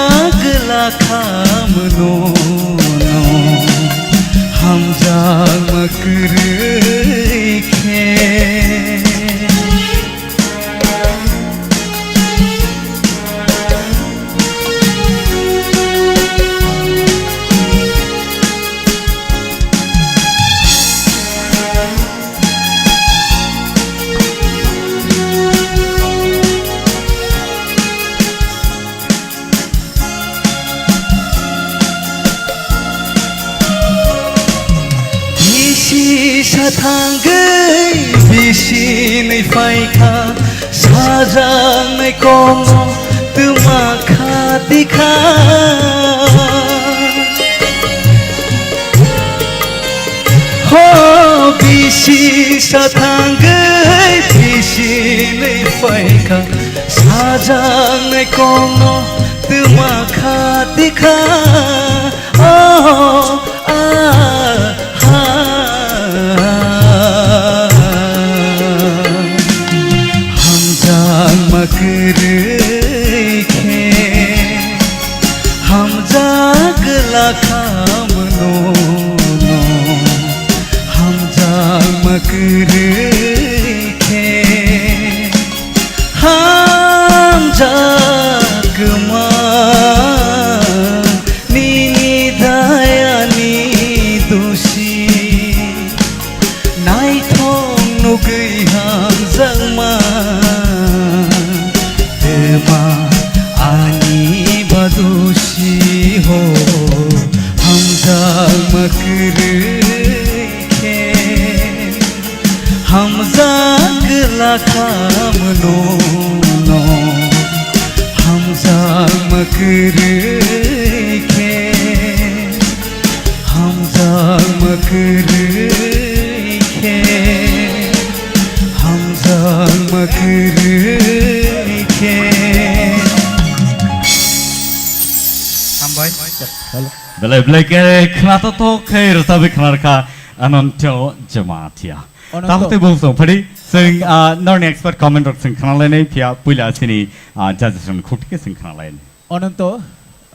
Ang ma kwrwi khe. Bisi sathangwi bisi nwi phaikha, sajaknai kokno twma kha tikha. Ho bisi sathangwi bisi nwi phaikha, sajaknai kokno twma kha tikha. Oh, ah, ha. Hamjakma kwrwi khe, hamjak glak kha mano no. Hamjakma kwrwi khe, hamjakma nini dayani dosi. Naithok nugwi hamjakma, ema ani badosi ho. Hamjakma kwrwi khe, hamjak glak kha mano no. Hamjakma kwrwi khe, hamjakma kwrwi khe, hamjakma kwrwi khe. Hambai. Belai belai khe khwnathok thok khe rwchabwi khwna rwkha Ananto Jamatia. Ananto. Tamo tei bung song phadi, sing, ah, norni expert comment rok sing khwna lainai, phiya puila sini, ah, judges rokni khukti khe sing khwna lainai. Ananto,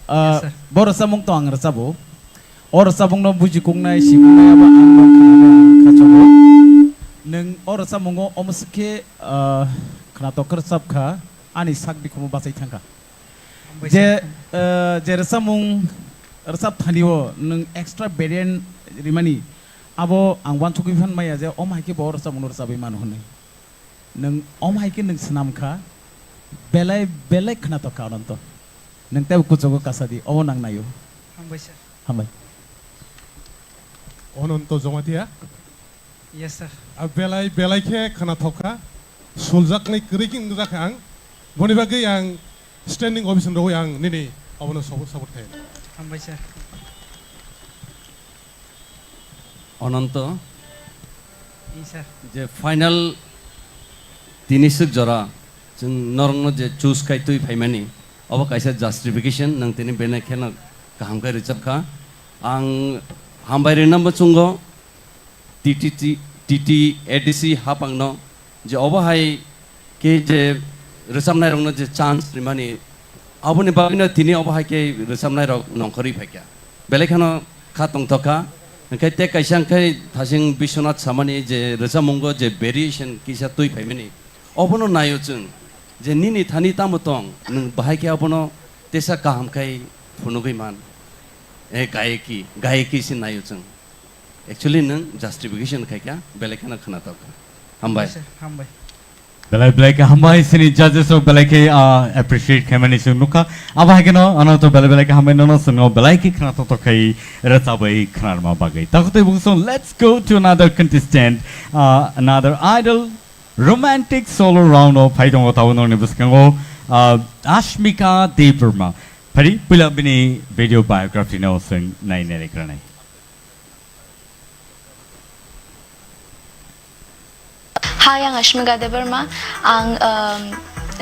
ah, yes, sir. Bo rwchapmung to ang rwchabo. O rwchapmungno buji kungnai, si kungnai abo ang no khwnanai ang kha chobo. Nwng o rwchapmungo omo swk khe, ah, khwnathok khe rwchap kha, ani sak bikhumo bachai thang kha. Hambai je, sir. Ah, je rwchapmung rwchap thani o nwng extra variant rimani, abo ang uansugwi phan maya je omo hai khe bo o rwchapmungno rwchabwi mano hwnwi. Nwng omo hai khe nwng swnam kha, belai belai khwnathok kha Ananto. Nwng teibo kuchugo kasa di, omo nang naio. Hambai sir. Hambai. Ananto Jamatia. Yes, sir. A belai belai khe khwnathok kha, suljaknai kwrwi khe wngjak kha ang. Boni bagwi ang standing ovation rwui ang nini abono support, support khe. Hambai sir. Ananto, yes, sir. Je final tini swk jora chwng norokno je choose khai twi phaimani, obo kaisa justification, nwng tini bene kheno kaham khe rwchap kha. Ang hambai rwna bo chwngo T T T, T T A D C haphangno je obo hai khe je rwchapnairokno je chance rimani, aboni bagwino tini obo hai khe rwchapnairok nongkhorwi phaikha. Belai kheno kha tongthok kha. Hwnkhe tei kaisa hwnkhe Thasing Biswanath samani je rwchapmungo je variation kisa twi phaimani, obono naio chwng je nini thani tamo tong, nwng bahai khe abono tesa kaham khai phunugwi man. E gayeki, gayeki se naio chwng. Actually nwng justification khai kha, belai kheno khwnathok kha. Hambai. Hambai sir, hambai. Belai belai khe hambai, sini judges rok belai khe, ah, appreciate khaimani chwng nukha. Abo hai kheno ano to belai belai khe hambai, nono chwngno belai khe khwnathok thok khai rwchabwi khwnarma bagwi. Takhwtwi bung song, let's go to another contestant, ah, another idol, romantic solo round o phai tongo tabo nokni bwskango, ah, Ashmika Debbarma. Phari puila bini video biography no chwng nai nai kranai. Hi, ang Ashmika Debbarma. Ang, um,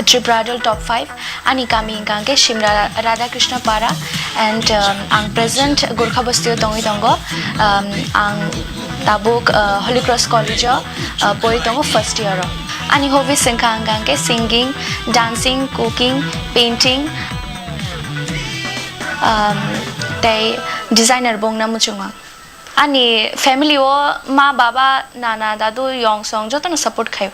Tripura Idol top five. Ani kami hwnkha hwnkhe Simra Radhakrishna Para and, um, ang present Gurkha Basti o tongwi tongo. Um, ang tabuk, uh, Holy Cross College o, uh, pori tongo first year o. Ani hobbies hwnkha hwnkha hwnkhe singing, dancing, cooking, painting, um, tei designer bo wngna muchungo ang. Ani family o ma, baba, nana, dadu, yong song jotono support khaio.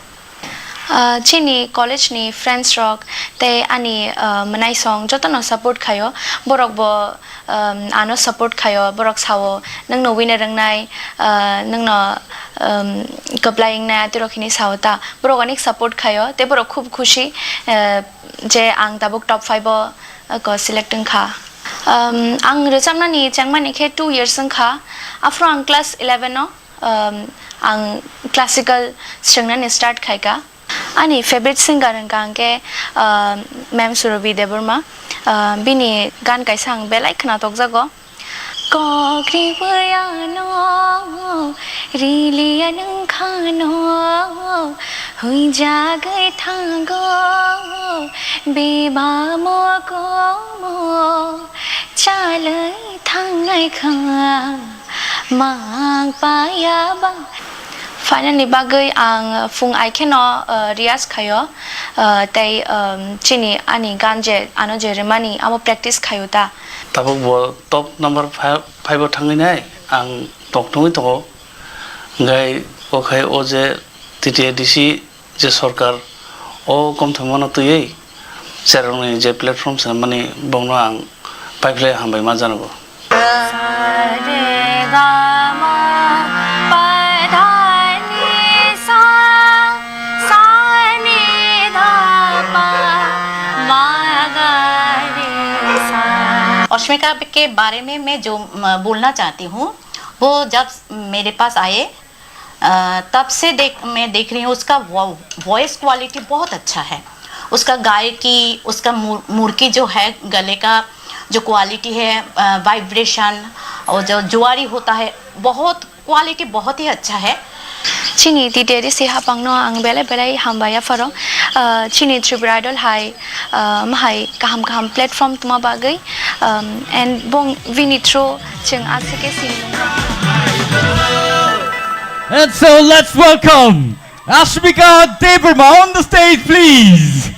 Ah, chini college ni friends rok tei ani, ah, mwnai song jotono support khaio. Borok bo, um, ano support khaio. Borok sao, "Nwngno wina rwngnai, ah, nwngno, um, kwplai wngnai," atirok hini sao ta. Borok onek support khaio. Tei borok khub khushi, ah, je ang tabuk top five o, ah, ko select wngkha. Um, ang rwchapnani chengmani khe two years wngkha. Aphuru ang class eleven o, um, ang classical swngnani start khaika. Ani favorite singer wngkha hwnkhe, um, Ma'am Surabhi Debbarma. Uh, bini gan kaisa ang belai khwnatokjago. Kok riwi ano, rili anwng khano, huijagwi thango, beba mokomo, chalwi thangnai kha, mang paya ba. Final ni bagwi ang phung ai kheno, uh, riyaz khaio, uh, tei, um, chini ani gan je ano je rwmani amo practice khaio ta. Tabuk bo top number five, five o thangwi nai ang tok tongwi tongo. Hwnkhe o khe o je T T A D C je sorkar o komthomano twiwi cherokni je platform swnamani bongno ang paiphlai hambai ma janago. अश्मिका के बारे में मैं जो, म, बोलना चाहती हूँ, वो जब मेरे पास आए, अ, तब से देख, मैं देख रही हूँ उसका वो, वॉइस क्वालिटी बहुत अच्छा है। उसका गायकी, उसका मुर-, मुरकी जो है, गले का जो क्वालिटी है, अ, वाइब्रेशन और जो जुआरी होता है, बहुत क्वालिटी बहुत ही अच्छा है। Chini T T A D C hapangno ang belai belai hambai yapharo. Ah, chini Tripura Idol hai, ah, mahai kaham kaham platform tuma bagwi, um, and bong bini through chwng aswk khe sini nung. And so let's welcome Ashmika Debbarma on the stage, please.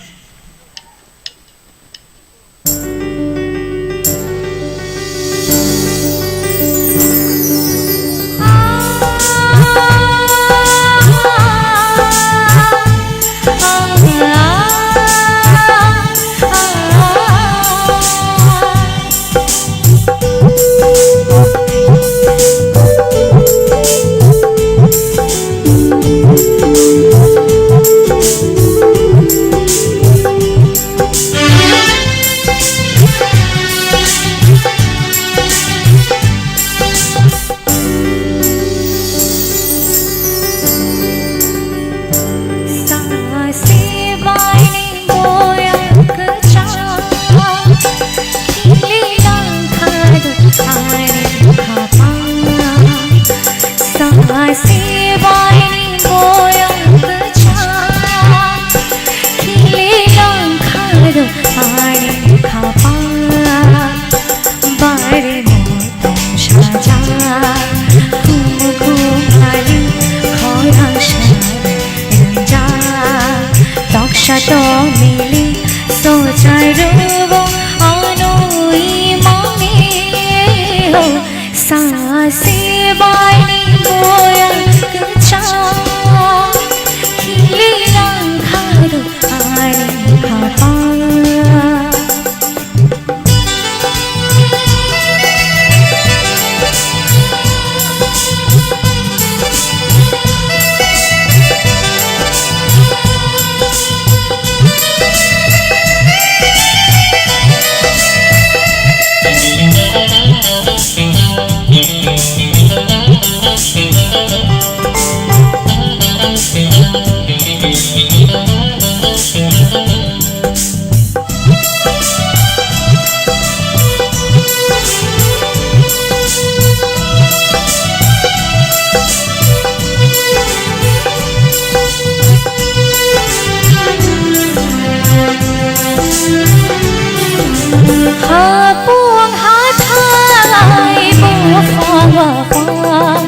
Hapung hathai buphang waphang,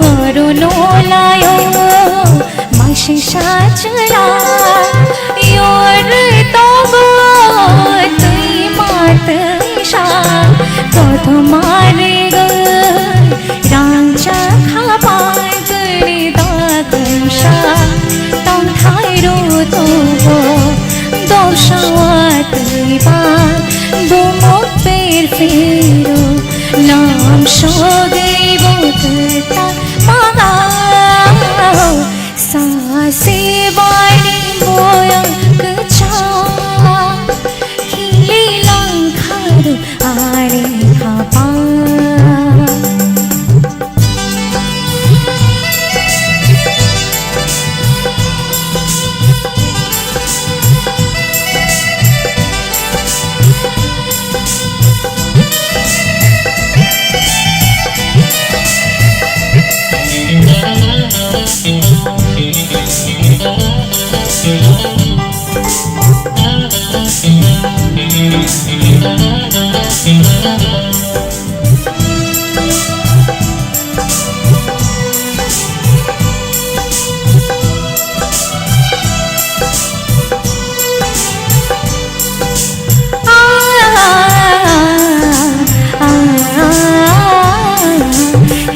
oro nolayo maising sachwla, yor tobo twi matwisa, kothoma rwgwi rang Tiro lam shoge boteta mangao, sasi bani boya kecha, kili langkhadu ani khapa.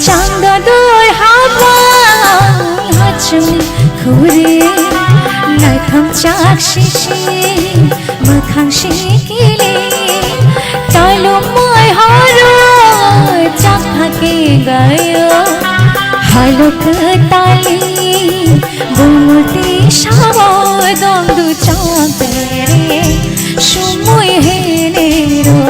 Changdor dor habai hachung khuri, naitham chak sisi mwkhang sikili, talumoi horo chakha ke gayo, haluk tali bumuti sabo dongdu chongtere, sumui henero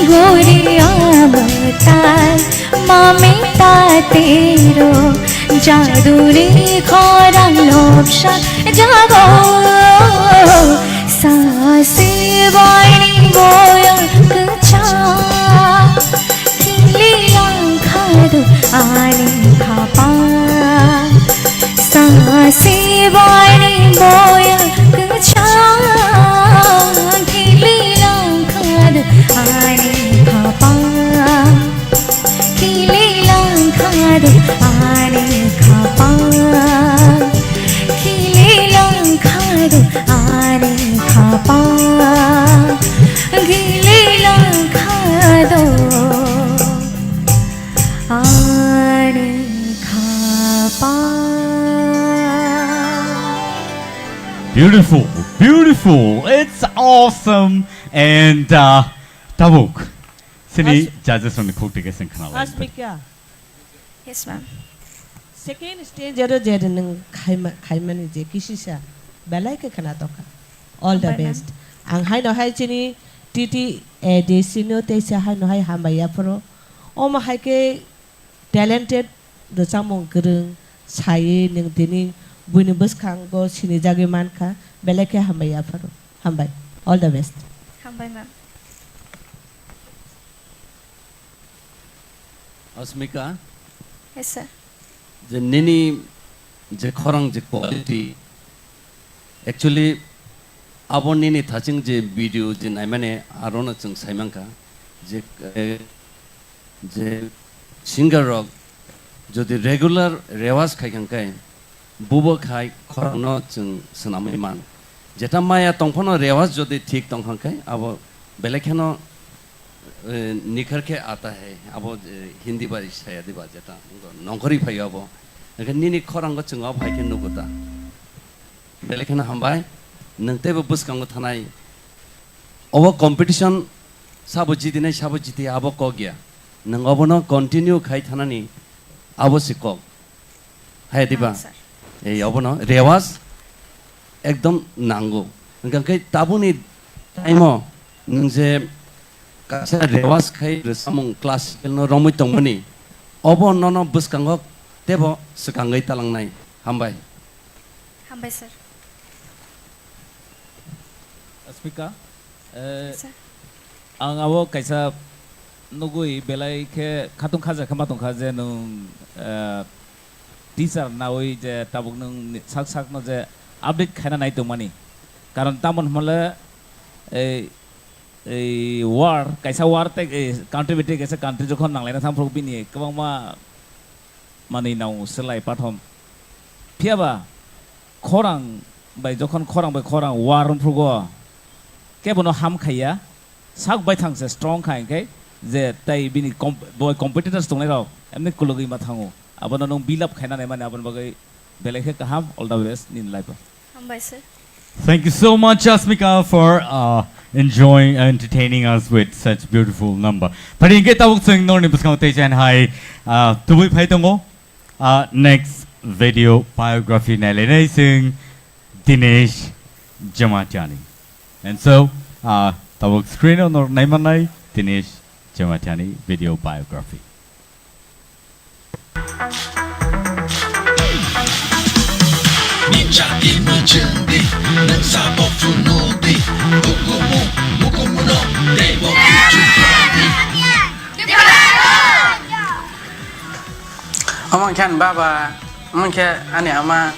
gori amatai mami tatero, jaduni khorang lobsa jago, sasi baini boya kecha. Kili langkhadu ani khapa, sasi baini boya kecha. Kili langkhadu ani khapa, kili langkhadu ani khapa, kili langkhadu ani khapa, kili langkhadu ani khapa. Beautiful, beautiful. It's awesome. And uh, Tabuk, sini As- judges rokni khuk tike sing khna lai. Asmika. Yes, ma'am. Second stage aro je nwng khaima-, khaimani je kisisa belai khe khna tokha. All the Hambai, best. Ma'am. Ang haino hai chini T T A D C no teisa haino hai hambai yaphuru. Omo hai khe talented rwchapmung kwrwng sai nwng tini buini bwskango sinijagwi mankha, belai khe hambai yaphuru. Hambai. All the best. Hambai, ma'am. Asmika, yes, sir. Je nini je khorang je quality, actually, abo nini thaching je video je naimani arono chwng saimankha, je, eh, je singer rok jodi regular rewaj khai kha khe, bubo khai khorangno chwng swnamwi man. Jeta maya tongphano rewaj jodi thik tong kha khe, abo belai kheno Eh, nikhar khe aata hai, abo, eh, Hindi bai saya diba jeta, nongkhorwi phaio abo. Hwnkhe nini khorango chwng abo hai khe nugo ta. Belai kheno hambai, nwng teibo bwskango thanai. Obo competition sabo jitinai, sabo jiti abo kok ya. Nwng obono continue khai thanani abo se kok. Hai diba? Ah, sir. Ei, obono rewaj ekdom nango. Hwnkha khe tabukni time-o nwng je kaisa rewaj khai rwchapmung classical-no romwi tongmani, obo nono bwskango teibo swkangwi talangnai. Hambai. Hambai, sir. Asmika, eh, sir. Ang abo kaisa nugui belai khe khatung khaja khe ma tongkha je nwng, eh, teacher naui je tabuk nwng ni sak sakno je update khaina nai tongmani. Karon tamoni hwnle ei, ei war, kaisa war tei, ei country bai tei kaisa country jokhon nanglaina thangphuru bini kwbangma manwi nang swlai pathom. Phiya ba khorang bai jokhon khorang bai khorang war wngphrugo, kebono ham khaiya, sak baithang se strong kha hinkhe je tai bini com-, bo competitors tongnai rok emni kulugwi ma thango. Abono nwng build up khaina nai mani aboni bagwi belai khe kaham, all the best nini life o. Hambai sir. Thank you so much, Asmika, for uh, enjoying, entertaining us with such beautiful number. Pari hingke tabuk chwng norni bwskango tei chen hai, uh, tubui phai tongo. Uh, next video biography nailainai chwng Dinesh Jamatiani. And so, uh, tabuk screen o nor naimanai Dinesh Jamatiani video biography. Ninja imajindi, nang sabo funudi, hukumu, hukumuno, debo kichukani. Omo khe ani baba, omo khe ani ama,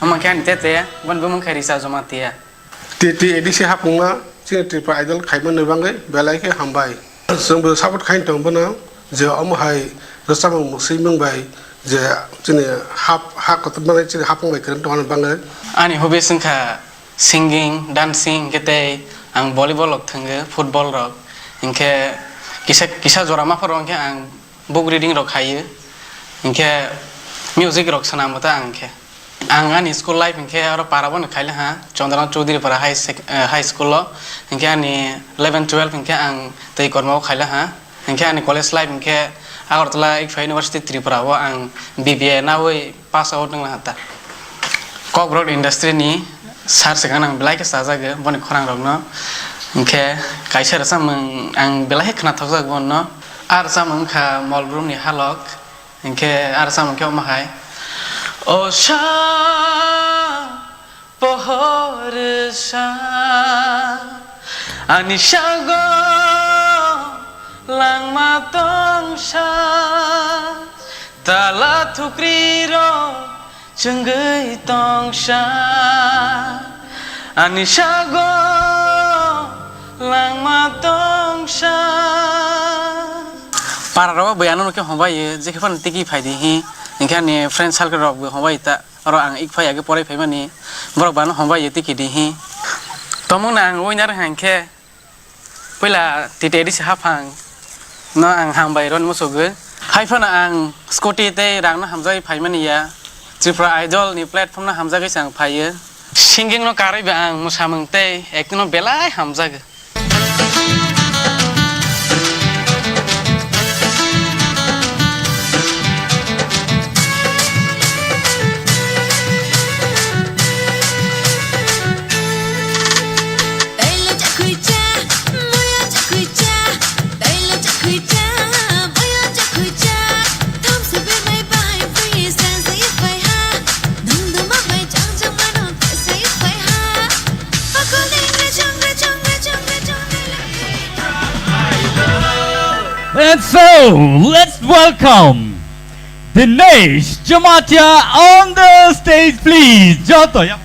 omo khe ani tete, boni bumung khe Risa Jamatia. T T A D C hapungma chini Tripura Idol khaimani bagwi belai khe hambai. Chwngbo support khaini tongo bono je omo hai rwchapmung mwswimung bai je chini hap, ha kotorma bai chini hapung bai kwrwng tongna bagwi. Ani hobbies wngkha singing, dancing, hinkhe tei ang volleyball rok thwngo, football rok. Hinkhe kisa, kisa jora ma phoro hinkhe ang book reading rok khaio, hinkhe music rok swnamo ta ang khe. Ang ani school life hinkhe oro para bono khaila ha, Chandranath Chaudhary para high sec-, eh, high school o, hinkhe ani eleven twelve hinkhe ang tei kormo o khaila ha, hinkhe ani college life hinkhe Agartala Ikhfa University Tripura o ang B B A nawi pass out wngla ha ta. Kokborok industry ni sir se gana ang belai khe chajago boni khorang rok no. Hinkhe kaisa rwchapmung ang belai khe khwnathokjak bono. A rwchapmung wngkha Molbrum ni Halok. Hinkhe a rwchapmung khe omo hai. O sa pohor sa ani sago langma tongsa. Tala thukri rok chwngwi tongsa, ani sago langma tongsa. Para rok bai ano khe hombai, je khe phano tiki phai di hi, hinkhe ani friend circle rok bo hombai ta, oro ang ik phai age porai phaimani, borok bo ano hombai tiki di hi. Tomung na ang winner hinkhe. Puila T T A D C haphang no ang hambai roni muchugwi. Hai phano ang scooty tei rang no hamjagwi phaimani ya. Tripura Idol ni platform no hamjagwi se ang phaiyo. Singing no karwi ba ang mwsamung tei acting no belai hamjago. And so, let's welcome Dinesh Jamatia on the stage, please. Joto, ya.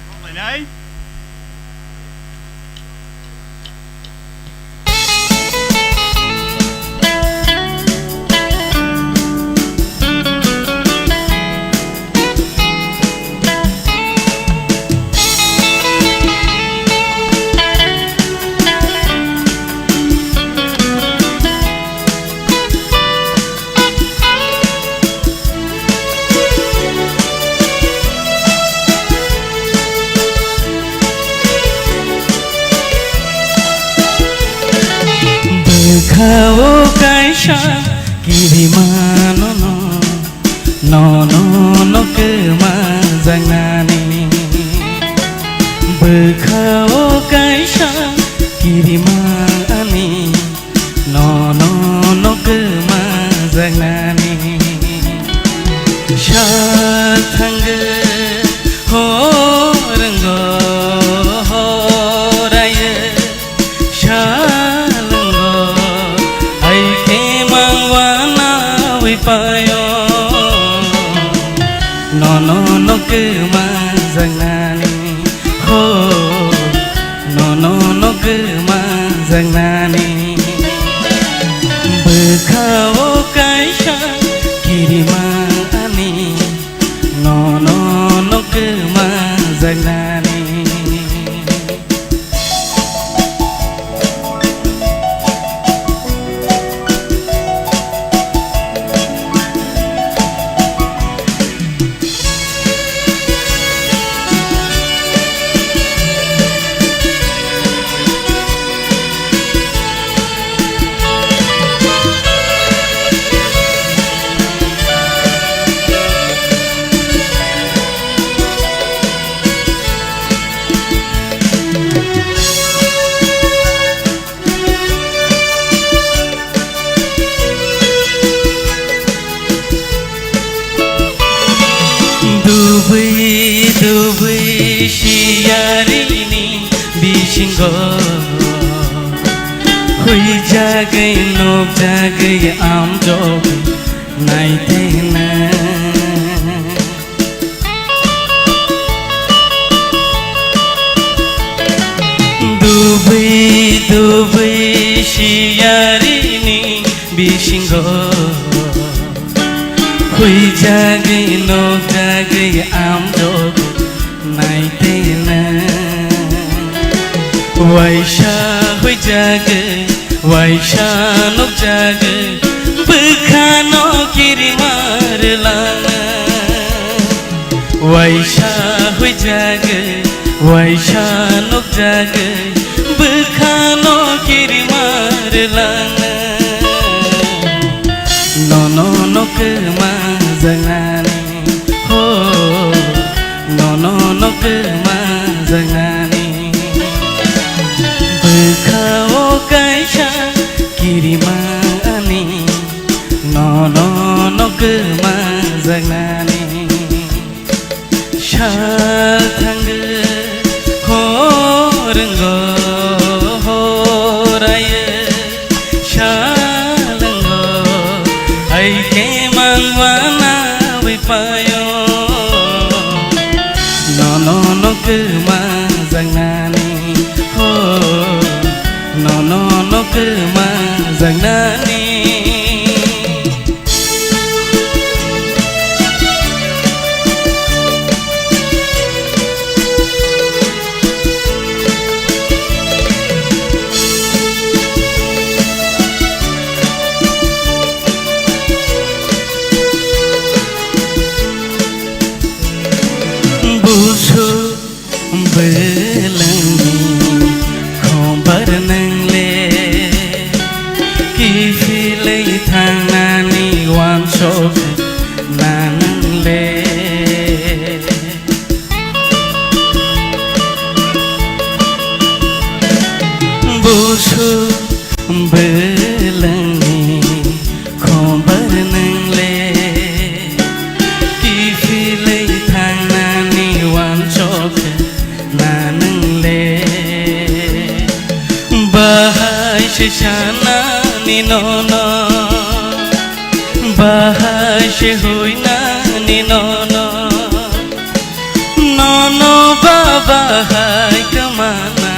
Bwkha-o kaisa kirimano no, nono no kwma jaknani. Bwkha-o kaisa kirima ani, nono no kwma jaknani. Sa thangwi horwngo horayo. Salongo hai khe mangwana wi payo. Nono no kwma jaknani ho, nono no kwma jaknani. Bwkha-o kaisa kirima ani, nono no kwma jaknani. Tubui siyarini bisingo huijagwi nukjagwi amjok naitena. Dubui dubui siyarini bisingo huijagwi nukjagwi amjok naitena. Waisa huijagwi, waisa nukjagwi, bwkhano kirima rwlana. Waisa huijagwi, waisa nukjagwi, bwkhano kirima rwlana. Nono no kwma jangnani, ho, nono no kwma jangnani. Bwkha o kaisa kirima ani, nono no kwma jangnani. Sal thangwi horwngo horaye, salwngo hai khe mangwana wi payo. Nono no kwma jangnani, ho, nono no kwma jangnani. Busu bwlwngni khombar nwngle, kiphilwi thangnani wansok na nwngle. Busu bwlwngni khombar nwngle, kiphilwi thangnani wansok na nwngle. Bahai se sanani nono, bahai se huinani nono, nono ba bahai kwmana.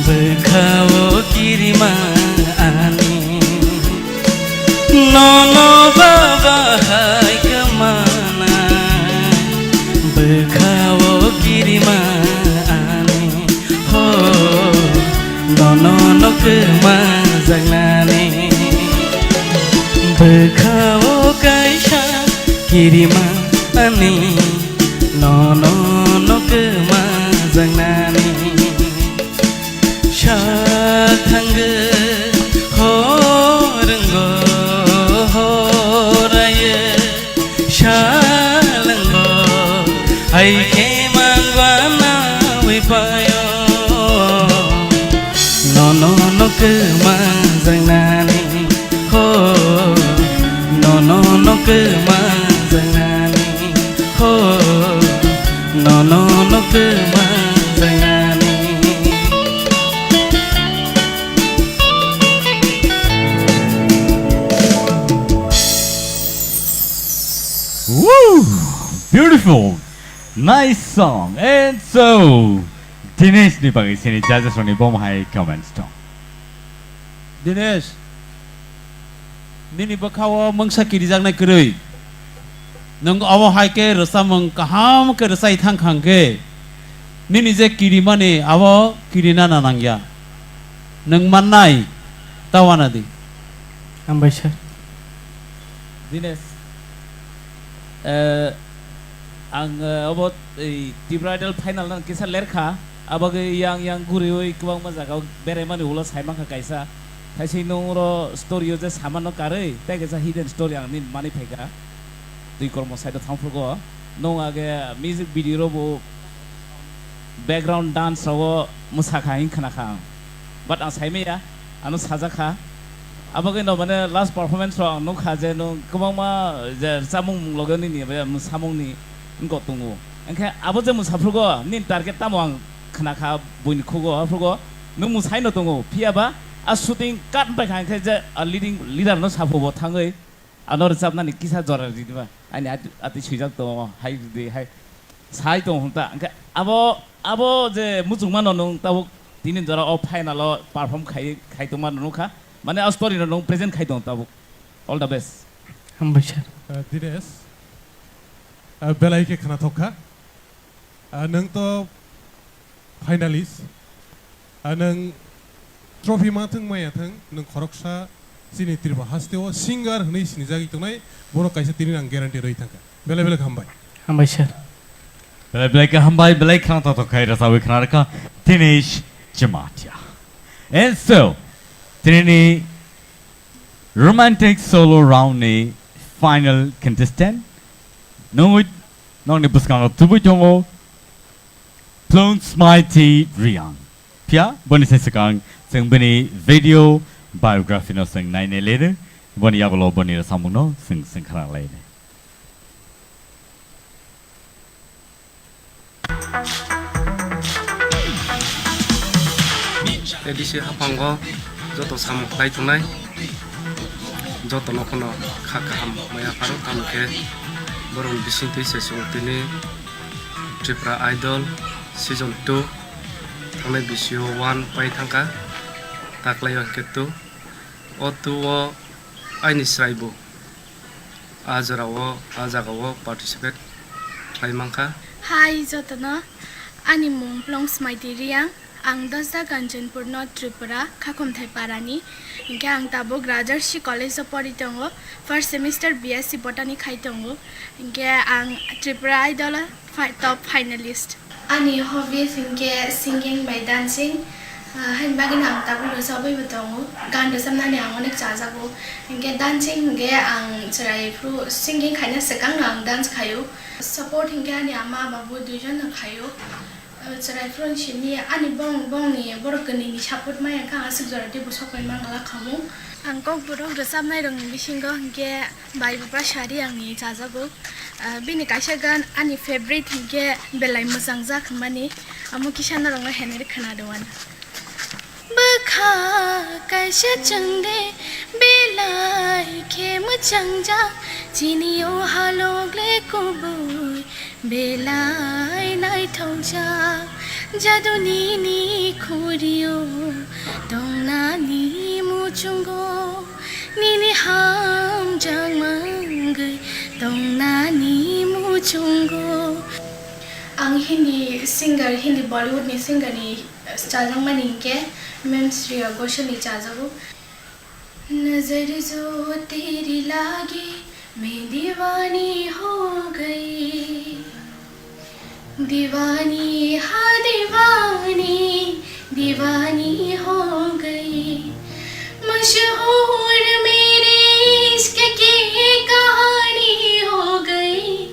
Bwkha o kirima ani, nono ba bahai kwmana. Bwkha o kirima ani, ho, nono no kwma jangnani. Bwkha o kaisa kirima ani, nono no kwma jangnani. Sal thangwi horwngo horaye, salwngo hai khe mangwana wi payo. Nono no kwma jangnani, ho, nono no kwma jangnani, ho, nono no kwma jangnani. Woo! Beautiful! Nice song! And so, Dinesh ni bagwi sini judges rokni bomo hai comments tong. Dinesh, nini bwkha o mungsa kirijaknai kwrwi. Nwng obo hai khe rwchapmung kaham khe rwchai thang kha hwnkhe, nini je kirimani abo kirina na nangya. Nwng mannai ta uanadi. Hambai sir. Dinesh, eh, ang, eh, obo, ei, Tripura Idol final no kisa lerkha. Abagwi yang yang guriwi kwbangma jaga o beraimani ulo saimankha kaisa. Thaising nung oro story o je samano karwi, tei kaisa hidden story ang nini manwi phaikha. Twi kormo side o thangphrugo. Nung age music video ro bo background dance rogo mwsakha hing khna kha ang. But ang saimaya, ano sajak kha. Abagwi no mane last performance ro ang nukha je nung kwbangma je chamung mung loge nini be mwsamung ni wngkok tongo. Hwnkhe abo je mwsaphrugo nini target tamo ang khna kha buini khugo, aphrugo nwng mwsaino tongo, phiya ba a shooting cut bai kha, hwnkhe je a leading leader no saphubo thangwi ano rwchapnani kisa jora ridi ba, ani ati, ati swijak tongo, hai ridi, hai sai tongo hwn ta. Hwnkhe abo, abo je muchungmano nwng tabuk tini jora o final o perform khai, khai tongmano nukha, mane a story no nwng present khai tongo tabuk. All the best. Hambai sir. Uh, Dinesh, uh, belai khe khnathok kha. Ah, nwng to finalist. Ah, nwng trophy ma thwng maya thwng, nwng khoroksa chini Tripura hasteo singer hwnwi sinijagwi tongnai, bono kaisa tini ang guarantee rwi thangkha. Belai belai hambai. Hambai sir. Belai belai khe hambai, belai khna to to khai rasa wi khna rwkha Dinesh Jamatia. And so, tini ni romantic solo round ni final contestant, nungwi nokni bwskango tubui tongo, Plungsmaiti Riang. Phiya boni se swkang chwng bini video biography no chwng nainai leno, boni yagulo boni rwchapmung no chwng, chwng khna lainai. A D C haphango joto samung khlai tongnai, jotono phano kha kaham maya pharo, tamo khe borokni bisingtwi se chwng tini Tripura Idol season two thangnai bisio one pai thangkha, taklaio hwnkhe two. O two o aini chwraibo a jorao, a jagao participate khlai mankha. Hi jotono, ani mung Plungsmaiti Riang. Ang Dosda Kanchanpur North Tripura, Khakhomthai Parani. Hinkhe ang tabuk Rajarshi College o pori tongo. First semester B S C Botany khai tongo. Hinkhe ang Tripura Idol o fi-, top finalist. Ani hobbies hinkhe singing bai dancing. Ah, haini bagwino ang tabuk rwchapwi bo tongo. Gan rwchapnani ang onek chajago. Hinkhe dancing hinkhe ang chwrai phuru singing khaina swkangno ang dance khaio. Support hinkhe ani ama babu duijon no khaio. Ah, chwrai phuru simi ani bong, bongni borok kwnwini support maya kha ang aswk jora teibo sokbai mangala khamu. Ang kokborok rwchapnai rokni bisingo hinkhe Bai Bupra Sari angni chajago. Ah, bini kaisa gan ani favorite hinkhe belai mwchang jak hwnmani, amo kisa norokno heneri khwnado ano. Bwkha kaisa chwngde belai khe mwchangjak, chini o halok le kubui belai naithokjak. Jadu nini khuri o tongnani muchungo, nini hamjakma wngwi tongnani muchungo. Ang Hindi singer, Hindi Bollywood ni singer ni chajakmani hinkhe Ma'am Shreya Ghoshal ni chajago. Nazar jo teri lagi main deewani ho gayi. Deewani ha deewani, deewani ho gayi. Mashhoor mere ishq ki kahani ho gayi.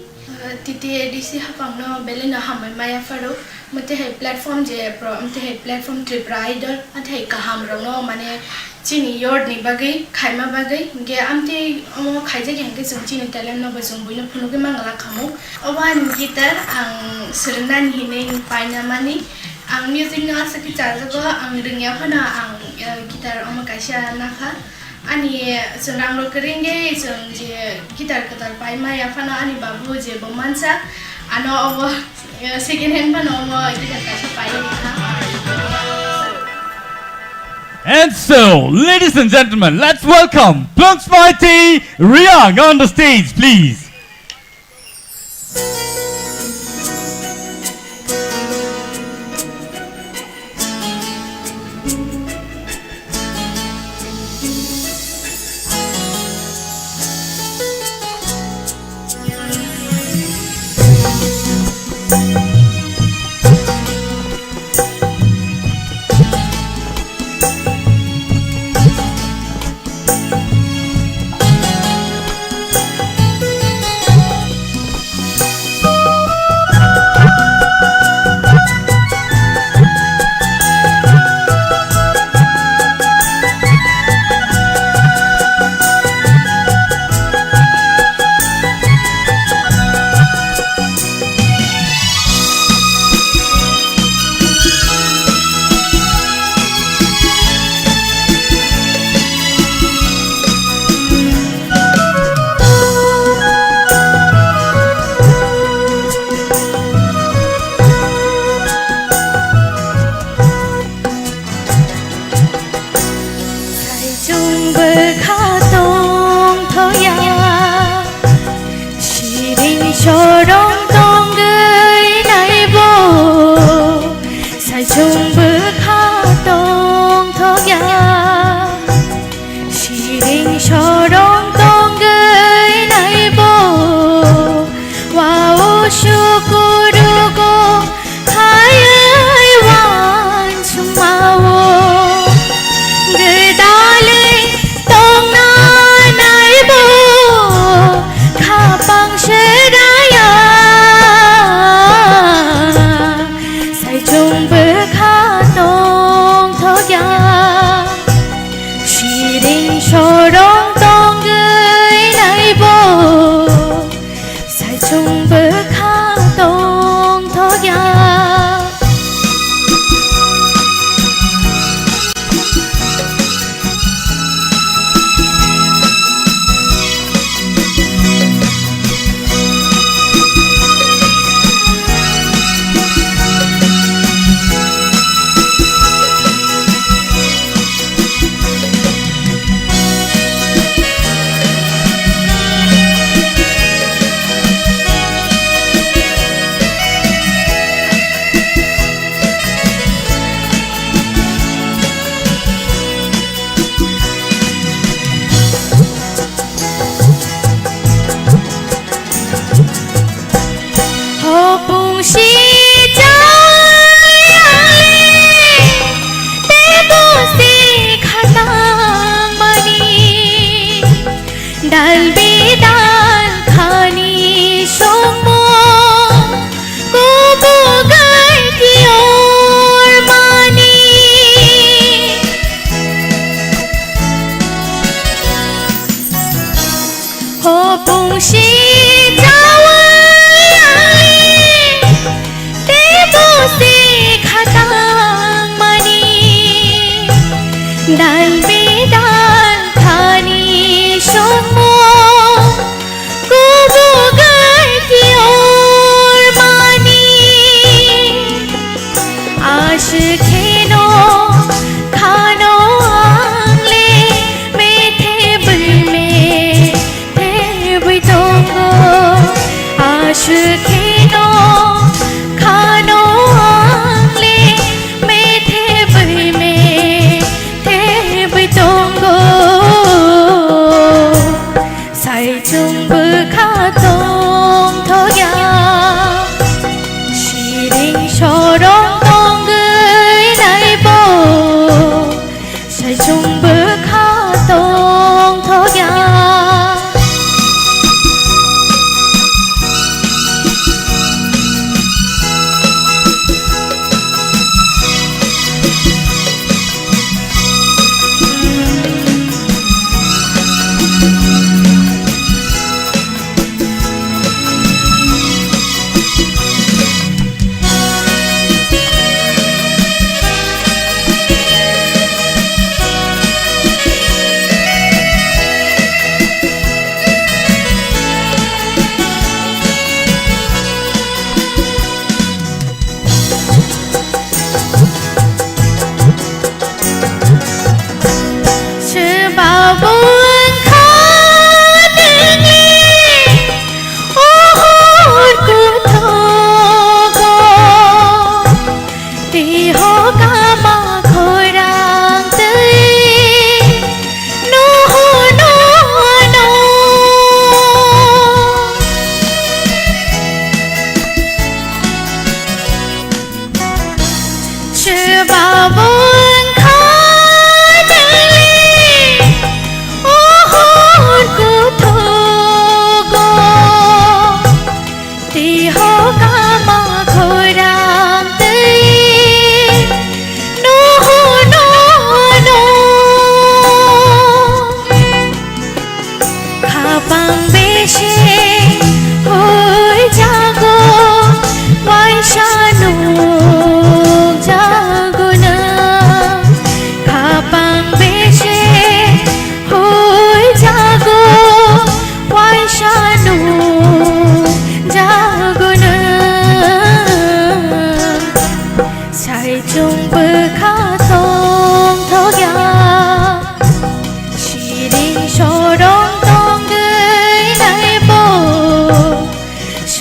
Titi A D C haphangno belai no hambai maya pharo. Mwtwi hai platform je pro, mwtwi hai platform Tripura Idol, mwtwi hai kaham rokno mane chini youth ni bagwi khaima bagwi, hinkhe amtwi omo khaijak ya hinkhe chwng chini talent no bo chwng buino phunugwi mangala khamu. Obo ani guitar ang swrwngnani hinwi paina mani. Ang music no aswk khe chajago, ang rwngya phano ang, eh, guitar omo kaisa nakha. Ani chwng rang rok kwrwi wngwi chwng je guitar kwtal pai maya phano ani babu je bo mansa, ano obo, eh, second hand phano omo guitar kaisa pai rikha. And so, ladies and gentlemen, let's welcome Plungsmaiti Riang on the stage, please. sorong tongwi naibo, saichung bwkha tongthokya. Siring sorong tongwi naibo, wao sukurugo khaiwi wansukmao. Gwdalwi tongna naibo, khapang seraya, saichung bwkha tongthokya. Siring sorong tongwi naibo, saichung bwkha tongthokya.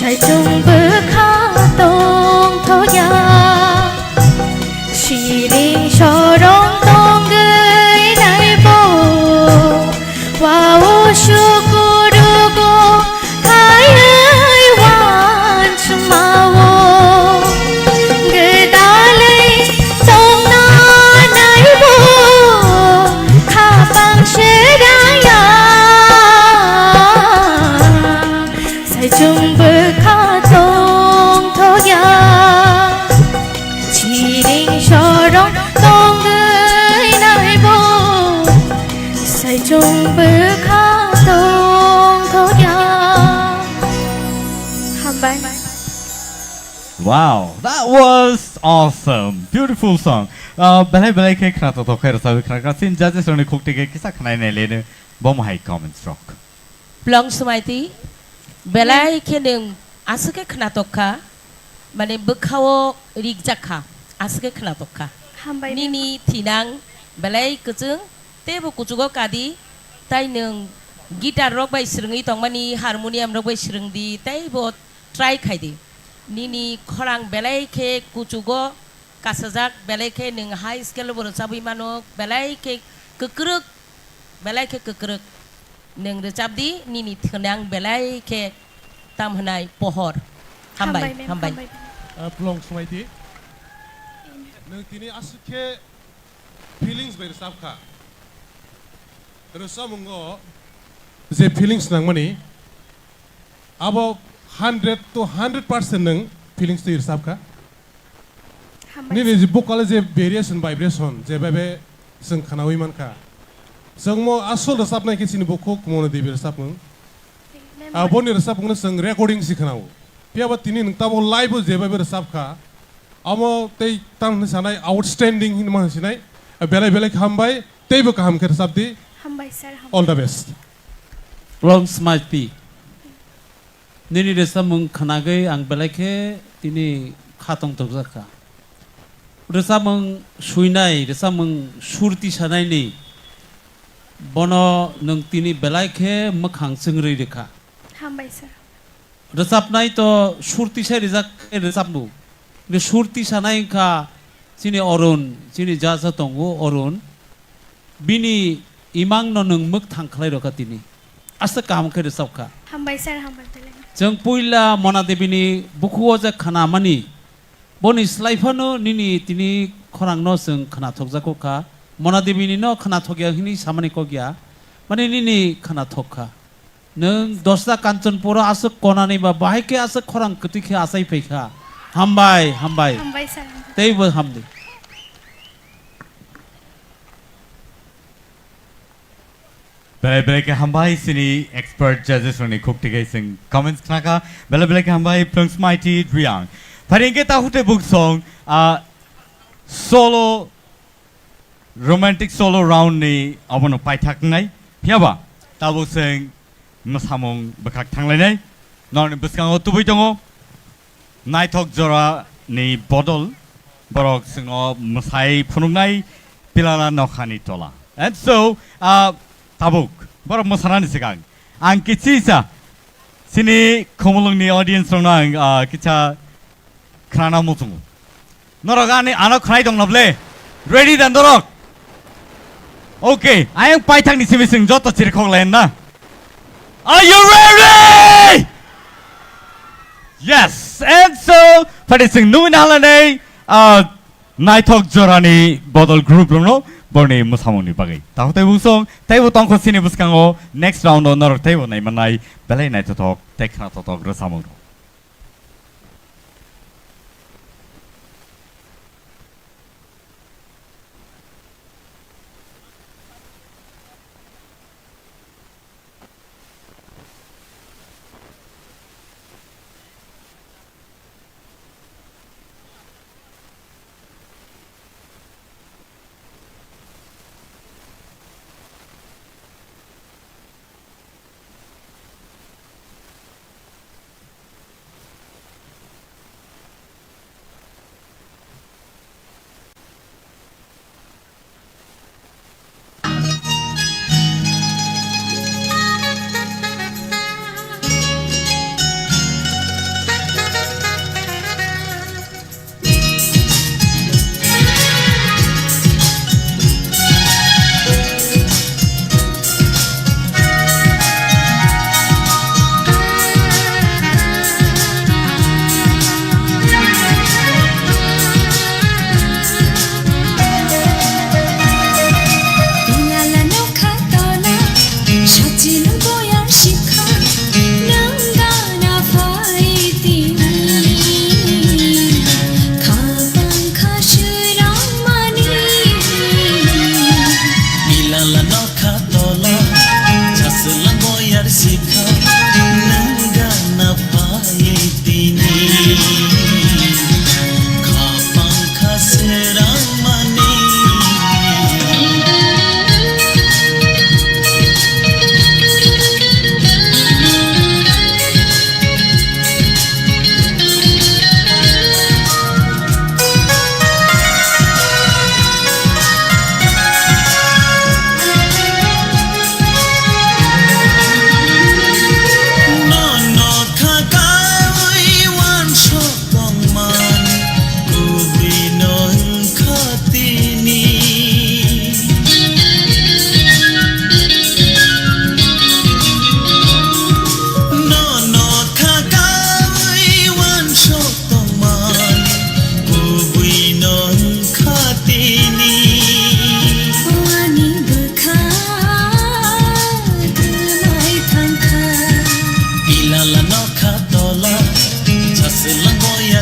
Saichung bwkha tongthokya, siring sorong tongwi naibo, wao sukurugo khaiwi wansukmao. Gwdalwi tongna naibo, khapang seraya. Saichung bwkha tongthokya, siring sorong tongwi naibo. Saichung bwkha tongthokya. Hambai. Wow, that was awesome. Beautiful song. Uh, belai belai khe khna tongthok khe rwchapwi khna kha. Chini judges rokni khuk twi khe kisa khna nai leno. Bo mohai comments rok. Plong Smaiti, belai khe nwng aswk khe khna tongkha, mane bwkhao rikjak kha, aswk khe khna tongkha. Hambai. Nini thinang belai kwchwng, teibo kuchugo kadi, tai nwng guitar rok bai swrwngwi tongmani, harmonium rok bai swrwngdi, teibo try khaidi. Nini khorang belai khe kuchugo kasajak, belai khe nwng high scale bo rwchabwi mano, belai khe kwkrwk, belai khe kwkrwk. Nwng rwchapdi, nini thinang belai khe tam hwnai pohor. Hambai, hambai, ma'am, hambai. Hambai. Ah, Plong Smaiti. Nwng tini aswk khe feelings bai rwchap kha. Rwchapmungo je feelings nangmani, abo hundred to hundred percent nwng feelings twi rwchap kha. Hambai. Nini je vocal je variation, vibration, je bebe chwng khnaui mankha. Chwngmo asol rwchapnai khe chini bukhuk Mona Devi rwchapmung. Memory. Aboni rwchapmungno chwng recording si khnao. Phiyaba tini nwng tabuk live o je bebe rwchap kha. Amo tei tang hwnwi sanai outstanding hinwi ma hwnwi sinai. Belai belai khe hambai, teibo kaham khe rwchapdi. Hambai sir, hambai. All the best. Plong Smaiti. Nini rwchapmung khnagwi ang belai khe tini kha tongthokjak kha. Rwchapmung suinai, rwchapmung sur tisanaini bono nwng tini belai khe mwkhang chwngrwi rwkha. Hambai sir. Rwchapnai to sur tisai rijak khe rwchapmung. Ni sur tisanai wngkha chini Arun, chini judge o tongo Arun. Bini imang no nwng mwk thang khlai rwkha tini. Aswk kaham khe rwchapkha. Hambai sir, hambai belai. Chwng puila Mona Devi ni bukhugo je khnamani, boni slai phano nini tini khorang no chwng khnathokjago kha. Mona Devi ni no khnathokya hwnwi samani kok ya. Mani nini khnathok kha. Nwng dosta Kanchanpur o aswk konani ba bahai khe aswk khorang kwtwi khe achai phai kha. Hambai, hambai. Hambai sir, hambai. Teibo hamdi. Belai belai khe hambai chini expert judges rokni khuk twi khe chwng comments khna kha. Belai belai khe hambai Plong Smaiti Reang. Phari hwnkhe ta hute buk song, ah, solo romantic solo round ni obono paithak wngnai. Phiyaba tabuk chwng mwsamung bwkhak thanglainai. Norokni bwskango tubui tongo naithok jora ni bodol borok chwngno mwsai phunuknai Pilala Nokhani Tola. And so, ah, tabuk borok mwsanani swkang ang kichisa chini Khumulwng ni audience rokno ang, ah, kicha khnana muchungo. Norok ani ano khnai tong na ble? Ready da norok? Okay, ayang paithak ni simi sing joto chirikhok lain na. Are you ready? Yes, and so, phari sing nungwi na halai nei, ah, naithok jorani bodol group rokno borni mwsamungni bagwi. Tahu tei bung song, tei bo tongkho sini bwskango next round o norok tei bo naimanai belai naithothok tei khnathothok rwsamung rok.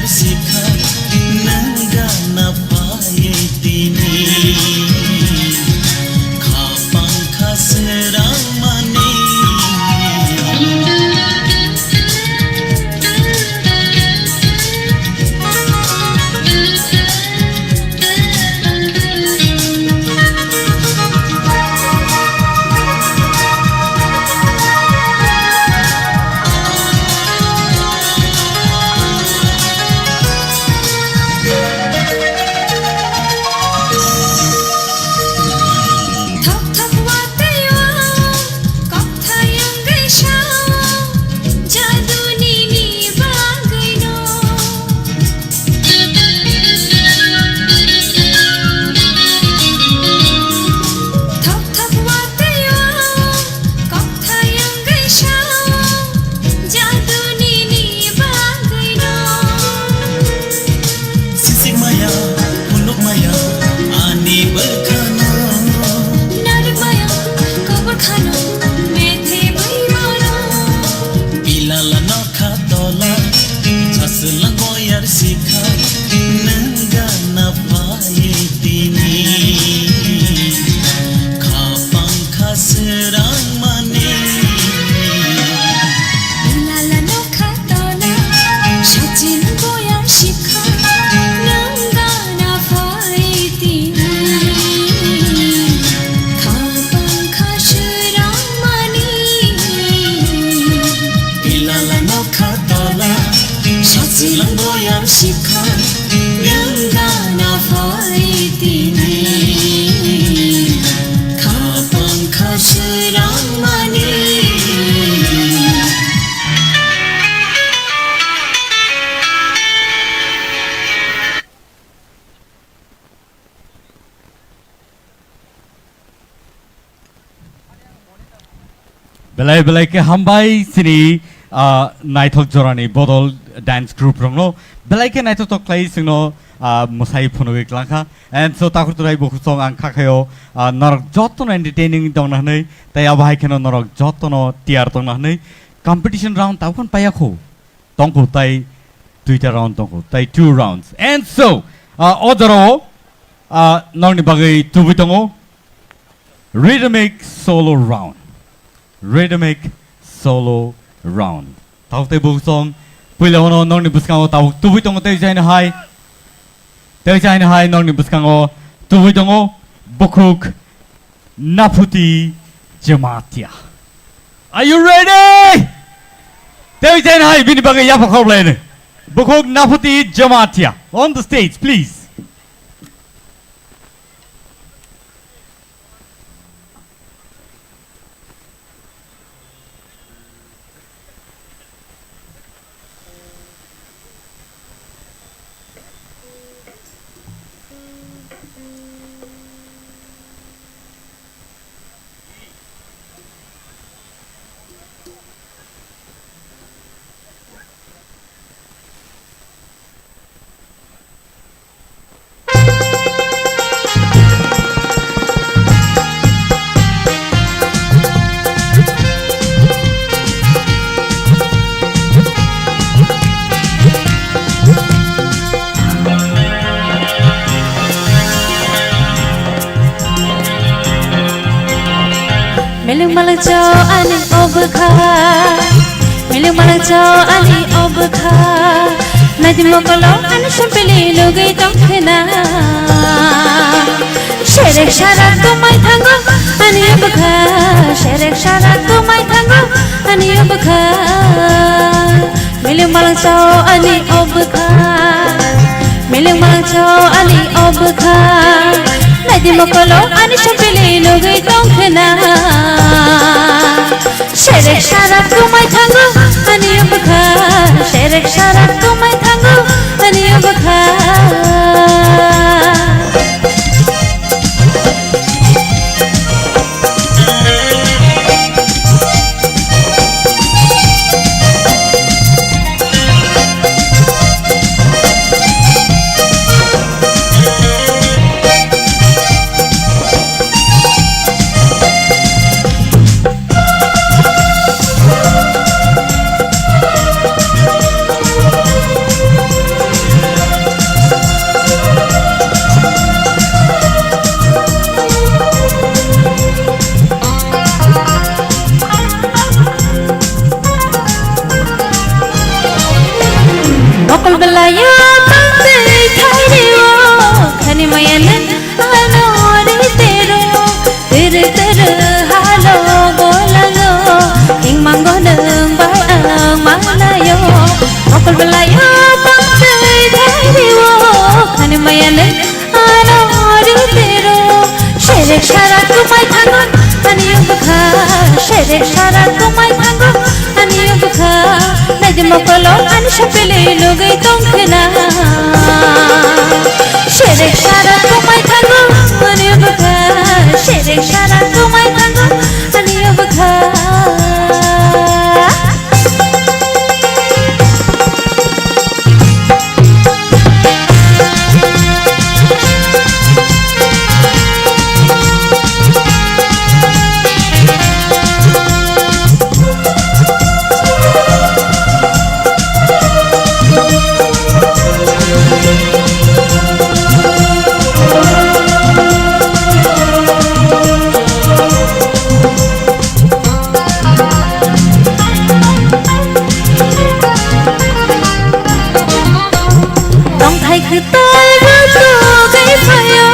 Sikha nang gana phai tini, khapang kha srang mani. Thok thok watwi o, kok thayang gaisa o, jaduni ni bagwi no. Thok thok watwi o, kok thayang gaisa o, jaduni ni bagwi no. Sisik maya, phunuk maya, ani bwkhano. Narwk maya, kobor khano, methi bwi mano. Pilala nokha tola, saswlang boyar sikha, nwng gana phai tini. Khapang kha srang mani. Pilala nokha tola, sachin boyar sikha, nwng gana phai tini. Khapang kha srang mani. Pilala nokha tola, sachwlang boyar sikha, nwng gana phai tini. Khapang kha srang mani. Belai belai khe hambai chini, ah, naithok jorani bodol dance group rokno. Belai khe naithotok khlai chwngno, ah, mwsai phunugwi klangkha. And so takhuk turai bukhuk song ang khakhaio, ah, norok jotono entertaining tongna hwnwi, tei abo hai kheno norok jotono tiyar tongna hwnwi competition round tabukhan paiya khu. Tongkhu tai duita round tongkhu, tai two rounds. And so, ah, o jorao, ah, nokni bagwi tubui tongo rhythmic solo round. Rhythmic solo round. Tabuk tei bukhuk song, puila hwno nokni bwskango tabuk tubui tongo tei jaino hai. Tei jaino hai nokni bwskango tubui tongo bukhuk Naphuti Jamatia. Are you ready? Tei chen hai bini bagwi yapha khorlaini. Bukhuk Naphuti Jamatia on the stage, please. Miling malang chao ani obwkha, miling malang chao ani obwkha. Naidi mokolo ani sampili nugwi tongkhena. Serek sara tumai thango ani obwkha, serek sara tumai thango ani obwkha. Miling malang chao ani obwkha, miling malang chao ani obwkha. Naidi mokolo ani sampili nugwi tongkhena. Serek sara tumai thango ani obwkha, serek sara tumai thango ani obwkha. Bwlaio tongtwi thaireo, khani maya nwng ano ri tero. Tiri tiri halo golango, hingmango nwng bai ang manayo. Mokol bwlaio tongtwi thaireo, khani maya nwng ano ri tero. Serek sara kumai thango, ani bwkha. Serek sara kumai thango, ani bwkha. Naidi mokolo ani sapele nugui tongkhna. Serek sara kumai thango, ani bwkha. Serek sara kumai thango, ani bwkha. Tongthai kwtal rwtugwi phaio,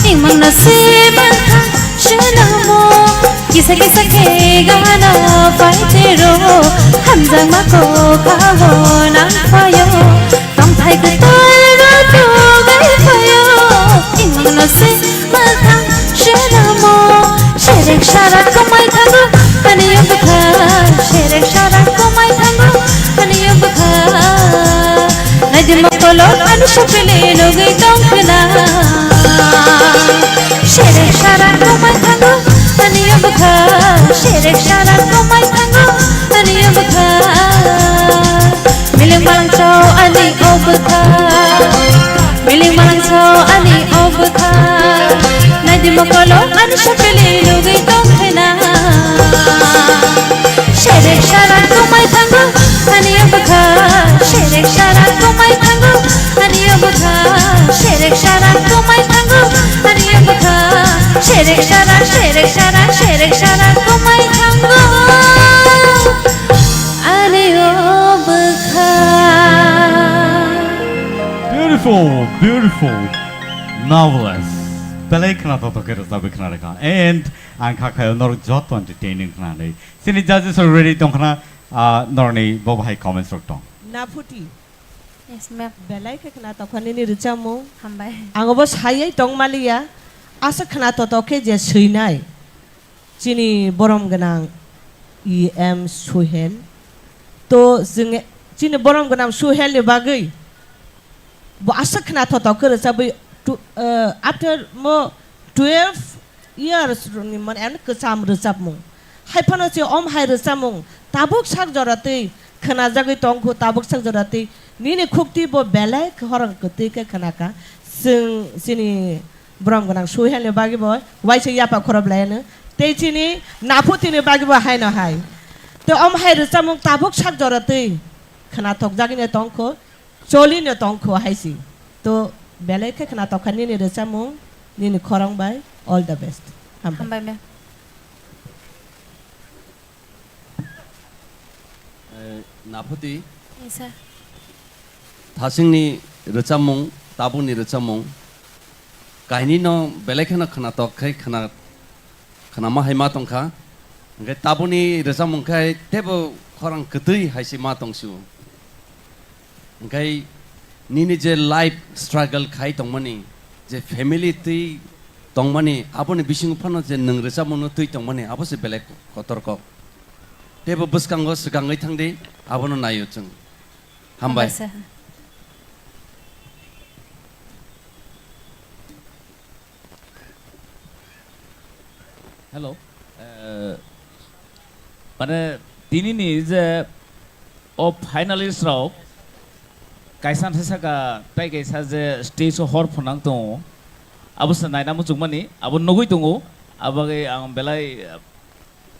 tongmungno se mankha swnamo. Kisa kisa khe gana phaitero, hamjakma kokhao nang phaio. Tongthai kwtal rwtugwi phaio, tongmungno se mankha swnamo. Serek sara kumai thango, ani bwkha. Serek sara kumai thango, ani bwkha. Naidi mokolo ani sapele nugui tongkhna. Serek sara kumai thango, ani bwkha. Serek sara kumai thango, ani bwkha. Miling malangso ani o bwkha. Miling malangso ani o bwkha. Naidi mokolo ani sapele nugui tongkhna. Serek sara kumai thango, ani bwkha. Serek sara kumai thango, ani bwkha. Serek sara kumai thango, ani bwkha. Serek sara, serek sara, serek sara kumai thango. Ani o bwkha. Beautiful, beautiful, marvelous. Belai khna thotho khe rwchapwi khna rwkha. And ang kha khaio norok joto entertaining khnanai. Chini judges rok ready tongkhna, ah, norokni bo bahai comments rok tong. Naphuti. Yes, ma'am. Belai khe khna tokha nini rwchapmung. Hambai. Ang obo sayai tong maliya. Asa khna thotho khe je swinai. Chini borom gwnang E M Suhel. To chwng chini borom gwnang Suhel ni bagwi bo aswk khna thotho khe rwchabwi tu-, eh, after mo twelve years ni mane ani kwcham rwchapmung. Hai phano se om hai rwchapmung tabuk sak jora twi khna jagwi tong kho, tabuk sak jora twi nini khukti bo belai khorang kwtwi khe khna kha. Chwng chini borom gwnang Suhelni bagwi bo waisa yapha khorop laiano. Tei chini Naphutini bagwi bo haino hai. Tei om hai rwchapmung tabuk sak jora twi khnathok jagwino tong kho, cholino tong kho hai si. To belai khe khnathok kha nini rwchapmung, nini khorang bai. All the best. Hambai. Hambai, ma'am. Eh, Naphuti. Yes, sir. Thasingni rwchapmung, tabukni rwchapmung, kainwino belai kheno khnathok khai khna, khnama hai ma tongkha. Hwnkhe tabukni rwchapmung khai teibo khorang kwtwi hai se ma tongsu. Hwnkhe nini je life struggle khai tongmani, je family twi tongmani, aboni bisingo phano je nwng rwchapmungno twi tongmani, abo se belai kotor kok. Teibo bwskango swkangwi thangdi, abono naio chwng. Hambai. Hambai sir. Hello. Eh, mane, tinini je o finalist rok kaisa thai saka tai kaisa je stage o hor phunang tongo, abo se naina muchungmani, abo nugui tongo, abo bagwi ang belai, eh,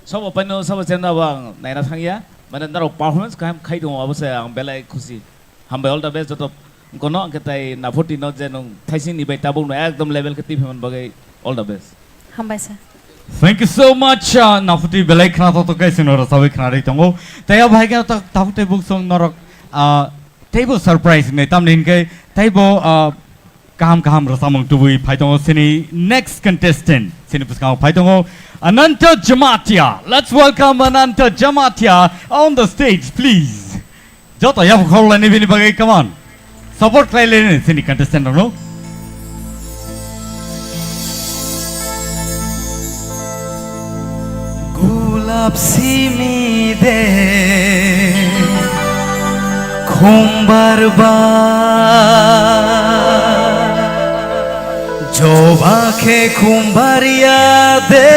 sabo paino sabo channel abo ang naina thangya, mane norok performance kaham khai tongo, abo se ang belai khusi. Hambai, all the best joto. Kono ang khe tai Naphuti no je nwng thaising ni bai tabuk no ekdom level khe twi phaimani bagwi all the best. Hambai sir. Thank you so much, uh, Naphuti belai khna thok thok khe chwngno rwchabwi khna rwi tongo. Tei abo hai khe ta-, tabuk tei buk song norok, uh, Teibo surprise ni tamni hinkhe teibo, ah, kaham kaham rwchapmung tubui phai tongo chini next contestant, chini bwskango phai tongo Ananta Jamatia. Let's welcome Ananta Jamatia on the stage, please. Joto yapha khorlaini bini bagwi, come on. Support khlai laini chini contestant rokno. Gulap simi de khumbar ba, joba khe khumbar ya de.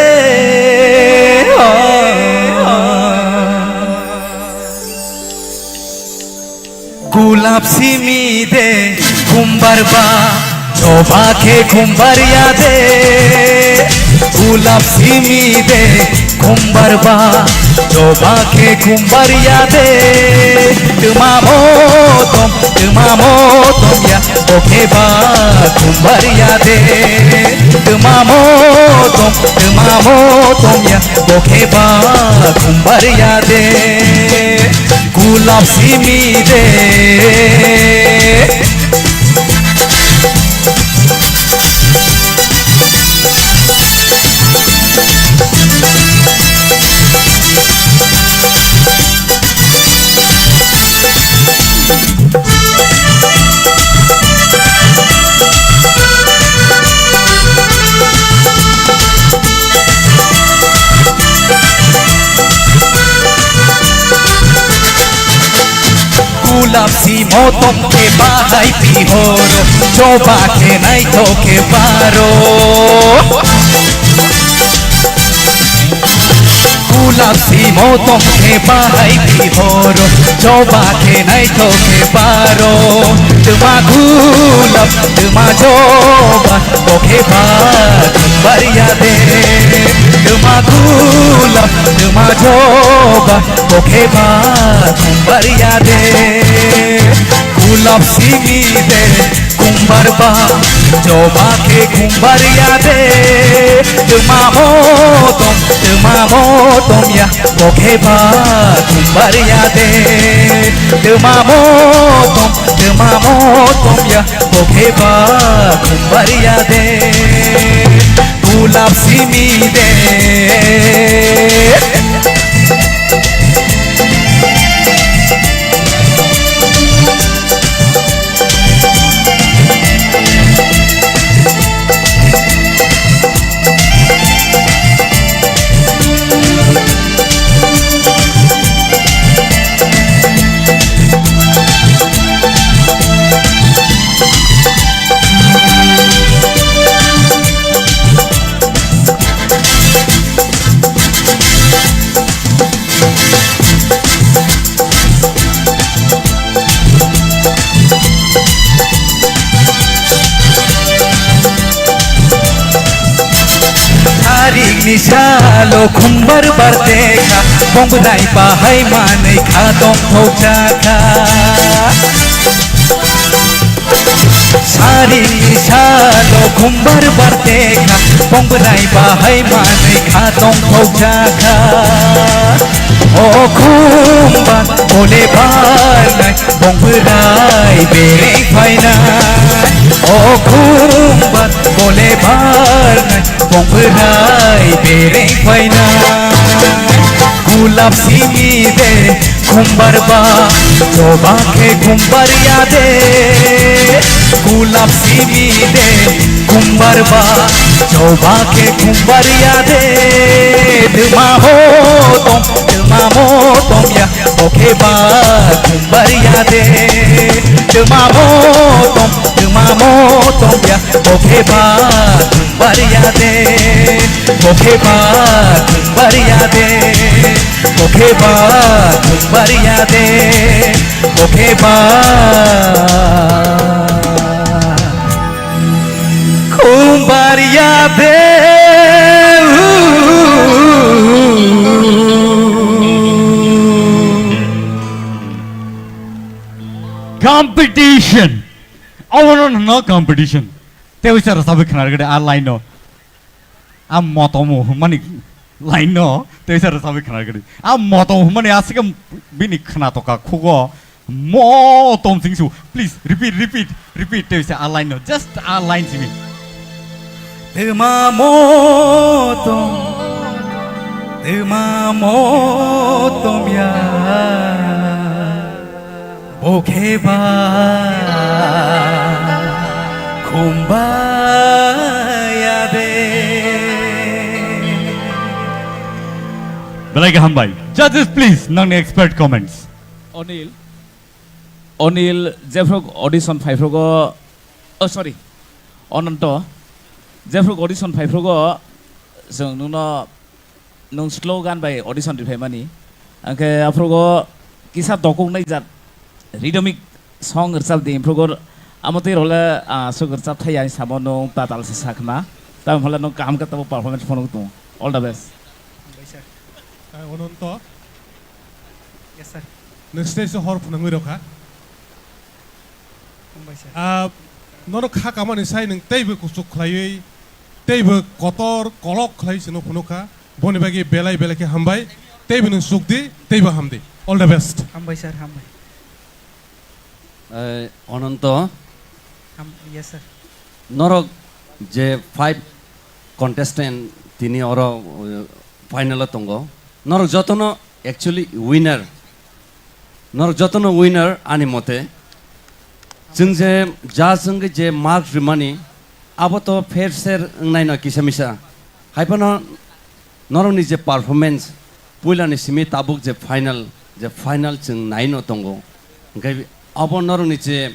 Gulap simi de khumbar ba, joba khe khumbar ya de. Gulap simi de khumbar ba, joba khe khumbar ya de. Twma motom, twma motom ya, bo khe ba khumbar ya de. Twma motom, twma motom ya, bo khe ba khumbar ya de. Gulap simi de. Gulap simo tong khe bahai pihoro, choba khe naithok khe baro. Gulap simo tong khe bahai pihoro, choba khe naithok khe baro. Twma gulap, twma choba, bo khe ba khumbar ya de. Twma gulap, twma choba, bo khe ba khumbar ya de. Gulap simi de khumbar ba, joba khe khumbar ya de. Twma motom, twma motom ya, bo khe ba khumbar ya de. Twma motom, twma motom ya, bo khe ba khumbar ya de. Gulap simi de. Tarik ni salo khumbar bar tekha, bongbai bahai manwi kha tongthok jakha. Sari salo khumbar bar tekha, bongbai bahai manwi kha tongthok jakha. O khumbar bole barnai, bongbai bereng phainai. O khumbar bole barnai, bongbai bereng phainai. Gulap simi de khumbar ba, joba khe khumbar ya de. Gulap simi de khumbar ba, joba khe khumbar ya de. Twma motom, twma motom ya, bo khe ba khumbar ya de. Twma motom, twma motom ya, bo khe ba khumbar ya de. Bo khe ba khumbar ya de. Bo khe ba khumbar ya de. Bo khe ba khumbar ya de. Competition. Obono no competition. Tei uisa rwchapwi khna rwgwdi a line no. A motom hwnmani line no tei uisa rwchapwi khna rwgwdi. A motom hwnmani aswk bini khna toka khugo. Motom singsu. Please repeat, repeat, repeat. Tei se a line no, just a line simi. Twma motom, twma motom ya. Bo khe ba khum ba ya de. Belai khe hambai. Judges, please, nangni expert comments. Onil, Onil, jephru audition phaiphrugo, oh, sorry, Ononto, jephru audition phaiphrugo, chwng nwngno, nwng slow gan bai audition riphaimani, hwnkhe aphrugo kisa dokoknai jat rhythmic song rwchapdi, aphrugo amotwi role, ah, aswk rwchap thai ani samo nwng tatal se sakhna, tamoni hwnle nwng kaham khe tamo performance phunuk tongo. All the best. Hambai sir. Ah, Ononto. Yes, sir. Nwng stage o hor phwnangwi rwkha. Hambai sir. Ah, nono kha kamani sai nwng teibo kuchuk khlaiwi, teibo kotor kolok khlai sino phunukha. Boni bagwi belai belai khe hambai. Teibo nwng chukdi, teibo hamdi. All the best. Hambai sir, hambai. Eh, Ononto. Ham-, yes, sir. Norok je five contestant tini oro, eh, final o tongo. Norok jotono actually winner. Norok jotono winner ani mote. Chwng je judge wngwi je mark rwmani, abo to fair share wngnai no kisa misa. Hai phano norokni je performance, puilani simi tabuk je final, je final chwng naino tongo. Hwnkhe abo norokni je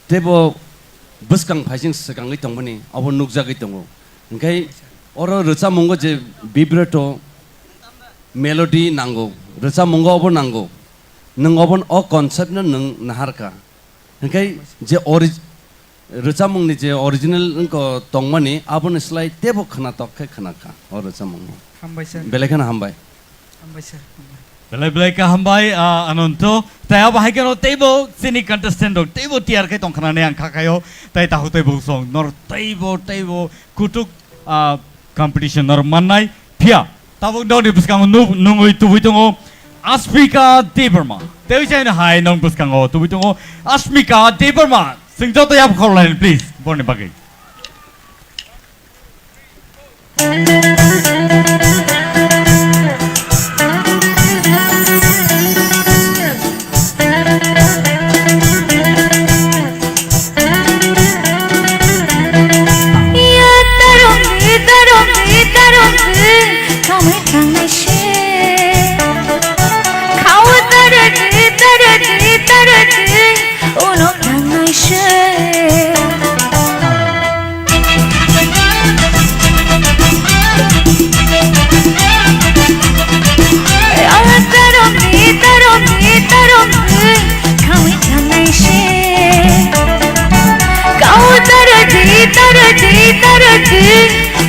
teibo bwskang phaising swkangwi tongmani, abo nukjagwi tongo. Hwnkhe oro rwchapmungo je vibrato, melody nango, rwchapmungo obo nango. Nwng obo, o concept no nwng naharkha. Hwnkhe je ori-, rwchapmungni je original wngkha tongmani, aboni slai teibo khwnatok khe khwnakha o rwchapmungno. Hambai sir. Belai kheno hambai. Hambai sir, hambai. Belai belai khe hambai, ah, Ananto. Tai abo hai kheno teibo chini contestant rok teibo tiyar khe tongkha nani ang kha khaio. Tai tahu teibo song nor teibo teibo kutuk, ah, competition nor mannai. Phiya tabuk nokni bwskango nu-, nungwi tubui tongo Asmika Debbarma. Tei chaino hai nok bwskango tubui tongo Asmika Debbarma. Chwng joto yap khorlaini please borni bagwi.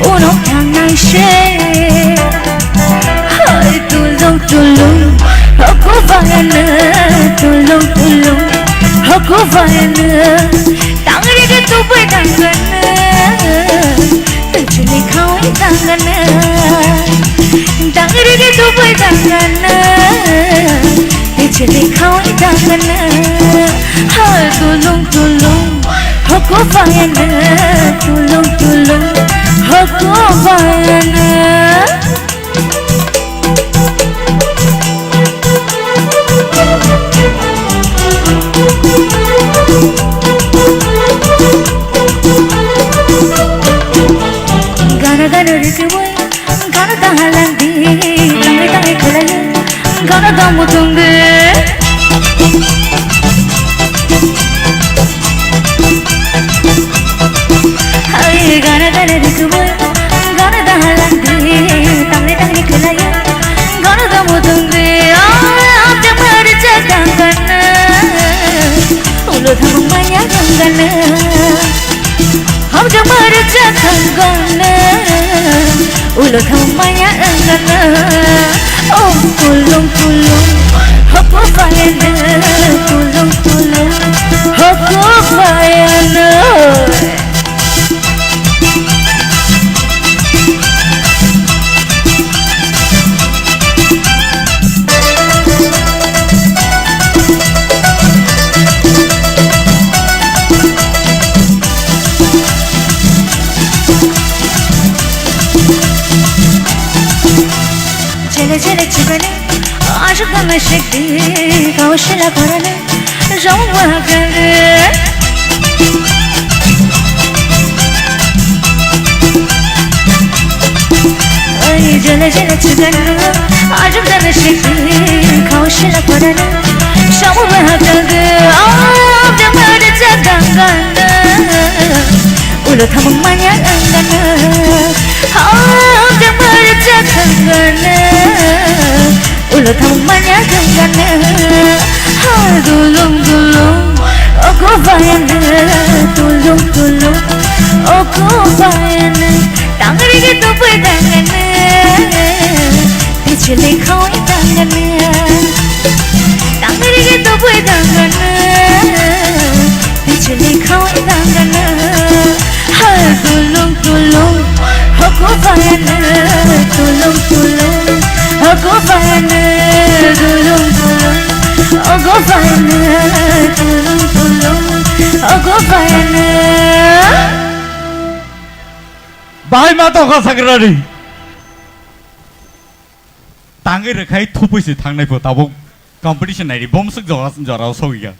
Uno tangnai se. Hai tulung tulung, hoku vayana, tulung tulung, hoku vayana. Tangri ke tupai tanggana, tuchuli khawi tanggana. Tangri ke tupai tanggana, tuchuli khawi tanggana. Hai tulung tulung, hoku vayana, tulung tulung, hoku vayana. Gana gana rikiboi, gana dahalandi, tangi tangi khulai, gana damu tungi. Hai gana gana rikiboi, gana dahalandi, tangni tangni khulai, gana damu tungi. Ah, amja marja dangana, ulo thamung maya dangana. Hamja marja dangana, ulo thamung maya dangana. Oh, tulung tulung, hok Shikti kausila korana jong wagare. Ai jala jala chugana ajum dana shikti kausila korana jong wagare. Am jamar chagangana. Ulo thamung manya gangana, ha, jamar chakangana. Ulo thamung manya gangana, ha, dulung dulung, ogo bayana, dulung dulung, ogo bayana. Tangri gitu bui gangana. Pichuli khoi dangana, tangri gitu bui dangana. Pichuli khoi dangana, ha tulung tulung, hoku bayana, tulung tulung, hoku bayana, tulung tulung, hoku bayana, tulung tulung, hoku bayana. Bahai ma tongkha sakrari. Tangwi rwkhai thupui se thangnai pho tabuk competition naidi bom swk jora jora o sogwi kha.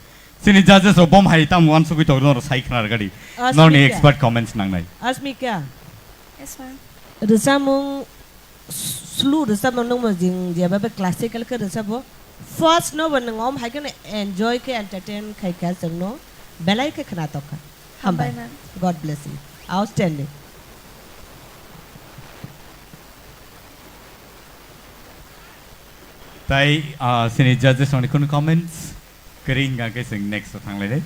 Chini judges rok bom hai tamo uansugwi tongo norok sai khna rwgadi. Asmika. Norni expert comments nangnai. Asmika. Yes, ma'am. Rwchapmung slu rwchapno nungmo jing jeba be classical khe rwchapo. First no bo nwng om hai kheno enjoy khe entertain khai kha chwngno belai khe khna tokha. Hambai. Hambai, ma'am. God bless you. Outstanding. Tai, ah, sini judges rokni kunu comments? Kering hingka khe chwng next o thanglainai.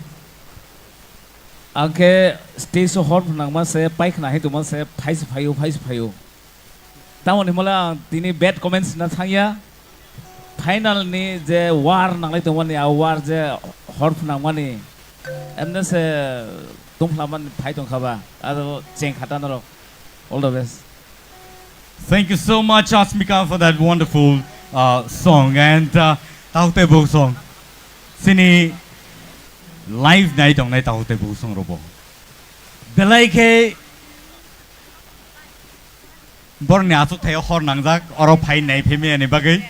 Ang khe stage o hor phnangma se, paikha hai tongma se, phai se phaio, phai se phaio. Tamoni hwnmale ang tini bad comments na thangya. Final ni je war nanglai tongmani, a war je hor phnangmani, emne se tongphlamani phai tongkha ba, aro cheng kha ta norok. All the best. Thank you so much, Asmika, for that wonderful, uh, song. And, uh, Tahuktei Buhuk song. Sini live nai tongnai Tahuktei Buhuk song robo. Belai khe borni achuk thaio hor nangjak, oro phai nai phai maya ni bagwi.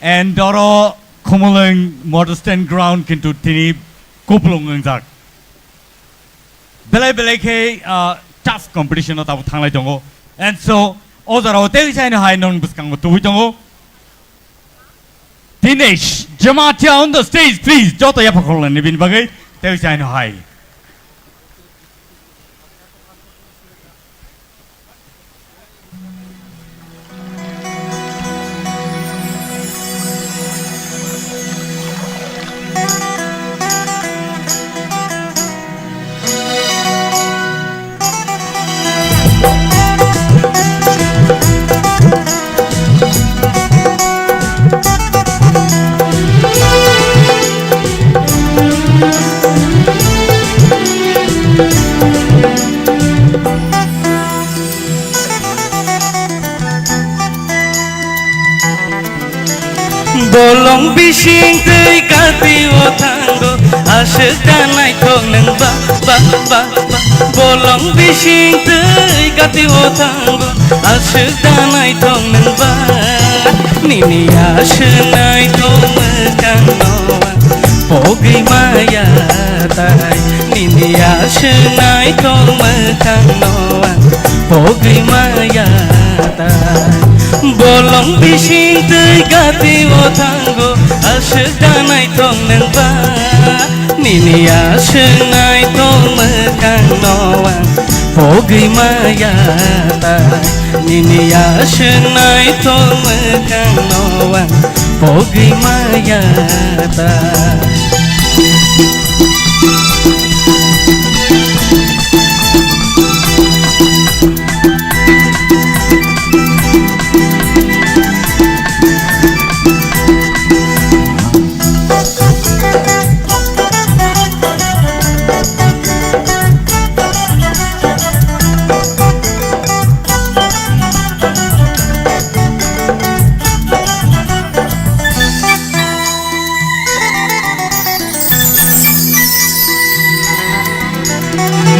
And oro Khumulwng Model Stand Ground kintu tini kupulung wngjak. Belai belai khe, ah, tough competition o tabuk thanglai tongo. And so, o jora o tei saino hai non bwskango tubui tongo. Dinesh Jamatia on the stage, please. Joto yapha khorlani bini bagwi tei saino hai. Bolong bising twi kati o thango, aswk da naithok nwng ba, ba, ba, ba. Bolong bising twi kati o thango, aswk da naithok nwng ba. Nini aswk naithok mwkhang no ang pogwi maya tai. Nini aswk naithok mwkhang no ang pogwi maya tai. Bolong bising twi gati o thango, aswk da naithok nwng ba. Nini aswk naithok mwkhang no ang pogwi maya tai. Nini aswk naithok mwkhang no ang pogwi maya ta.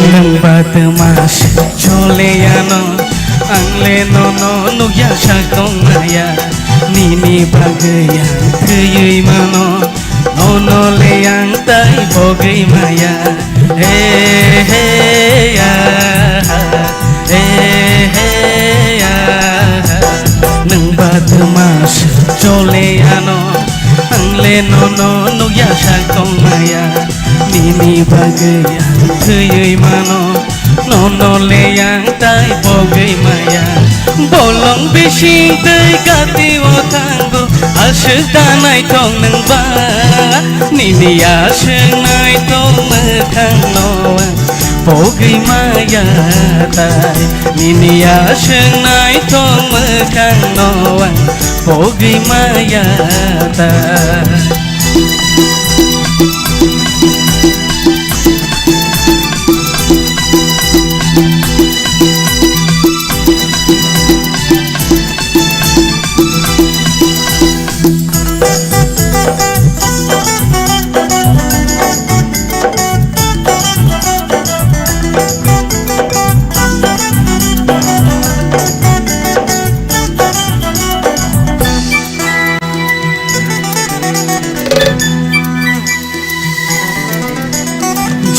Nwng ba twma se chole ya no, ang le nono nukya sak tong maya. Nini bagwi ang thwiwi mano, nono le ang tai bogwi maya. He he ya, he he ya. Nwng ba twma se chole ano, ang le nono nukya sak tong maya. Nini bagwi ang thwiwi mano, nono le ang tai bogwi maya. Bolong bising twi kati o thango, aswk da naithok nwng ba. Nini aswk naithok mwkhang no ang pogwi maya tai. Nini aswk naithok mwkhang no ang pogwi maya tai.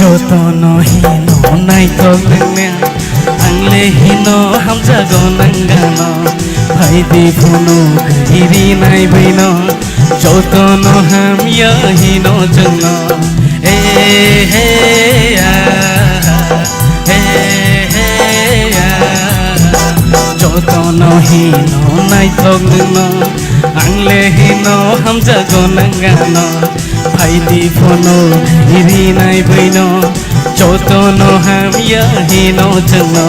Jotono hino naithok nangmya, ang le hino hamjago nang gano. Phaidi phunu giri nai bwino, jotono hamya hino chwngno. Eh, he, ah, eh, he, ah. Jotono hino naithok nwngno, ang le hino hamjago nang gano. Phaidi phunu rinai bwino, jotono hamya hino chwngno.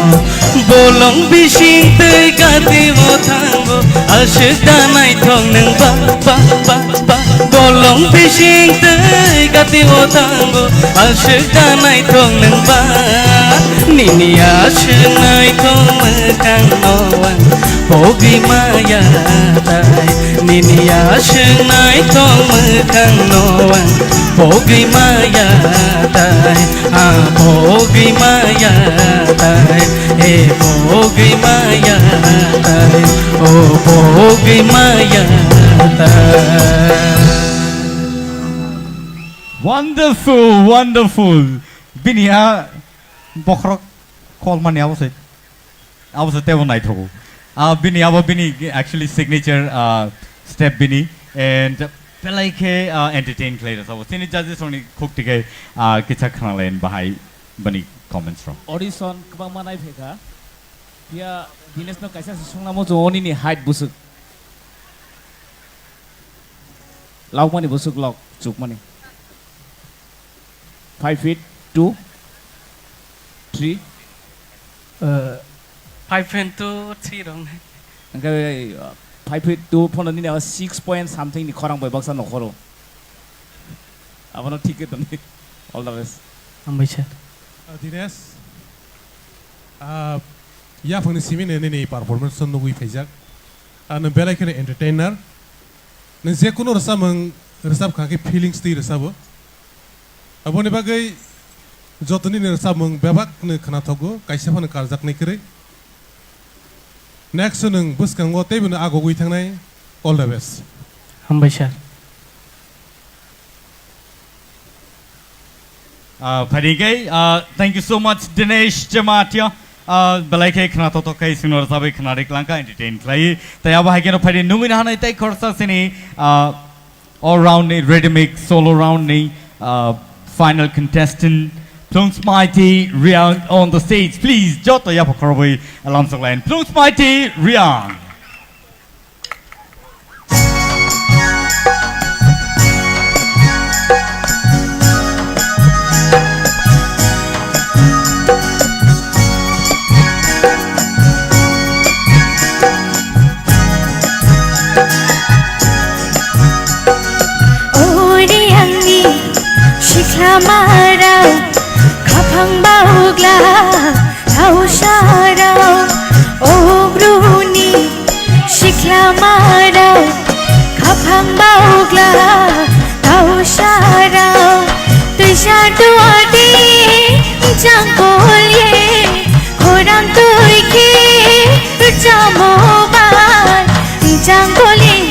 Bolong bising twi kati o thango, aswk da naithok nwng ba, ba, ba, ba. Bolong bising twi kati o thango, aswk da naithok nwng ba. Nini aswk naithok mwkhang no ang pogwi maya tai. Nini aswk naithok mwkhang no ang pogwi maya tai. Ah, pogwi maya tai. Eh, pogwi maya tai. Oh, pogwi maya tai. Wonderful, wonderful. Bini a bokhorok kolmani abo se, abo se tebo naithogo. Ah, bini abo bini actually signature, ah, step bini, and belai khe, ah, entertain khlai rwsabo. Chini judges rokni khuk tikhe, ah, kicha khnalayan bahai bani comments rok. Audition kwbangma nai phaikha. Phiya Dinesh no kaisa se swngnamo chwng oni ni height bwswk. Laukmani bwswk lok chukmani. Five feet two, three. Uh, five feet two, three rong. Hwnkhe, uh, five feet two phano nini abo six point something ni khorang bai baksa nokhoro. Abono thik khe tongdi. All the best. Hambai sir. Uh, Dinesh, uh, yaphangni simi nini performance nugwi phaijak. Ano belai kheno entertainer. Nwng je kunu rwchapmung rwchap kha khe feelings twi rwchabo. Aboni bagwi jotoni ni rwchapmung bebak no khna thogo, kaisa phano karjaknai kwrwi. Next nwng bwskango teibo no agogwi thangnai. All the best. Hambai sir. Ah, phaidi khe, ah, thank you so much, Dinesh Jamatia. Ah, belai khe khna totok khe singno rwchapwi khna ri klangkha, entertain khlai. Tai abo hai kheno phaidi nungwi nahanai tai khorsa sini, ah, all round ni rhythmic solo round ni, ah, final contestant, Plungsmaiti Riang on the stage. Please, joto yapha khorobwi alam sok lain. Plungsmaiti Riang. Ori angni sikhlamarao, khaphang baugla thausarao, o bruni sikhlamarao, khaphang baugla thausarao, twisa duati jangkol ye, khorang twi khe chamo bai jangkol ye.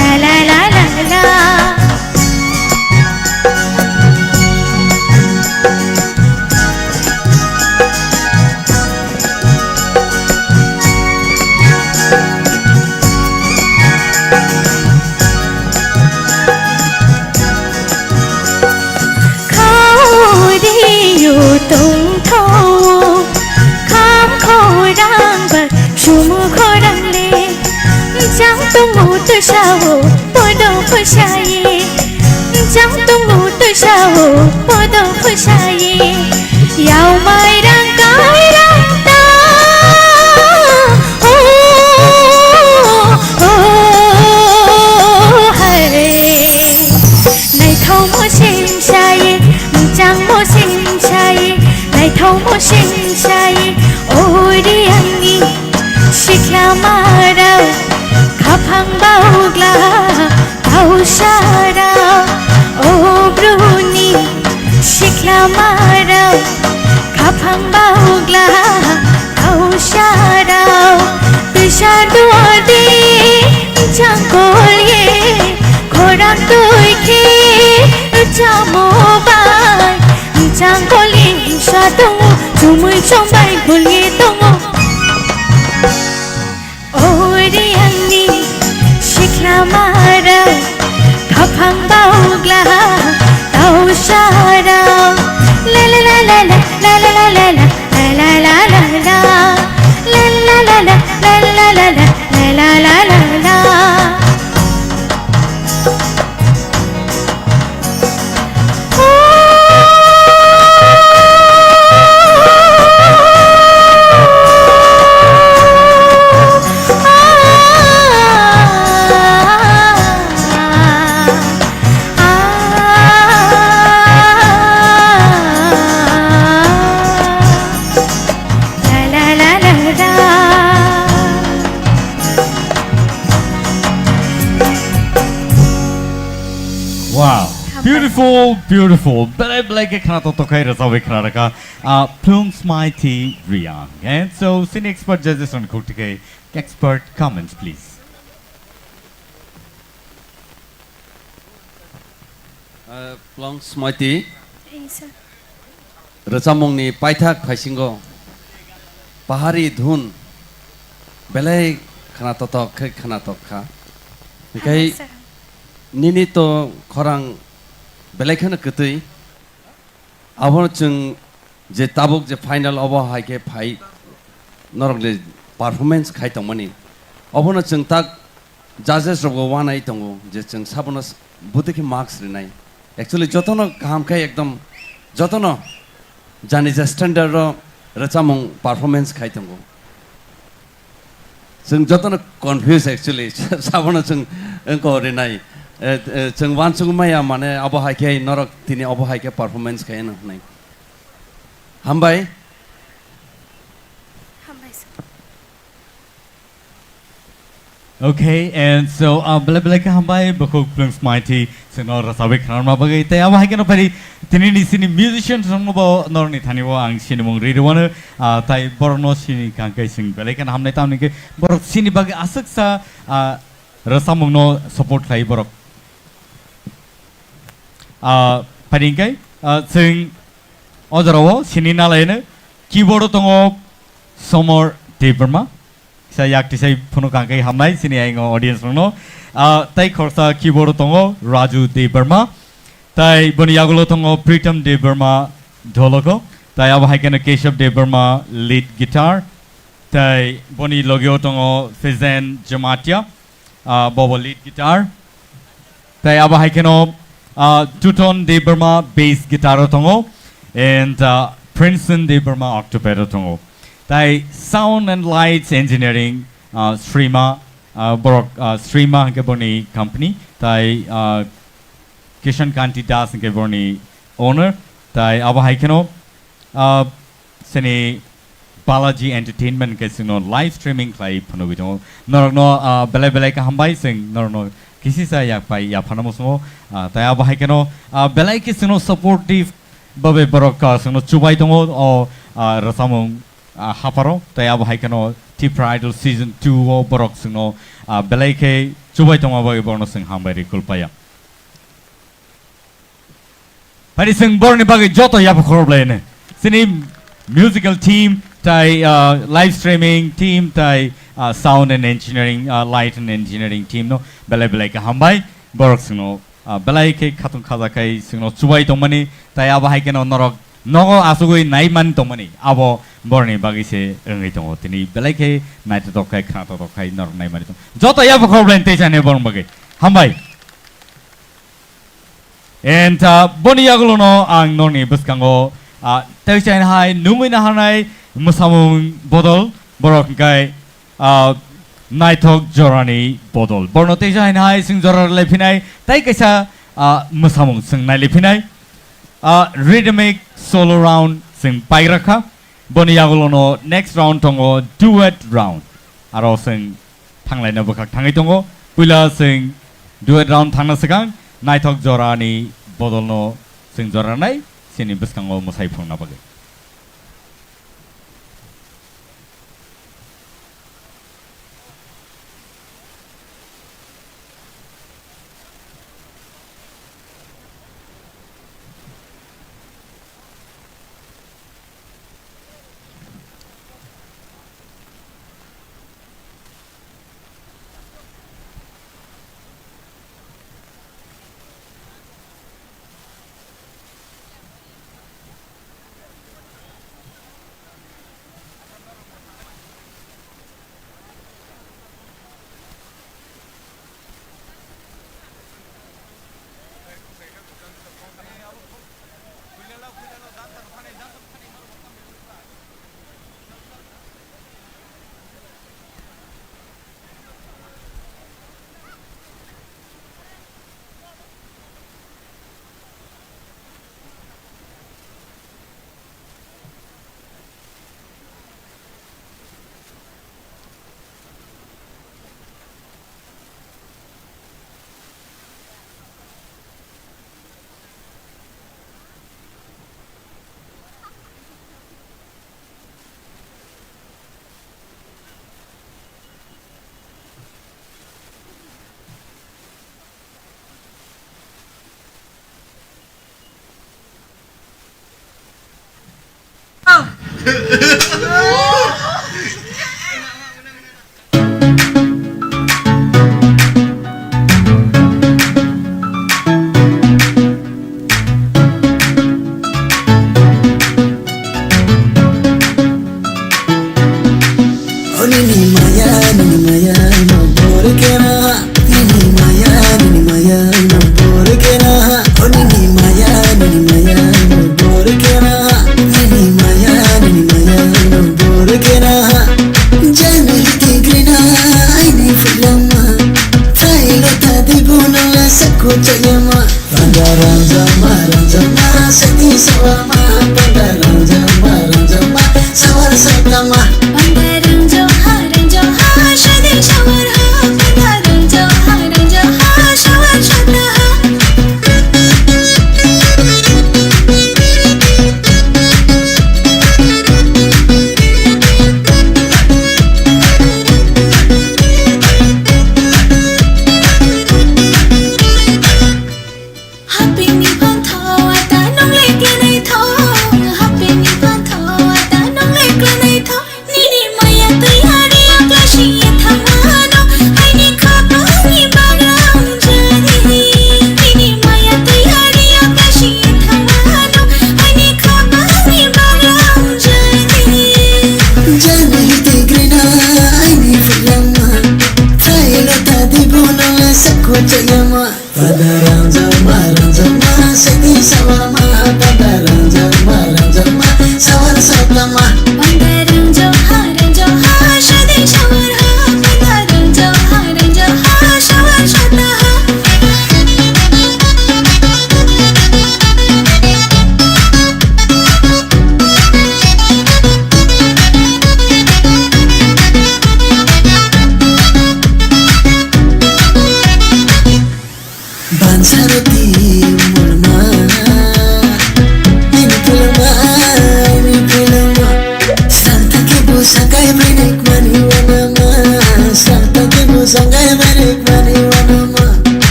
la la la la la. Khao rio tongthao, kham khorang ba sumu khorang le. Jang tongo twsao podo khosai, jang tongo twsao podo khosai. Yao mai rang kai rang ta. Oh, oh, oh, hai. Naithao mo sing sai, jang mo sing sai, naithao mo sing sai. Ori angni sikla marao, khaphang baogla, Kausara, o bruni sikla marao, khaphang baogla kausara, twisa duar di jangkol ye, khorang twi khe chamo bai, jangkol ni sa tongo, chumui chombai bul ye tongo. Ori angni sikla marao, khaphang baogla kausarao. La la la la la, la la la la la, la la la la la. La la la la, la la la la la, la la la la la. Wow. Beautiful, beautiful. Belai belai khe khna toktok khai rwchapwi khna rwkha. Ah, Plung Smaiti Riang. And so, sini expert judges on khuk tikai expert comments, please. Ah, Plung Smaiti. Yes, sir. Rwchapmungni paithak phaisingo pahari dhun belai khna totok khe khna tok kha. Hikhai nini to khorang belai kheno kwtwi. Abono chwng je tabuk je final obo hai khe phai norokni performance khai tongmani. Obono chwng tak judges rokbo wanai tongo je chwng sabono s-, bwtwi khe marks rinai. Actually, jotono kaham khe ekdom jotono jani je standard ro rwchapmung performance khai tongo. Chwng jotono confuse actually. Sabono chwng wngko rinai. Eh, eh, chwng wansugwi maya mane abo hai khe norok tini abo hai khe performance khai nang hwnwi. Hambai. Hambai, sir. Okay, and so, uh, belai belai khe hambai, bukhuk Plung Smaiti, chwngno rwchapwi khna rwna bagwi. Tei abo hai kheno phari, tini ni sini musicians rokno bo norokni thani o ang sinimung ri rwano, ah, tai borokno sini kangkhe chwng belai kheno hamnai, tamni khe borok sini bagwi aswksa, ah, rwchapmungno support khlai borok. Ah, phari hwnkhe, Ah, chwng o jorao sini nalaino keyboard o tongo Somor Debbarma. Kisa yak tisai phunuk ang khe hamnai sini ayang o audience rokno. Ah, tai khorsa keyboard o tongo Raju Debbarma. Tai boni yagulo tongo Pritam Debbarma dholoko. Tai abo hai kheno Keshav Debbarma lead guitar. Tai boni logio tongo Fizen Jamatia, ah, bobo lead guitar. Tai abo hai kheno, ah, Tuton Debbarma bass guitar o tongo, and, ah, Princeton Debbarma octopad o tongo. Tai sound and lights engineering, ah, Srima, ah, borok, ah, Srima hwnkhe borni company, tai, ah, Kishan Kanti Das hwnkhe borni owner, tai abo hai kheno, ah, sini Balaji Entertainment khe chwngno live streaming khlai phunugwi tongo. Norokno, ah, belai belai khe hambai, chwng norokno kisisa yak pai yapharna muchungo. Ah, tai abo hai kheno, ah, belai khe chwngno supportive babe borok, ah, chwngno chubai tongo o, ah, rwchapmung, ah, hapharo. Tai abo hai kheno Tipra Idol season two o borok chwngno, ah, belai khe chubai tongma bagwi borokno chwng hambai rwi kulpaya. Phai di chwng borokni bagwi joto yapha khorok laino. Chini musical team, tai, ah, live streaming team, tai, ah, sound and engineering, ah, light and engineering team no belai belai khe hambai. Borok chwngno, ah, belai khe khatung khaja khai chwngno chubai tongmani, tai abo hai kheno norok nogo asugwi naimani tongmani, abo borokni bagwi se wngwi tongo. Tini belai khe naithotok khai, khnathotok khai norok naimani tongo. Joto yapha khorok laino tei chani borokni bagwi. Hambai. And, ah, boni yagulono ang norni bwskango, ah, tei chaini hai nungwi naharnai mwsamung bodol, borok hwnkhe, ah, naithok jorani bodol. Borno tei chaini hai chwng jora rwlai phinai, tei kaisa, ah, mwsamung chwng nailai phinai, ah, rhythmic solo round chwng paigra kha. Boni yagulono next round tongo duet round. Aro chwng thanglaina bwkhak thangwi tongo. Puila chwng duet round thangna swkang naithok jorani bodolno chwng jora rwnai chini bwskango mwsai phunukna bagwi. O nini maya, nini maya, no borkena. Nini maya, nini maya, no borkena. O nini maya, nini maya, no borkena. Nini maya, nini maya, no borkena. Jani ki grina, aini filama. Thailo tadi bono la sakko chayama. Panda ranjama, ranjama, seni sawama. Panda ranjama, ranjama, sawar satama. Panda ranjama, ranjama, seni sawar ha. Panda ranjama, ranjama, sawar satama. Hapingni phanthao ata nongle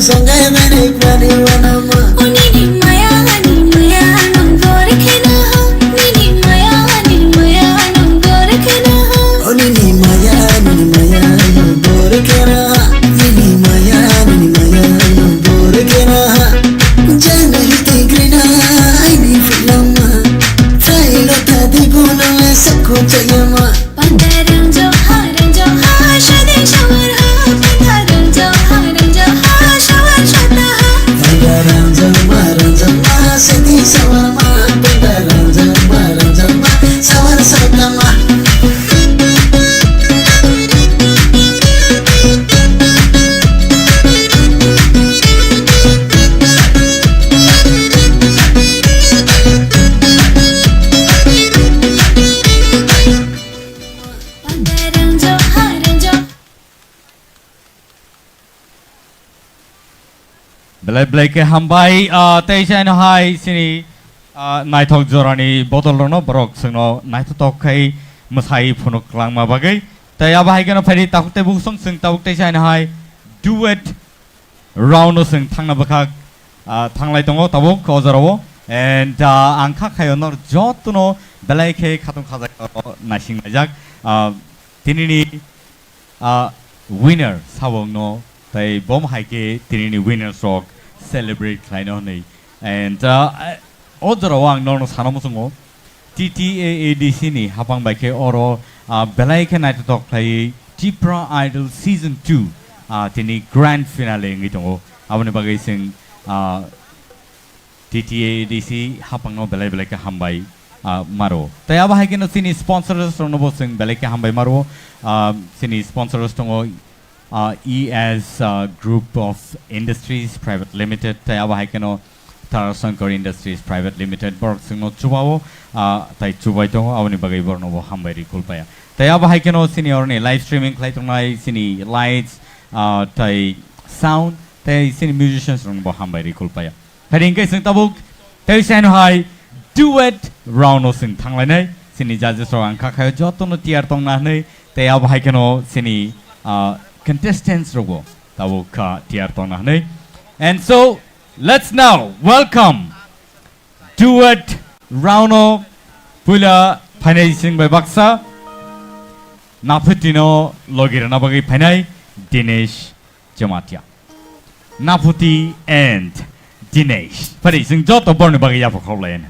Sangai mani kwani wanama. O nini maya, ani maya, nung dor khena ha. Nini maya, ani maya, nung dor khena ha. O nini maya, nini maya, nung dor khena ha. Nini maya, nini maya, nung dor khena ha. Jana hiti grina, aini filama. Failo tadi bono le sakko chayama. Pandarang jo ha, rang jo ha, shadi shawar ha. Pandarang jo ha, rang jo ha, shawar shata ha. Pandarang jo ma, rang jo ma, shadi shawar ma. Pandarang jo ma, rang jo ma, shawar shata ma. Belai belai khe hambai, ah, tei saino hai sini, ah, naithok jorani bodol rokno borok chwngno naithotok khai mwsai phunuk kwlangma bagwi. Tei abo hai kheno phaidi tabuk tei buksong chwng tabuk tei saino hai duet round o chwng thangna bwkhak, ah, thanglai tongo tabuk o jorao. And, ah, ang kha khaio nor jotono belai khe khatung khajak naising laijak. Ah, tinini ah, winner sabo wngno, tei bom hai khe tinini winners rok celebrate khlaino hwnwi. And, ah, o jorao ang norno sana muchungo, T T A A D C ni hapang bai khe oro, ah, belai khe naithotok khlaiwi Tipra Idol Season two, ah, tini grand finale wngwi tongo. Aboni bagwi chwng, ah, T T A D C hapangno belai belai khe hambai, ah, maro. Tei abo hai kheno chini sponsors rokno bo chwng belai khe hambai maro. Ah, chini sponsors tongo, ah, E S, ah, Group of Industries Private Limited, tei abo hai kheno Tarashankar Industries Private Limited, borok chwngno chubao, ah, tei chubai tongo, aboni bagwi borokno bo hambai rwi khulpaya. Tei abo hai kheno chini oroni live streaming khlai tongnai chini lights, ah, tei sound, tei chini musicians rokno bo hambai rwi khulpaya. Phai hwnkhe chwng tabuk tei saino hai duet round o chwng thanglainai. Chini judges rok ang kha khayo jotono tiyar tongna hwnwi, tei abo hai kheno chini, ah, contestants rokbo tabuk kha tiyar tongna hwnwi. And so, let's now welcome duet round o puila phainai chwng bai baksa Naphuti no logi rwna bagwi phainai Dinesh Jamatia. Naphuti and Dinesh. Phari, chwng joto borni bagwi yapha khawlai.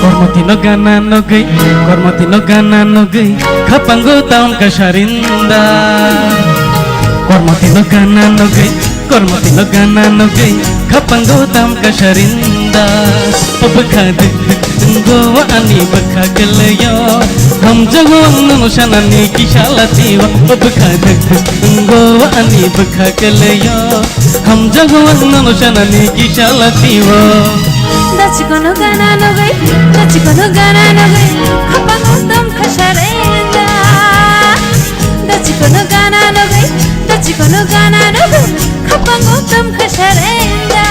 Kormoti no gana nogwi, kormoti no gana nogwi, khapango taun kasarinda. Kormoti no gana nogwi, kormoti no gana nogwi, khapango taun kasarinda. O bwkha dik dik wngo ani bwkha kwlwio, hamjago ang nono sanani kisa latio. O bwkha dik dik wngo ani bwkha kwlwio, hamjago ang nono sanani kisa latio. Dachikono gana nogwi, dachikono gana nogwi, khapango tom khasarenda. Dachikono gana nogwi, dachikono gana nogwi, khapango tom khasarenda.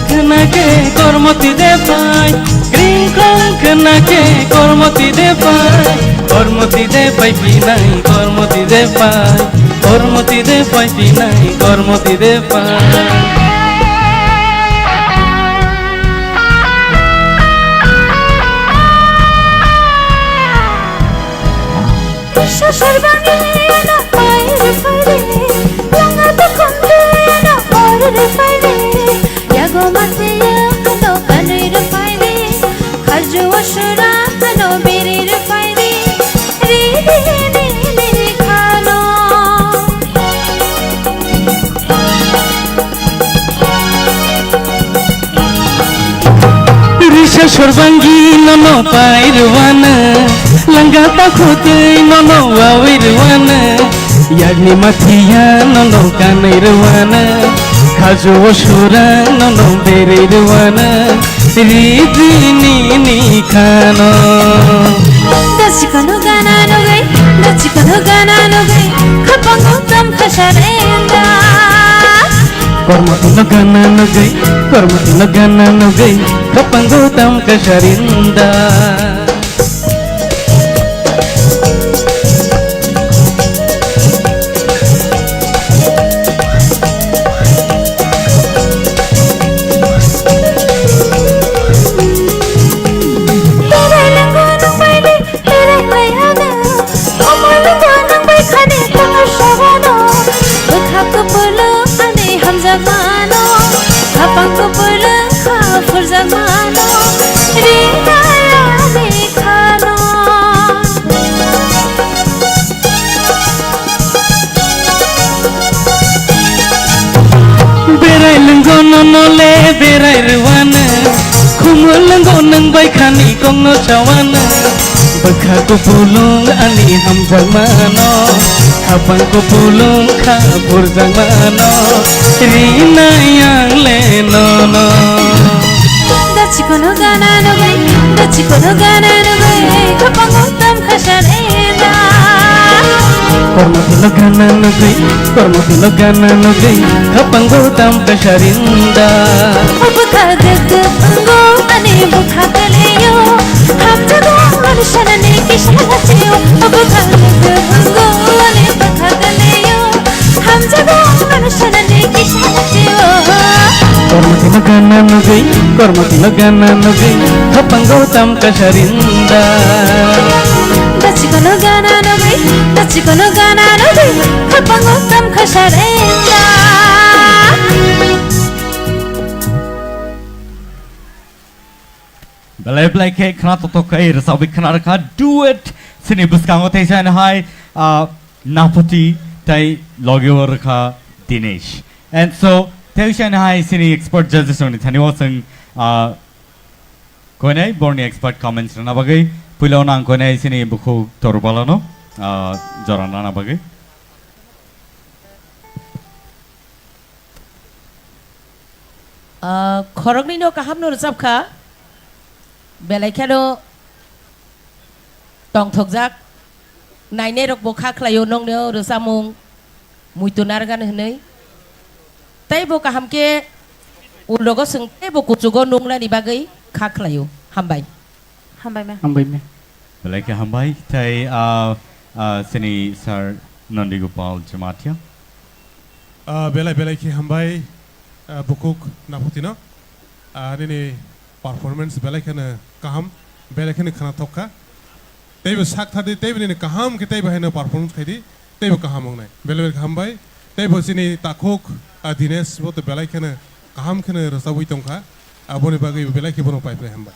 Khna khe kormoti de pai, kringkrong khna khe kormoti de pai, kormoti de pai pinai, kormoti de pai, kormoti de pai pinai, kormoti de pai. Kisa sorbani no pai ri pai ri, langa to khonde no pai ri pai ri. Yago mate ya ano kanui ri pai ri, khaju asura ano biri ri pai ri. Ri ri ri ri khano. Korbangi nono pai rwana, langga ta khutui nono wawi rwana, yagni mathiya nono kanai rwana, khaju o sura nono beri rwana, ri ri ni ni khano. Dachikano gana nugui, dachikano gana nugui, khapango tam khasarenda. Kormotino gana nugui, kormotino gana nugui, khapango tam kasarinda. Berai lango nung bai de, berai lai ano. Omo nung bo nung bai khani tongno sogano. Bwkha kupulung ani hamjakmano. Khapang kupulung kha phurjakmano. Rinai ani khano. Berai lwngo nono le berai rwano, khumulwngo nwng bai khani kokno sawana. Bwkha kupulung ani hamjakmano, khapang kupulung kha phurjakmano, rinai ang le nono. Dachikono gana nugui, dachikono gana nugui, khapango tam khasarenda. Kormotino gana nugui, kormotino gana nugui, khapango tam kasarinda. Bwkha guguk wngo ani bwkha kwlwio, hamjago ani sanani kisa lachio. Bwkha guguk wngo ani bwkha kwlwio, hamjago ani sanani kisa lachio. Kormotino gana nugui, kormotino gana nugui, khapango tam kasarinda. Dachikono gana nugui, dachikono gana nugui, khapango tam khasarenda. Belai belai khe khna totok khe rwchapwi khna rwkha duet sini bwskango teisa hai, ah, Naphuti tei logi o rwkha Dinesh. And so, teisa hai sini expert judges rokni thani o chwng, ah, koinai borni expert comments rwna bagwi puila o nang koinai sini bukhuk Toru Balano, ah, jora nana bagwi. Ah, khoroknwino kahamno rwchapkha, belai kheno tongthokjak, nainairokbo kha khlaio nongno rwchapmung muitu narwkani hwnwi. Teibo kaham khe ulrogo chwng teibo kuchugo nuknani bagwi kha khlaio. Hambai. Hambai me. Hambai me. Belai khe hambai, tei, ah, ah, sini Sir Nandi Gopal Jamatia. Ah, belai belai khe hambai, ah, bukhuk Naphutino. Ah, nini performance belai kheno kaham, belai kheno khna thok kha. Teibo sak thadi, teibo nini kaham khe teibo haino performance khaidi, teibo kaham wngnai. Belai belai khe hambai, teibo sini takhuk, ah, Dinesh bo to belai kheno kaham kheno rwchabwi tongkha. Aboni bagwi belai khe bono pai pai hambai.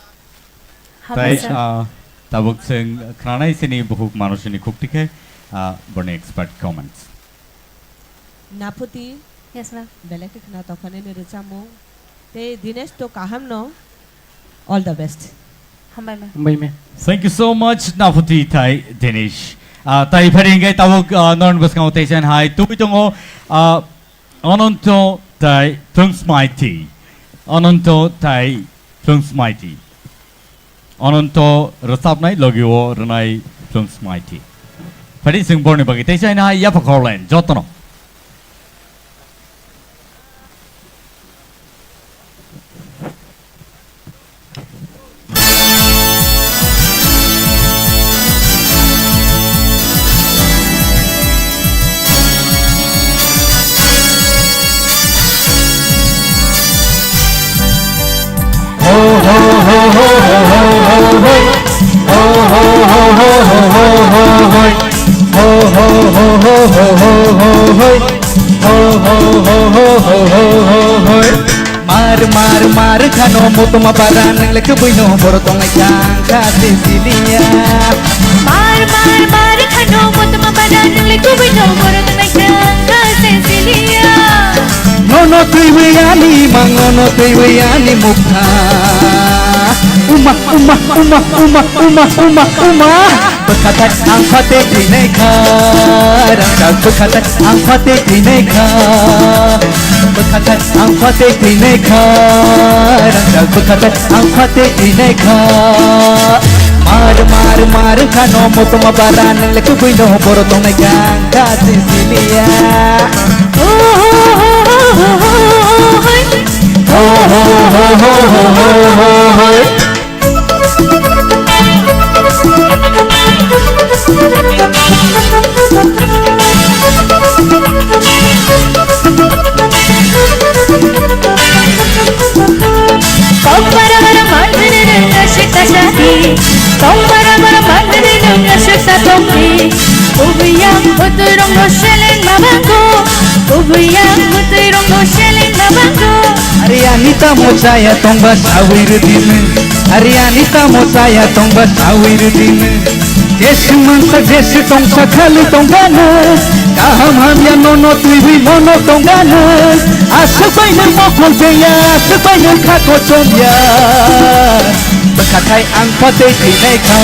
Hambai, tei, sir. Ah, tabuk chwng khnanai sini bukhuk manusini khukti khe, ah, borni expert comments. Naphuti. Yes, ma'am. Belai khe khna tokha nini rwchapmung. Tei Dinesh to kaham no. All the best. Hambai, ma'am. Hambai, ma'am. Thank you so much, Naphuti tei Dinesh. Ah, tei phari hingkai tabuk, ah, norokni bwskango teisa hai tubui tongo, ah, Ananto tei Phlungsmaiti. Ananto tei Phlungsmaiti. Ananto rwchapnai logi o rwnai Phlungsmaiti. Phadi chwng borni bagwi teisa hai yapha khorlen jotono. Mar, mar, mar khano motoma bara nang le kubui no boro tongnai chang kha se siliya. Mar, mar, mar khano motoma bara nang le kubui no boro tongnai chang kha se siliya. Nono twiwi ani mang, nono twiwi ani mukha. Uma, uma, uma, uma, uma, uma, uma. Bwkhathai ang phatwi thwinaikha, rangchak bwkhathai ang phatwi thwinaikha. Bwkhathai ang phatwi thwinaikha, rangchak bwkhathai ang phatwi thwinaikha. Mar, mar, mar khano motoma bara nang le kubui no boro tongnai kha ang kha sisiliya. Kok bara bara mandri nung asik ta sati. Kok bara bara mandri nung asik ta tongdi. Kubui yang bwtwi rong no seleng ma bango. Kubui yang bwtwi rong no seleng ma bango. Ari ani tamo chaya tongba sawi rwdini. Ari ani tamo chaya tongba sawi rwdini. Jesu mansa jesu tongsa khali tongganw. Kaham hamya nono twiwi mono tongganw. Aswk bai nwng mokol beya, aswk bai nwng kha kochom ya. Bwkhathai ang phatwi thwinaikha,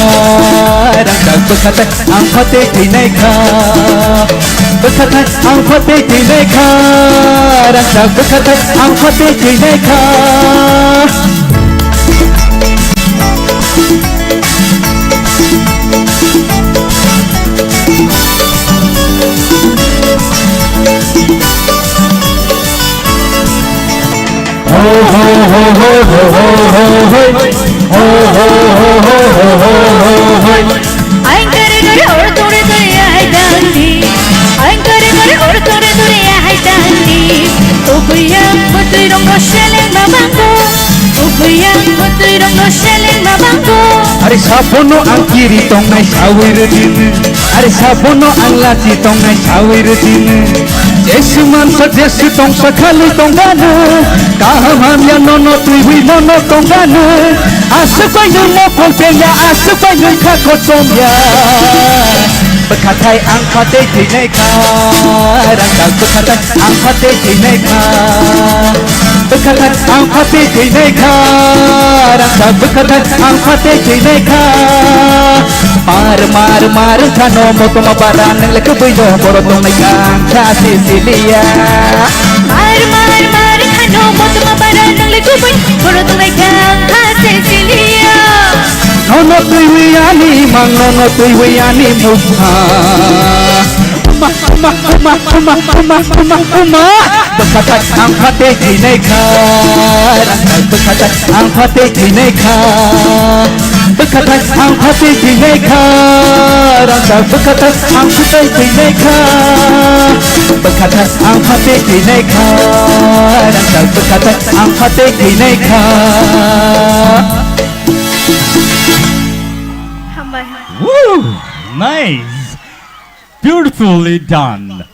rangchak bwkhathai ang phatwi thwinaikha. Bwkhathai ang phatwi thwinaikha, rangchak bwkhathai ang phatwi thwinaikha. Aing kare kare or tore tore ya hai dandi. Aing kare kare or tore tore ya hai dandi. Kubui yang bwtwi rong no seleng ma bango. Kubui yang bwtwi rong no seleng ma bango. Ari sabono ang kiri tongnai sawi rwdini. Ari sabono ang lachi tongnai sawi rwdini. Jesu mansa jesu tongsa khali tongganw. Kaham hamya nono twiwi mono tongganw. Aswk bai nwng mokol beya, aswk bai nwng kha kochom ya. Bwkhathai ang phatwi thwinaikha, rangchak bwkhathai ang phatwi thwinaikha. Bwkhathai ang phatwi thwinaikha, rangchak bwkhathai ang phatwi thwinaikha. Mar, mar, mar khano motoma bara nwng le kubui no boro tongnaikha ang kha sisiliya. Mar, mar, mar khano motoma bara nwng le kubui boro tongnaikha ang kha sisiliya. Nono twiwi ani mang, nono twiwi ani mukha. Uma, uma, uma. Bwkhathai ang phatwi thwinaikha, rangchak bwkhathai ang phatwi thwinaikha. Bwkhathai ang phatwi thwinaikha, rangchak bwkhathai ang phatwi thwinaikha. Bwkhathai ang phatwi thwinaikha, rangchak bwkhathai ang phatwi thwinaikha. Hambai. Woo! Nice! Beautifully done.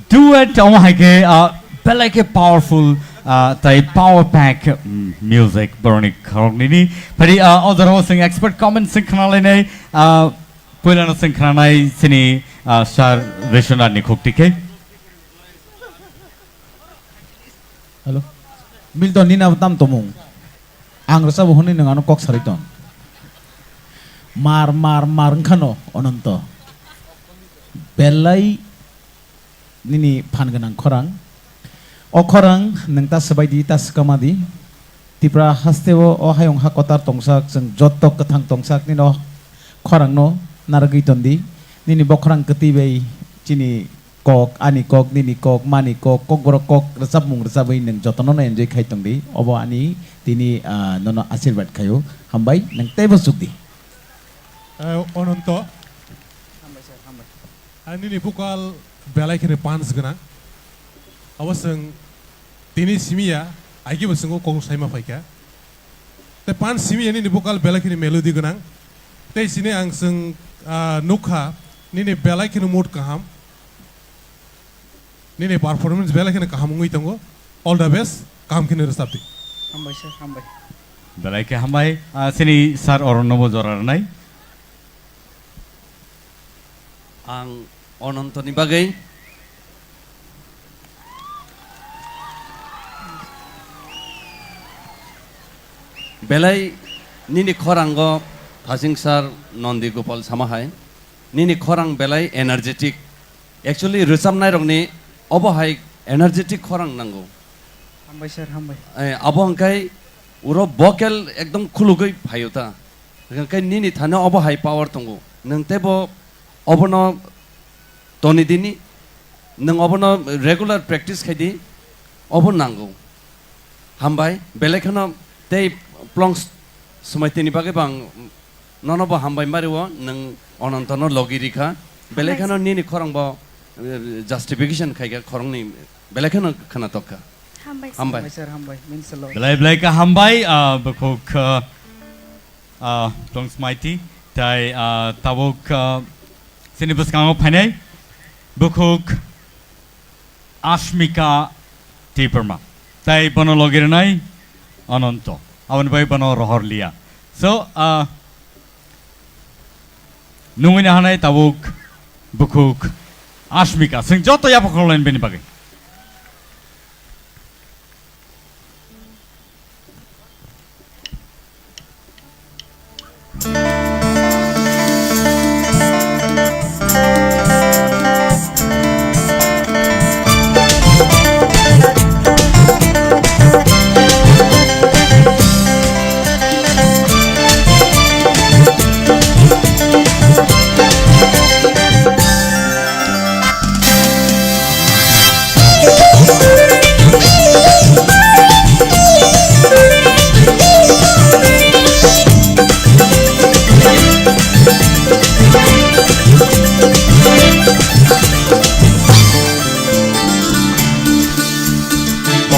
Duet omo hai khe, ah, belai khe powerful, ah, tai power pack, mm, music boroni khoroknwini. Phadi, ah, o jorao chwng expert comment chwng khnalainai, ah, puilano chwng khnanai chini, ah, sir Vishwanath ni khukti khe. Hello. Milton, nini abo tam tomung? Ang rwchabo hwnwi nwng ano kok sarwi tong. Mar, mar, mar wngkhano, Ononto. Belai nini phan gwnang khorang. O khorang nwng ta swbai di, ta swkama di. Tipra hasteo o hayung ha kotor tongsak, chwng joto kwthang tongsak, nini o khorangno narwgwi ton di. Nini bokhorang kwtwi bai chini kok, ani kok, nini kok, mani kok, kokborok kok rwchapmung rwchabwi nwng jotono no enjoy khai tong di. Obo ani tini, ah, nono asirwad khaio. Hambai, nwng teibo chuk di. Eh, Ononto. Hambai sir, hambai. Ah, nini vocal belai kheno punch gwnang. Abo chwng tini simi ya, aikibo chwng o kok saima phaikha. Tei punch simi ya nini vocal belai kheno melody gwnang. Tei sini ang chwng, ah, nukha nini belai kheno mood kaham. Nini performance belai kheno kaham wngwi tongo. All the best, kaham kheno rwchap di. Hambai sir, hambai. Belai khe hambai, ah, chini sir Oronno bo jora rwnai. Ang Onontoni bagwi belai Nini khorango Thasing sir, Nondi Gopal sama hai, nini khorang belai energetic. Actually, rwchapnairokni obo hai energetic khorang nango. Hambai sir, hambai. Eh, abo hwnkhe uro vocal ekdom khulugwi phaio ta. Hwnkhe nini thani obo hai power tongo. Nwng teibo obono toni dini, nwng obono regular practice khai di, obo nango. Hambai, belai kheno tei plongs swmai tini bagwi bo ang nono bo hambai mario, nwng Onontono logi rikha. Belai kheno nini khorang bo, eh, justification khaikha khorangni, belai kheno khna tokkha. Hambai sir. Hambai. Hambai sir, hambai. Means a lot. Belai belai khe hambai, ah, bukhuk, ah, ah, Tong Smaiti, tai, ah, tabuk, ah, chini bwskango phainai bukhuk Ashmika Debbarma, tai bono logi rwnai Ananto, aboni bai bono rohor liya. So, ah, nungwi nahanai tabuk bukhuk Ashmika, chwng joto yapha khoroknai bini bagwi.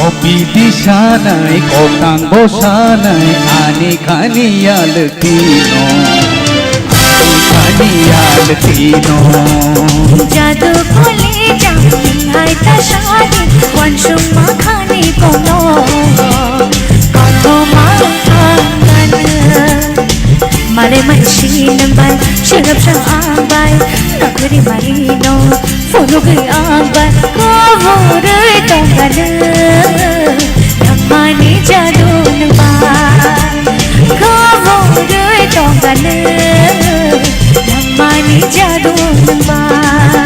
Kopiti sanai, kotang bo sanai, ani khani yal tino, ani khani yal tino. Jadu kholi jang hai ta shadi, wansung ma khani kono, kono ma angan. Male mansi nang bai, shirap sa ang bai, nakri mari no. Phunugwi ang bai kaburwi tongkha nwng, nangmani jadu nwng bai kaburwi tongkha nwng, nangmani jadu nwng bai.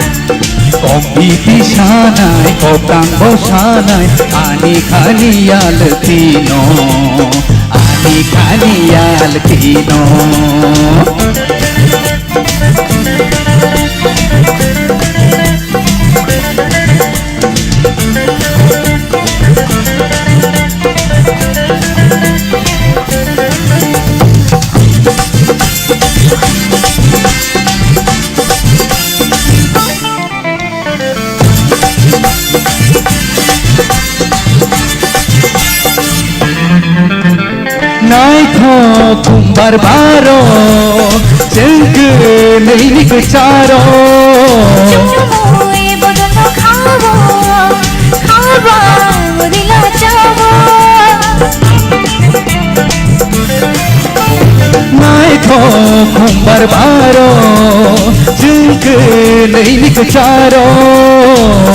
Kopiti sanai, kotang bo sanai, ani khani yal tino, ani khani yal tino. Naithok khumbar baro, chwng kwnwi ni kwcharo. Chumui bodolno khawo, khawa rila chawo. Naithok khumbar baro, chwng kwnwi ni kwcharo.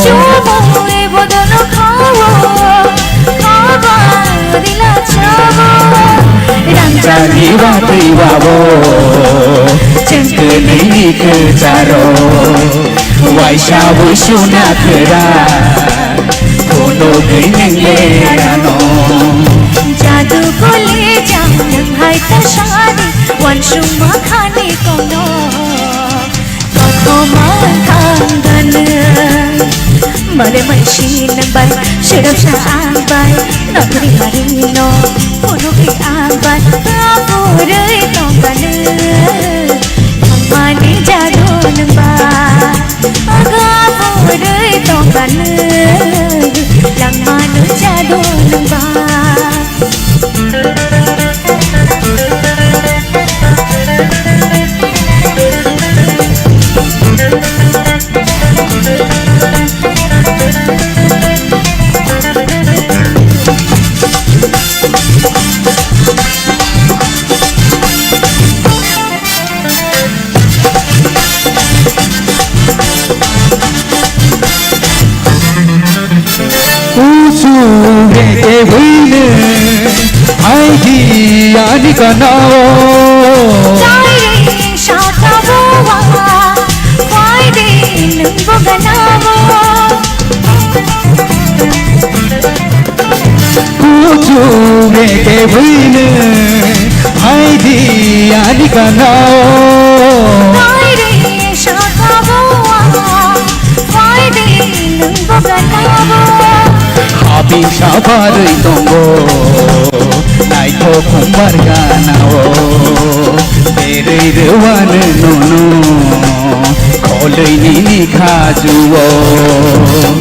Chumui bodolno khawo, khawa rila chawo. Rangchakni watwi wabo, chwng kwnwi ni kwcharo. Waisa buisu nathwra, phunugwi nwng lerano. Jadu koli jang nwng hai ta sadi, wansung ma khani kono. Kothoma thang ganw, male mansi nang bai, shirap sa ang bai, nakri mari no, phunugwi ang bai, kaburwi tong ganw. Nangmani jadu nwng bai, aga purwi tongkha nwng, langmano jadu nwng bai. Ganao. Chai re saka bowa, phai de nwng bo ganao. Kuchu beke buine, phai di ani ganao. Chai re saka bowa, phai de nwng bo ganao. Habing sabarwi tongo, naithok khumbar ganao. Berwi rwano nono, kholwi nini khajuo.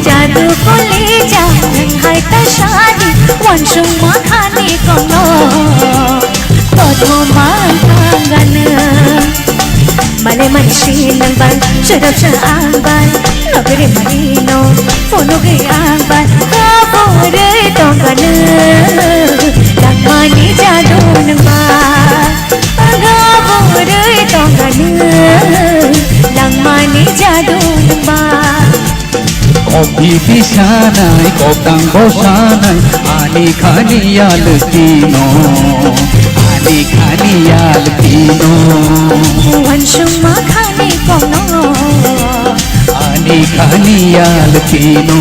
Jadu kole jang hai ta shadi, wansung ma khani kono. Kothoma kangana. Male mansi nang bai, sharap sa ang bai, nokre mani no, phone ge ang bai, kabore tongkana, langmani jadu nang bai, kabore tongkana, langmani jadu nang bai. Kopi bisanai, kopang bosanai, ani khani yaltino, ani khani yaltino. Wansung ma khani kono. Ani khani yaltino.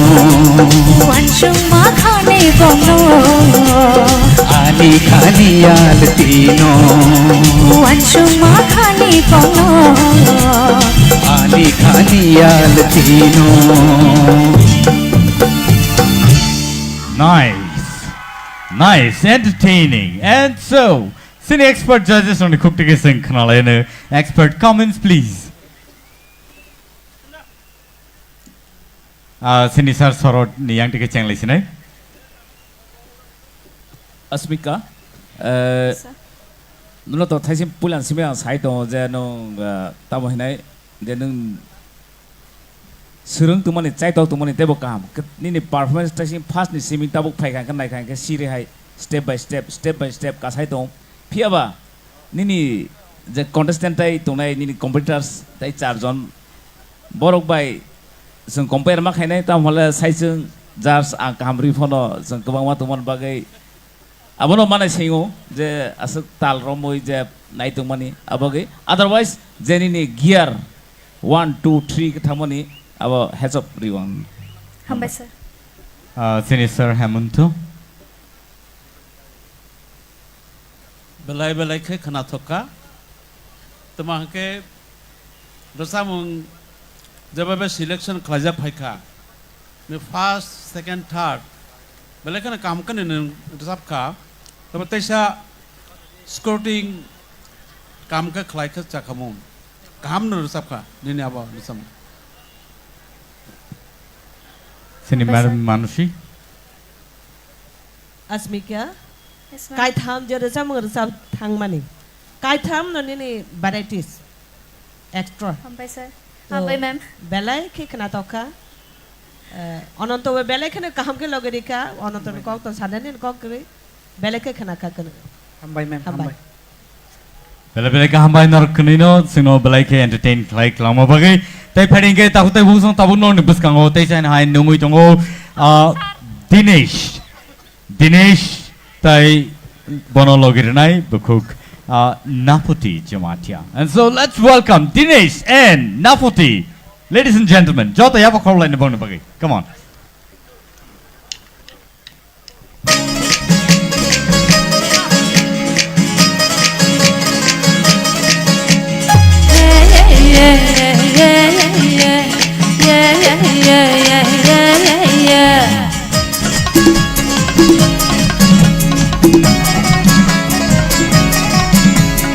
Wansung ma khani kono. Ani khani yaltino. Wansung ma khani kono. Ani khani yaltino. Nice. Nice. Entertaining. And so, sini expert judges rokni khuk tigi sing khnalaino. Expert comments, please. Ah, sini sir sorot ni yang tigi chenglai sinai. Asmika, eh, Sir. Nono to thaising puilan simi ang sai tongo je nwng, eh, tamo hinai je nwng swrwng tongmani, chaitok tongmani teibo kaham. Khe nini performance thaising first ni simi tabuk phaikha khe naikha khe siri hai step by step, step by step kasai tongo. Phiyaba nini je contestant tai tongnai nini competitors tai charjon borok bai chwng compare ma khainai, tamo hwnle sai chwng judge ang kaham rwi phano chwng kwbangma tongmani bagwi abono manai singo je aswk tal romwi je nai tongmani abagwi, otherwise je nini gear one, two, three khe thangmani abo heads up rwi ang. Hambai sir. Ah, sini sir Hemanto. Belai belai khe khwnathok kha. Tamo hwnkhe rwchapmung jeba be selection khlaijak phai kha. Ni first, second, third belai kheno kaham khe nwng rwchap kha. Tamo teisa scouting kaham khe khlai khe cha kha mung. Kaham no rwchap kha nini abo rwchapmung. Sini Madam Manushi. Asmika, yes, ma'am. Kaitham je rwchapmung rwchap thangmani. Kaitham no nini varieties extra. Hambai sir. To hambai, ma'am. Belai khe khwnathok kha. Eh, Ononto bo belai kheno kaham khe logi rikha. Ononto ni kok to sanani kok kwrwi. Belai khe khwna kha kwrwi. Hambai, ma'am. Hambai. Hambai. Belai belai khe hambai norok kwnwino chwngno belai khe entertain khlai kwlangma bagwi. Tei phaidi hwnkhe takhuk tei bungsong tabuk norokni bwskango tei chaini hai nungwi tongo, ah, Dinesh. Dinesh tei bono logi rwnai bukhuk, ah, Napoti Jamatia. And so let's welcome Dinesh and Napoti. Ladies and gentlemen, joto yapha khorlaini bongni bagwi. Come on.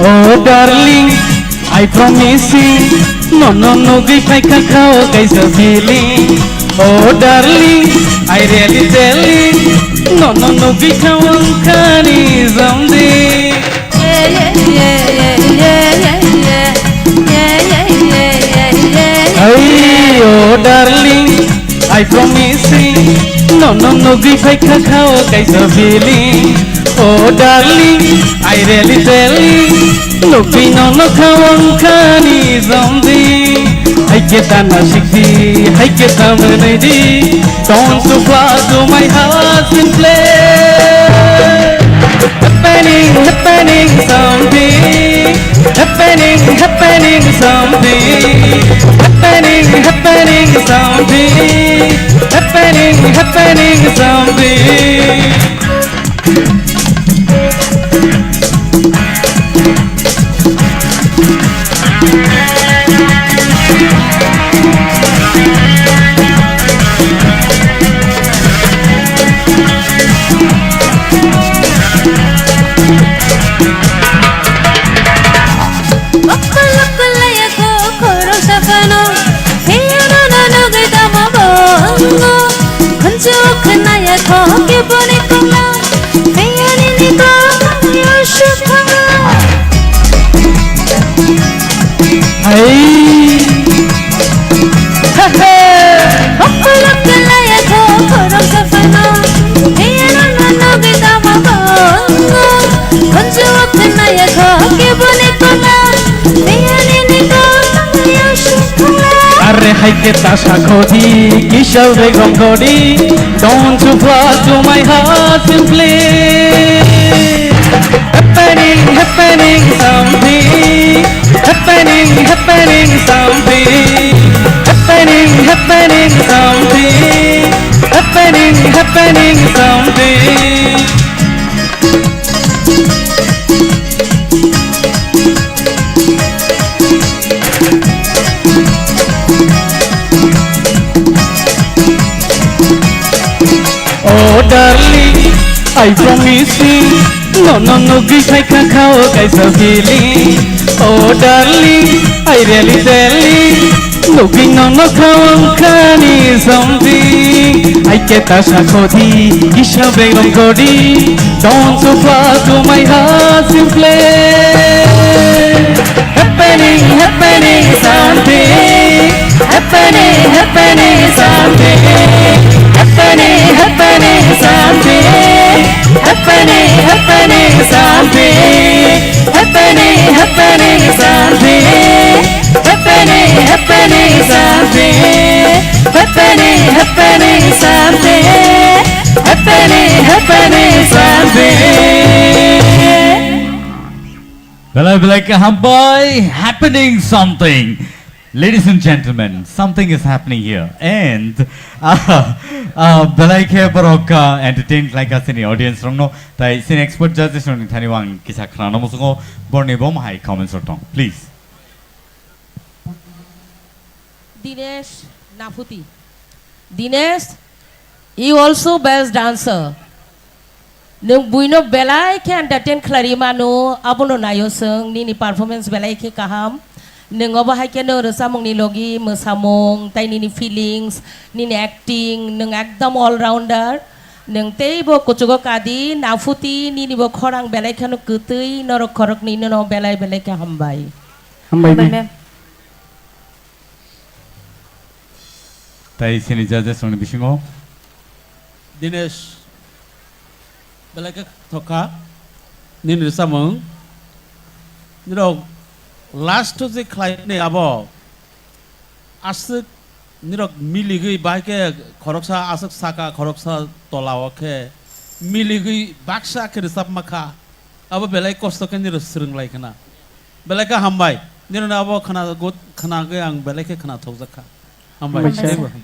Oh darling, I promising, nono nugwi phaikha khao kaisa feeling. Oh darling, I really telling, nono nugwi khao wngkhani someday. Hey, oh darling, I promising, nono nugwi phaikha khao kaisa feeling. Oh darling, I really telling, nugwi nono khao wngkhani someday. Hai khe tana sikdi, hai khe tamwnaidi, don't you fly to my heart and play. Happening, happening, Something happening, happening, something happening, happening, something. Hey. Hey, hey. Are hai khe ta sakho di, kisa begom godi, don't you fly to my heart simply. Happening, happening something, happening, happening something, happening, happening something, happening, happening something. Oh darling, I promise you, no, no, no, give I can kaisa feeling. Oh darling, I really, really, no, no, no, kaisa something. I get a sakho di, kisa begom godi, don't you fly to my heart simply. Happening, happening something. Happening, happening something. Happening, happening something. Happening, happening something. Happening, happening something. Happening, happening something. Happening, happening something. Happening, happening something. Belai belai khe hambai, happening something. Ladies and gentlemen, something is happening here. And, uh, uh, belai khe borok, uh, entertain khlai kha chini audience rokno. Tai chini expert judges rokni thani ang kisa khnana muchungo, borni bo mahai comments rok tong. Please. Dinesh Naphuti. Dinesh, you also best dancer. Nwng buino belai khe entertain khlai mano, abono naio chwng, nini performance belai khe kaham. Nwng obo hai khe nwng rwchapmungni logi mwsamung, tai nini feelings, nini acting, nwng ekdom all rounder. Nwng teibo kuchugo kadi, Naphuti, nini bo khorang belai kheno kwtwi, norok khoroknwi nono belai belai khe hambai. Hambai, ma'am. Tai chini judges rokni bisingo. Dinesh, belai khe thokha, nini rwchapmung. Nirok last o je khlaimani abo aswk nirok miligwi bahai khe khoroksa aswk saka khoroksa tola o khe miligwi baksa khe rwchapma kha. Abo belai kosto khe nirok swrwng lai khna. Belai khe hambai. Nirokni abo khna gut, khna khe ang belai khe khna thokjak kha. Hambai. Hambai, sir. Teibo hambai.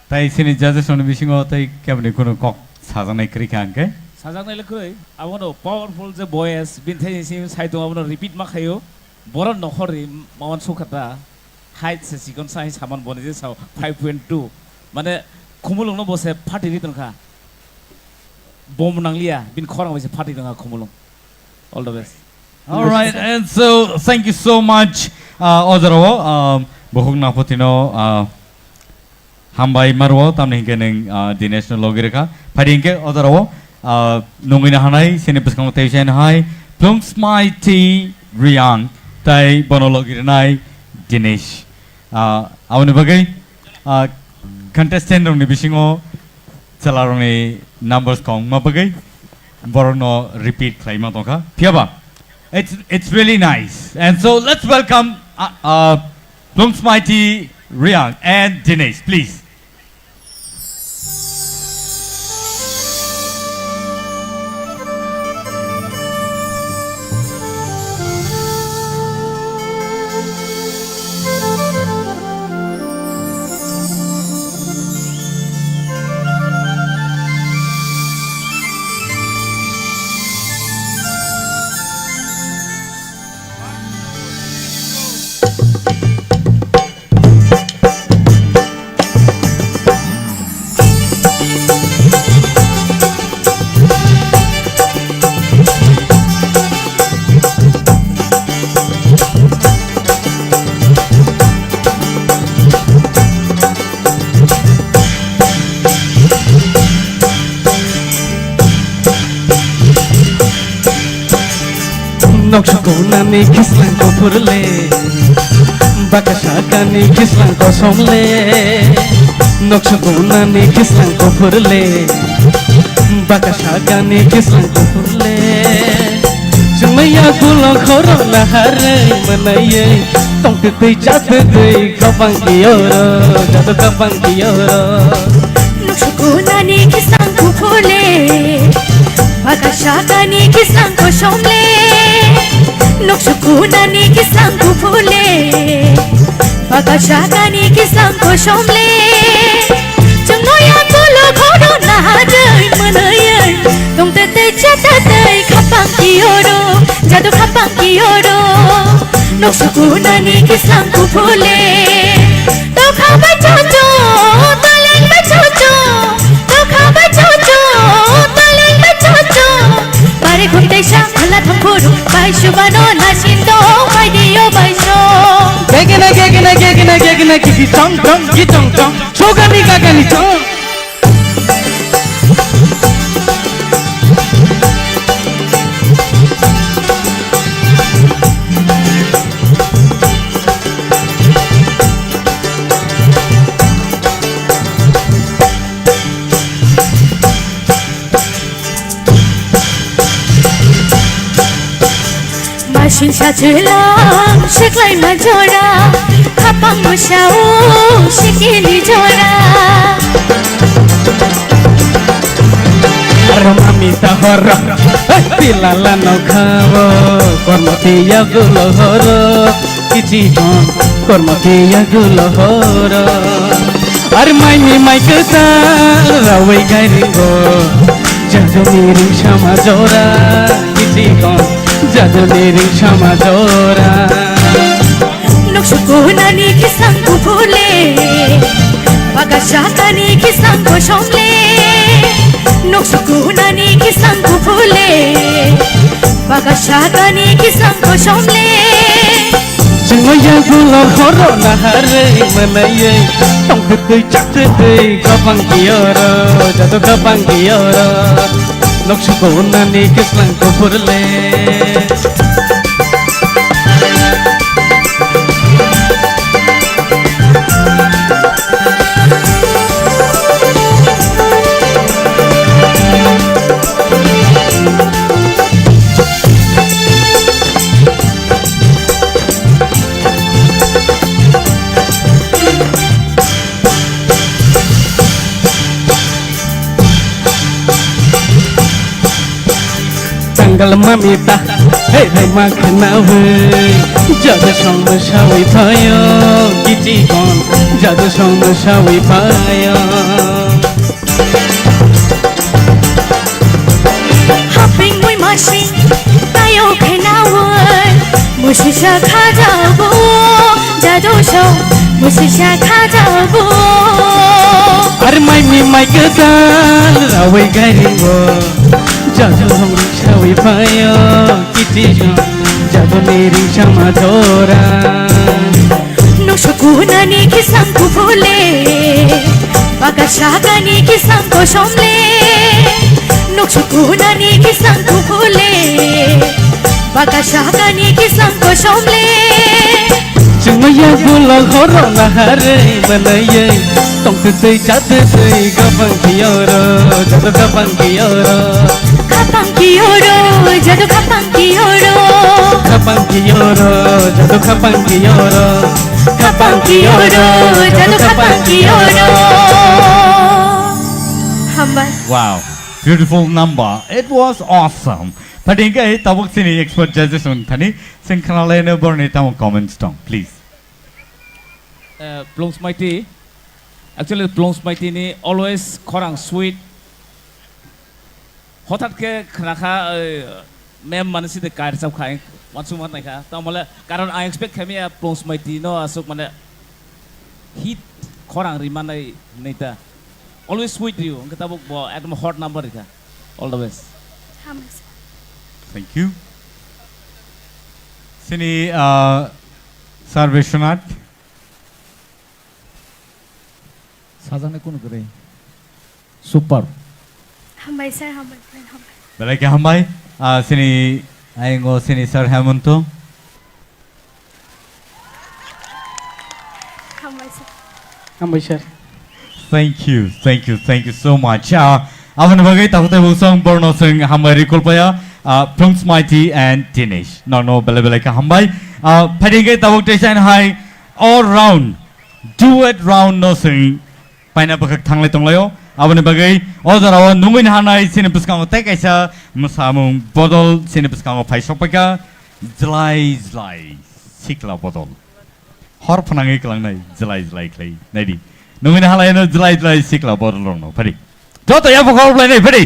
Tai chini judges rokni bisingo tai keboni kunu kok sajaknai kwrwi kha hwnkhe? Sajaknai le kwrwi. Abono powerful je voice, bini thani simi sai tongo, abono repeat ma khaio. Borok nokhorni mawan sukha ta. Height se chikon sa hai saman boni je sao five point two. Mane khumulungno bo se phatiri tongkha. Bom nangliya, bini khorang bai se phatiri tongkha khumulung. All the best. All right, and so thank you so much, uh, Ojorao, um, Bukhuk Naphuti no, uh, hambai marwo, tamni hinkhe nwng, ah, Dinesh no logi rwkha. Phai di hinkhe o jora o, ah, nungwi na hanai, sini bwskango tei usaini hai, Plungsmai T Reang, tai bono logi rwnai Dinesh. Ah, aboni bagwi, ah, contestant rokni bisingo chwla rokni numbers kong wngma bagwi borokno repeat khlaima tongkha. Phiyaba, it's, it's really nice. And so let's welcome, uh, uh, Plungsmai T Reang and Dinesh, please. Noksa kunani kislang kuphur le, baka sakani kislang kosom le. Noksa kunani kislang kuphur le, baka sakani kislang kuphur le. Chwngmaya gulo khoro naharwi manaywi, tongtwtwi chatwtwi khapang kiyoro, jado khapang kiyoro. Noksa kunani kislang kuphur le, baka sakani kislang kosom le. Noksa kunani kislang kuphur le, baka sakani kislang kosom le. Chwngno yang gulo khoro naharwi manaywi, tongtwtwi chatwtwi khapang kiyoro, jado khapang kiyoro. Noksa kunani kislang kuphur le. Tokha bai chocho, taleng bai chocho, tokha bai chocho, taleng bai chocho. Pare khum teisa, phala thangphuru, bai subano nasin dong, bai dio bai song. Gegena, gegena, gegena, gegena, kiki chong chong, ki chong chong, sogani gagani chong. Masin sachilang siklai majora, khapang musao sikili jora. Aro mami tahor, eh, tilala no khabo, kormo tiya gulo horo, kichi hon, kormo tiya gulo horo. Ar mai mi mai kwtal rawi gai ringo, jaduni ring sama jora, kichi hon, jaduni ring sama jora. Noksa kunani kislang kuphur le, baka sakani kislang kosom le. Noksa kunani kislang kuphur le, baka sakani kislang kosom le. Chwngno yagulo horo naharwi manaywi, tongtwtwi chatwtwi khapang kiyoro, jado khapang kiyoro. Noksa kunani kislang kuphur le. Tangal mamita, hey, hey, makhnawi. Jado song masawi phayo, kichi kon, jado song masawi phayo. Haping mui masing, tayo khenawi, musisa khajabo, jado song, musisa khajabo. Ar mai mi mai kwtal rawi gairingo, jado song sawi phayo, kichi song, jado ni ring sama jora. Noksa kunani kislang kuphur le, baka sakani kislang kosom le. Noksa kunani kislang kuphur le, baka sakani kislang kosom le. Chwngno yagulo horo naharwi manaywi, tongtwtwi chatwtwi khapang kiyoro, jado khapang kiyoro. Khapang kiyoro, jado khapang kiyoro. Khapang kiyoro, jado khapang kiyoro. Khapang kiyoro, jado khapang kiyoro. Hambai. Wow, beautiful number. It was awesome. Phaidi hwnkhe tabuk chini expert judges wng thani, chwng khna laino borni tamo comments tong, please. Eh, Plungsmaiti, actually Plungsmaiti ni always khorang sweet. Hothat khe khna kha, eh, ma'am mani side kair chap kha, wansuk ma nai kha. Tamo le, karon ang expect khaimaya Plungsmaiti no aswk mane hit khorang ri manai hinwi ta. Always sweet rio, hwnkhe tabuk bo ekdom hot number rikha. All the best. Hambai sir. Thank you. Chini, ah, Sir Biswanath. Sajani kunu kwrwi. Super. Hambai sir, hambai, hambai. Belai khe hambai. Ah, chini Ayang o sini Sir Hemonto. Hambai sir. Hambai sir. Thank you, thank you, thank you so much. Ah, aboni bagwi tabuk tei bukchang borno chwng hambai rikul paya, ah, Phrwngsmaiti and Dinesh. Nokno belai belai khe hambai. Ah, phaidi hwnkhe tabuk tei chain hai all round, duet round no chwng paina bwkhak thanglai tonglaio. Aboni bagwi o jorao nungwi naharnai chini bwskango tei kaisa mwsamung bodol chini bwskango phai sokpaikha, jlai jlai sikla bodol. Hor phnangwi kwlangnai jlai jlai khlai naidi. Nungwi naharlaino jlai jlai sikla bodol rokno phadi. Joto yapha khorok lainai phadi.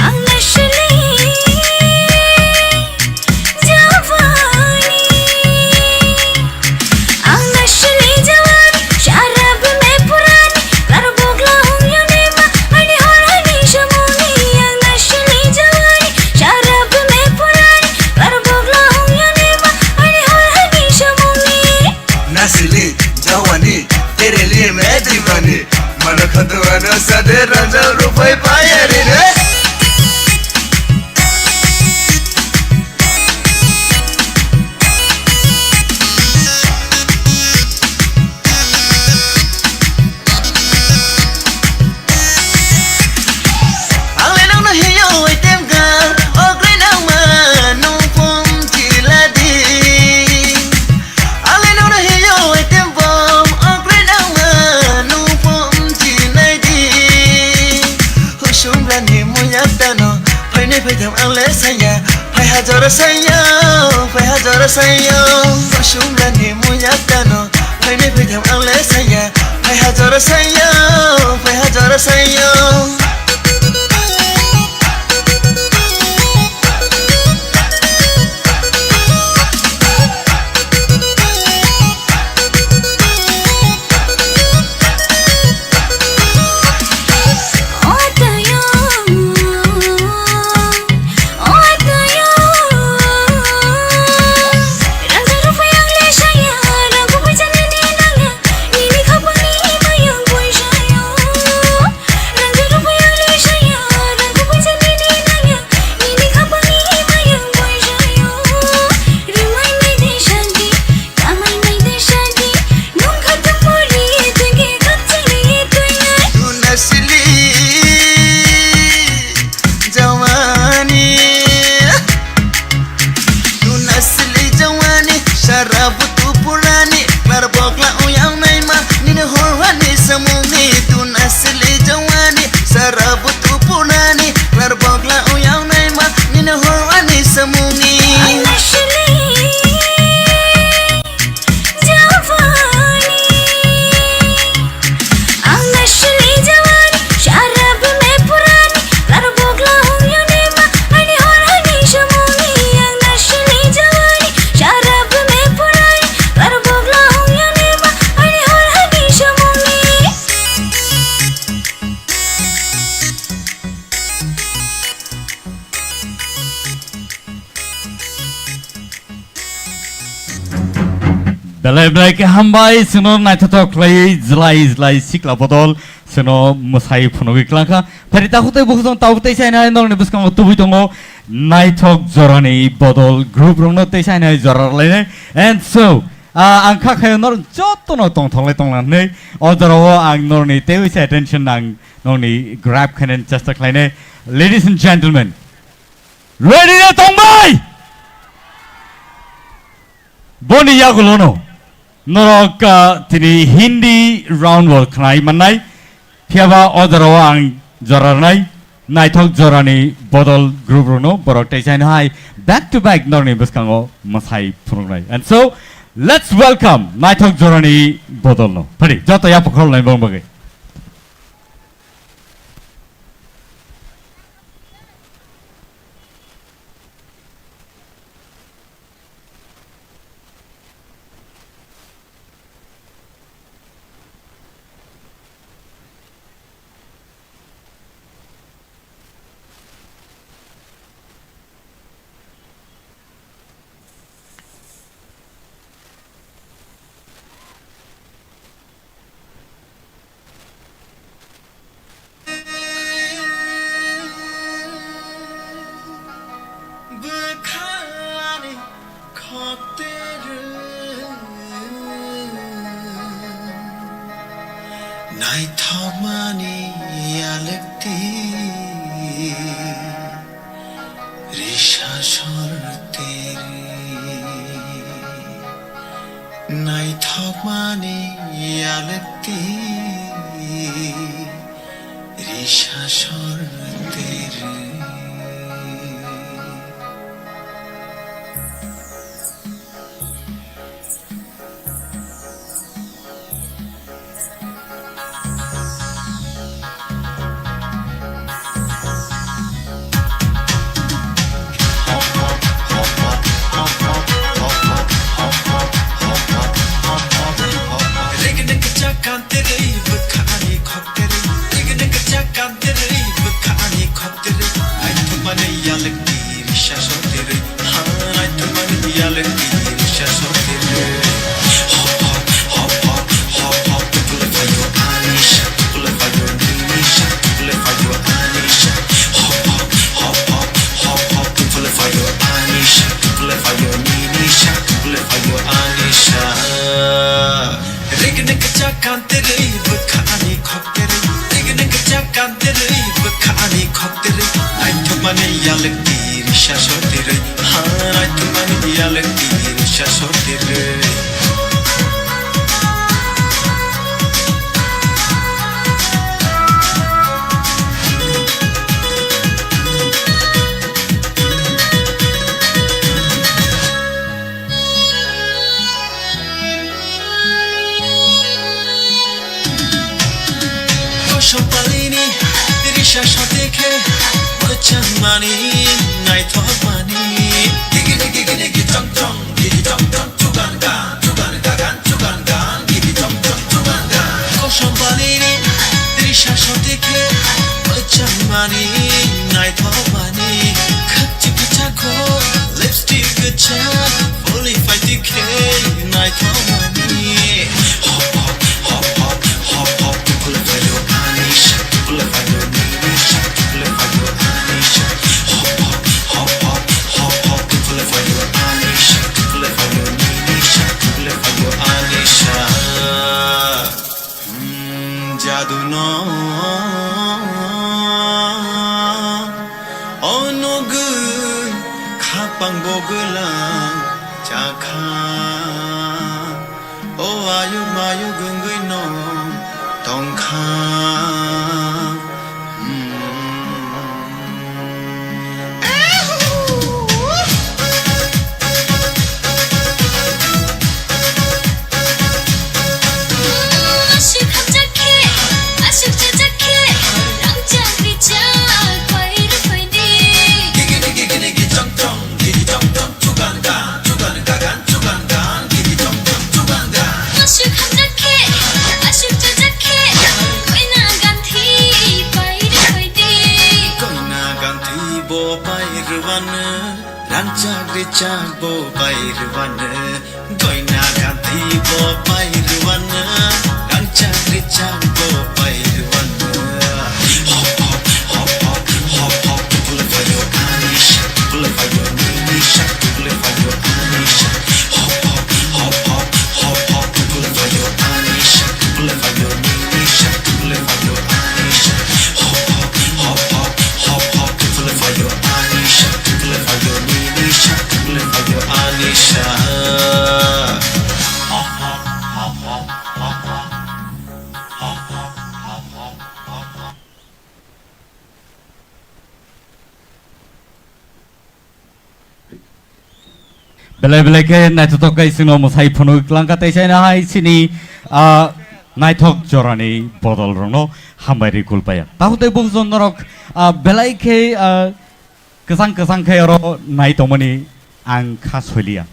Ang nasli jawani, ang nasli jawani, sharab mein purani, karbogla hung yone ma, ani hol ani shamuni, ang nasli jawani, sharab mein purani, karbogla hung yone ma, ani hol ani shamuni. Nasli jawani, tere liye main diwani. Mano khatuano sade ranjang rupai payari re. Ang le nang no hiyo item ga, okre nang ma nung pom chiladi. Ang le nang no hiyo item bom, okre nang ma nung pom chinaidi. Husum rani muyak tano, phaini phaitham ang le saya, phai hajar saya, phai hajar saya. Husum rani muyak tano, phaini phaitham ang le saya, phai hajar saya, phai hajar saya. Nasli jawani, tu nasli jawani, sharab tu purani, klar bokla uyang naima, nini horwani samungni. Tu nasli jawani, sharab tu purani, klar bokla uyang naima, nini horwani samungni. Ang nasli jawani, ang nasli jawani, sharab mein purani, klar bokla hung yone ma, ani hol ani shamuni. Ang nasli jawani, sharab mein purani, klar bokla hung yone ma, ani hol ani shamuni. Belai belai khe hambai, chwngno naithothok khlaiwi jlai jlai sikla bodol chwngno mwsai phunugwi klangkha. Phari takhuk tei bukhuk chwng tabuk tei sainai norokni bwskango tubui tongo naithok jorani bodol group rokno tei sainai jora rwlainai. And so, ah, ang kha khayo norok jotono tongthoklai tonglang hinwi o jorao ang norokni teiwi se attention ang norokni grab khainani chesta khlainai. Ladies and gentlemen, ready na tongbai? Boni yagulono norok, ah, tini Hindi round o khnai mannai. Phiyaba o jorao ang jora rwnai, naithok jorani bodol group rokno borok tei saino hai back to back norokni bwskango mwsai phunuknai. And so, let's welcome naithok jorani bodolno. Phari, joto yapha khoroknai borok bagwi. Bwkhani khokterwi naithokmani yalwkti risa sorterwi. Naithokmani yalwkti risa sorterwi. Rigini kachak kantere, bwkha ani khoktere. Rigini kachak kantere, bwkha ani khoktere. Naithokmani yalwkti risa sortere. Ha, naithokmani yalwkti risa sortere. Kosopalini risa sote khe mwchangmani naithokmani. Gigini gigini gitong tong gitong tong chugan gan chugan gagan chugan gan gitong tong chugan gan. Kosopalini risa sote khe mwchangmani naithokmani. Khakchi kichakho lipstick kichak. Fully fight the K, night of money. Hop, hop, hop, hop, hop, hop, people of your Anisha, people of your Ninisha, people of your Anisha. Hop, hop, hop, hop, hop, hop, people of your Anisha, people of your Ninisha, people of your Anisha. Hmm, jadu no, o nugui khapang bogwlang chakha, o ayuk mayuk wngwi no tongkha. Hmm. Aswk hamjak khe, aswk chajak khe, rang chak ri chak pai rw pai di. Gigini gigini gitong tong, gitong tong, chugan gan, chugan gagan, chugan gan, gitong tong, chugan gan. Aswk hamjak khe, aswk chajak khe, koina ganthi pai rw pai di. Koina ganthi bo pai rwano. Rangchak rwchak bo pai rwano, goina ganthi Belai belai khe naithothok khe chwngno mwsai phunuk langkha tei chaina hai chini, ah, naithok jorani bodol rokno hambai rwi kulpaya. Tahu tei bukhuk norok, ah, belai khe, ah, kwchang kwchang khe oro nai tongmani ang kha soiliya.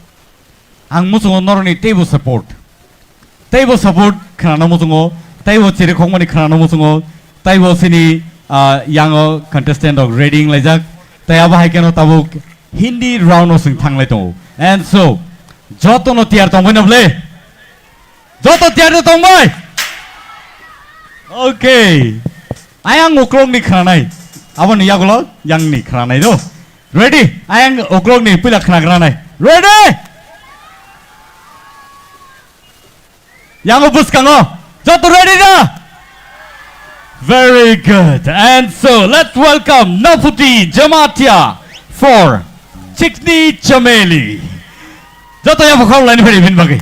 Ang muchungo norokni teibo support. Teibo support khwnano muchungo, teibo chirikhokmani khwnano muchungo, teibo chini, ah, yango contestant rok ready wnglaijak, tei abo hai kheno tabuk Hindi round o chwng thanglai tongo. And so, jotono tiyar tongbai na ble? Joto tiyar no tongbai? Okay. Ayang uklokni khwnanai. Aboni yagulo yangni khwnanai do. Ready? Ayang uklokni puila khwnagranai. Ready? Yango bwskango. Joto ready da? Very good. And so, let's welcome Naputi Jamatia for Chikni Chameli. Joto yabo khorok laini phai phin bagwi.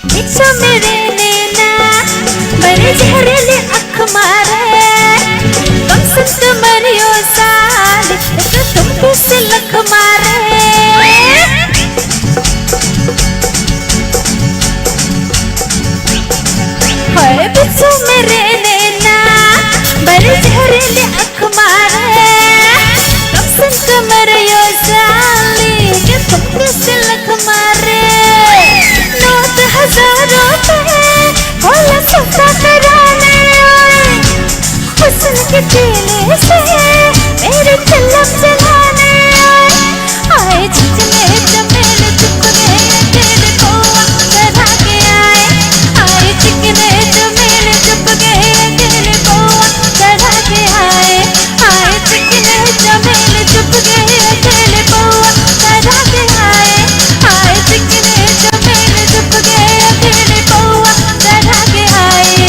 Bichon mein rehne na, bade zehrile aankh mare. Kam sun tumhari yo saali, ek tum pe silk mare. Hoy bichon mein rehne na, bade zehrile aankh mare. Kam sun tumhari yo saali, ek tum pe silk mare. Note hazaron pe, hola sasta karane aaye. Husn ke teele se, mere chillam jalane aaye. Aaye chikne chamel chup gaye, akele pouwa chadha ke aaye. Aaye chikne chamel chup gaye, akele pouwa chadha ke aaye. Aaye chikne chamel chup gaye, akele pouwa chadha ke aaye. Aaye chikne chamel chup gaye, akele pouwa chadha ke aaye.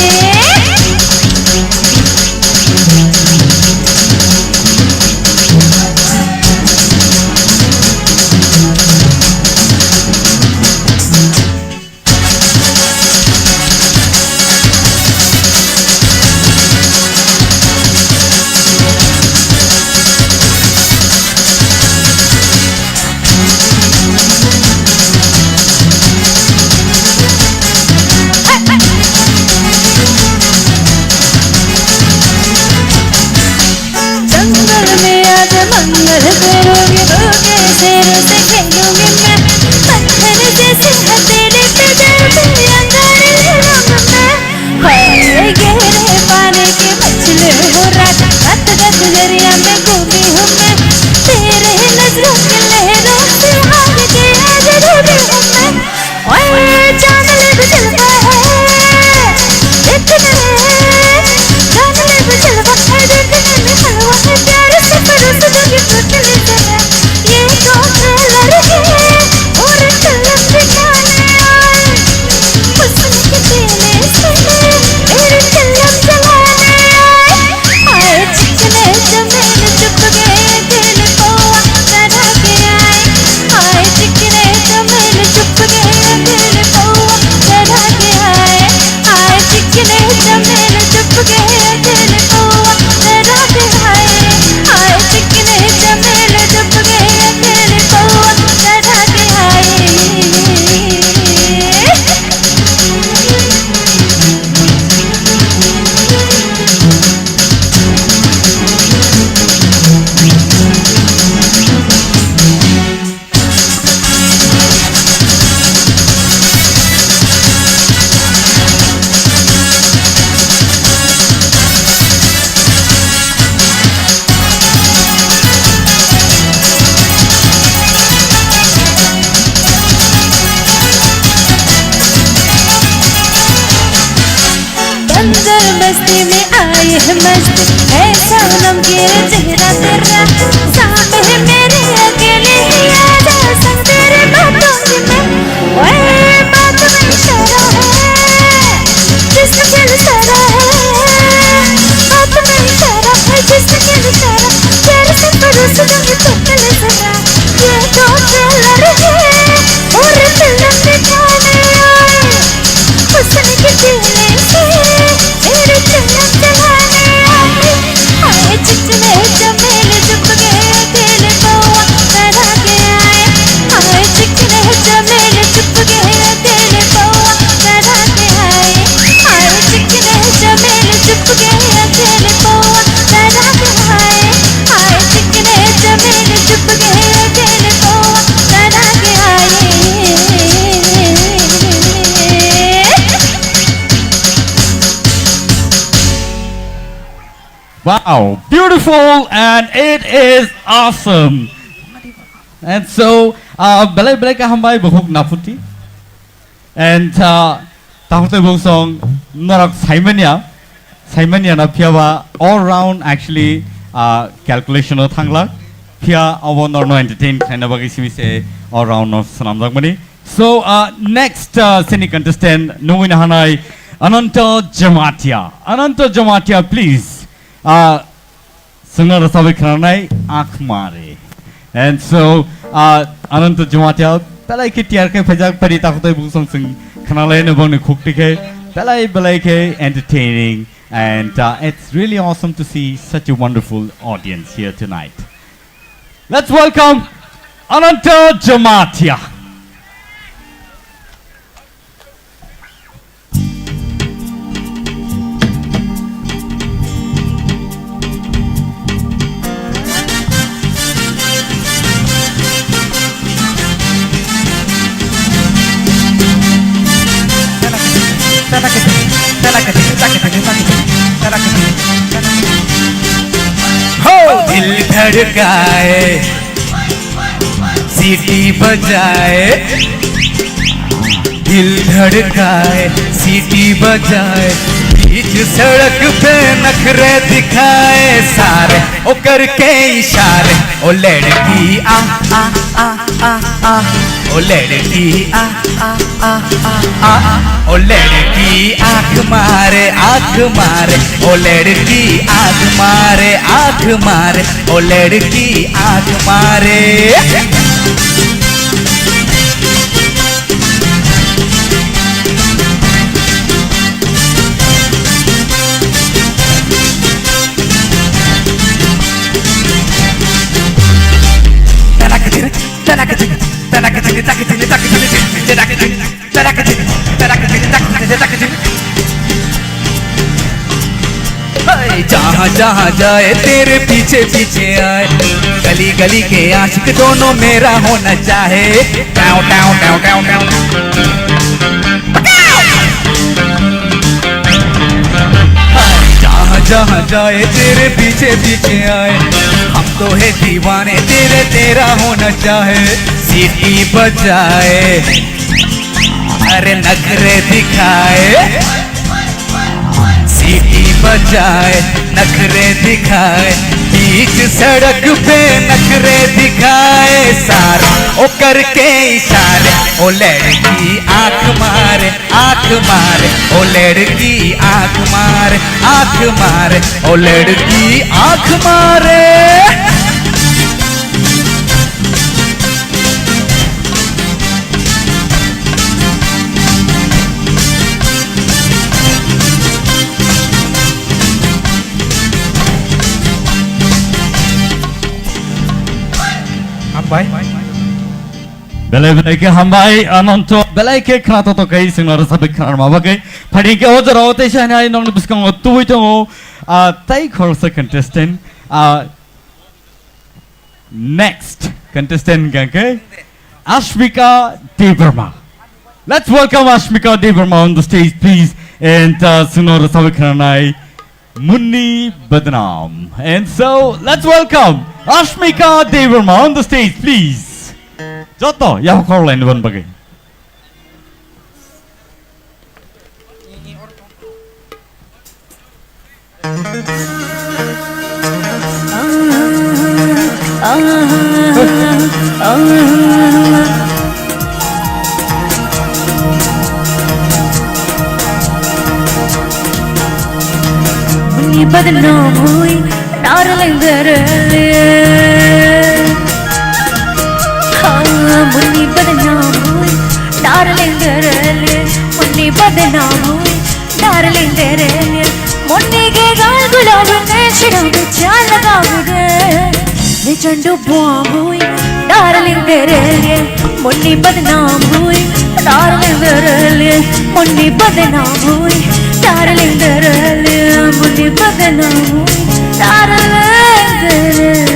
जंगल में आज मंगल करूंगी, दो के शेर से खेलूंगी मैं। पत्थर जैसे हथेली पे जल भी अंगारे ले लूंगी मैं। हाय गहरे पानी की मछली हूँ राजा, गत गत दरिया में घूमी हूँ मैं। तेरे नजरों की लहरों से हार के आज डूबी हूँ मैं। ओए चांद ले भी जलवा है देखने, चांद ले भी जलवा है देखने में हलवा है, प्यार से परोस दो ये टोटली जरा। ये तो ट्रेलर है और फिल्म दिखाने आए, हुस्न के पीले से मेरी फिल्म जलाने आए। आए चिकने जमीन चुप गए, मस्त है सनम के चेहरा तेरा, सामने मेरे अकेले ही आजा, संग तेरे बातों की मैं, ओए बात में इशारा है, जिसम के इशारा है, बात में इशारा है, जिसम के इशारा, तेरे से परोस दूंगी तो कल जरा, ये तो ट्रेलर है और फिल्म दिखाने आए, हुस्न की झीलें से मेरी जन्नत जलाने आए। आए चिकने चमेली चुप गए अकेले पौआ चढ़ा के आए। आए चिकने चमेली चुप गए अकेले पौआ चढ़ा के आए। आए चिकने चमेली चुप गए अकेले पौआ चढ़ा के आए। आए चिकने चमेली चुप गए अकेले पौआ चढ़ा के आए। Wow, beautiful and it is awesome. And so, uh, belai belai ka hambai bukhuk naputi. And uh, takhuk tei bung song norok saimanya, saimanya na phiya ba all round actually uh, calculation o thangla phiya abo norno entertain khlaina bagwi simi se all round no swnamjak mani. So, uh, next uh, sini contestant nungwi na hanai Ananta Jamatia. Ananta Jamatia, please. Uh, sungna rasabai khananai Akhmare. And so, uh, Ananta Jamatia, belai khe tiar khe phaijak pari takhutoi bung song sung khanalai no bangni khukti khe belai belai khe entertaining. And uh, it's really awesome to see such a wonderful audience here tonight. Let's welcome Ananta Jamatia. हो दिल धड़काए, सीटी बजाए, दिल धड़काए, सीटी बजाए, बीच सड़क पे नखरे दिखाए सारे, ओ करके इशारे, ओ लड़की आ, आ, आ, आ, आ, आ, ओ लड़की आ, आ, आ, आ, आ, ओ लड़की आंख मारे, आंख मारे, ओ लड़की आंख मारे, आंख मारे, ओ लड़की आंख मारे। जहाँ जहाँ जाए तेरे पीछे पीछे आए, गली गली के आशिक दोनों मेरा होना चाहे। Tau, tau, tau, tau, tau. जहाँ जहाँ जाए तेरे पीछे पीछे आए, हम तो है दीवाने तेरे, तेरा होना चाहे। सीटी बजाए, अरे नखरे दिखाए, सीटी बजाए, नखरे दिखाए, बीच सड़क पे नखरे दिखाए सारे, ओ करके इशारे, ओ लड़की आंख मारे, आंख मारे, ओ लड़की आंख मारे, आंख मारे, ओ लड़की आंख मारे। Hambai. Belai belai khe hambai, Ananto. Belai khe khna to to kai singla rasa bai khna ma bagai. Phadi khe o jora o te sai nai nong ni bwskango tubui tongo. Ah, tai khorsa contestant. Ah, next contestant hingkha khe Ashmika Debbarma. Let's welcome Ashmika Debbarma on the stage, please. And uh, singno rasa bai khna nai Munni Badnam. And so, let's welcome Ashmika Debbarma on the stage, please. Joto, ya khorlaini ban bagwi. Muni badnam hui, darling, darling. Ah, muni badnam hui, darling, darling. Muni badnam hui, darling, darling. Muni ke gal gulab ne shirab cha lagab de. Ne chandu bua hui, darling, darling. Muni badnam hui, darling, darling. Muni badnam hui, darling, darling. Muni badnam hui, darling, darling.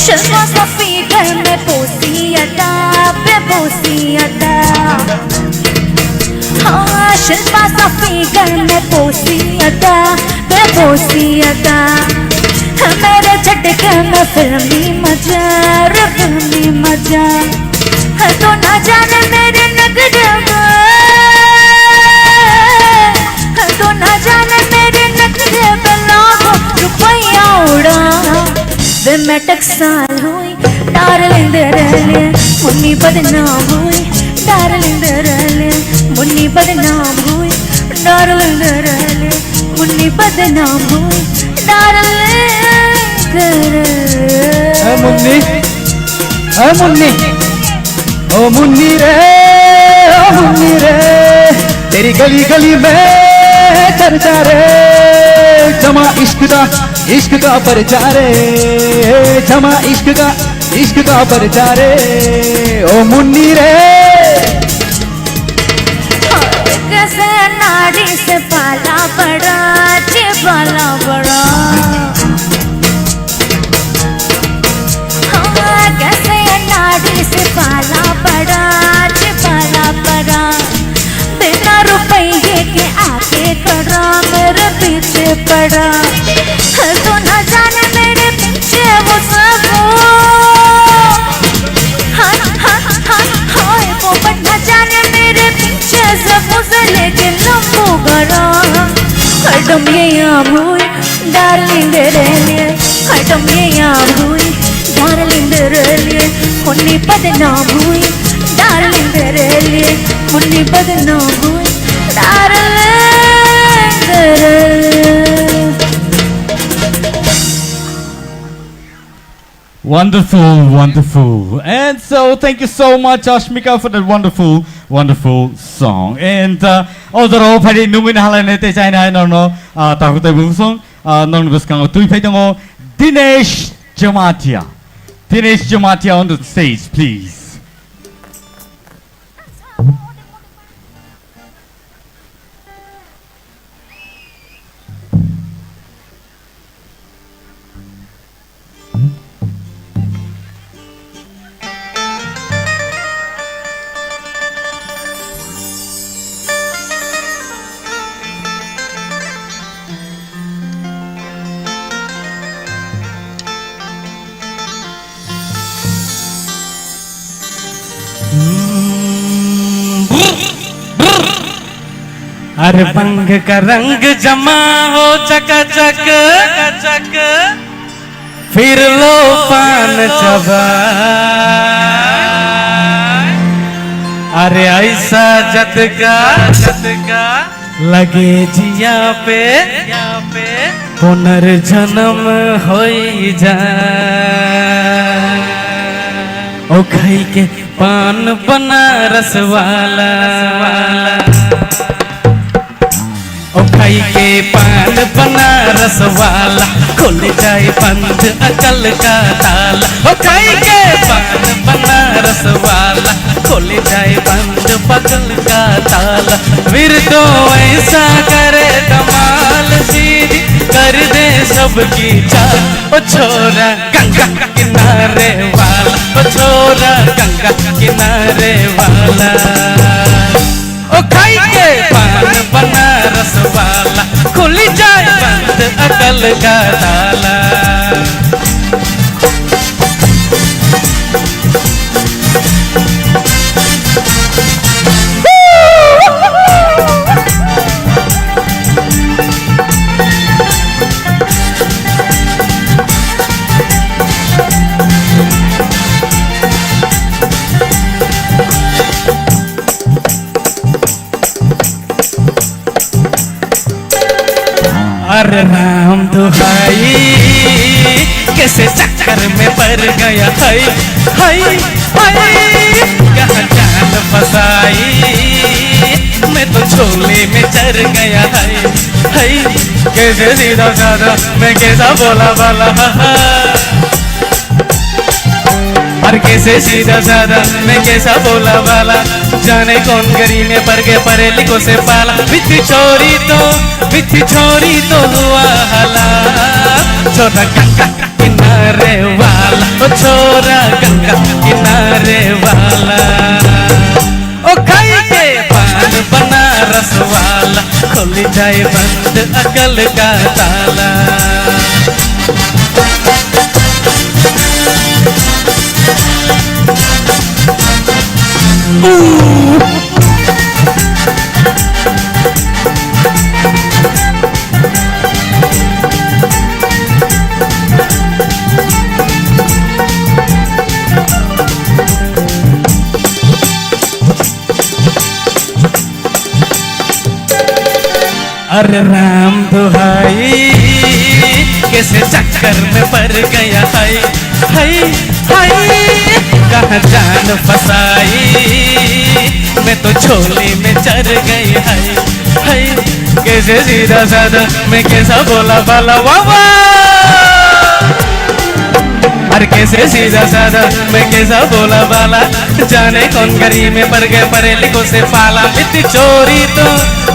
Shalwa sa figure mein posi ada, beposi ada. Haan, Shilpa sa figure mein posi ada, beposi ada. Mere jhatke mein filmi maza, re filmi maza. Haan, tu na jaane mere nakhre mein, haan, tu na jaane mere nakhre mein lakhon rupaiya uda de. Main taksa hui, darling, darling, muni badnam hui, darling, darling, muni badnam hui, darling, darling, muni badnam hui, darling, darling. Hey, Munni. Hey, Munni. ओ मुन्नी रे, ओ मुन्नी रे, तेरी गली गली में चर्चा रे, जमा इश्क दा, इश्क दा पर्चा रे, जमा इश्क दा, इश्क दा पर्चा रे, ओ मुन्नी रे। कैसे नाड़ी से पाला पड़ा, जी पाला पड़ा। हाँ, कैसे नाड़ी से पाला पड़ा, जी पाला पड़ा। बिना रुपये के आके खड़ा, मेरे पीछे पड़ा। तू ना जाने मेरे पीछे वो सब। हाँ, हाँ, हाँ, हाँ, वो ना जाने मेरे पीछे सब। मुझे लेके लंबू गड़ा। हरदम ये आम हुई, darling, darling, hardam ye yaad hui, darling, darling, munni badnaam hui, darling, darling, munni badnaam hui, darling, darling. Wonderful, wonderful. And so, thank you so much, Ashmika, for that wonderful, wonderful song. And, uh, o jora o phaidi nungwi na halai ne tei chai na hai norno, uh, takhuk tei bumsong, uh, norno bwskango twi phai tongo Dinesh Jamatia. Dinesh Jamatia on the stage, please. अरे बंग का रंग जमा हो चकाचक, चकाचक, फिर लो पान चबा। अरे ऐसा झटका, झटका लगे जिया पे, जिया पे पुनर्जन्म होई जा। ओ खाई के पान बनारस वाला, ओ खाई के पान बनारस वाला, खुल जाए बंद अकल का ताला। ओ खाई के पान बनारस वाला, खुल जाए बंद पगल का ताला। फिर तो ऐसा करे धमाल सीधी कर दे सबकी चाल। ओ छोरा गंगा किनारे वाला, ओ छोरा गंगा किनारे वाला। ओ खाई के पान बनारस वाला, खुल जाए बंद ka tala. अरे राम दुहाई, कैसे चक्कर में पड़ गया है, है, है, कहाँ जान फसाई, मैं तो झोले में चढ़ गया है, है, कैसे सीधा साधा, मैं कैसा भोला भाला, हा, हा। और कैसे सीधा साधा, मैं कैसा भोला भाला, जाने कौन गली में पड़ गए पढ़े लिखो से पाला। मीठी छोरी तो, मीठी छोरी तो हुआ हला, छोरा गंगा किनारे वाला, ओ छोरा गंगा किनारे वाला। ओ खाई के पान बनारस वाला, खुल जाए बंद अकल का ताला। अरे राम दुहाई, कैसे चक्कर में पड़ गया है, है, है, कहाँ जान फसाई, मैं तो झोले में चढ़ गई है, है, कैसे सीधा साधा, मैं कैसा भोला भाला, वाह, वाह। अरे कैसे सीधा साधा, मैं कैसा भोला भाला, जाने कौन गली में पड़ गए पढ़े लिखो से पाला। मीठी छोरी तो,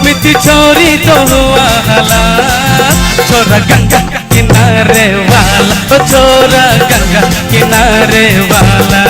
मीठी छोरी तो हुआ हला, छोरा गंगा किनारे वाला, ओ छोरा गंगा किनारे वाला।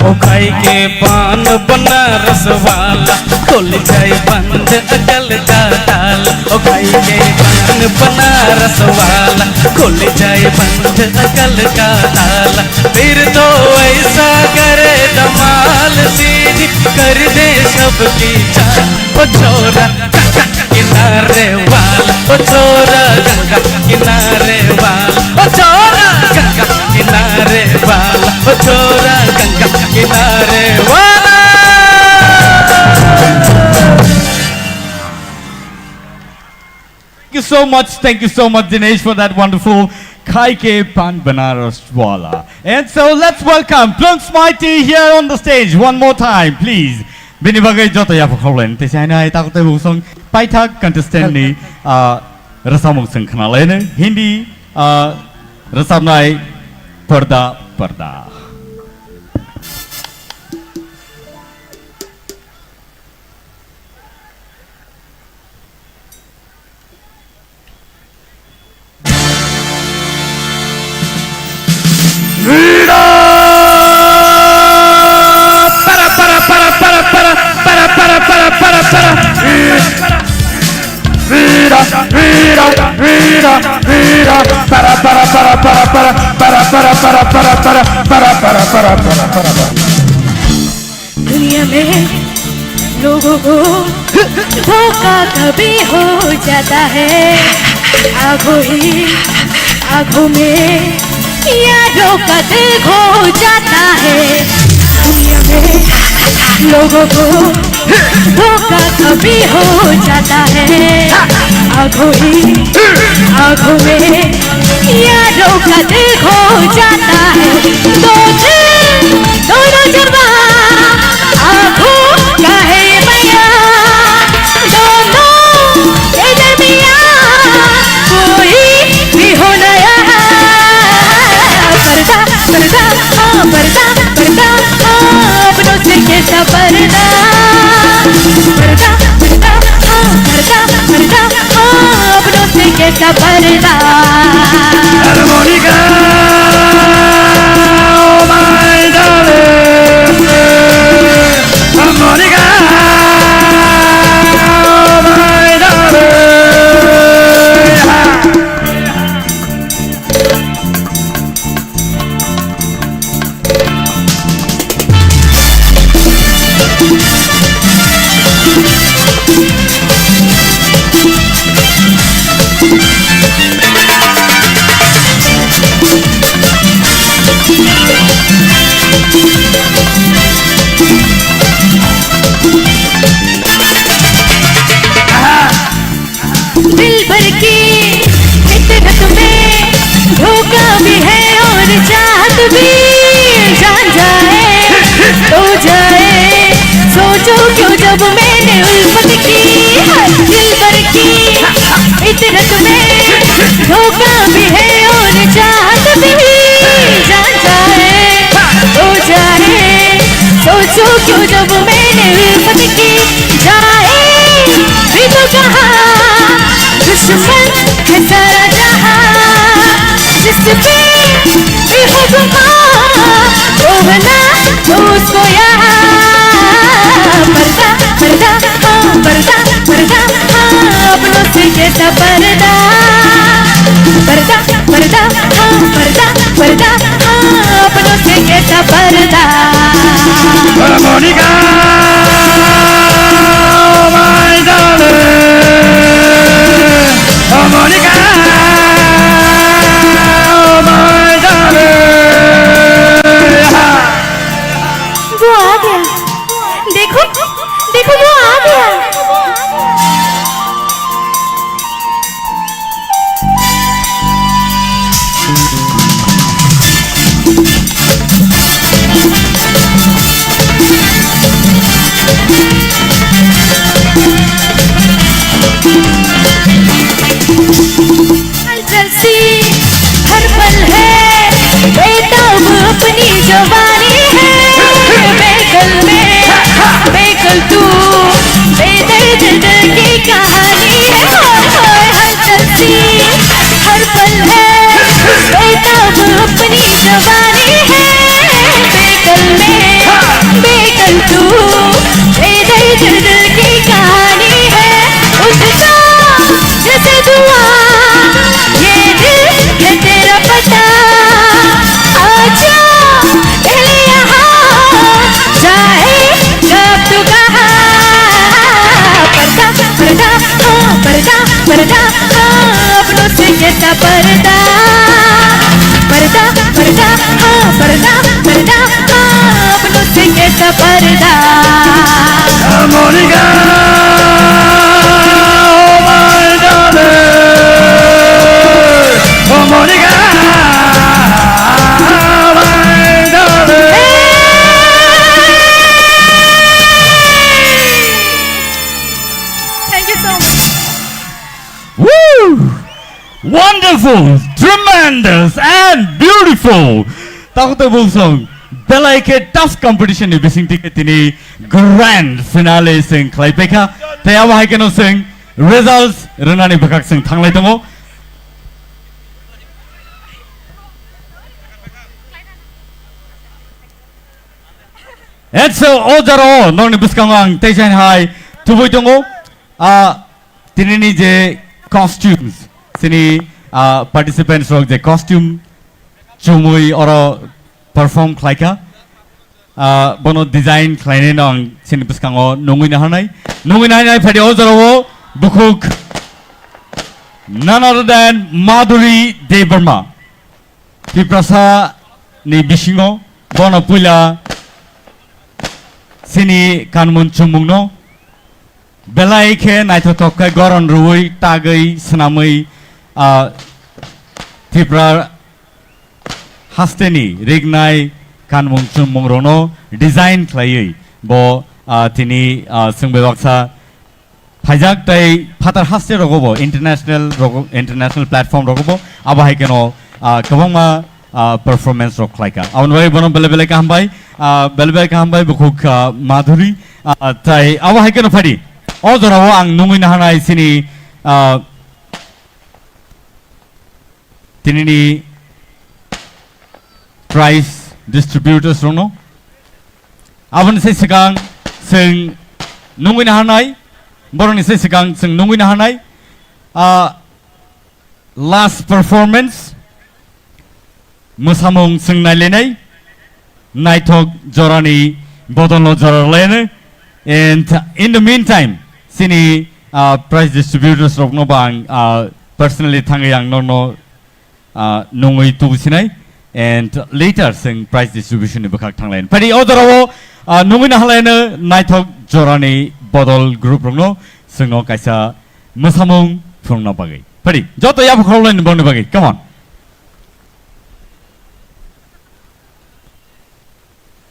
ओ खाई के पान बनारस वाला, खुल जाए बंद अकल का ताला। ओ खाई के पान बनारस वाला, खुल जाए बंद अकल का ताला। फिर तो ऐसा करे धमाल, सीधी कर दे सबकी चाल। ओ छोरा गंगा किनारे वाला, ओ छोरा गंगा किनारे वाला, ओ छोरा गंगा किनारे वाला, ओ छोरा गंगा किनारे वाला। Thank you so much, thank you so much, Dinesh, for that wonderful Khai Ke Pan Banaras Wala. And so let's welcome Plums Mighty here on the stage one more time, please. Bini bagwi joto yapha khoroknwi tei saino hai takhuk tei bukhuk song paithak contestant ni, ah, rwchapmung chwng khna laino Hindi, ah, rwchapnai Parda Parda. Para, para, para. Para, para, para, para. दुनिया में लोगों को धोखा कभी हो जाता है, आंखों ही आंखों में यारों का दिल खो जाता है। दुनिया में लोगों को धोखा कभी हो जाता है, आंखों ही आंखों में यारों का दिल खो जाता है। दो दिल, दोनों जुबान, आंखों का है बयां, दोनों के दरमियां कोई भी हो नया। पर्दा, पर्दा, हाँ, पर्दा, पर्दा, हाँ, अपनों से कैसा पर्दा? पर्दा, पर्दा, हाँ, पर्दा, पर्दा, हाँ, अपनों से कैसा पर्दा? Armónica, oh my darling. Armónica, oh my darling. सोचो क्यों जब मैंने उल्फत की, हर दिलबर की फितरत में धोखा भी है और चाहत भी, जान जाए तो जाए। सोचो क्यों जब मैंने उल्फत की, जाए भी तो कहा, दुश्मन है सारा जहां, जिस पे भी हो गुमां, वो है ना तो उसको यहाँ। पर्दा, पर्दा, हाँ, पर्दा, पर्दा, हाँ, अपनों से कैसा पर्दा। पर्दा, पर्दा, हाँ, पर्दा, पर्दा, हाँ, अपनों से कैसा पर्दा। Monica, oh my darling, oh Monica, oh my darling. वो आ गया। देखो, देखो, वो आ गया। हर जलसी, हर पल है बेताब अपनी जवानी है। बेकल में, बेकल तू, बेदर्द दिल की कहानी है। हाय, हाय, हर जलसी, हर पल है बेताब अपनी जवानी है। बेकल में, बेकल तू, बेदर्द दिल की कहानी है। उठता जैसे धुआं, ये दिल है तेरा पता। आजा पहले यहाँ, जाए कब तू कहाँ। पर्दा, पर्दा, हाँ, पर्दा, पर्दा, हाँ, अपनों से कैसा पर्दा। पर्दा, पर्दा, हाँ, पर्दा, पर्दा, हाँ, अपनों से कैसा पर्दा। Monica, oh my darling, oh Monica, oh my darling. Thank you so much. Woo! Wonderful, tremendous and beautiful. Takhuk tei bukhuk song, belai khe tough competition ni bising twi khe tini grand finale chwng khlai paikha. Tei abo hai kheno chwng results rwnani bwkhak chwng thanglai tongo. And so, o jora o nokni bwskango ang teisa hai tubui tongo. Ah, tinini je costumes, sini, ah, participants rok je costume chumui oro perform khlaikha, ah, bono design khlainai no ang sini bwskango nungui naharnai, nungui naharnai phadi o jora o bukhuk none other than Madhuri Debbarma. Tiprasa ni bisingo bono puila sini kanmung chumungno belai khe naithothok khe goron rwui tagwi swnamwi, ah, Tripura hasteni rignai kanmung chumung rokno design khlaiwi bo, ah, tini, ah, chwng bai baksa phaijak tei phatar haste rogo bo international rogo, international platform rogo bo abo hai kheno, ah, kwbangma, ah, performance rok khlaika. Aboni bagwi bono belai belai kaham bai, ah, belai belai kaham bai bukhuk, ah, Madhuri, ah, tei abo hai kheno phadi. O jorao ang nungui naharnai sini, ah, tinini prize distributors rokno. Aboni se swkang chwng nungui naharnai, borokni se swkang chwng nungui naharnai, ah, last performance, mwsamung chwng nailainai, naithok jorani bodolno jora rwlaino. And in the meantime, sini, ah, prize distributors rokno bo ang, ah, personally thangwi ang nokno, ah, nungwi tubusinai. And later chwng prize distribution ni bwkhak thanglaino. Phadi o jorao, ah, nungwi naharlaino naithok jorani bodol group rokno chwngno kaisa mwsamung phunukna bagwi. Phadi joto yaphang khoroknwi bongni bagwi. Come on.